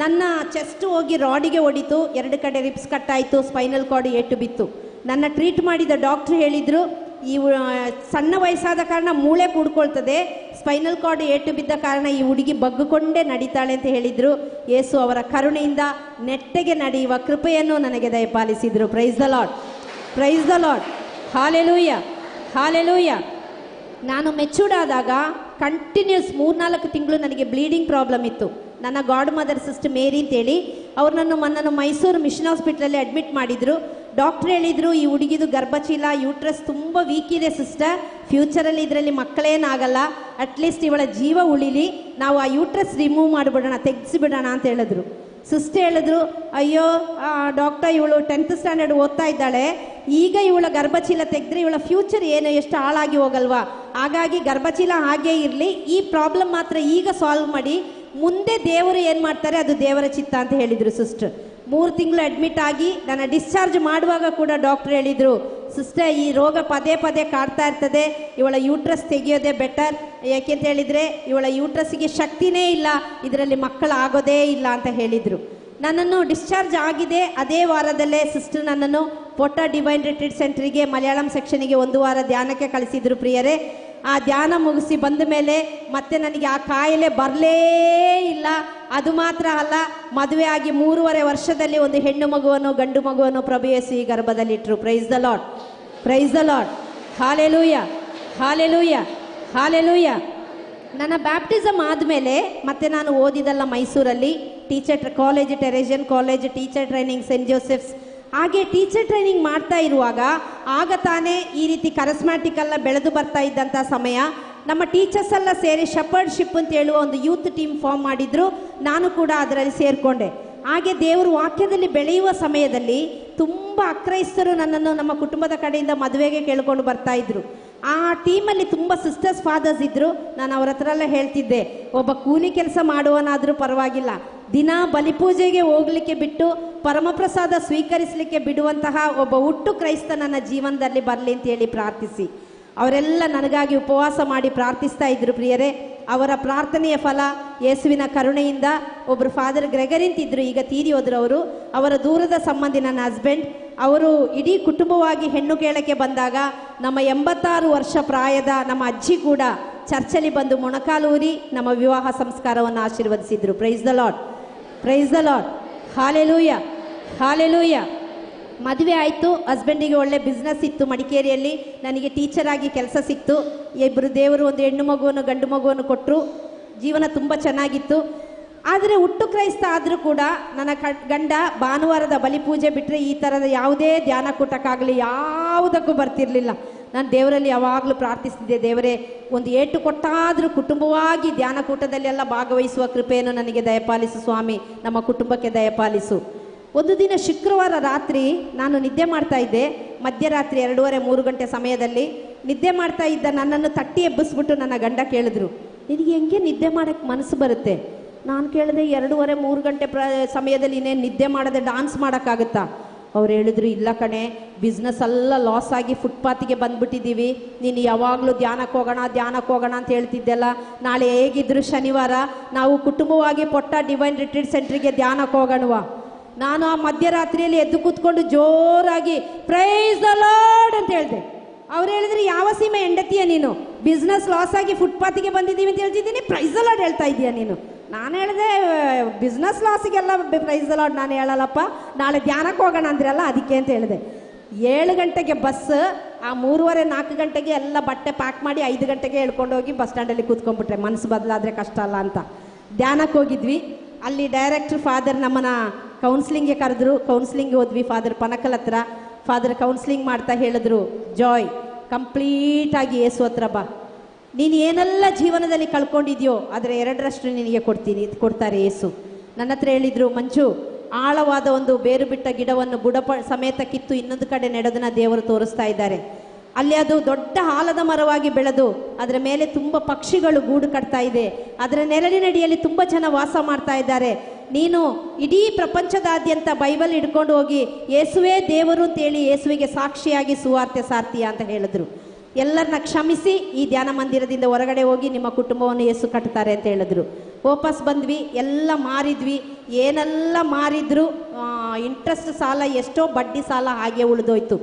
ನನ್ನ ಚೆಸ್ಟ್ ಹೋಗಿ ರಾಡಿಗೆ ಹೊಡಿತು, 2 ಕಡೆ ರಿಬ್ಸ್ ಕಟ್ಟಾಯಿತು, ಸ್ಪೈನಲ್ ಕಾರ್ಡ್ ಏಟು ಬಿತ್ತು. ನನ್ನ ಟ್ರೀಟ್ ಮಾಡಿದ ಡಾಕ್ಟ್ರು ಹೇಳಿದರು, ಈ ಸಣ್ಣ ವಯಸ್ಸಾದ ಕಾರಣ ಮೂಳೆ ಕೂಡ್ಕೊಳ್ತದೆ, ಸ್ಪೈನಲ್ ಕಾರ್ಡ್ ಏಟು ಬಿದ್ದ ಕಾರಣ ಈ ಹುಡುಗಿ ಬಗ್ಗಿಕೊಂಡೇ ನಡೀತಾಳೆ ಅಂತ ಹೇಳಿದರು. ಯೇಸು ಅವರ ಕರುಣೆಯಿಂದ ನೆಟ್ಟಗೆ ನಡೆಯುವ ಕೃಪೆಯನ್ನು ನನಗೆ ದಯಪಾಲಿಸಿದರು. Praise the Lord, praise the Lord, hallelujah, hallelujah. ನಾನು ಮೆಚೂರ್ಡ್ ಆದಾಗ ಕಂಟಿನ್ಯೂಸ್ 3-4 ತಿಂಗಳು ನನಗೆ ಬ್ಲೀಡಿಂಗ್ ಪ್ರಾಬ್ಲಮ್ ಇತ್ತು. ನನ್ನ ಗಾಡ್ ಮದರ್ ಸಿಸ್ಟರ್ ಮೇರಿ ಅಂತೇಳಿ ಅವ್ರು ನನ್ನನ್ನು ಮೈಸೂರು ಮಿಷನ್ ಹಾಸ್ಪಿಟ್ಲಲ್ಲಿ ಅಡ್ಮಿಟ್ ಮಾಡಿದರು. ಡಾಕ್ಟ್ರ್ ಹೇಳಿದರು, ಈ ಹುಡುಗಿದು ಗರ್ಭಚೀಲ ಯೂಟ್ರಸ್ ತುಂಬ ವೀಕ್ ಇದೆ ಸಿಸ್ಟರ್, ಫ್ಯೂಚರಲ್ಲಿ ಇದರಲ್ಲಿ ಮಕ್ಕಳೇನಾಗಲ್ಲ, ಅಟ್ಲೀಸ್ಟ್ ಇವಳ ಜೀವ ಉಳಿಲಿ, ನಾವು ಆ ಯೂಟ್ರಸ್ ರಿಮೂವ್ ಮಾಡಿಬಿಡೋಣ, ತೆಗೆಸಿಬಿಡೋಣ ಅಂತ ಹೇಳಿದ್ರು. ಸಿಸ್ಟರ್ ಹೇಳಿದ್ರು, ಅಯ್ಯೋ ಡಾಕ್ಟರ್, ಇವಳು 10th standard ಓದ್ತಾ ಇದ್ದಾಳೆ, ಈಗ ಇವಳ ಗರ್ಭಚೀಲ ತೆಗೆದ್ರೆ ಇವಳ ಫ್ಯೂಚರ್ ಏನು, ಎಷ್ಟು ಹಾಳಾಗಿ ಹೋಗಲ್ವಾ, ಹಾಗಾಗಿ ಗರ್ಭಚೀಲ ಹಾಗೇ ಇರಲಿ, ಈ ಪ್ರಾಬ್ಲಮ್ ಮಾತ್ರ ಈಗ ಸಾಲ್ವ್ ಮಾಡಿ, ಮುಂದೆ ದೇವರು ಏನು ಮಾಡ್ತಾರೆ ಅದು ದೇವರ ಚಿತ್ತ ಅಂತ ಹೇಳಿದರು ಸಿಸ್ಟರ್. 3 ತಿಂಗಳು ಅಡ್ಮಿಟ್ ಆಗಿ ನನ್ನ ಡಿಸ್ಚಾರ್ಜ್ ಮಾಡುವಾಗ ಕೂಡ ಡಾಕ್ಟ್ರ್ ಹೇಳಿದರು, ಸಿಸ್ಟರ್ ಈ ರೋಗ ಪದೇ ಪದೇ ಕಾಡ್ತಾ ಇರ್ತದೆ, ಇವಳ ಯೂಟ್ರಸ್ ತೆಗೆಯೋದೇ ಬೆಟರ್, ಯಾಕೆಂತ ಹೇಳಿದರೆ ಇವಳ ಯೂಟ್ರಸ್ಸಿಗೆ ಶಕ್ತಿನೇ ಇಲ್ಲ, ಇದರಲ್ಲಿ ಮಕ್ಕಳಾಗೋದೇ ಇಲ್ಲ ಅಂತ ಹೇಳಿದರು. ನನ್ನನ್ನು ಡಿಸ್ಚಾರ್ಜ್ ಆಗಿದೆ ಅದೇ ವಾರದಲ್ಲೇ ಸಿಸ್ಟರ್ ನನ್ನನ್ನು ಪೊಟ್ಟ ಡಿವೈನ್ ರಿಟ್ರೀಟ್ ಸೆಂಟ್ರಿಗೆ ಮಲಯಾಳಂ ಸೆಕ್ಷನಿಗೆ 1 ವಾರ ಧ್ಯಾನಕ್ಕೆ ಕಳಿಸಿದರು ಪ್ರಿಯರೇ. ಆ ಧ್ಯಾನ ಮುಗಿಸಿ ಬಂದ ಮೇಲೆ ಮತ್ತೆ ನನಗೆ ಆ ಕಾಯಿಲೆ ಬರಲೇ ಇಲ್ಲ. ಅದು ಮಾತ್ರ ಅಲ್ಲ, ಮದುವೆ ಆಗಿ 3.5 ವರ್ಷದಲ್ಲಿ ಒಂದು ಹೆಣ್ಣು ಮಗುವನ್ನು ಗಂಡು ಮಗುವನ್ನು ಪ್ರಭು ಯೇಸು ಈ ಗರ್ಭದಲ್ಲಿಟ್ಟರು. Praise the Lord, praise the Lord, hallelujah, hallelujah, hallelujah. ನನ್ನ ಬ್ಯಾಪ್ಟಿಸಮ್ ಆದಮೇಲೆ ಮತ್ತೆ ನಾನು ಓದಿದಲ್ಲ ಮೈಸೂರಲ್ಲಿ teacher college, Teresian college, teacher training Saint Joseph's. ಹಾಗೆ ಟೀಚರ್ ಟ್ರೈನಿಂಗ್ ಮಾಡ್ತಾ ಇರುವಾಗ ಆಗ ತಾನೇ ಈ ರೀತಿ ಕರಸ್ಮ್ಯಾಟಿಕ್ ಎಲ್ಲ ಬೆಳೆದು ಬರ್ತಾ ಇದ್ದಂಥ ಸಮಯ. ನಮ್ಮ ಟೀಚರ್ಸ್ ಎಲ್ಲ ಸೇರಿ ಶೆಪರ್ಡ್ಶಿಪ್ ಅಂತ ಹೇಳುವ ಒಂದು ಯೂತ್ ಟೀಮ್ ಫಾರ್ಮ್ ಮಾಡಿದರು. ನಾನು ಕೂಡ ಅದರಲ್ಲಿ ಸೇರಿಕೊಂಡೆ. ಹಾಗೆ ದೇವರು ವಾಕ್ಯದಲ್ಲಿ ಬೆಳೆಯುವ ಸಮಯದಲ್ಲಿ ತುಂಬ ಅಕ್ರೈಸ್ತರು ನನ್ನನ್ನು ನಮ್ಮ ಕುಟುಂಬದ ಕಡೆಯಿಂದ ಮದುವೆಗೆ ಕೇಳಿಕೊಂಡು ಬರ್ತಾಯಿದ್ರು. ಆ ಟೀಮಲ್ಲಿ ತುಂಬ ಸಿಸ್ಟರ್ಸ್ ಫಾದರ್ಸ್ ಇದ್ದರು. ನಾನು ಅವ್ರ ಹತ್ರ ಎಲ್ಲ ಹೇಳ್ತಿದ್ದೆ, ಒಬ್ಬ ಕೂಲಿ ಕೆಲಸ ಮಾಡುವನಾದರೂ ಪರವಾಗಿಲ್ಲ, ದಿನ ಬಲಿಪೂಜೆಗೆ ಹೋಗಲಿಕ್ಕೆ ಬಿಟ್ಟು ಪರಮಪ್ರಸಾದ ಸ್ವೀಕರಿಸಲಿಕ್ಕೆ ಬಿಡುವಂತಹ ಒಬ್ಬ ಹುಟ್ಟು ಕ್ರೈಸ್ತ ನನ್ನ ಜೀವನದಲ್ಲಿ ಬರಲಿ ಅಂತೇಳಿ ಪ್ರಾರ್ಥಿಸಿ ಅವರೆಲ್ಲ ನನಗಾಗಿ ಉಪವಾಸ ಮಾಡಿ ಪ್ರಾರ್ಥಿಸ್ತಾ ಇದ್ರು ಪ್ರಿಯರೇ. ಅವರ ಪ್ರಾರ್ಥನೆಯ ಫಲ ಯೇಸುವಿನ ಕರುಣೆಯಿಂದ ಒಬ್ಬರು ಫಾದರ್ ಗ್ರೆಗರಿ ಅಂತಿದ್ರು, ಈಗ ತೀರಿ ಹೋದರು ಅವರು. ಅವರ ದೂರದ ಸಂಬಂಧಿ ನನ್ನ ಹಸ್ಬೆಂಡ್. ಅವರು ಇಡೀ ಕುಟುಂಬವಾಗಿ ಹೆಣ್ಣು ಕೇಳಕ್ಕೆ ಬಂದಾಗ ನಮ್ಮ 86 ವರ್ಷ ಪ್ರಾಯದ ನಮ್ಮ ಅಜ್ಜಿ ಕೂಡ ಚರ್ಚಲ್ಲಿ ಬಂದು ಮೊಣಕಾಲೂರಿ ನಮ್ಮ ವಿವಾಹ ಸಂಸ್ಕಾರವನ್ನು ಆಶೀರ್ವದಿಸಿದರು. Praise the Lord, praise the Lord, hallelujah, hallelujah. ಮದುವೆ ಆಯಿತು. ಹಸ್ಬೆಂಡಿಗೆ ಒಳ್ಳೆ ಬಿಸ್ನೆಸ್ ಇತ್ತು ಮಡಿಕೇರಿಯಲ್ಲಿ. ನನಗೆ ಟೀಚರಾಗಿ ಕೆಲಸ ಸಿಕ್ತು. ಇಬ್ಬರು ದೇವರು ಒಂದು ಹೆಣ್ಣು ಮಗುವನ್ನು ಗಂಡು ಮಗುವನ್ನು ಕೊಟ್ಟರು. ಜೀವನ ತುಂಬ ಚೆನ್ನಾಗಿತ್ತು. ಆದರೆ ಹುಟ್ಟು ಕ್ರೈಸ್ತ ಆದರೂ ಕೂಡ ನನ್ನ ಗಂಡ ಭಾನುವಾರದ ಬಲಿಪೂಜೆ ಬಿಟ್ಟರೆ ಈ ಥರದ ಯಾವುದೇ ಧ್ಯಾನಕೂಟಕ್ಕಾಗಲಿ ಯಾವುದಕ್ಕೂ ಬರ್ತಿರಲಿಲ್ಲ. ನಾನು ದೇವರಲ್ಲಿ ಯಾವಾಗಲೂ ಪ್ರಾರ್ಥಿಸ್ತಿದ್ದೆ, ದೇವರೇ ಒಂದು ಏಟು ಕೊಟ್ಟಾದರೂ ಕುಟುಂಬವಾಗಿ ಧ್ಯಾನಕೂಟದಲ್ಲೆಲ್ಲ ಭಾಗವಹಿಸುವ ಕೃಪೆಯನ್ನು ನನಗೆ ದಯಪಾಲಿಸು ಸ್ವಾಮಿ, ನಮ್ಮ ಕುಟುಂಬಕ್ಕೆ ದಯಪಾಲಿಸು. ಒಂದು ದಿನ ಶುಕ್ರವಾರ ರಾತ್ರಿ ನಾನು ನಿದ್ದೆ ಮಾಡ್ತಾ ಇದ್ದೆ. ಮಧ್ಯರಾತ್ರಿ 2:30-3 ಗಂಟೆ ಸಮಯದಲ್ಲಿ ನಿದ್ದೆ ಮಾಡ್ತಾ ಇದ್ದ ನನ್ನನ್ನು ತಟ್ಟಿ ಎಬ್ಬಿಸ್ಬಿಟ್ಟು ನನ್ನ ಗಂಡ ಕೇಳಿದ್ರು, ನಿನಗೆ ಹೆಂಗೆ ನಿದ್ದೆ ಮಾಡೋಕ್ಕೆ ಮನಸ್ಸು ಬರುತ್ತೆ? ನಾನು ಕೇಳಿದೆ, 2:30-3 ಗಂಟೆ ಸಮಯದಲ್ಲಿ ಇನ್ನೇನು ನಿದ್ದೆ ಮಾಡದೆ ಡಾನ್ಸ್ ಮಾಡೋಕ್ಕಾಗುತ್ತಾ? ಅವ್ರು ಹೇಳಿದ್ರು, ಇಲ್ಲ ಕಣೆ, ಬಿಸ್ನೆಸ್ ಎಲ್ಲ ಲಾಸ್ ಆಗಿ ಫುಟ್ಪಾತಿಗೆ ಬಂದ್ಬಿಟ್ಟಿದ್ದೀವಿ, ನೀನು ಯಾವಾಗಲೂ ಧ್ಯಾನಕ್ಕೆ ಹೋಗೋಣ ಧ್ಯಾನಕ್ಕೆ ಹೋಗೋಣ ಅಂತ ಹೇಳ್ತಿದ್ದೆಲ್ಲ, ನಾಳೆ ಹೇಗಿದ್ರು ಶನಿವಾರ ನಾವು ಕುಟುಂಬವಾಗಿ ಪೊಟ್ಟ ಡಿವೈನ್ ರಿಟ್ರೀಟ್ ಸೆಂಟ್ರಿಗೆ ಧ್ಯಾನಕ್ಕೆ ಹೋಗೋಣವಾ. ನಾನು ಆ ಮಧ್ಯರಾತ್ರಿಯಲ್ಲಿ ಎದ್ದು ಕೂತ್ಕೊಂಡು ಜೋರಾಗಿ ಪ್ರೈಸ್ the lord ಅಂತ ಹೇಳಿದೆ. ಅವ್ರು ಹೇಳಿದ್ರು, ಯಾವ ಸೀಮೆ ಹೆಂಡತಿಯ ನೀನು, ಬಿಸ್ನೆಸ್ ಲಾಸ್ ಆಗಿ ಫುಟ್ಪಾತಿಗೆ ಬಂದಿದ್ದೀವಿ ಅಂತ ಹೇಳ್ತಿದ್ದೀನಿ, ಪ್ರೈಸ್ the lord ಹೇಳ್ತಾ ಇದೀಯ ನೀನು? ನಾನು ಹೇಳಿದೆ, ಬಿಸ್ನೆಸ್ ಲಾಸಿಗೆಲ್ಲ ಪ್ರೈಸ್ the lord ನಾನು ಹೇಳಲ್ಲಪ್ಪ, ನಾಳೆ ಧ್ಯಾನಕ್ಕೆ ಹೋಗೋಣ ಅಂದ್ರಲ್ಲ ಅದಕ್ಕೆ ಅಂತ ಹೇಳಿದೆ. 7 ಗಂಟೆಗೆ ಬಸ್, ಆ 3:30-4 ಗಂಟೆಗೆ ಎಲ್ಲ ಬಟ್ಟೆ ಪ್ಯಾಕ್ ಮಾಡಿ 5 ಗಂಟೆಗೆ ಹೇಳ್ಕೊಂಡೋಗಿ ಬಸ್ ಸ್ಟ್ಯಾಂಡಲ್ಲಿ ಕೂತ್ಕೊಂಡ್ಬಿಟ್ರೆ ಮನಸ್ಸು ಬದಲಾದರೆ ಕಷ್ಟ ಅಲ್ಲ ಅಂತ ಧ್ಯಾನಕ್ಕೆ ಹೋಗಿದ್ವಿ. ಅಲ್ಲಿ ಡೈರೆಕ್ಟರ್ ಫಾದರ್ ನಮ್ಮನ್ನು ಕೌನ್ಸ್ಲಿಂಗ್ಗೆ ಕರೆದ್ರು. ಕೌನ್ಸ್ಲಿಂಗ್ಗೆ ಹೋದ್ವಿ ಫಾದರ್ ಪನಕಲ್ ಹತ್ರ. ಫಾದರ್ ಕೌನ್ಸ್ಲಿಂಗ್ ಮಾಡ್ತಾ ಹೇಳಿದ್ರು, ಜಾಯ್ ಕಂಪ್ಲೀಟಾಗಿ ಯೇಸು ಹತ್ರ ಬಾ, ನೀನು ಏನೆಲ್ಲ ಜೀವನದಲ್ಲಿ ಕಳ್ಕೊಂಡಿದ್ಯೋ ಅದರ 2ರಷ್ಟು ನಿನಗೆ ಕೊಡ್ತಾರೆ ಯೇಸು. ನನ್ನ ಹತ್ರ ಹೇಳಿದರು, ಮಂಜು, ಆಳವಾದ ಒಂದು ಬೇರು ಬಿಟ್ಟ ಗಿಡವನ್ನು ಬುಡ ಸಮೇತ ಕಿತ್ತು ಇನ್ನೊಂದು ಕಡೆ ನೆಡೋದನ್ನ ದೇವರು ತೋರಿಸ್ತಾ ಇದ್ದಾರೆ. ಅಲ್ಲಿ ಅದು ದೊಡ್ಡ ಆಲದ ಮರವಾಗಿ ಬೆಳೆದು ಅದರ ಮೇಲೆ ತುಂಬ ಪಕ್ಷಿಗಳು ಗೂಡು ಕಟ್ತಾ ಇದೆ, ಅದರ ನೆರಳಿನಡಿಯಲ್ಲಿ ತುಂಬ ಜನ ವಾಸ ಮಾಡ್ತಾ ಇದ್ದಾರೆ. ನೀನು ಇಡೀ ಪ್ರಪಂಚದಾದ್ಯಂತ ಬೈಬಲ್ ಹಿಡ್ಕೊಂಡು ಹೋಗಿ ಯೇಸುವೇ ದೇವರು ಅಂತೇಳಿ ಯೇಸುವಿಗೆ ಸಾಕ್ಷಿಯಾಗಿ ಸುವಾರ್ತೆ ಸಾರ್ತೀಯ ಅಂತ ಹೇಳಿದ್ರು. ಎಲ್ಲರನ್ನ ಕ್ಷಮಿಸಿ ಈ ಧ್ಯಾನ ಮಂದಿರದಿಂದ ಹೊರಗಡೆ ಹೋಗಿ ನಿಮ್ಮ ಕುಟುಂಬವನ್ನು ಯೇಸು ಕಟ್ತಾರೆ ಅಂತ ಹೇಳಿದ್ರು. ವಾಪಸ್ ಬಂದ್ವಿ, ಎಲ್ಲ ಮಾರಿದ್ವಿ, ಏನೆಲ್ಲ ಮಾರಿದ್ರು ಇಂಟ್ರೆಸ್ಟ್ ಸಾಲ ಎಷ್ಟೋ ಬಡ್ಡಿ ಸಾಲ ಹಾಗೆ ಉಳಿದೋಯ್ತು.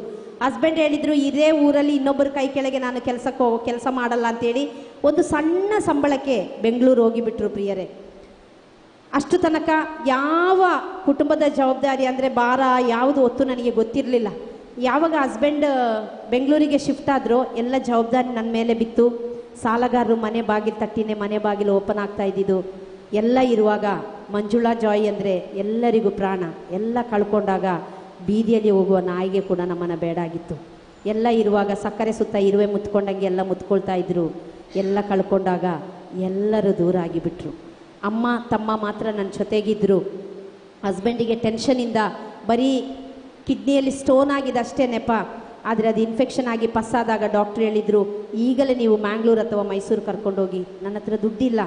ಹಸ್ಬೆಂಡ್ ಹೇಳಿದರು, ಇದೇ ಊರಲ್ಲಿ ಇನ್ನೊಬ್ಬರ ಕೈ ಕೆಳಗೆ ನಾನು ಕೆಲಸ ಮಾಡಲ್ಲ ಅಂತೇಳಿ ಒಂದು ಸಣ್ಣ ಸಂಬಳಕ್ಕೆ ಬೆಂಗಳೂರು ಹೋಗಿಬಿಟ್ರು ಪ್ರಿಯರೇ. ಅಷ್ಟು ತನಕ ಯಾವ ಕುಟುಂಬದ ಜವಾಬ್ದಾರಿ ಅಂದರೆ ಭಾರ ಯಾವುದು ಒತ್ತು ನನಗೆ ಗೊತ್ತಿರಲಿಲ್ಲ. ಯಾವಾಗ ಹಸ್ಬೆಂಡ್ ಬೆಂಗಳೂರಿಗೆ ಶಿಫ್ಟ್ ಆದರೂ ಎಲ್ಲ ಜವಾಬ್ದಾರಿ ನನ್ನ ಮೇಲೆ ಬಿತ್ತು. ಸಾಲಗಾರರು ಮನೆ ಬಾಗಿಲು ತಟ್ಟಿನೇ ಮನೆ ಬಾಗಿಲು ಓಪನ್ ಆಗ್ತಾ ಇದ್ದಿದ್ದು. ಎಲ್ಲ ಇರುವಾಗ ಮಂಜುಳಾ ಜಾಯ್ ಅಂದರೆ ಎಲ್ಲರಿಗೂ ಪ್ರಾಣ. ಎಲ್ಲ ಕಳ್ಕೊಂಡಾಗ ಬೀದಿಯಲ್ಲಿ ಹೋಗುವ ನಾಯಿಗೆ ಕೂಡ ನಮ್ಮನ್ನು ಬೇಡಾಗಿತ್ತು. ಎಲ್ಲ ಇರುವಾಗ ಸಕ್ಕರೆ ಸುತ್ತ ಇರುವೆ ಮುತ್ಕೊಂಡಂಗೆ ಎಲ್ಲ ಮುತ್ಕೊಳ್ತಾ ಇದ್ರು. ಎಲ್ಲ ಕಳ್ಕೊಂಡಾಗ ಎಲ್ಲರೂ ದೂರ ಆಗಿಬಿಟ್ರು. ಅಮ್ಮ ತಮ್ಮ ಮಾತ್ರ ನನ್ನ ಜೊತೆಗಿದ್ದರು. ಹಸ್ಬೆಂಡಿಗೆ ಟೆನ್ಷನಿಂದ ಬರೀ ಕಿಡ್ನಿಯಲ್ಲಿ ಸ್ಟೋನ್ ಆಗಿದೆ ಅಷ್ಟೇ ನೆಪ, ಆದರೆ ಅದು ಇನ್ಫೆಕ್ಷನ್ ಆಗಿ ಪಸ್ಸಾದಾಗ ಡಾಕ್ಟ್ರ್ ಹೇಳಿದರು, ಈಗಲೇ ನೀವು ಮ್ಯಾಂಗ್ಳೂರು ಅಥವಾ ಮೈಸೂರು ಕರ್ಕೊಂಡೋಗಿ. ನನ್ನ ಹತ್ರ ದುಡ್ಡಿಲ್ಲ,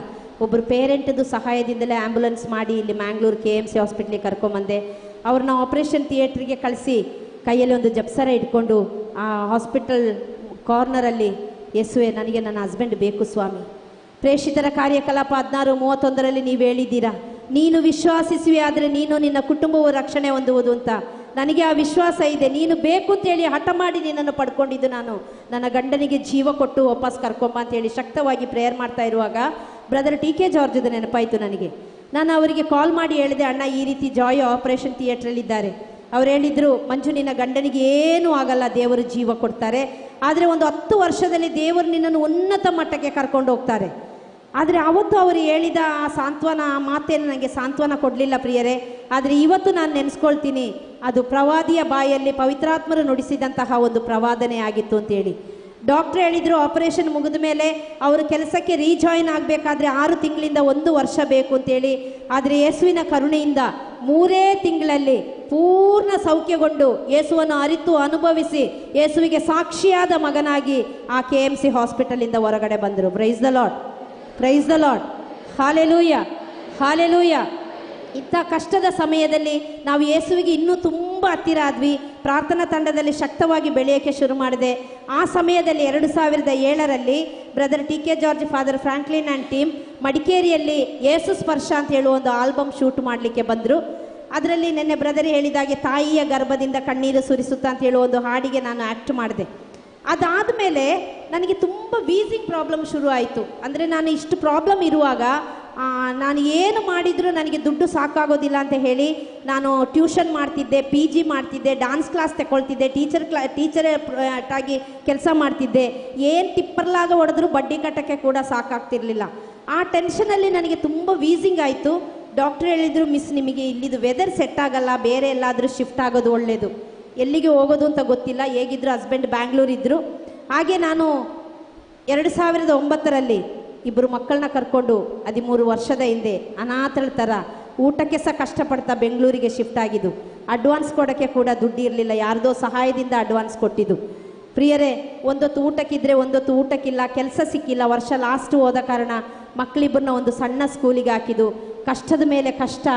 ಒಬ್ಬರು ಪೇರೆಂಟದು ಸಹಾಯದಿಂದಲೇ ಆ್ಯಂಬುಲೆನ್ಸ್ ಮಾಡಿ ಇಲ್ಲಿ ಮ್ಯಾಂಗ್ಳೂರು KMC ಹಾಸ್ಪಿಟ್ಲಿಗೆ ಕರ್ಕೊಂಬಂದೆ. ಅವ್ರನ್ನ ಆಪ್ರೇಷನ್ ಥಿಯೇಟ್ರಿಗೆ ಕಳಿಸಿ ಕೈಯಲ್ಲಿ ಒಂದು ಜಬ್ಸರ ಇಟ್ಕೊಂಡು ಆ ಹಾಸ್ಪಿಟಲ್ ಕಾರ್ನರಲ್ಲಿ, ಯೇಸುವೆ ನನಗೆ ನನ್ನ ಹಸ್ಬೆಂಡ್ ಬೇಕು ಸ್ವಾಮಿ, ಪ್ರೇಷಿತರ ಕಾರ್ಯಕಲಾಪ 16:31 ನೀವು ಹೇಳಿದ್ದೀರಾ, ನೀನು ವಿಶ್ವಾಸಿಸುವೆ ಆದರೆ ನೀನು ನಿನ್ನ ಕುಟುಂಬವು ರಕ್ಷಣೆ ಹೊಂದುವುದು ಅಂತ. ನನಗೆ ಆ ವಿಶ್ವಾಸ ಇದೆ, ನೀನು ಬೇಕು ಅಂತೇಳಿ ಹಠ ಮಾಡಿ ನಿನ್ನನ್ನು ಪಡ್ಕೊಂಡಿದ್ದು ನಾನು. ನನ್ನ ಗಂಡನಿಗೆ ಜೀವ ಕೊಟ್ಟು ವಾಪಸ್ ಕರ್ಕೊಂಬ ಅಂತೇಳಿ ಶಕ್ತವಾಗಿ ಪ್ರೇಯರ್ ಮಾಡ್ತಾ ಇರುವಾಗ ಬ್ರದರ್ TK ಜಾರ್ಜದ ನೆನಪಾಯಿತು ನನಗೆ. ನಾನು ಅವರಿಗೆ ಕಾಲ್ ಮಾಡಿ ಹೇಳಿದೆ, ಅಣ್ಣ ಈ ರೀತಿ ಜಾಯ್ ಆಪರೇಷನ್ ಥಿಯೇಟ್ರಲ್ಲಿದ್ದಾರೆ. ಅವ್ರು ಹೇಳಿದರು, ಮಂಜು ನಿನ್ನ ಗಂಡನಿಗೆ ಏನೂ ಆಗಲ್ಲ, ದೇವರು ಜೀವ ಕೊಡ್ತಾರೆ, ಆದರೆ ಒಂದು 10 ವರ್ಷದಲ್ಲಿ ದೇವರು ನಿನ್ನನ್ನು ಉನ್ನತ ಮಟ್ಟಕ್ಕೆ ಕರ್ಕೊಂಡು ಹೋಗ್ತಾರೆ. ಆದರೆ ಅವತ್ತು ಅವರು ಹೇಳಿದ ಆ ಸಾಂತ್ವನ, ಆ ಮಾತೇನು ನನಗೆ ಸಾಂತ್ವನ ಕೊಡಲಿಲ್ಲ ಪ್ರಿಯರೇ. ಆದರೆ ಇವತ್ತು ನಾನು ನೆನೆಸ್ಕೊಳ್ತೀನಿ, ಅದು ಪ್ರವಾದಿಯ ಬಾಯಲ್ಲಿ ಪವಿತ್ರಾತ್ಮರು ನುಡಿಸಿದಂತಹ ಒಂದು ಪ್ರವಾದನೆ ಆಗಿತ್ತು ಅಂತೇಳಿ. ಡಾಕ್ಟ್ರ್ ಹೇಳಿದರು, ಆಪರೇಷನ್ ಮುಗಿದ ಮೇಲೆ ಅವರು ಕೆಲಸಕ್ಕೆ ರೀಜಾಯಿನ್ ಆಗಬೇಕಾದ್ರೆ 6 ತಿಂಗಳಿಂದ 1 ವರ್ಷ ಬೇಕು ಅಂತೇಳಿ. ಆದರೆ ಯೇಸುವಿನ ಕರುಣೆಯಿಂದ 3 ತಿಂಗಳಲ್ಲಿ ಪೂರ್ಣ ಸೌಖ್ಯಗೊಂಡು ಯೇಸುವನ್ನು ಅರಿತು ಅನುಭವಿಸಿ ಯೇಸುವಿಗೆ ಸಾಕ್ಷಿಯಾದ ಮಗನಾಗಿ ಆ KMC ಹಾಸ್ಪಿಟಲಿಂದ ಹೊರಗಡೆ ಬಂದರು. Praise the Lord, praise the Lord, hallelujah, hallelujah. ಇಂಥ ಕಷ್ಟದ ಸಮಯದಲ್ಲಿ ನಾವು ಯೇಸುವಿಗೆ ಇನ್ನೂ ತುಂಬ ಹತ್ತಿರ ಆದ್ವಿ. ಪ್ರಾರ್ಥನಾ ತಂಡದಲ್ಲಿ ಶಕ್ತವಾಗಿ ಬೆಳೆಯೋಕ್ಕೆ ಶುರು ಮಾಡಿದೆ. ಆ ಸಮಯದಲ್ಲಿ 2007ರಲ್ಲಿ brother TK George, father Franklin and team ಮಡಿಕೇರಿಯಲ್ಲಿ ಯೇಸು ಸ್ಪರ್ಶ ಅಂತ ಹೇಳುವ ಒಂದು ಆಲ್ಬಮ್ ಶೂಟ್ ಮಾಡಲಿಕ್ಕೆ ಬಂದರು. ಅದರಲ್ಲಿ ನಿನ್ನೆ ಬ್ರದರ್ ಹೇಳಿದಾಗೆ ತಾಯಿಯ ಗರ್ಭದಿಂದ ಕಣ್ಣೀರು ಸುರಿಸುತ್ತಾ ಅಂತ ಹೇಳುವ ಒಂದು ಹಾಡಿಗೆ ನಾನು ಆ್ಯಕ್ಟ್ ಮಾಡಿದೆ. ಅದಾದಮೇಲೆ ನನಗೆ ತುಂಬ ವೀಸಿಂಗ್ ಪ್ರಾಬ್ಲಮ್ ಶುರು ಆಯಿತು. ಅಂದರೆ ನಾನು ಇಷ್ಟು ಪ್ರಾಬ್ಲಮ್ ಇರುವಾಗ ನಾನು ಏನು ಮಾಡಿದರೂ ನನಗೆ ದುಡ್ಡು ಸಾಕಾಗೋದಿಲ್ಲ ಅಂತ ಹೇಳಿ ನಾನು ಟ್ಯೂಷನ್ ಮಾಡ್ತಿದ್ದೆ, PG ಮಾಡ್ತಿದ್ದೆ, ಡಾನ್ಸ್ ಕ್ಲಾಸ್ ತಗೊಳ್ತಿದ್ದೆ, ಟೀಚರ್ ಆಗಿ ಕೆಲಸ ಮಾಡ್ತಿದ್ದೆ. ಏನು ಟಿಪ್ಪರ್ಲಾಗ ಹೊಡೆದ್ರೂ ಬಡ್ಡಿ ಕಟ್ಟೋಕ್ಕೆ ಕೂಡ ಸಾಕಾಗ್ತಿರ್ಲಿಲ್ಲ. ಆ ಟೆನ್ಷನಲ್ಲಿ ನನಗೆ ತುಂಬ ವೀಸಿಂಗ್ ಆಯಿತು. ಡಾಕ್ಟ್ರ್ ಹೇಳಿದರು, ಮಿಸ್ ನಿಮಗೆ ಇಲ್ಲಿದು ವೆದರ್ ಸೆಟ್ ಆಗಲ್ಲ, ಬೇರೆ ಎಲ್ಲಾದರೂ ಶಿಫ್ಟ್ ಆಗೋದು ಒಳ್ಳೆಯದು. ಎಲ್ಲಿಗೆ ಹೋಗೋದು ಅಂತ ಗೊತ್ತಿಲ್ಲ, ಹೇಗಿದ್ದರು ಹಸ್ಬೆಂಡ್ ಬ್ಯಾಂಗ್ಳೂರಿದ್ದರು. ಹಾಗೆ ನಾನು 2009ರಲ್ಲಿ ಇಬ್ಬರು ಮಕ್ಕಳನ್ನ ಕರ್ಕೊಂಡು 13 ವರ್ಷದ ಹಿಂದೆ ಅನಾಥಳ ಥರ ಊಟಕ್ಕೆ ಸಹ ಕಷ್ಟಪಡ್ತಾ ಬೆಂಗಳೂರಿಗೆ ಶಿಫ್ಟ್ ಆಗಿದ್ದು. ಅಡ್ವಾನ್ಸ್ ಕೊಡೋಕ್ಕೆ ಕೂಡ ದುಡ್ಡು ಇರಲಿಲ್ಲ, ಯಾರ್ದೋ ಸಹಾಯದಿಂದ ಅಡ್ವಾನ್ಸ್ ಕೊಟ್ಟಿದ್ದು. ಪ್ರಿಯರೇ, ಒಂದೊತ್ತು ಊಟಕ್ಕಿದ್ರೆ ಒಂದೊತ್ತು ಊಟಕ್ಕಿಲ್ಲ, ಕೆಲಸ ಸಿಕ್ಕಿಲ್ಲ. ವರ್ಷ ಲಾಸ್ಟು ಹೋದ ಕಾರಣ ಮಕ್ಕಳಿಬ್ಬರನ್ನ ಒಂದು ಸಣ್ಣ ಸ್ಕೂಲಿಗೆ ಹಾಕಿದ್ದು. ಕಷ್ಟದ ಮೇಲೆ ಕಷ್ಟ.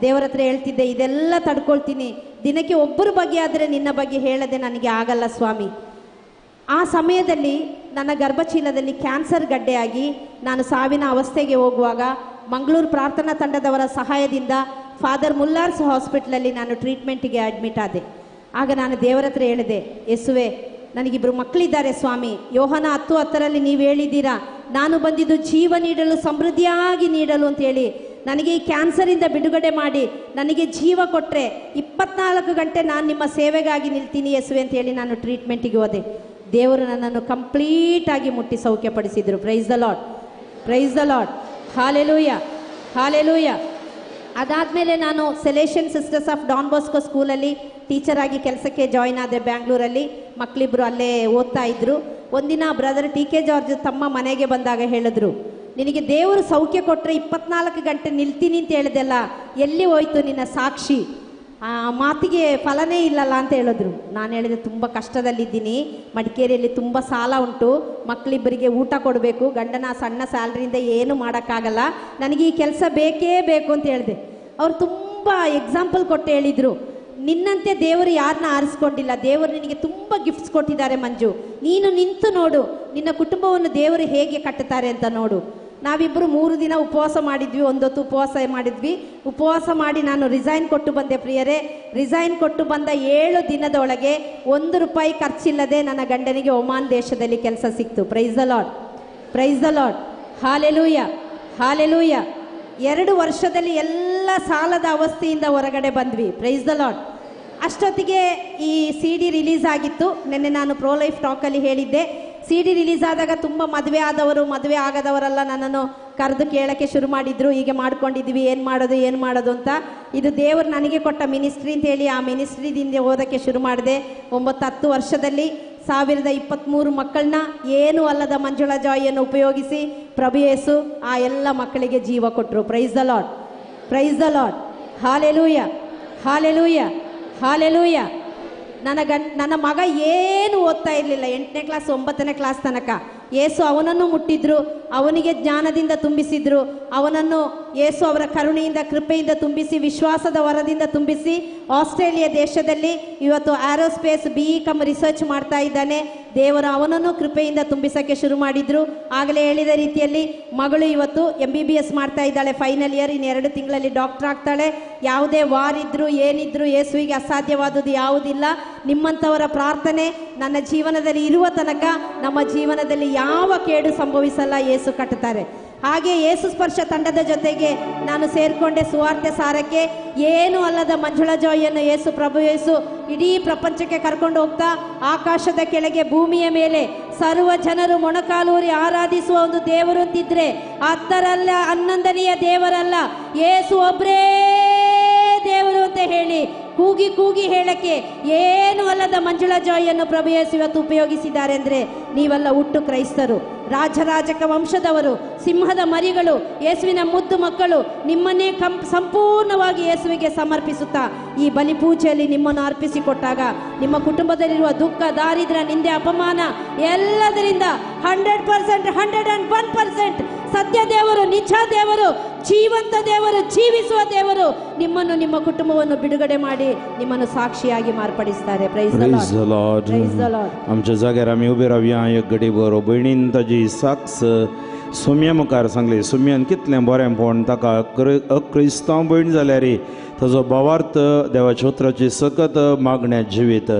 ದೇವರ ಹತ್ರ ಹೇಳ್ತಿದ್ದೆ, ಇದೆಲ್ಲ ತಡ್ಕೊಳ್ತೀನಿ, ದಿನಕ್ಕೆ ಒಬ್ಬರ ಬಗ್ಗೆ ಆದರೆ ನಿನ್ನ ಬಗ್ಗೆ ಹೇಳದೆ ನನಗೆ ಆಗಲ್ಲ ಸ್ವಾಮಿ. ಆ ಸಮಯದಲ್ಲಿ ನನ್ನ ಗರ್ಭಚೀಲದಲ್ಲಿ ಕ್ಯಾನ್ಸರ್ ಗಡ್ಡೆಯಾಗಿ ನಾನು ಸಾವಿನ ಅವಸ್ಥೆಗೆ ಹೋಗುವಾಗ ಮಂಗಳೂರು ಪ್ರಾರ್ಥನಾ ತಂಡದವರ ಸಹಾಯದಿಂದ ಫಾದರ್ ಮುಲ್ಲಾರ್ಸ್ ಹಾಸ್ಪಿಟ್ಲಲ್ಲಿ ನಾನು ಟ್ರೀಟ್ಮೆಂಟಿಗೆ ಅಡ್ಮಿಟ್ ಆದೆ. ಆಗ ನಾನು ದೇವರ ಹತ್ರ ಹೇಳಿದೆ, ಯೇಸುವೆ ನನಗಿಬ್ಬರು ಮಕ್ಕಳಿದ್ದಾರೆ ಸ್ವಾಮಿ, ಯೋಹನ 10:10 ನೀವು ಹೇಳಿದ್ದೀರಾ ನಾನು ಬಂದಿದ್ದು ಜೀವ ನೀಡಲು, ಸಮೃದ್ಧಿಯಾಗಿ ನೀಡಲು ಅಂತೇಳಿ. ನನಗೆ ಈ ಕ್ಯಾನ್ಸರಿಂದ ಬಿಡುಗಡೆ ಮಾಡಿ ನನಗೆ ಜೀವ ಕೊಟ್ಟರೆ 24 ಗಂಟೆ ನಾನು ನಿಮ್ಮ ಸೇವೆಗಾಗಿ ನಿಲ್ತೀನಿ ಯೇಸುವೆ ಅಂತೇಳಿ ನಾನು ಟ್ರೀಟ್ಮೆಂಟಿಗೆ ಹೋದೆ. ದೇವರು ನನ್ನನ್ನು ಕಂಪ್ಲೀಟಾಗಿ ಮುಟ್ಟಿ ಸೌಖ್ಯಪಡಿಸಿದರು. Praise the Lord, praise the Lord, hallelujah, hallelujah. ಅದಾದಮೇಲೆ ನಾನು Salesian sisters of Don Bosco ಸ್ಕೂಲಲ್ಲಿ ಟೀಚರಾಗಿ ಕೆಲಸಕ್ಕೆ ಜಾಯಿನ್ ಆದೆ ಬ್ಯಾಂಗ್ಳೂರಲ್ಲಿ. ಮಕ್ಕಳಿಬ್ಬರು ಅಲ್ಲೇ ಓದ್ತಾ ಇದ್ದರು. ಒಂದಿನ ಬ್ರದರ್ TK George ತಮ್ಮ ಮನೆಗೆ ಬಂದಾಗ ಹೇಳಿದ್ರು, ನಿನಗೆ ದೇವರು ಸೌಖ್ಯ ಕೊಟ್ಟರೆ 24 ಗಂಟೆ ನಿಲ್ತೀನಿ ಅಂತ ಹೇಳಿದೆಲ್ಲ, ಎಲ್ಲಿ ಹೋಯ್ತು ನಿನ್ನ ಸಾಕ್ಷಿ, ಆ ಮಾತಿಗೆ ಫಲನೇ ಇಲ್ಲಲ್ಲ ಅಂತ ಹೇಳಿದ್ರು. ನಾನು ಹೇಳಿದೆ, ತುಂಬ ಕಷ್ಟದಲ್ಲಿದ್ದೀನಿ, ಮಡಿಕೇರಿಯಲ್ಲಿ ತುಂಬ ಸಾಲ ಉಂಟು, ಮಕ್ಕಳಿಬ್ಬರಿಗೆ ಊಟ ಕೊಡಬೇಕು, ಗಂಡನ ಸಣ್ಣ ಸ್ಯಾಲ್ರಿಯಿಂದ ಏನೂ ಮಾಡೋಕ್ಕಾಗಲ್ಲ, ನನಗೆ ಈ ಕೆಲಸ ಬೇಕೇ ಬೇಕು ಅಂತ ಹೇಳಿದೆ. ಅವರು ತುಂಬ ಎಕ್ಸಾಂಪಲ್ ಕೊಟ್ಟು ಹೇಳಿದರು, ನಿನ್ನಂತೆ ದೇವರು ಯಾರನ್ನ ಆರಿಸ್ಕೊಂಡಿಲ್ಲ, ದೇವರು ನಿನಗೆ ತುಂಬ ಗಿಫ್ಟ್ಸ್ ಕೊಟ್ಟಿದ್ದಾರೆ ಮಂಜು, ನೀನು ನಿಂತು ನೋಡು, ನಿನ್ನ ಕುಟುಂಬವನ್ನು ದೇವರು ಹೇಗೆ ಕಟ್ಟುತ್ತಾರೆ ಅಂತ ನೋಡು. ನಾವಿಬ್ಬರು 3 ದಿನ ಉಪವಾಸ ಮಾಡಿದ್ವಿ, ಒಂದೊತ್ತು ಉಪವಾಸ ಮಾಡಿದ್ವಿ. ಉಪವಾಸ ಮಾಡಿ ನಾನು ರಿಸೈನ್ ಕೊಟ್ಟು ಬಂದೆ ಪ್ರಿಯರೇ. ರಿಸೈನ್ ಕೊಟ್ಟು ಬಂದ 7 ದಿನದೊಳಗೆ 1 ರೂಪಾಯಿ ಖರ್ಚಿಲ್ಲದೆ ನನ್ನ ಗಂಡನಿಗೆ ಒಮಾನ್ ದೇಶದಲ್ಲಿ ಕೆಲಸ ಸಿಕ್ತು. Praise the Lord, praise the Lord, hallelujah, hallelujah. 2 ವರ್ಷದಲ್ಲಿ ಎಲ್ಲ ಸಾಲದ ಅವಸ್ಥೆಯಿಂದ ಹೊರಗಡೆ ಬಂದ್ವಿ. Praise the Lord. ಅಷ್ಟೊತ್ತಿಗೆ ಈ CD release ಆಗಿತ್ತು. ನಿನ್ನೆ ನಾನು ಪ್ರೋ ಲೈಫ್ ಟಾಕಲ್ಲಿ ಹೇಳಿದ್ದೆ. CD release ಆದಾಗ ತುಂಬ ಮದುವೆ ಆದವರು, ಮದುವೆ ಆಗದವರೆಲ್ಲ ನನ್ನನ್ನು ಕರೆದು ಕೇಳೋಕ್ಕೆ ಶುರು ಮಾಡಿದರು, ಹೀಗೆ ಮಾಡ್ಕೊಂಡಿದ್ವಿ, ಏನು ಮಾಡೋದು ಏನು ಮಾಡೋದು ಅಂತ. ಇದು ದೇವರು ನನಗೆ ಕೊಟ್ಟ ಮಿನಿಸ್ಟ್ರಿ ಅಂತೇಳಿ ಆ ಮಿನಿಸ್ಟ್ರಿದಿಂದ ಓದೋಕ್ಕೆ ಶುರು ಮಾಡಿದೆ. 9-10 ವರ್ಷದಲ್ಲಿ 1023 ಮಕ್ಕಳನ್ನ ಏನೂ ಅಲ್ಲದ ಮಂಜುಳಾ ಜಾಯಿಯನ್ನು ಉಪಯೋಗಿಸಿ ಪ್ರಭು ಯೇಸು ಆ ಎಲ್ಲ ಮಕ್ಕಳಿಗೆ ಜೀವ ಕೊಟ್ಟರು. Praise the Lord, praise the Lord, hallelujah, hallelujah, hallelujah. ನನ್ನ ಮಗ ಏನು ಓದ್ತಾ ಇರಲಿಲ್ಲ 8ನೇ ಕ್ಲಾಸ್ 9ನೇ ಕ್ಲಾಸ್ ತನಕ. ಯೇಸು ಅವನನ್ನು ಮುಟ್ಟಿದ್ರು, ಅವನಿಗೆ ಜ್ಞಾನದಿಂದ ತುಂಬಿಸಿದ್ರು, ಅವನನ್ನು ಯೇಸು ಅವರ ಕರುಣೆಯಿಂದ ಕೃಪೆಯಿಂದ ತುಂಬಿಸಿ ವಿಶ್ವಾಸದ ವರದಿಂದ ತುಂಬಿಸಿ ಆಸ್ಟ್ರೇಲಿಯಾ ದೇಶದಲ್ಲಿ ಇವತ್ತು ಆರೋಸ್ಪೇಸ್ BE research ಮಾಡ್ತಾ ಇದ್ದಾನೆ. ದೇವರು ಅವನನ್ನು ಕೃಪೆಯಿಂದ ತುಂಬಿಸೋಕ್ಕೆ ಶುರು ಮಾಡಿದರು. ಆಗಲೇ ಹೇಳಿದ ರೀತಿಯಲ್ಲಿ ಮಗಳು ಇವತ್ತು MBBS ಮಾಡ್ತಾ ಇದ್ದಾಳೆ, ಫೈನಲ್ ಇಯರ್, ಇನ್ನು 2 ತಿಂಗಳಲ್ಲಿ ಡಾಕ್ಟರ್ ಆಗ್ತಾಳೆ. ಯಾವುದೇ ವಾರಿದ್ರು ಏನಿದ್ರು ಯೇಸುವಿಗೆ ಅಸಾಧ್ಯವಾದುದು ಯಾವುದಿಲ್ಲ. ನಿಮ್ಮಂಥವರ ಪ್ರಾರ್ಥನೆ ನನ್ನ ಜೀವನದಲ್ಲಿ ಇರುವ ತನಕ ನಮ್ಮ ಜೀವನದಲ್ಲಿ ಯಾವ ಕೇಡು ಸಂಭವಿಸಲ್ಲ, ಯೇಸು ಕಟ್ಟುತ್ತಾರೆ. ಹಾಗೆ ಯೇಸು ಸ್ಪರ್ಶ ತಂಡದ ಜೊತೆಗೆ ನಾನು ಸೇರಿಕೊಂಡೆ ಸುವಾರ್ತೆ ಸಾರಕ್ಕೆ. ಏನೂ ಅಲ್ಲದ ಮಂಜುಳಾ ಜಾಯಿಯನ್ನು ಯೇಸು ಪ್ರಭು ಯೇಸು ಇಡೀ ಪ್ರಪಂಚಕ್ಕೆ ಕರ್ಕೊಂಡು ಹೋಗ್ತಾ ಆಕಾಶದ ಕೆಳಗೆ ಭೂಮಿಯ ಮೇಲೆ ಸರ್ವ ಜನರು ಮೊಣಕಾಲೂರಿ ಆರಾಧಿಸುವ ಒಂದು ದೇವರು ಅಂತಿದ್ರೆ 10ರಲ್ಲಿ 11ನೆಯ ದೇವರಲ್ಲ, ಯೇಸು ಒಬ್ಬರೇ ದೇವರು ಅಂತ ಹೇಳಿ ಕೂಗಿ ಕೂಗಿ ಹೇಳಕ್ಕೆ ಏನು ಅಲ್ಲದ ಮಂಜುಳಾ ಜಾಯಿಯನ್ನು ಪ್ರಭು ಯೇಸು ಇವತ್ತು ಉಪಯೋಗಿಸಿದ್ದಾರೆ ಅಂದರೆ ನೀವೆಲ್ಲ ಹುಟ್ಟು ಕ್ರೈಸ್ತರು, ರಾಜರಾಜಕ ವಂಶದವರು, ಸಿಂಹದ ಮರಿಗಳು, ಯೇಸುವಿನ ಮುದ್ದು ಮಕ್ಕಳು. ನಿಮ್ಮನ್ನೇ ಸಂಪೂರ್ಣವಾಗಿ ಯೇಸುವಿಗೆ ಸಮರ್ಪಿಸುತ್ತಾ ಈ ಬಲಿಪೂಜೆಯಲ್ಲಿ ನಿಮ್ಮನ್ನು ಅರ್ಪಿಸಿಕೊಟ್ಟಾಗ ನಿಮ್ಮ ಕುಟುಂಬದಲ್ಲಿರುವ ದುಃಖ, ದಾರಿದ್ರ್ಯ, ನಿಂದೆ, ಅಪಮಾನ ಎಲ್ಲದರಿಂದ 100% 101% ಸತ್ಯ ದೇವರು, ನಿಜ ದೇವರು, ಜೀವಂತ ದೇವರು, ಜೀವಿಸುವ ದೇವರು ನಿಮ್ಮನ್ನು ನಿಮ್ಮ ಕುಟುಂಬವನ್ನು ಬಿಡುಗಡೆ ಮಾಡಿ ನಿಮ್ಮನ್ನು ಸಾಕ್ಷಿಯಾಗಿ ಮಾರ್ಪಡಿಸ್ತಾರೆ. Praise the Lord, praise the Lord. आमच्या जाग्यार आमी उबे रावया एक घडी बरो. भयणीन ताजी साक्ष सुम्या मुखार सांगली. सुम्यान कितलें बरेंपण ताका अक्रिस्तांव भयण जाल्यार ताजो भावार्थ देवाच्या उतराची सकत मागण्या जिवीत.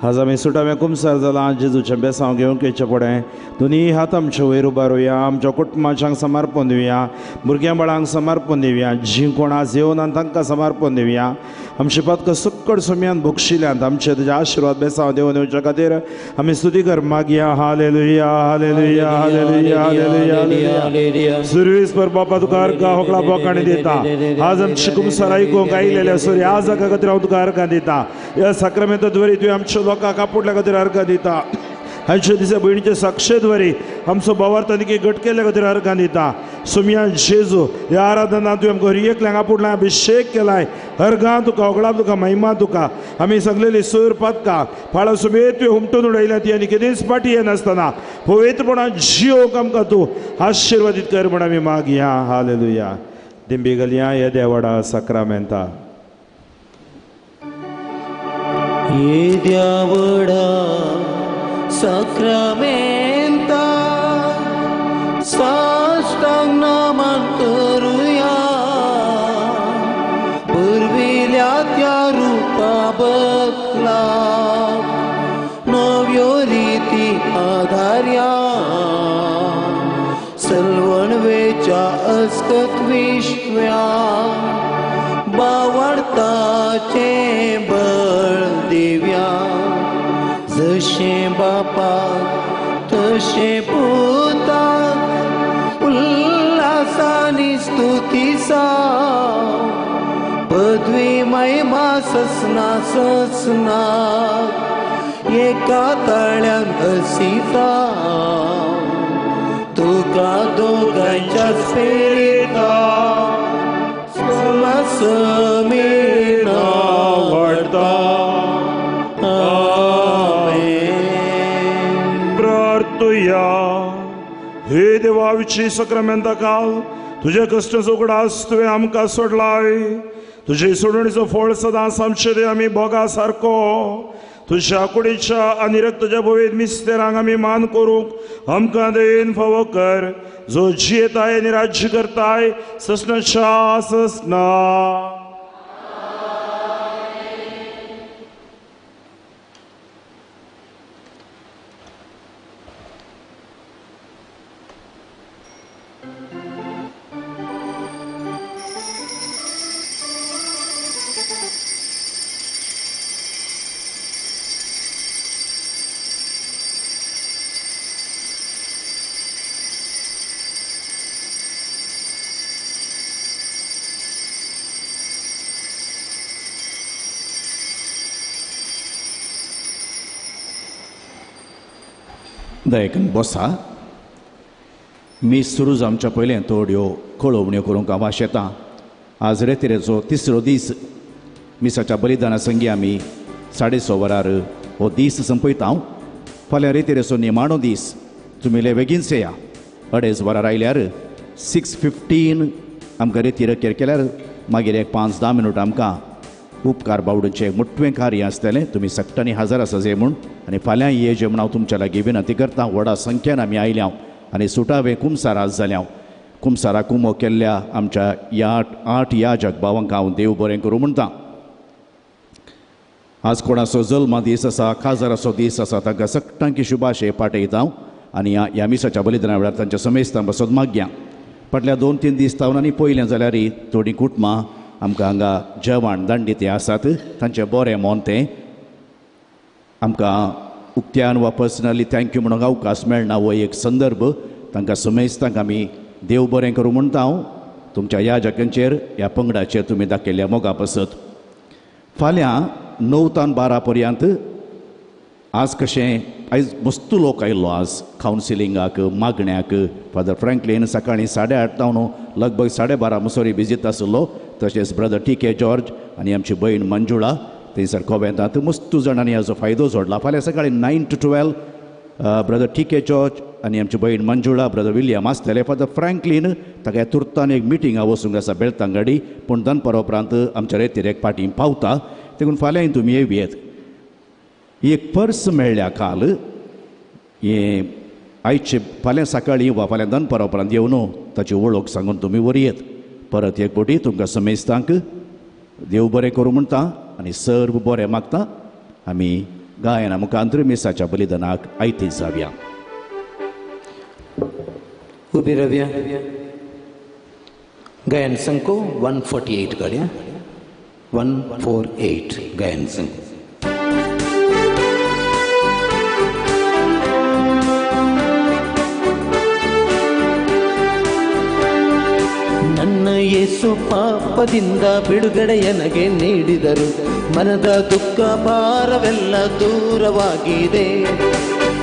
आज आमी सुटावें कुमसार जालां. जेजूचें बेसांव घेवंक येवचें पडलें. दोनी हात आमचे वयर उबारुया, आमच्या कुटुंबाच्यांक समर्पण दिवया, भुरग्यां बाळांक समर्पण दिवया, जीं कोण आज येवना तांकां समर्पण दिवया. आमचे पातकां सक्कड सुम्यान भोगशिल्यान आमचे तुजे आशिर्वाद बेसांव देवून येवच्या खातीर आमी स्तुती कर मागया. Hallelujah hallelujah hallelujah hallelujah hallelujah. सुरवीस पर बापा तुका अर्घां होकळा बोकाणी दिता. आज आमची कुमसार आयकूंक आयिल्ल्या सूर्य आजाका खातीर हांव तुका अर्घां दिता. ह्या साक्रामेंताद्वारे तुवें आमच्या लोकांक आपुडल्या खातीर अर्घां दिता. आयच्या दिसा भयणीच्या साक्षेद्वारे आमचो भावार्थ आनी घट केल्ल्या खातीर अर्घां दिता. सुमयान जेजू ह्या आराधना तुवें आमकां हर एकल्यांक आपुडलां अभिशेक केलाय. अर्घां तुका होगळां तुका महिमा तुका. आमी सांगलेली सूर पातकां फाळा सुमेत तुवें हुमटून उडयल्या ती आनी केदीच फाटी येनासतना पवित्रपणान जियोवंक आमकां तूं आशिर्वादीत कर म्हण आमी मागया. हालेलुया. दिंबी घालया ह्या देवाडा साक्रामेंता. येद्या व्हडा साक्रामेंता साष्टांग नमन करुया. पुर्विल्या त्या रूपा बदला नव्यो रिती आधार्या. सलवणवेच्या अस्कत विश्व्या बावडताचे बळ दिव्या. जशें बापाक तशें पुताक उल्हासानी स्तुती सा. पदवी महिमा ससना ससना एका तळ्यान हसिता. तुका दोगांच्या स्पिरिता समेना वाडता. प्रार्थुया. हे देवा विशी सक्रामेंता काल तुझे कश्टाचो उगडास तुवें आमकां सोडलाय. तुजे सोडणीचो फळ सदांच आमचे ते आमी भोगा सारको. तुज्या कुडीच्या आनी रक्ताच्या भोवेत मिस्तेरांक आमी मान करूंक आमकां दयेन फावो कर. जो जियेताय आनी राज्य करताय ससनाच्या ससना. दयेकन बसा. मी सुरू जावच्या पयलें थोड्यो कळोवण्यो करूंक हांव आशेतां. आज रेतिरेचो तिसरो दीस. मिसाच्या बलिदाना संगी आमी 6:30 वरार हो दीस संपयता. फाल्यां रेतिरेचो निमाणो दीस. तुमी ले बेगीनच येया. 2:30 वरार आयल्यार 6:15 आमकां रेतीर केर केल्यार मागीर एक 5-10 मिनट आमकां उपकार बावडूचें मोटवें कार्य आसतलें. तुमी सगळ्यांनी हजर आसा जाय म्हूण. आनी फाल्यां ये जे म्हूण हांव तुमच्या लागीं विनंती करता. व्हडा संख्येन आमी आयल्या आनी सुटावे कुमसार आज जाल्या. कुमसाराक कुमो केल्ल्या आमच्या ह्या 8 याजक भावांक हांव देव बरें करूं म्हणटा. आज कोणाचो जल्मा दीस आसा, काजाराचो दीस आसा, तांकां सगळ्यांकी शुभाशय पाठयता आनी ह्या मिसाच्या बलिदाना वेळार तांच्या समेस्तां पासत मागया. फाटल्या 2-3 दीस तावन आनी पयलें जाल्यार थोडीं कुटुंबां आमकां हांगा जेवण दांडी ते आसात. तांचें बरें मन तें आमकां उक्त्यान वा पर्सनली thank you म्हणूंक अवकाश मेळना. हो एक संदर्भ. तांकां समेस्तांक आमी देव बरें करूं म्हणटा हांव. तुमच्या ह्या जाग्यांचेर ह्या पंगडाचेर तुमी दाखयल्ल्या मोगा पासत. फाल्यां 9 ते 12 पर्यंत आज कशें आयज मस्तू लोक आयिल्लो आज कावन्सिलिंगाक मागण्याक. फादर फ्रँकलीन सकाळीं 8:30 जावन लगभग 12:30 मुसोरी बिजीत आशिल्लो. तशेंच ब्रदर टी.के. जॉर्ज आनी आमची भयण मंजुळा थंयसर कोवेंतांत मस्तू जाणांनी हाजो फायदो जोडला. फाल्यां सकाळीं 9 to 12 brother T.K. George आनी आमची भयण मंजुळा, ब्रदर विलियम आसतले. फादर फ्रँकलीन ताका तुर्तान एक मिटींग वचूंक आसा बेळतांगाडी, पूण दनपारा उपरांत आमच्या रेतिरेक पाटी पावता. देखून फाल्यांय तुमी येवयेत. एक पर्स मेळ्ळ्या काल. हें आयचे फाल्यां सकाळीं वा फाल्यां दनपारा उपरांत येवन ताची वळख सांगून तुमी व्हरयेत. परत एक फावटी तुमकां समेस्तांक देव बरें करूं म्हणटा आनी सर्व बरें मागता. आमी गायना मुखांतर मिसाच्या बलिदानाक आयती जावया. उबी रावया. गायन संको 148 गाड्या. 148 गायन संघ. ನನ್ನ ಯೇಸು ಪಾಪದಿಂದ ಬಿಡುಗಡೆಯನಗೆ ನೀಡಿದರು, ಮನದ ದುಃಖ ಭಾರವೆಲ್ಲ ದೂರವಾಗಿದೆ.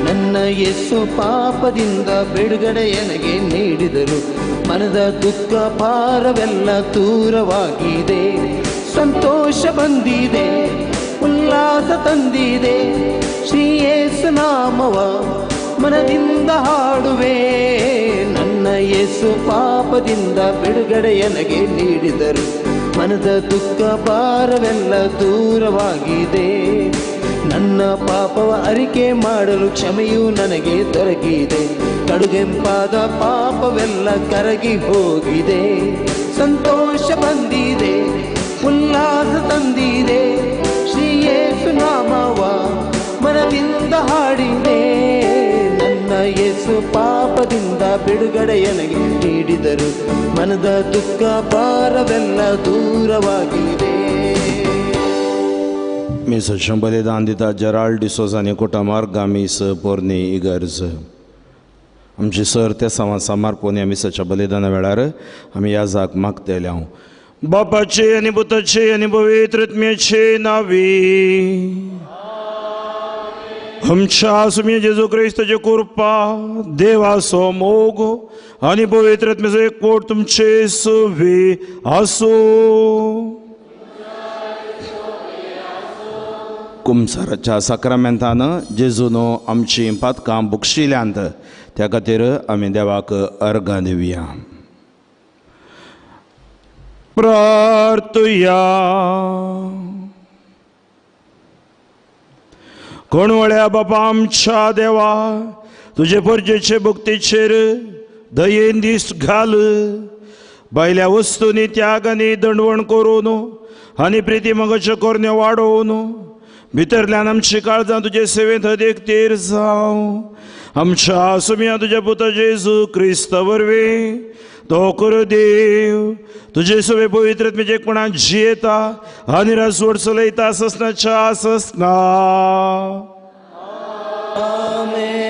ನನ್ನ ಯೇಸು ಪಾಪದಿಂದ ಬಿಡುಗಡೆಯನಗೆ ನೀಡಿದರು, ಮನದ ದುಃಖ ಭಾರವೆಲ್ಲ ದೂರವಾಗಿದೆ. ಸಂತೋಷ ಬಂದಿದೆ, ಉಲ್ಲಾಸ ತಂದಿದೆ, ಶ್ರೀ ಯೇಸು ನಾಮವ ಮನದಿಂದ ಹಾಡುವೆ. ನನ್ನ ಯೇಸು ಪಾಪದಿಂದ ಬಿಡುಗಡೆಯನಗೆ ನೀಡಿದರು, ಮನದ ದುಃಖ ಭಾರವೆಲ್ಲ ದೂರವಾಗಿದೆ. ನನ್ನ ಪಾಪವ ಅರಿಕೆ ಮಾಡಲು ಕ್ಷಮೆಯು ನನಗೆ ದೊರಕಿದೆ, ಕಡುಗೆಂಪಾದ ಪಾಪವೆಲ್ಲ ಕರಗಿ ಹೋಗಿದೆ. ಸಂತೋಷ ಬಂದಿದೆ, ಉಲ್ಲಾಸ ತಂದಿದೆ, ಶ್ರೀ ಯೇಸು ನಾಮವ ಮನದಿಂದ ಹಾಡಿದೆ. ನನ್ನ ಯೇಸು ಪಾಪದಿಂದ ಬಿಡುಗಡೆಯನಗೆ ನೀಡಿದರು, ಮನದ ದುಃಖ ಭಾರವೆಲ್ಲ ದೂರವಾಗಿದೆ. मिसाचें बलिदान दिता जेराल्ड डिसोजा आनी कुटुंबार गामीस पोरणी इगर्ज. आमची सर त्या सामान सामार पोनी मिसाच्या बलिदाना वेळार आमी याजाक मागतले हांव. बापाचे आनी पुताचे आनी पवित्र आत्म्याचे नावी आमच्या सुम्या जेजू क्रिस्ताचे कृपा, देवाचो मोग आनी पवित्र आत्म्याचो एकवट तुमचे सुवी आसूं. कुमसाराच्या साक्रामेंतान जेजून आमची पातकां बक्षिल्यांत, त्या खातीर आमी देवाक अर्गां दिवया. प्रार्थुया. कोणवळ्या बापा आमच्या देवा, तुजे परजेचे भक्तीचेर दयेन दीस घाल. भायल्या वस्तूंनी त्याग आनी दंडवण करून आनी प्रिती मगाच्यो करण्यो वाडोवन भितरल्यान आमची काळजां तुजे सेवेंत देखतेर जावं. आमच्या सुम्या तुज्या पुता जेजू क्रिस्ता वरवीं तो करो देव तुजे सवे पवित्र आत्म्याचे जियेता आनी राजवट चलयता ससनाच्या ससना. आमेन.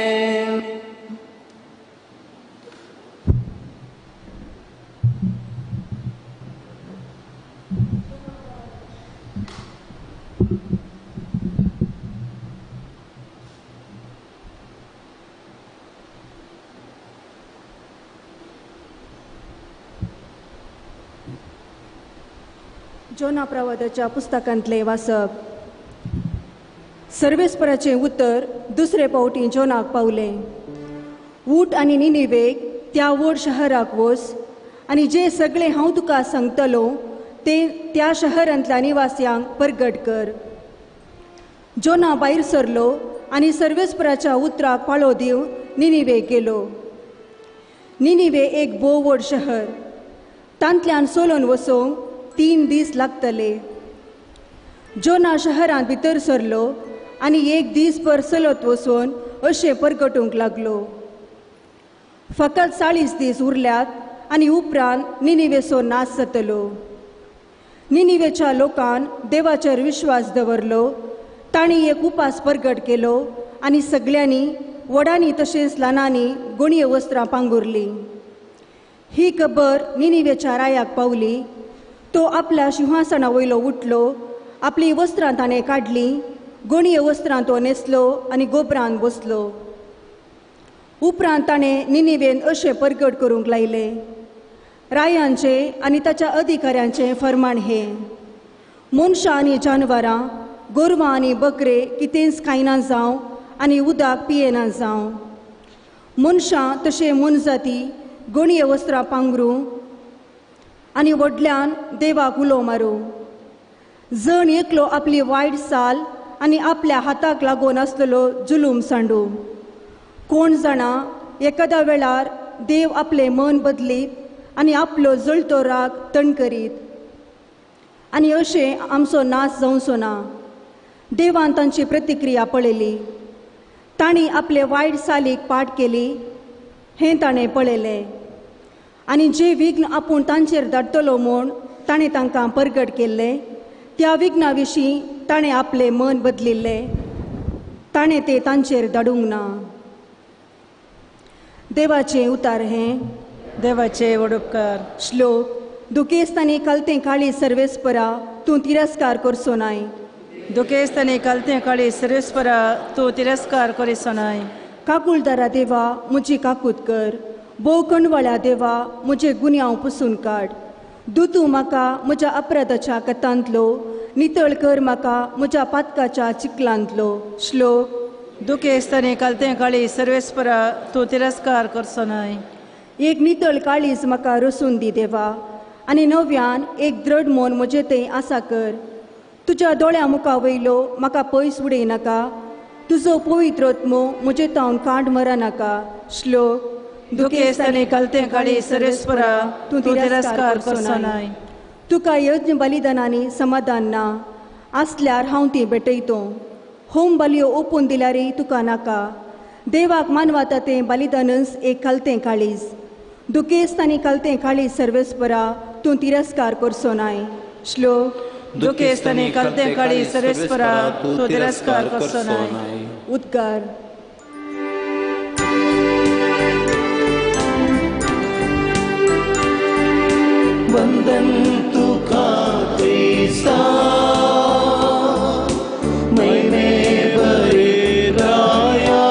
जोना प्रवादाच्या पुस्तकांतले वाचप. सर्वेस्पराचें उतर दुसरे पावटी जोनाक पावलें. ऊट आनी निनिवेक त्या व्हड शहराक वच आनी जे सगळें हांव तुका सांगतलो तें त्या शहरांतल्या निवासियांक परगट कर. जोना भायर सरलो आनी सर्वेस्पराच्या उतराक पाळो दिवन निनिवेक गेलो. निनिवे एक भोव व्हड शहर, तांतल्यान सोलोन वचोंक 3 दीस लागतले. जोना शहरांत भितर सरलो आनी एक दीसभर चलत वचून अशें परगटूंक लागलो. फकत 40 दीस उरल्यात आनी उपरांत निनिवेचो नाश जातलो. निनिवेच्या लोकान देवाचेर विश्वास दवरलो. तांणी एक उपास परगट केलो आनी सगळ्यांनी व्हडांनी तशेंच ल्हानांनी गोणये वस्त्रां पांगुरलीं. ही खबर निनिवेच्या रायाक पावली. तो आपल्या शिंहासना वयलो उठलो, आपलीं वस्त्रां ताणें काडलीं, गोणये वस्त्रां तो न्हेसलो आनी गोबरान बसलो. उपरांत ताणें निनिवेन अशें परगट करूंक लायलें, रायांचें आनी ताच्या अधिकाऱ्यांचें फर्माण हें, मनशां आनी जानवरां, गोरवां आनी बकरे कितेंच खायना जावं आनी उदक पियेना जावं. मनशां तशें मोनजाती गोणये वस्त्रां पांगरूं आनी व्हडल्यान देवाक उलो मारूं. जण एकलो आपली वायट साल आनी आपल्या हाताक लागून आसलेलो जुलूम सांडू. कोण जाणा एखाद्या वेळार देव आपलें मन बदलीत आनी आपलो जळतो राग तण करीत आनी अशें आमचो नाश जावचो ना. देवान तांची प्रतिक्रिया पळयली. तांणी आपले वायट सालीक पाठ केली हें ताणें पळयलें आनी जे विघ्न आपूण तांचेर धाडटलो म्हूण ताणें तांकां परगट केल्लें त्या विघ्ना विशीं ताणें आपलें मन बदलिल्लें, ताणें तें तांचेर धाडूंक ना. देवाचें उतार हें देवाचे वडोपकार. श्लोक. दुखेस्तांनी कलतें काळी सर्वेस्परा तूं तिरस्कार करचो नाय. दुखेस्तांनी कलतें काळी सर्वेस्परा तूं तिरस्कार करचो नाय. काकुळदारा देवा म्हजी काकूत कर, भोव कणवळ्या देवा म्हजे गुन्यांव पुसून काड. दुतू म्हाका म्हज्या अपराधाच्या कथांतलो, नितळ कर म्हाका म्हज्या पातकाच्या चिखलांतलो. श्लोक. दुखेस्तांनी कलतें काळी सर्वेस्परा तूं तिरस्कार करचो नाय. एक नितळ काळीज म्हाका रसून दी देवा, आनी नव्यान एक दृढ मन म्हजें थंय आसा कर. तुज्या दोळ्या मुखा वयलो म्हाका पयस उडय नाका, तुजो पवित्र आत्मो म्हजे तावन कांड मरा नाका. श्लोक. दुखेस्तांनी कलतें काळी सर्वेस्परा तूं तिरस्कार करचो नाय. तुका यज्ञ बलिदानांनी समाधान ना आसल्यार हांव ती भेटयतो. होम बलयो ओपून दिल्यारय तुका नाका. देवाक मानवाता तें बलिदानच एक कलतें काळीज. दुखेस्तांनी कलतें काळीज सर्वेस्परा तूं तिरस्कार करचो नाय. श्लोक. दुखेस्तांनी कलतें काळी सर्वेस्परा तूं तिरस्कार करचो नाय. उद्गार. वंदन तुका क्रिस्ता महिमे बरिराया,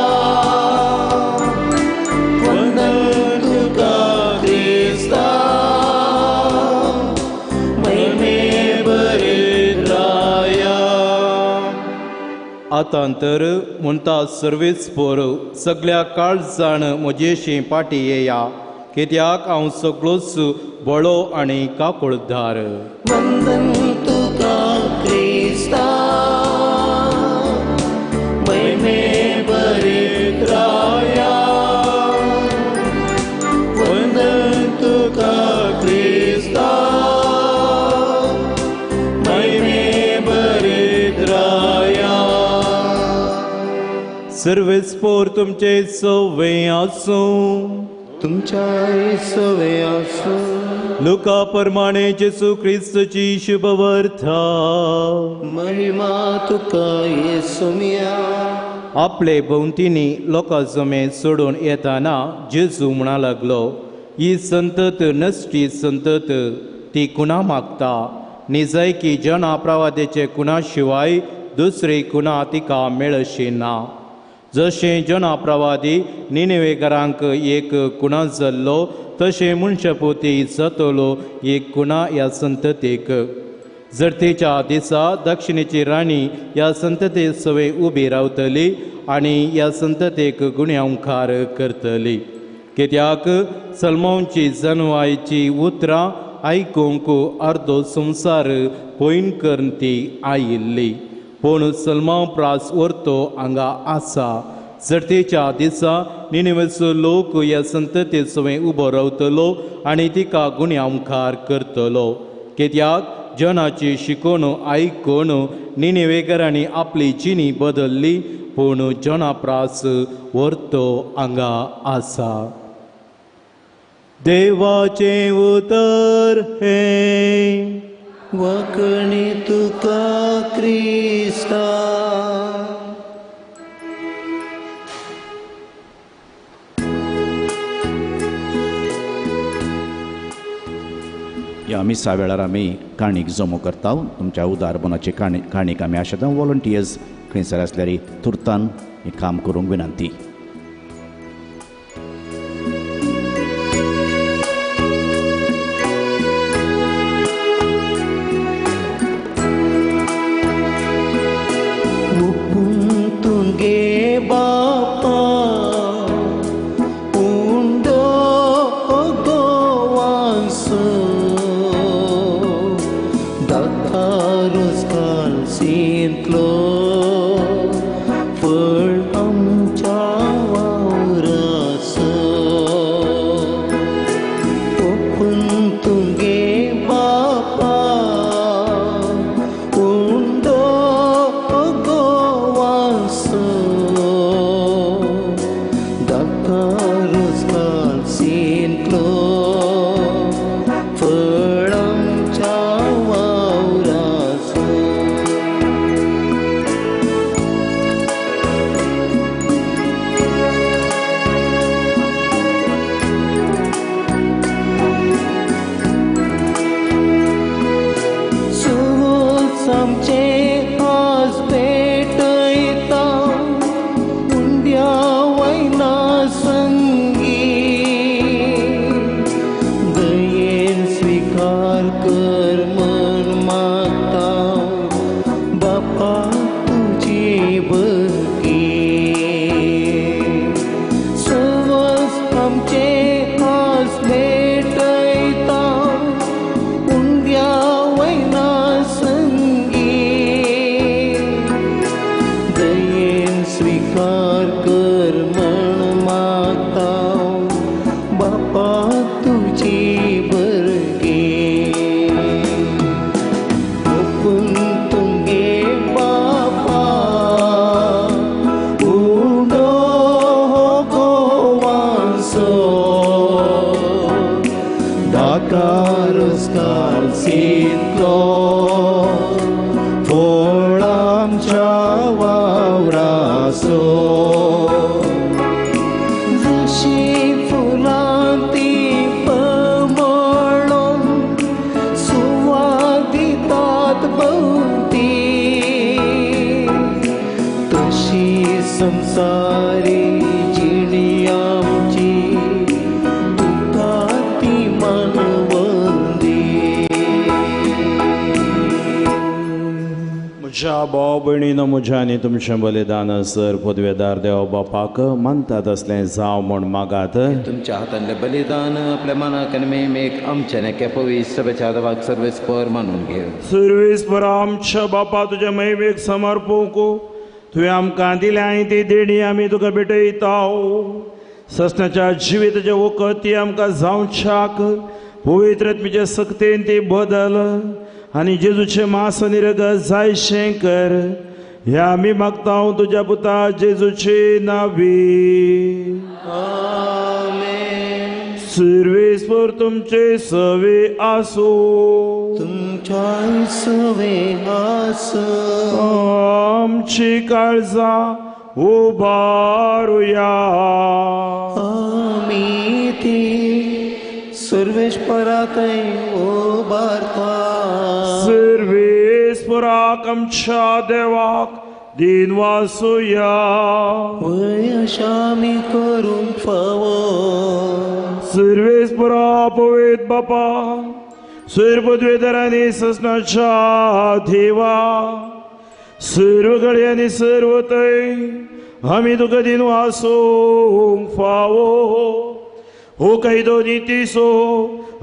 वंदन तुका क्रिस्ता महिमे बरिराया. आतां तर म्हणटा सर्वेच पोर सगळ्या काळजान म्हजेशी पाटी येया, कित्याक हांव सगळोच बळो आनी काकुळदार. वंदन तुका क्रिस्ता महिमे बरिराया, वंदन तुका क्रिस्ता महिमे बरिराया. सर्वेच पोर तुमचे सवे आसूं, तुमच्या सवे आसूं. लुका प्रमाणे जेसू क्रिस्तची शुभवर्था. महिमा तुका येसुमिया. आपले भोंवतीनी लोकां जमे सोडून येताना जेजू म्हणा लागलो, ही संतत नश्टी संतत, ती कुणा मागता. निजायकी जना प्रवादेचे कुणा शिवाय दुसरी कुणा तिका मेळशी ना. जशें जना प्रवादी निनेवेकरांक एक कुणा जाल्लो, तशें मनशापोती जातलो एक कुणा ह्या संततेक. जरतेच्या दिसा दक्षिणेची राणी ह्या संतते सवे उबी रावतली आनी ह्या संततेक गुण्यांवकार करतली. कित्याक सलमांची जनवायची उतरां आयकूंक अर्दो संवसार पयन करून ती आयिल्ली, पूण सलमांव प्रास व्हरतो हांगा आसा. जरतेच्या दिसा निनेवेचो लोक ह्या संतते सवें उबो रावतलो आनी तिका गुण्यांवकार करतलो. कित्याक जनाची शिकोवन आयकून निनेवेकरांनी आपली जिणी बदल्ली, पूण जना प्रास व्हरतो हांगा आसा. देवाचें उतर हें वखणी तुका क्रिस्ता. ह्या मिसा वेळार आमी काणीक जमो करता. तुमच्या उदारपणाची काणीक आमी आशेता. वॉलंटियर्स खंयसर आसल्यार तुर्तान हें काम करूंक विनंती. तुंगे बापा उंडो गोवांसो दातारोज कालसींतलो फळ आमच्या वावरासो. ओपून तुंगे बापा उंडो गोवांसो दातारोज कालसींतलो फळ आमच्या वावरासो. आमचें आज भेटयता उंड्या वयना संगी दयेन स्विकार कर म्हण मागता बापा तुजी बरकी सवस आमचें आज भेटयता उंड्या वयना संगी दयेन स्विकार कर म्हण मागता बापा तुजी बरकी ओपून तुमगे बापा उडो गोवांसो दाकार सितलो फळ आमच्या वावरासो जशी फुलां ती पमळोन सुवात दितात भोंवती तशी संसारी जिणी आमची तुका ती मानवंदी. म्हज्या भाव भयणीनो म्हज्या आनी तुमचें बलिदान सर पदवेदार देव बापाक मानतात असलें जावं म्हूण मागात. तुमच्या हातांतलें बलिदान आपल्या मनाक आनी मेमेक आमच्या नेक्या पवित्र सभेच्या देवाक सर्वेस्पर मानून घेव. सर्वेस्पर आमच्या बापा तुज्या महिमेक समर्पूंक तुवें आमकां दिल्या ती देणी आमी तुका भेटयता. ससनाच्या जिविताचें वखद ती आमकां जावच्याक पवित्र आत्म्याच्या सक्तेन ती बदल आनी जेजूचें मास आनी रगत जायशें कर. ह्या आमी मागता तुज्या पुता जेजूचे नांवी. आमेन. सर्वेस्पर तुमचे सवे आसूं. तुमच्याय सवे आसूं. आमची काळजां उबारुया. आमी ती सर्वेस्पराथंय उबारता. सर्वेस्पराक आमच्या देवाक दिनवासुया. वय अशा आमी करूंक फावो. सर्वेस्परा पवित्र बापा सर्व आनी ससनाच्या देवा सर्व गळे आनी सर्व थंय आमी तुका दिनवासूंक फावो. हो कायदो नितीसो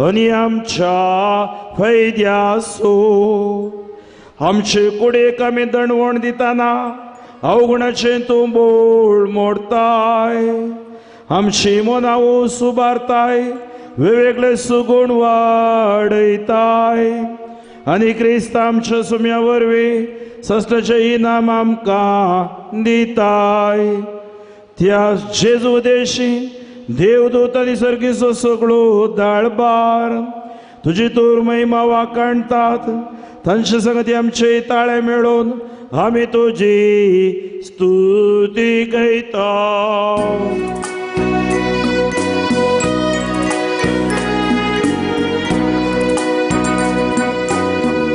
आनी आमच्या फायद्यासो. आमचे कुडेक आमी दणवण दिताना अवगुणाचें तूं बोळ मोडताय. आमची मनां सुबारताय वेगवेगळे सुगूण वाडयताय आनी क्रिस्त आमच्या सुम्या वरवीं सस्नाचें इनाम आमकां दिताय. त्या जेजू देशी देवदूत आनी सर्गीचो सगळो दाळबार तुजी तूर महिमा वाखाणतात. तांचे संगती आमचे ताळे मेळोवन आमी तुजी स्तुती गायता.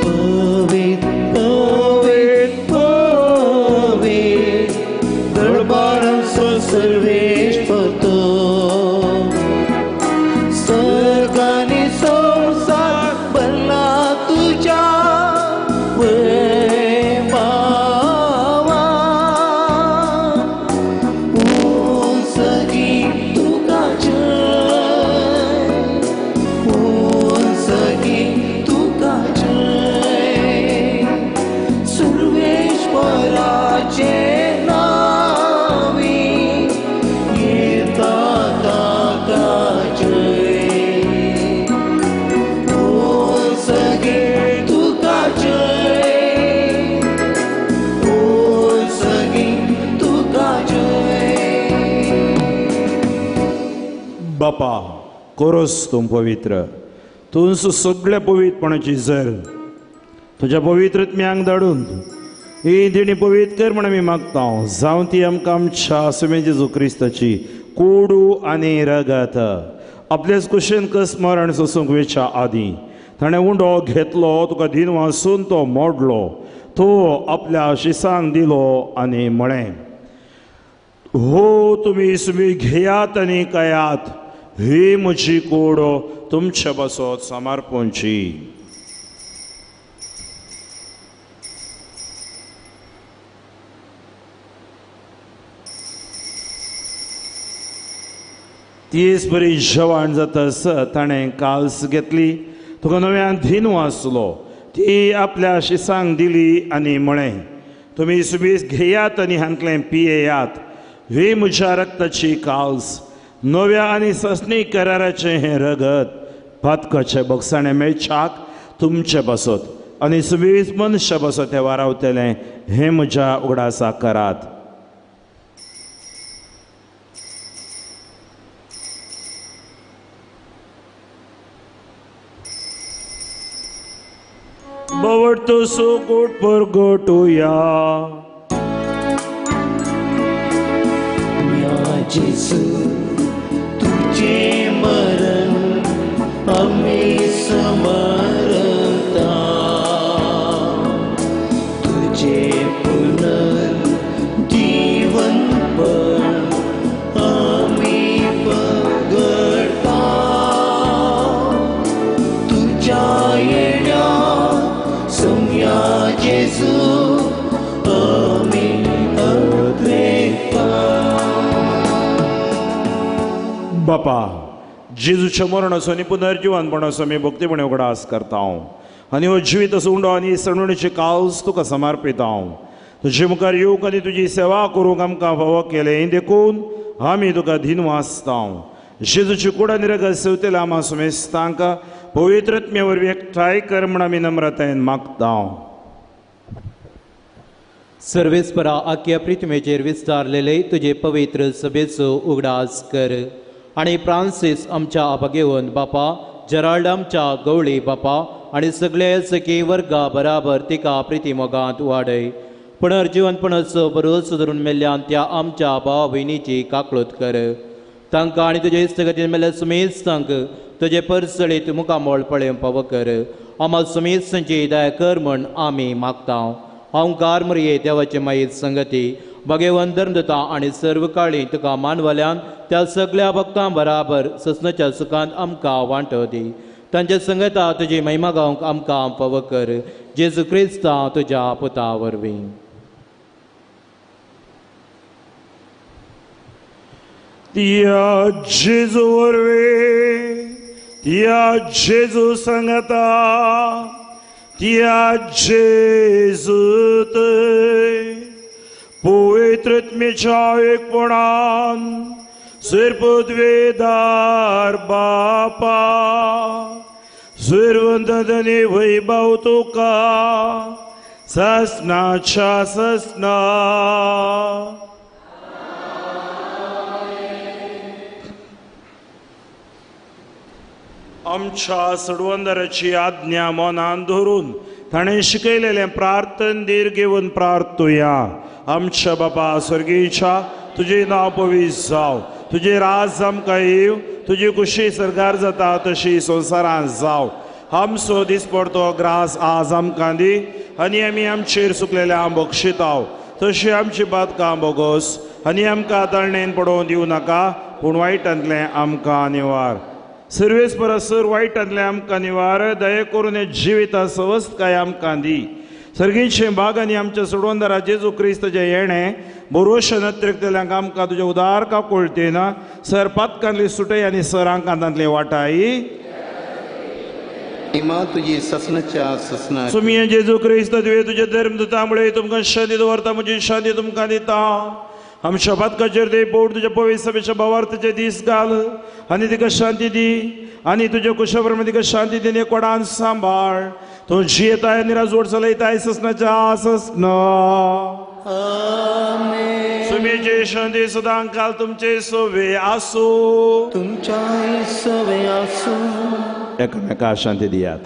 पवित्र पवित्र पवित्र दरबारांचो सर्वेस्पर तूं सर्ग आनी संवसार भरला तुज्या वैभवान. उंचगी तुका जय उंचगी तुका जय सर्वेस्पराचे नांवी येता ताका जय. उंचगी तुका जय उंचगी तुका जय. बापा कोरोस तूं पवित्र तूंच सगळ्या पवित्रपणाची जर तुज्या पवित्र आत्म्यांक धाडून ही देणी पवित्र कर म्हण आमी मागता. जावं ती आमकां आमच्या सुमे जेजू क्रिस्ताची कोडू आनी रगत आपल्याच कुशेन कस मरण सोसूंक वेच्या आदीं ताणें उंडो घेतलो, तुका दिन वासून तो मोडलो, तो आपल्या शिसांक दिलो आनी म्हळें, हो तुमी सुमी घेयात आनी खायात, ही म्हजी कूड तुमचे पासत समर्पणची. तीच बरी जेवण जातस ताणें काल्स घेतली, तुका नव्यान धीन वाचलो, ती आपल्या शिसांक दिली आनी म्हळें, तुमी सुबीस घेयात आनी हांतलें पियेयात, ही म्हज्या रक्ताची काल्स, नव्या आनी ससनी कराराचें हें रगत पातकाचें बगसाणें मेळच्याक तुमचे पासत आनी सुबीस मनशा पासत हें वारावतलें, हें म्हज्या उगडासाक करात. बवडतो सुकूट परगटुया. जेसू तुझे मरण आम्ही स्मरता, तुझे पुनर्जीवन पण आम्ही पगडता, तुझ्या येण्या सोम्या जेसू आम्ही अद्रेता. बापा, जेजूच्या मरणाचो आनी पुनर्जिवनपणाचो आमी भक्तीपणे उगडास करता आनी हो जिवीत असो उंडो आनी सणवणीची काल्स तुका समर्पिता. तुजे मुखार येवंक आनी तुजी सेवा करूंक आमकां फावो केलें देखून आमी तुका धीन वाचता. जेजूची कूड आनी रगत सेवतेल्या आमा सुमेस्तांक पवित्र आत्म्या वरवीं एकठांय कर म्हूण आमी नम्रतायेन मागता. सर्वेस्परा आख्या पृथ्वीचेर विस्तारलेले तुजे पवित्र सभेचो उगडास कर आनी फ्रांसीस आमच्या आबागेवन बापा, जेराल्ड आमच्या गवळी बापा आनी सगळे सखी वर्गा बराबर तिका प्रिती मोगांत वाडय. पुनर्जिवनपणाचो भरोसो धरून मेल्ल्यान त्या आमच्या भाव भयणीची काकळूत कर. तांकां आनी तुजे इश्टगतीन मेल्ल्या सुमेस्तांक तुजे परसळीत मुखामोळ पळोवंक फावो कर. आम्हा सुमेस्तांची दया कर म्हूण आमी मागता. ओंकार मरये देवाचे मायेत संगती भगेवन धर्मदता आनी सर्व काळी तुका मानवल्यान त्या सगळ्या भक्तां बराबर ससनाच्या सुखांत आमकां वांटो दी. तांच्या संगता तुजी महिमा गावंक आमकां फावो कर. जेजू क्रिस्ता तुज्या पुता वरवीं. त्या जेजू वरवीं, त्या जेजू संगता, त्या जेजूत पवित्र आत्म्याच्या एकपणान सर्वपदवेदार बापा, सर्वंतनी वैभव तुका ससनाच्या ससना. आमच्या सडवंदराची आज्ञा मनान धरून ताणें शिकयलेलें प्रार्थन धीर घेवन प्रार्थुया. आमच्या बापा स्वर्गीच्या, तुजें नांव पवित्र जावं, तुजें राज आमकां येवं, तुजी खुशी सरकार जाता तशी संवसारांत जावं. आमचो दिसपडतो ग्रास आज आमकां दी आनी आमी आमचेर सुकलेल्या बक्षिताव तशी आमची बातकां बोगोस आनी आमकां तळणेन पडोवन दिवं नाका, पूण वायटांतलें आमकां निवार. सर्वेस परस वायटांतलें आमकां निवार, दया करून हे जिविता सवस्तकाय आमकां दी. सर्गीचे भाग आनी आमच्या सोडवंदारा जेजू क्रिस्ताचें येणें भरोशे नत्रेकतल्यांक आमकां तुजें उदार काकुळटेन सर पातकांतली सुटय आनी सरांकांतांतली वाटाय. तुजी ससनाच्या ससना सुमी जेजू क्रिस्त तुवें तुजें धर्म दिता मुळे तुमकां शांती दवरता, म्हजी शांती तुमकां दिता. आमच्या पातकाचेर ते पोट तुज्या पवित्र सभेच्या भावार्थाचे दीस घाल आनी तिका शांती दी आनी तुज्या कुशा प्रमाणे तिका शांती दी कोडान सांबाळ. तूं जियेताय आनी राजवट चलयताय ससनाच्या ससना. सुमीचे शांती सदां काल तुमचे सोवे आसूं, तुमच्या सोवे आसूं. एकामेका शांती दियात.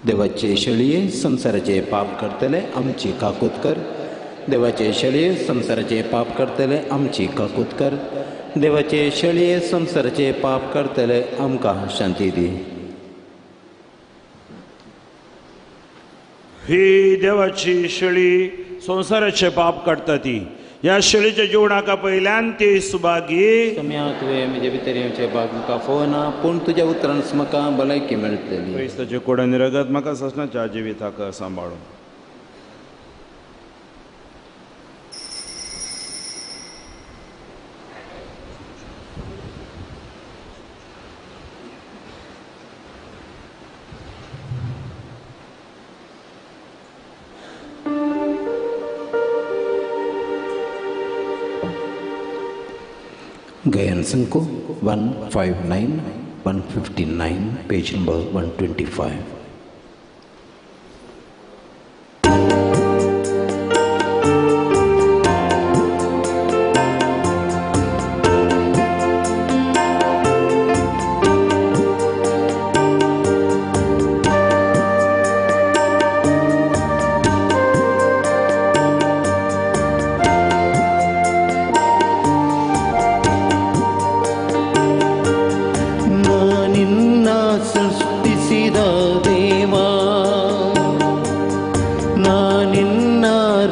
देवाचे शेळये संवसाराचे पाप करतले आमची काकूत कर. देवाचे शेळये संवसाराचे पाप करतले आमची काकूत कर. देवाचे शेळये संवसाराचे पाप करतले आमकां शांती दी. ही देवाची शेळी संवसाराचे पाप काडटा ती. ह्या शेळीच्या जिवणाका पयल्यान ती सुभागी. सम्या तुवें म्हजे भितर येवचे भाग म्हाका फोना, पूण तुज्या उतरान म्हाका भलायकी मेळटली. क्रिस्ताचे कोड आनी रगत म्हाका ससनाच्या जिविताक सांबाळून. गायन संको 159 159 पेज नंबर 125.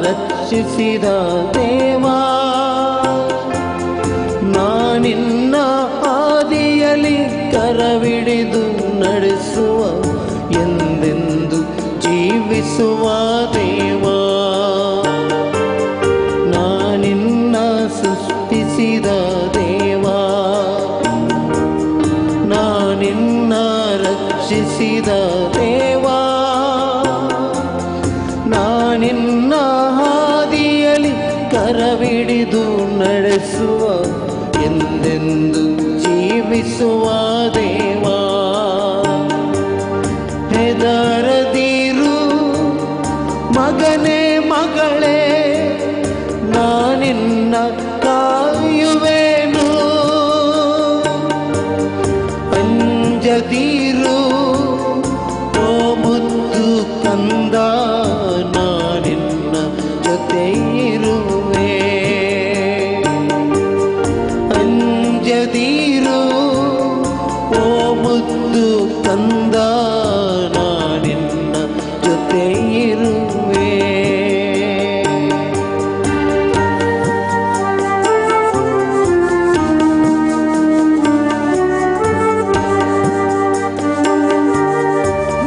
ರಕ್ಷಿಸಿದ ದೇವಾ, ನಾನಿನ್ನ ಹಾದಿಯಲ್ಲಿ ಕರವಿಡಿದು ನಡೆಸುವ ಎಂದೆಂದು ಜೀವಿಸುವ ದೇವಾ, ನಾನಿನ್ನ ಸೃಷ್ಟಿಸಿದ ದೇವಾ, ನಾನಿನ್ನ ರಕ್ಷಿಸಿದ ದೇವಾ, ನಾನಿನ್ನ ಹಾದಿಯಲ್ಲಿ ಕರವಿಡಿದು ನಡೆಸುವ ಎಂದೆಂದು ಜೀವಿಸುವ ದೇವಾ. ಹೆದರದಿರು ಮಗನೇ ಮಗಳೇ, ನಾನಿನ್ನ ಕಾಯುವೆನು, ಅಂಜದಿರು ಓ ಮುದ್ದು ಕಂದ, ನಾನಿನ್ನ ಜೊತೆ ಇರುವೆ. ಅಂಜದಿರು ಓ ಮುದ್ದು ಕಂದ, ನಾನಿನ್ನ ಜೊತೆ ಇರುವೆ.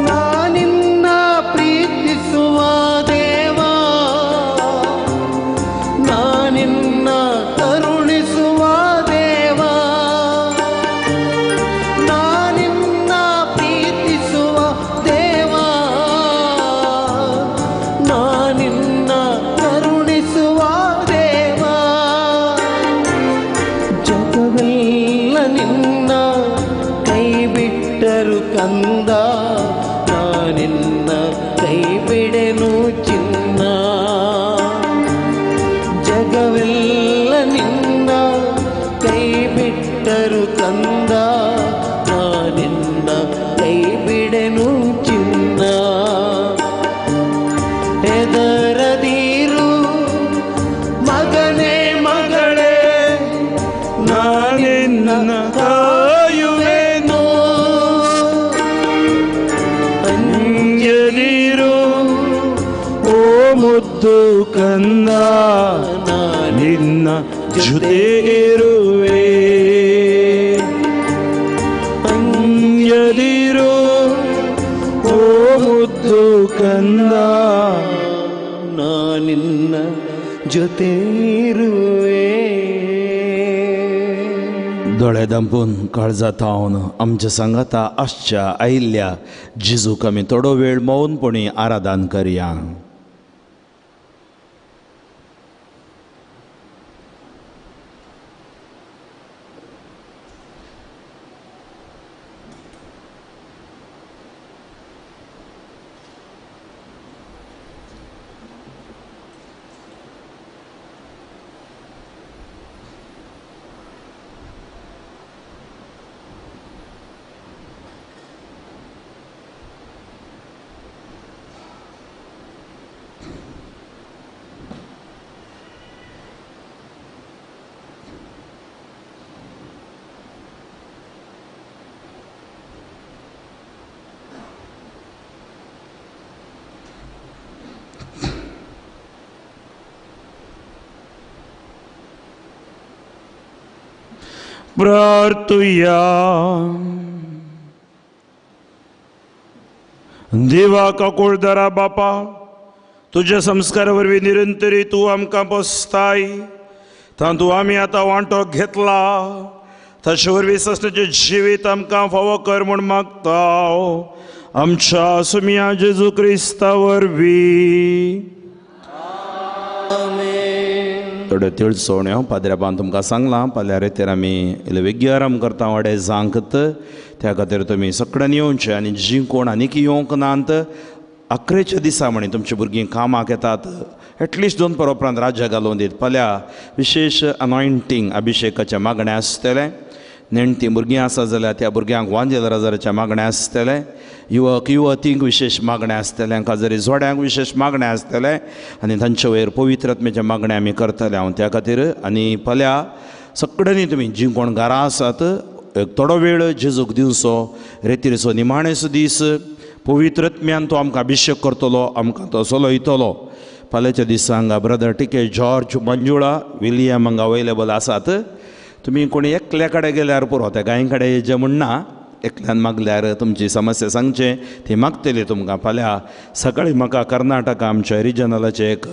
ನಾನಿನ್ನ ಪ್ರೀತಿಸುವ ದೇವಾ, ನಾನಿನ್ನ ಕರುಣಿಸುವ ದೇವಾ, ನಾನಿನ್ನ ಪ್ರೀತಿಸುವ ದೇವಾ, ನಾನಿನ್ನ ಕರುಣಿಸುವ ದೇವಾ, ಜಗವೆಲ್ಲ ನಿನ್ನ ಕೈ ಬಿಟ್ಟರು ಕಂದ, ನಾನಿನ್ನ ಕೈ ಬಿಡೆನು ಚಿನ್ನ. ಜಗವೆಲ್ಲ ನಿನ್ನ ಕೈ ಬಿಟ್ಟರು ಕಂದ, ನಾನಿನ್ನ ಕೈ ಬಿಡೆನು ಚಿನ್ನ. ಹೆದರದಿರು ಮಗನೇ ಮಗಳೇ, ನಾನಿನ್ನ ಕಾಯುವೆನು, ಅಂಜದಿರು ಓ ಮುದ್ದು ಕಂದ, ನಿನ್ನ ಜೊತೆ ಇರುವೆ. ಅಂಜದಿರು ಓ ಮುದ್ದು ಕಂದ, ನಾನಿನ್ನ ಜೊತೆ ಇರುವೆ. दोळे दांपून काळजा थावन आमच्या सांगाता आसच्या आयिल्ल्या जेजूक आमी थोडो वेळ मौनपणी आराधन करया. प्रार्थुया. देवा काकुळदारा बापा, तुज्या संस्कारा वरवीं निरंतरी तूं आमकां पोसताय, तातूंत आमी आतां वांटो घेतला, ताचे वरवीं सस्नाचें जिवीत आमकां फावो कर म्हूण मागता आमच्या सुमिया जेजू क्रिस्ता वरवीं. थोड्यो तिळसोण्यो पाद्र्याबान तुमकां सांगलां. फाल्यां रेतीर आमी इल्लें वेगळी करता वाडे जांकत, त्या खातीर तुमी सगळ्यांनी येवचें. आनी जीं कोण आनीक येवंक नात आखरेच्या दिसा म्हणी तुमची भुरगीं कामाक येतात, एटलिस्ट 2 पर उपरांत राज्या घालून दीत. फाल्यां विशेश अनॉयंटींग अभिशेकाचें मागणें आसतलें. नेणटीं भुरगीं आसा जाल्यार त्या भुरग्यांक वांजेल राजाचें मागणें आसतलें. युवक युवतींक विशेश मागणें आसतलें, काजरी जोड्यांक विशेश मागणें आसतलें आनी तांचे वयर पवित्र आत्म्याचें मागणें आमी करतले हांव त्या खातीर. आनी फाल्यां सगळ्यांनी तुमी जीं कोण घरां आसात एक थोडो वेळ जेजूक दिवचो. रेतीरचो निमाणेचो दीस, पवित्र आत्म्यान तो आमकां अभिशेक करतलो, आमकां तो चलयतलो. फाल्यांच्या दिसा हांगा brother T K George, Manjula, William हांगा अवेलेबल आसात. तुमी कोणी एकल्या कडेन गेल्यार पुरो, त्या गाय कडेन येचें म्हूण ना, एकल्यान मागल्यार तुमची समस्या सांगचें, ती मागतली तुमकां. फाल्यां सकाळीं म्हाका कर्नाटका आमच्या रिजनलाचें एक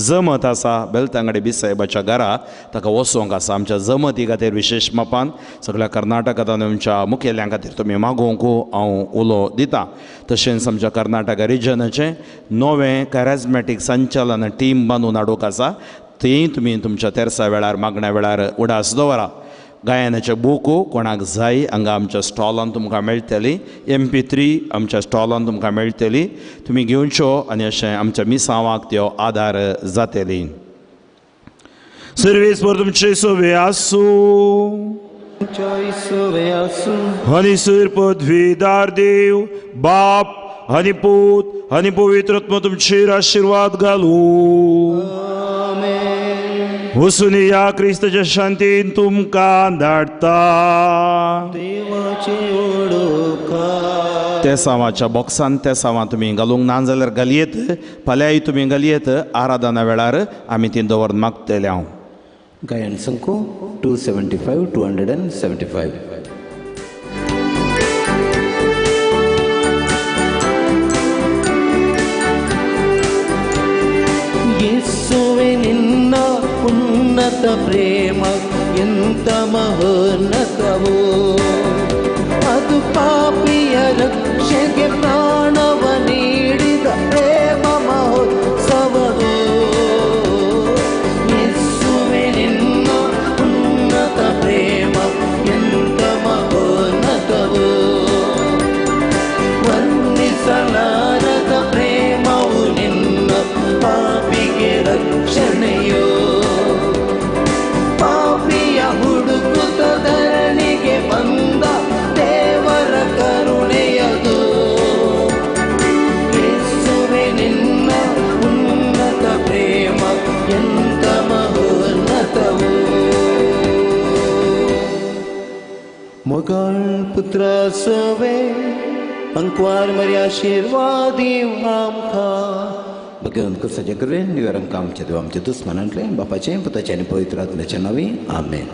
जमत आसा बेलतांगडे बी साहेबाच्या घरा, ताका वचोंक आसा. आमच्या जमती खातीर विशेश मापान सगळ्या कर्नाटकांत आमच्या मुखेल्यां खातीर तुमी मागोवंक हांव उलो दितां. तशेंच आमच्या कर्नाटका रिजनाचें नवें कॅरेजमॅटीक संचालन टीम बांदून हाडूंक आसा, तीय तुमी तुमच्या तेरसा वेळार मागण्या वेळार उडास दवरा. गायनाचे बुकू कोणाक जाय हांगा आमच्या स्टॉलान तुमकां मेळटली, MP3 आमच्या स्टॉलान तुमकां मेळटली, तुमी घेवच्यो आनी अशें आमच्या मिसांवाक त्यो आदार जातली. सर्वेस्पर तुमचे सोवे आसूं. आनी सर पदवीदार देव बाप आनी पूत आनी पवित्र आत्मो तुमचेर आशिर्वाद घालूं. वसून या क्रिस्ताच्या शांतीन तुमकां धाडटा. तेसांवाच्या बॉक्सान तेसांवां तुमी घालूंक ना जाल्यार घालयेत, फाल्यांय तुमी घालयेत. आराधना वेळार आमी ती दवरून मागतले हांव. गायन संको 275 275. ಯೇಸುವೆ ನಿನ್ನ ಉನ್ನತ ಪ್ರೇಮ ಎಂತ ಮಹೋನ್ನತವೋ, ಅದು ಪಾಪಿಯ ರಕ್ಷೆಗೆ ಪ್ರಾಣವ ನೀಡಿದ ಪ್ರೇಮ ಮಹೋತ್ಸವವೋ. ಯೇಸುವೆ ನಿನ್ನ ಉನ್ನತ ಪ್ರೇಮ ಎಂತ ಮಹೋನ್ನತವೋ, ವರ್ಣಿಸಲಾರದ ಪ್ರೇಮವು ನಿನ್ನ ಪಾಪಿಗೆ ರಕ್ಷಣೆಯೋ. ಪಾಪಿಯ ಹುಡುಕುತ್ತ ಧರಣಿಗೆ ಬಂದ ದೇವರ ಕರುಣೆಯದು. ಯೇಸುವೆ ನಿನ್ನ ಉನ್ನತ ಪ್ರೇಮ ಎಂತ ಮಹೋನ್ನತವೋ. ಮೊಗಾಳ್ ಪುತ್ರ ಸೋವೆ अंकवार मरी आशीर्वादी आमकां. भगवंत सज्ज करुया निवेर आमकां आमच्या देव आमच्या दुस्मानांतलें बापाचें पुताचें आनी पवित्र आत्म्याच्या नांवी आमेन.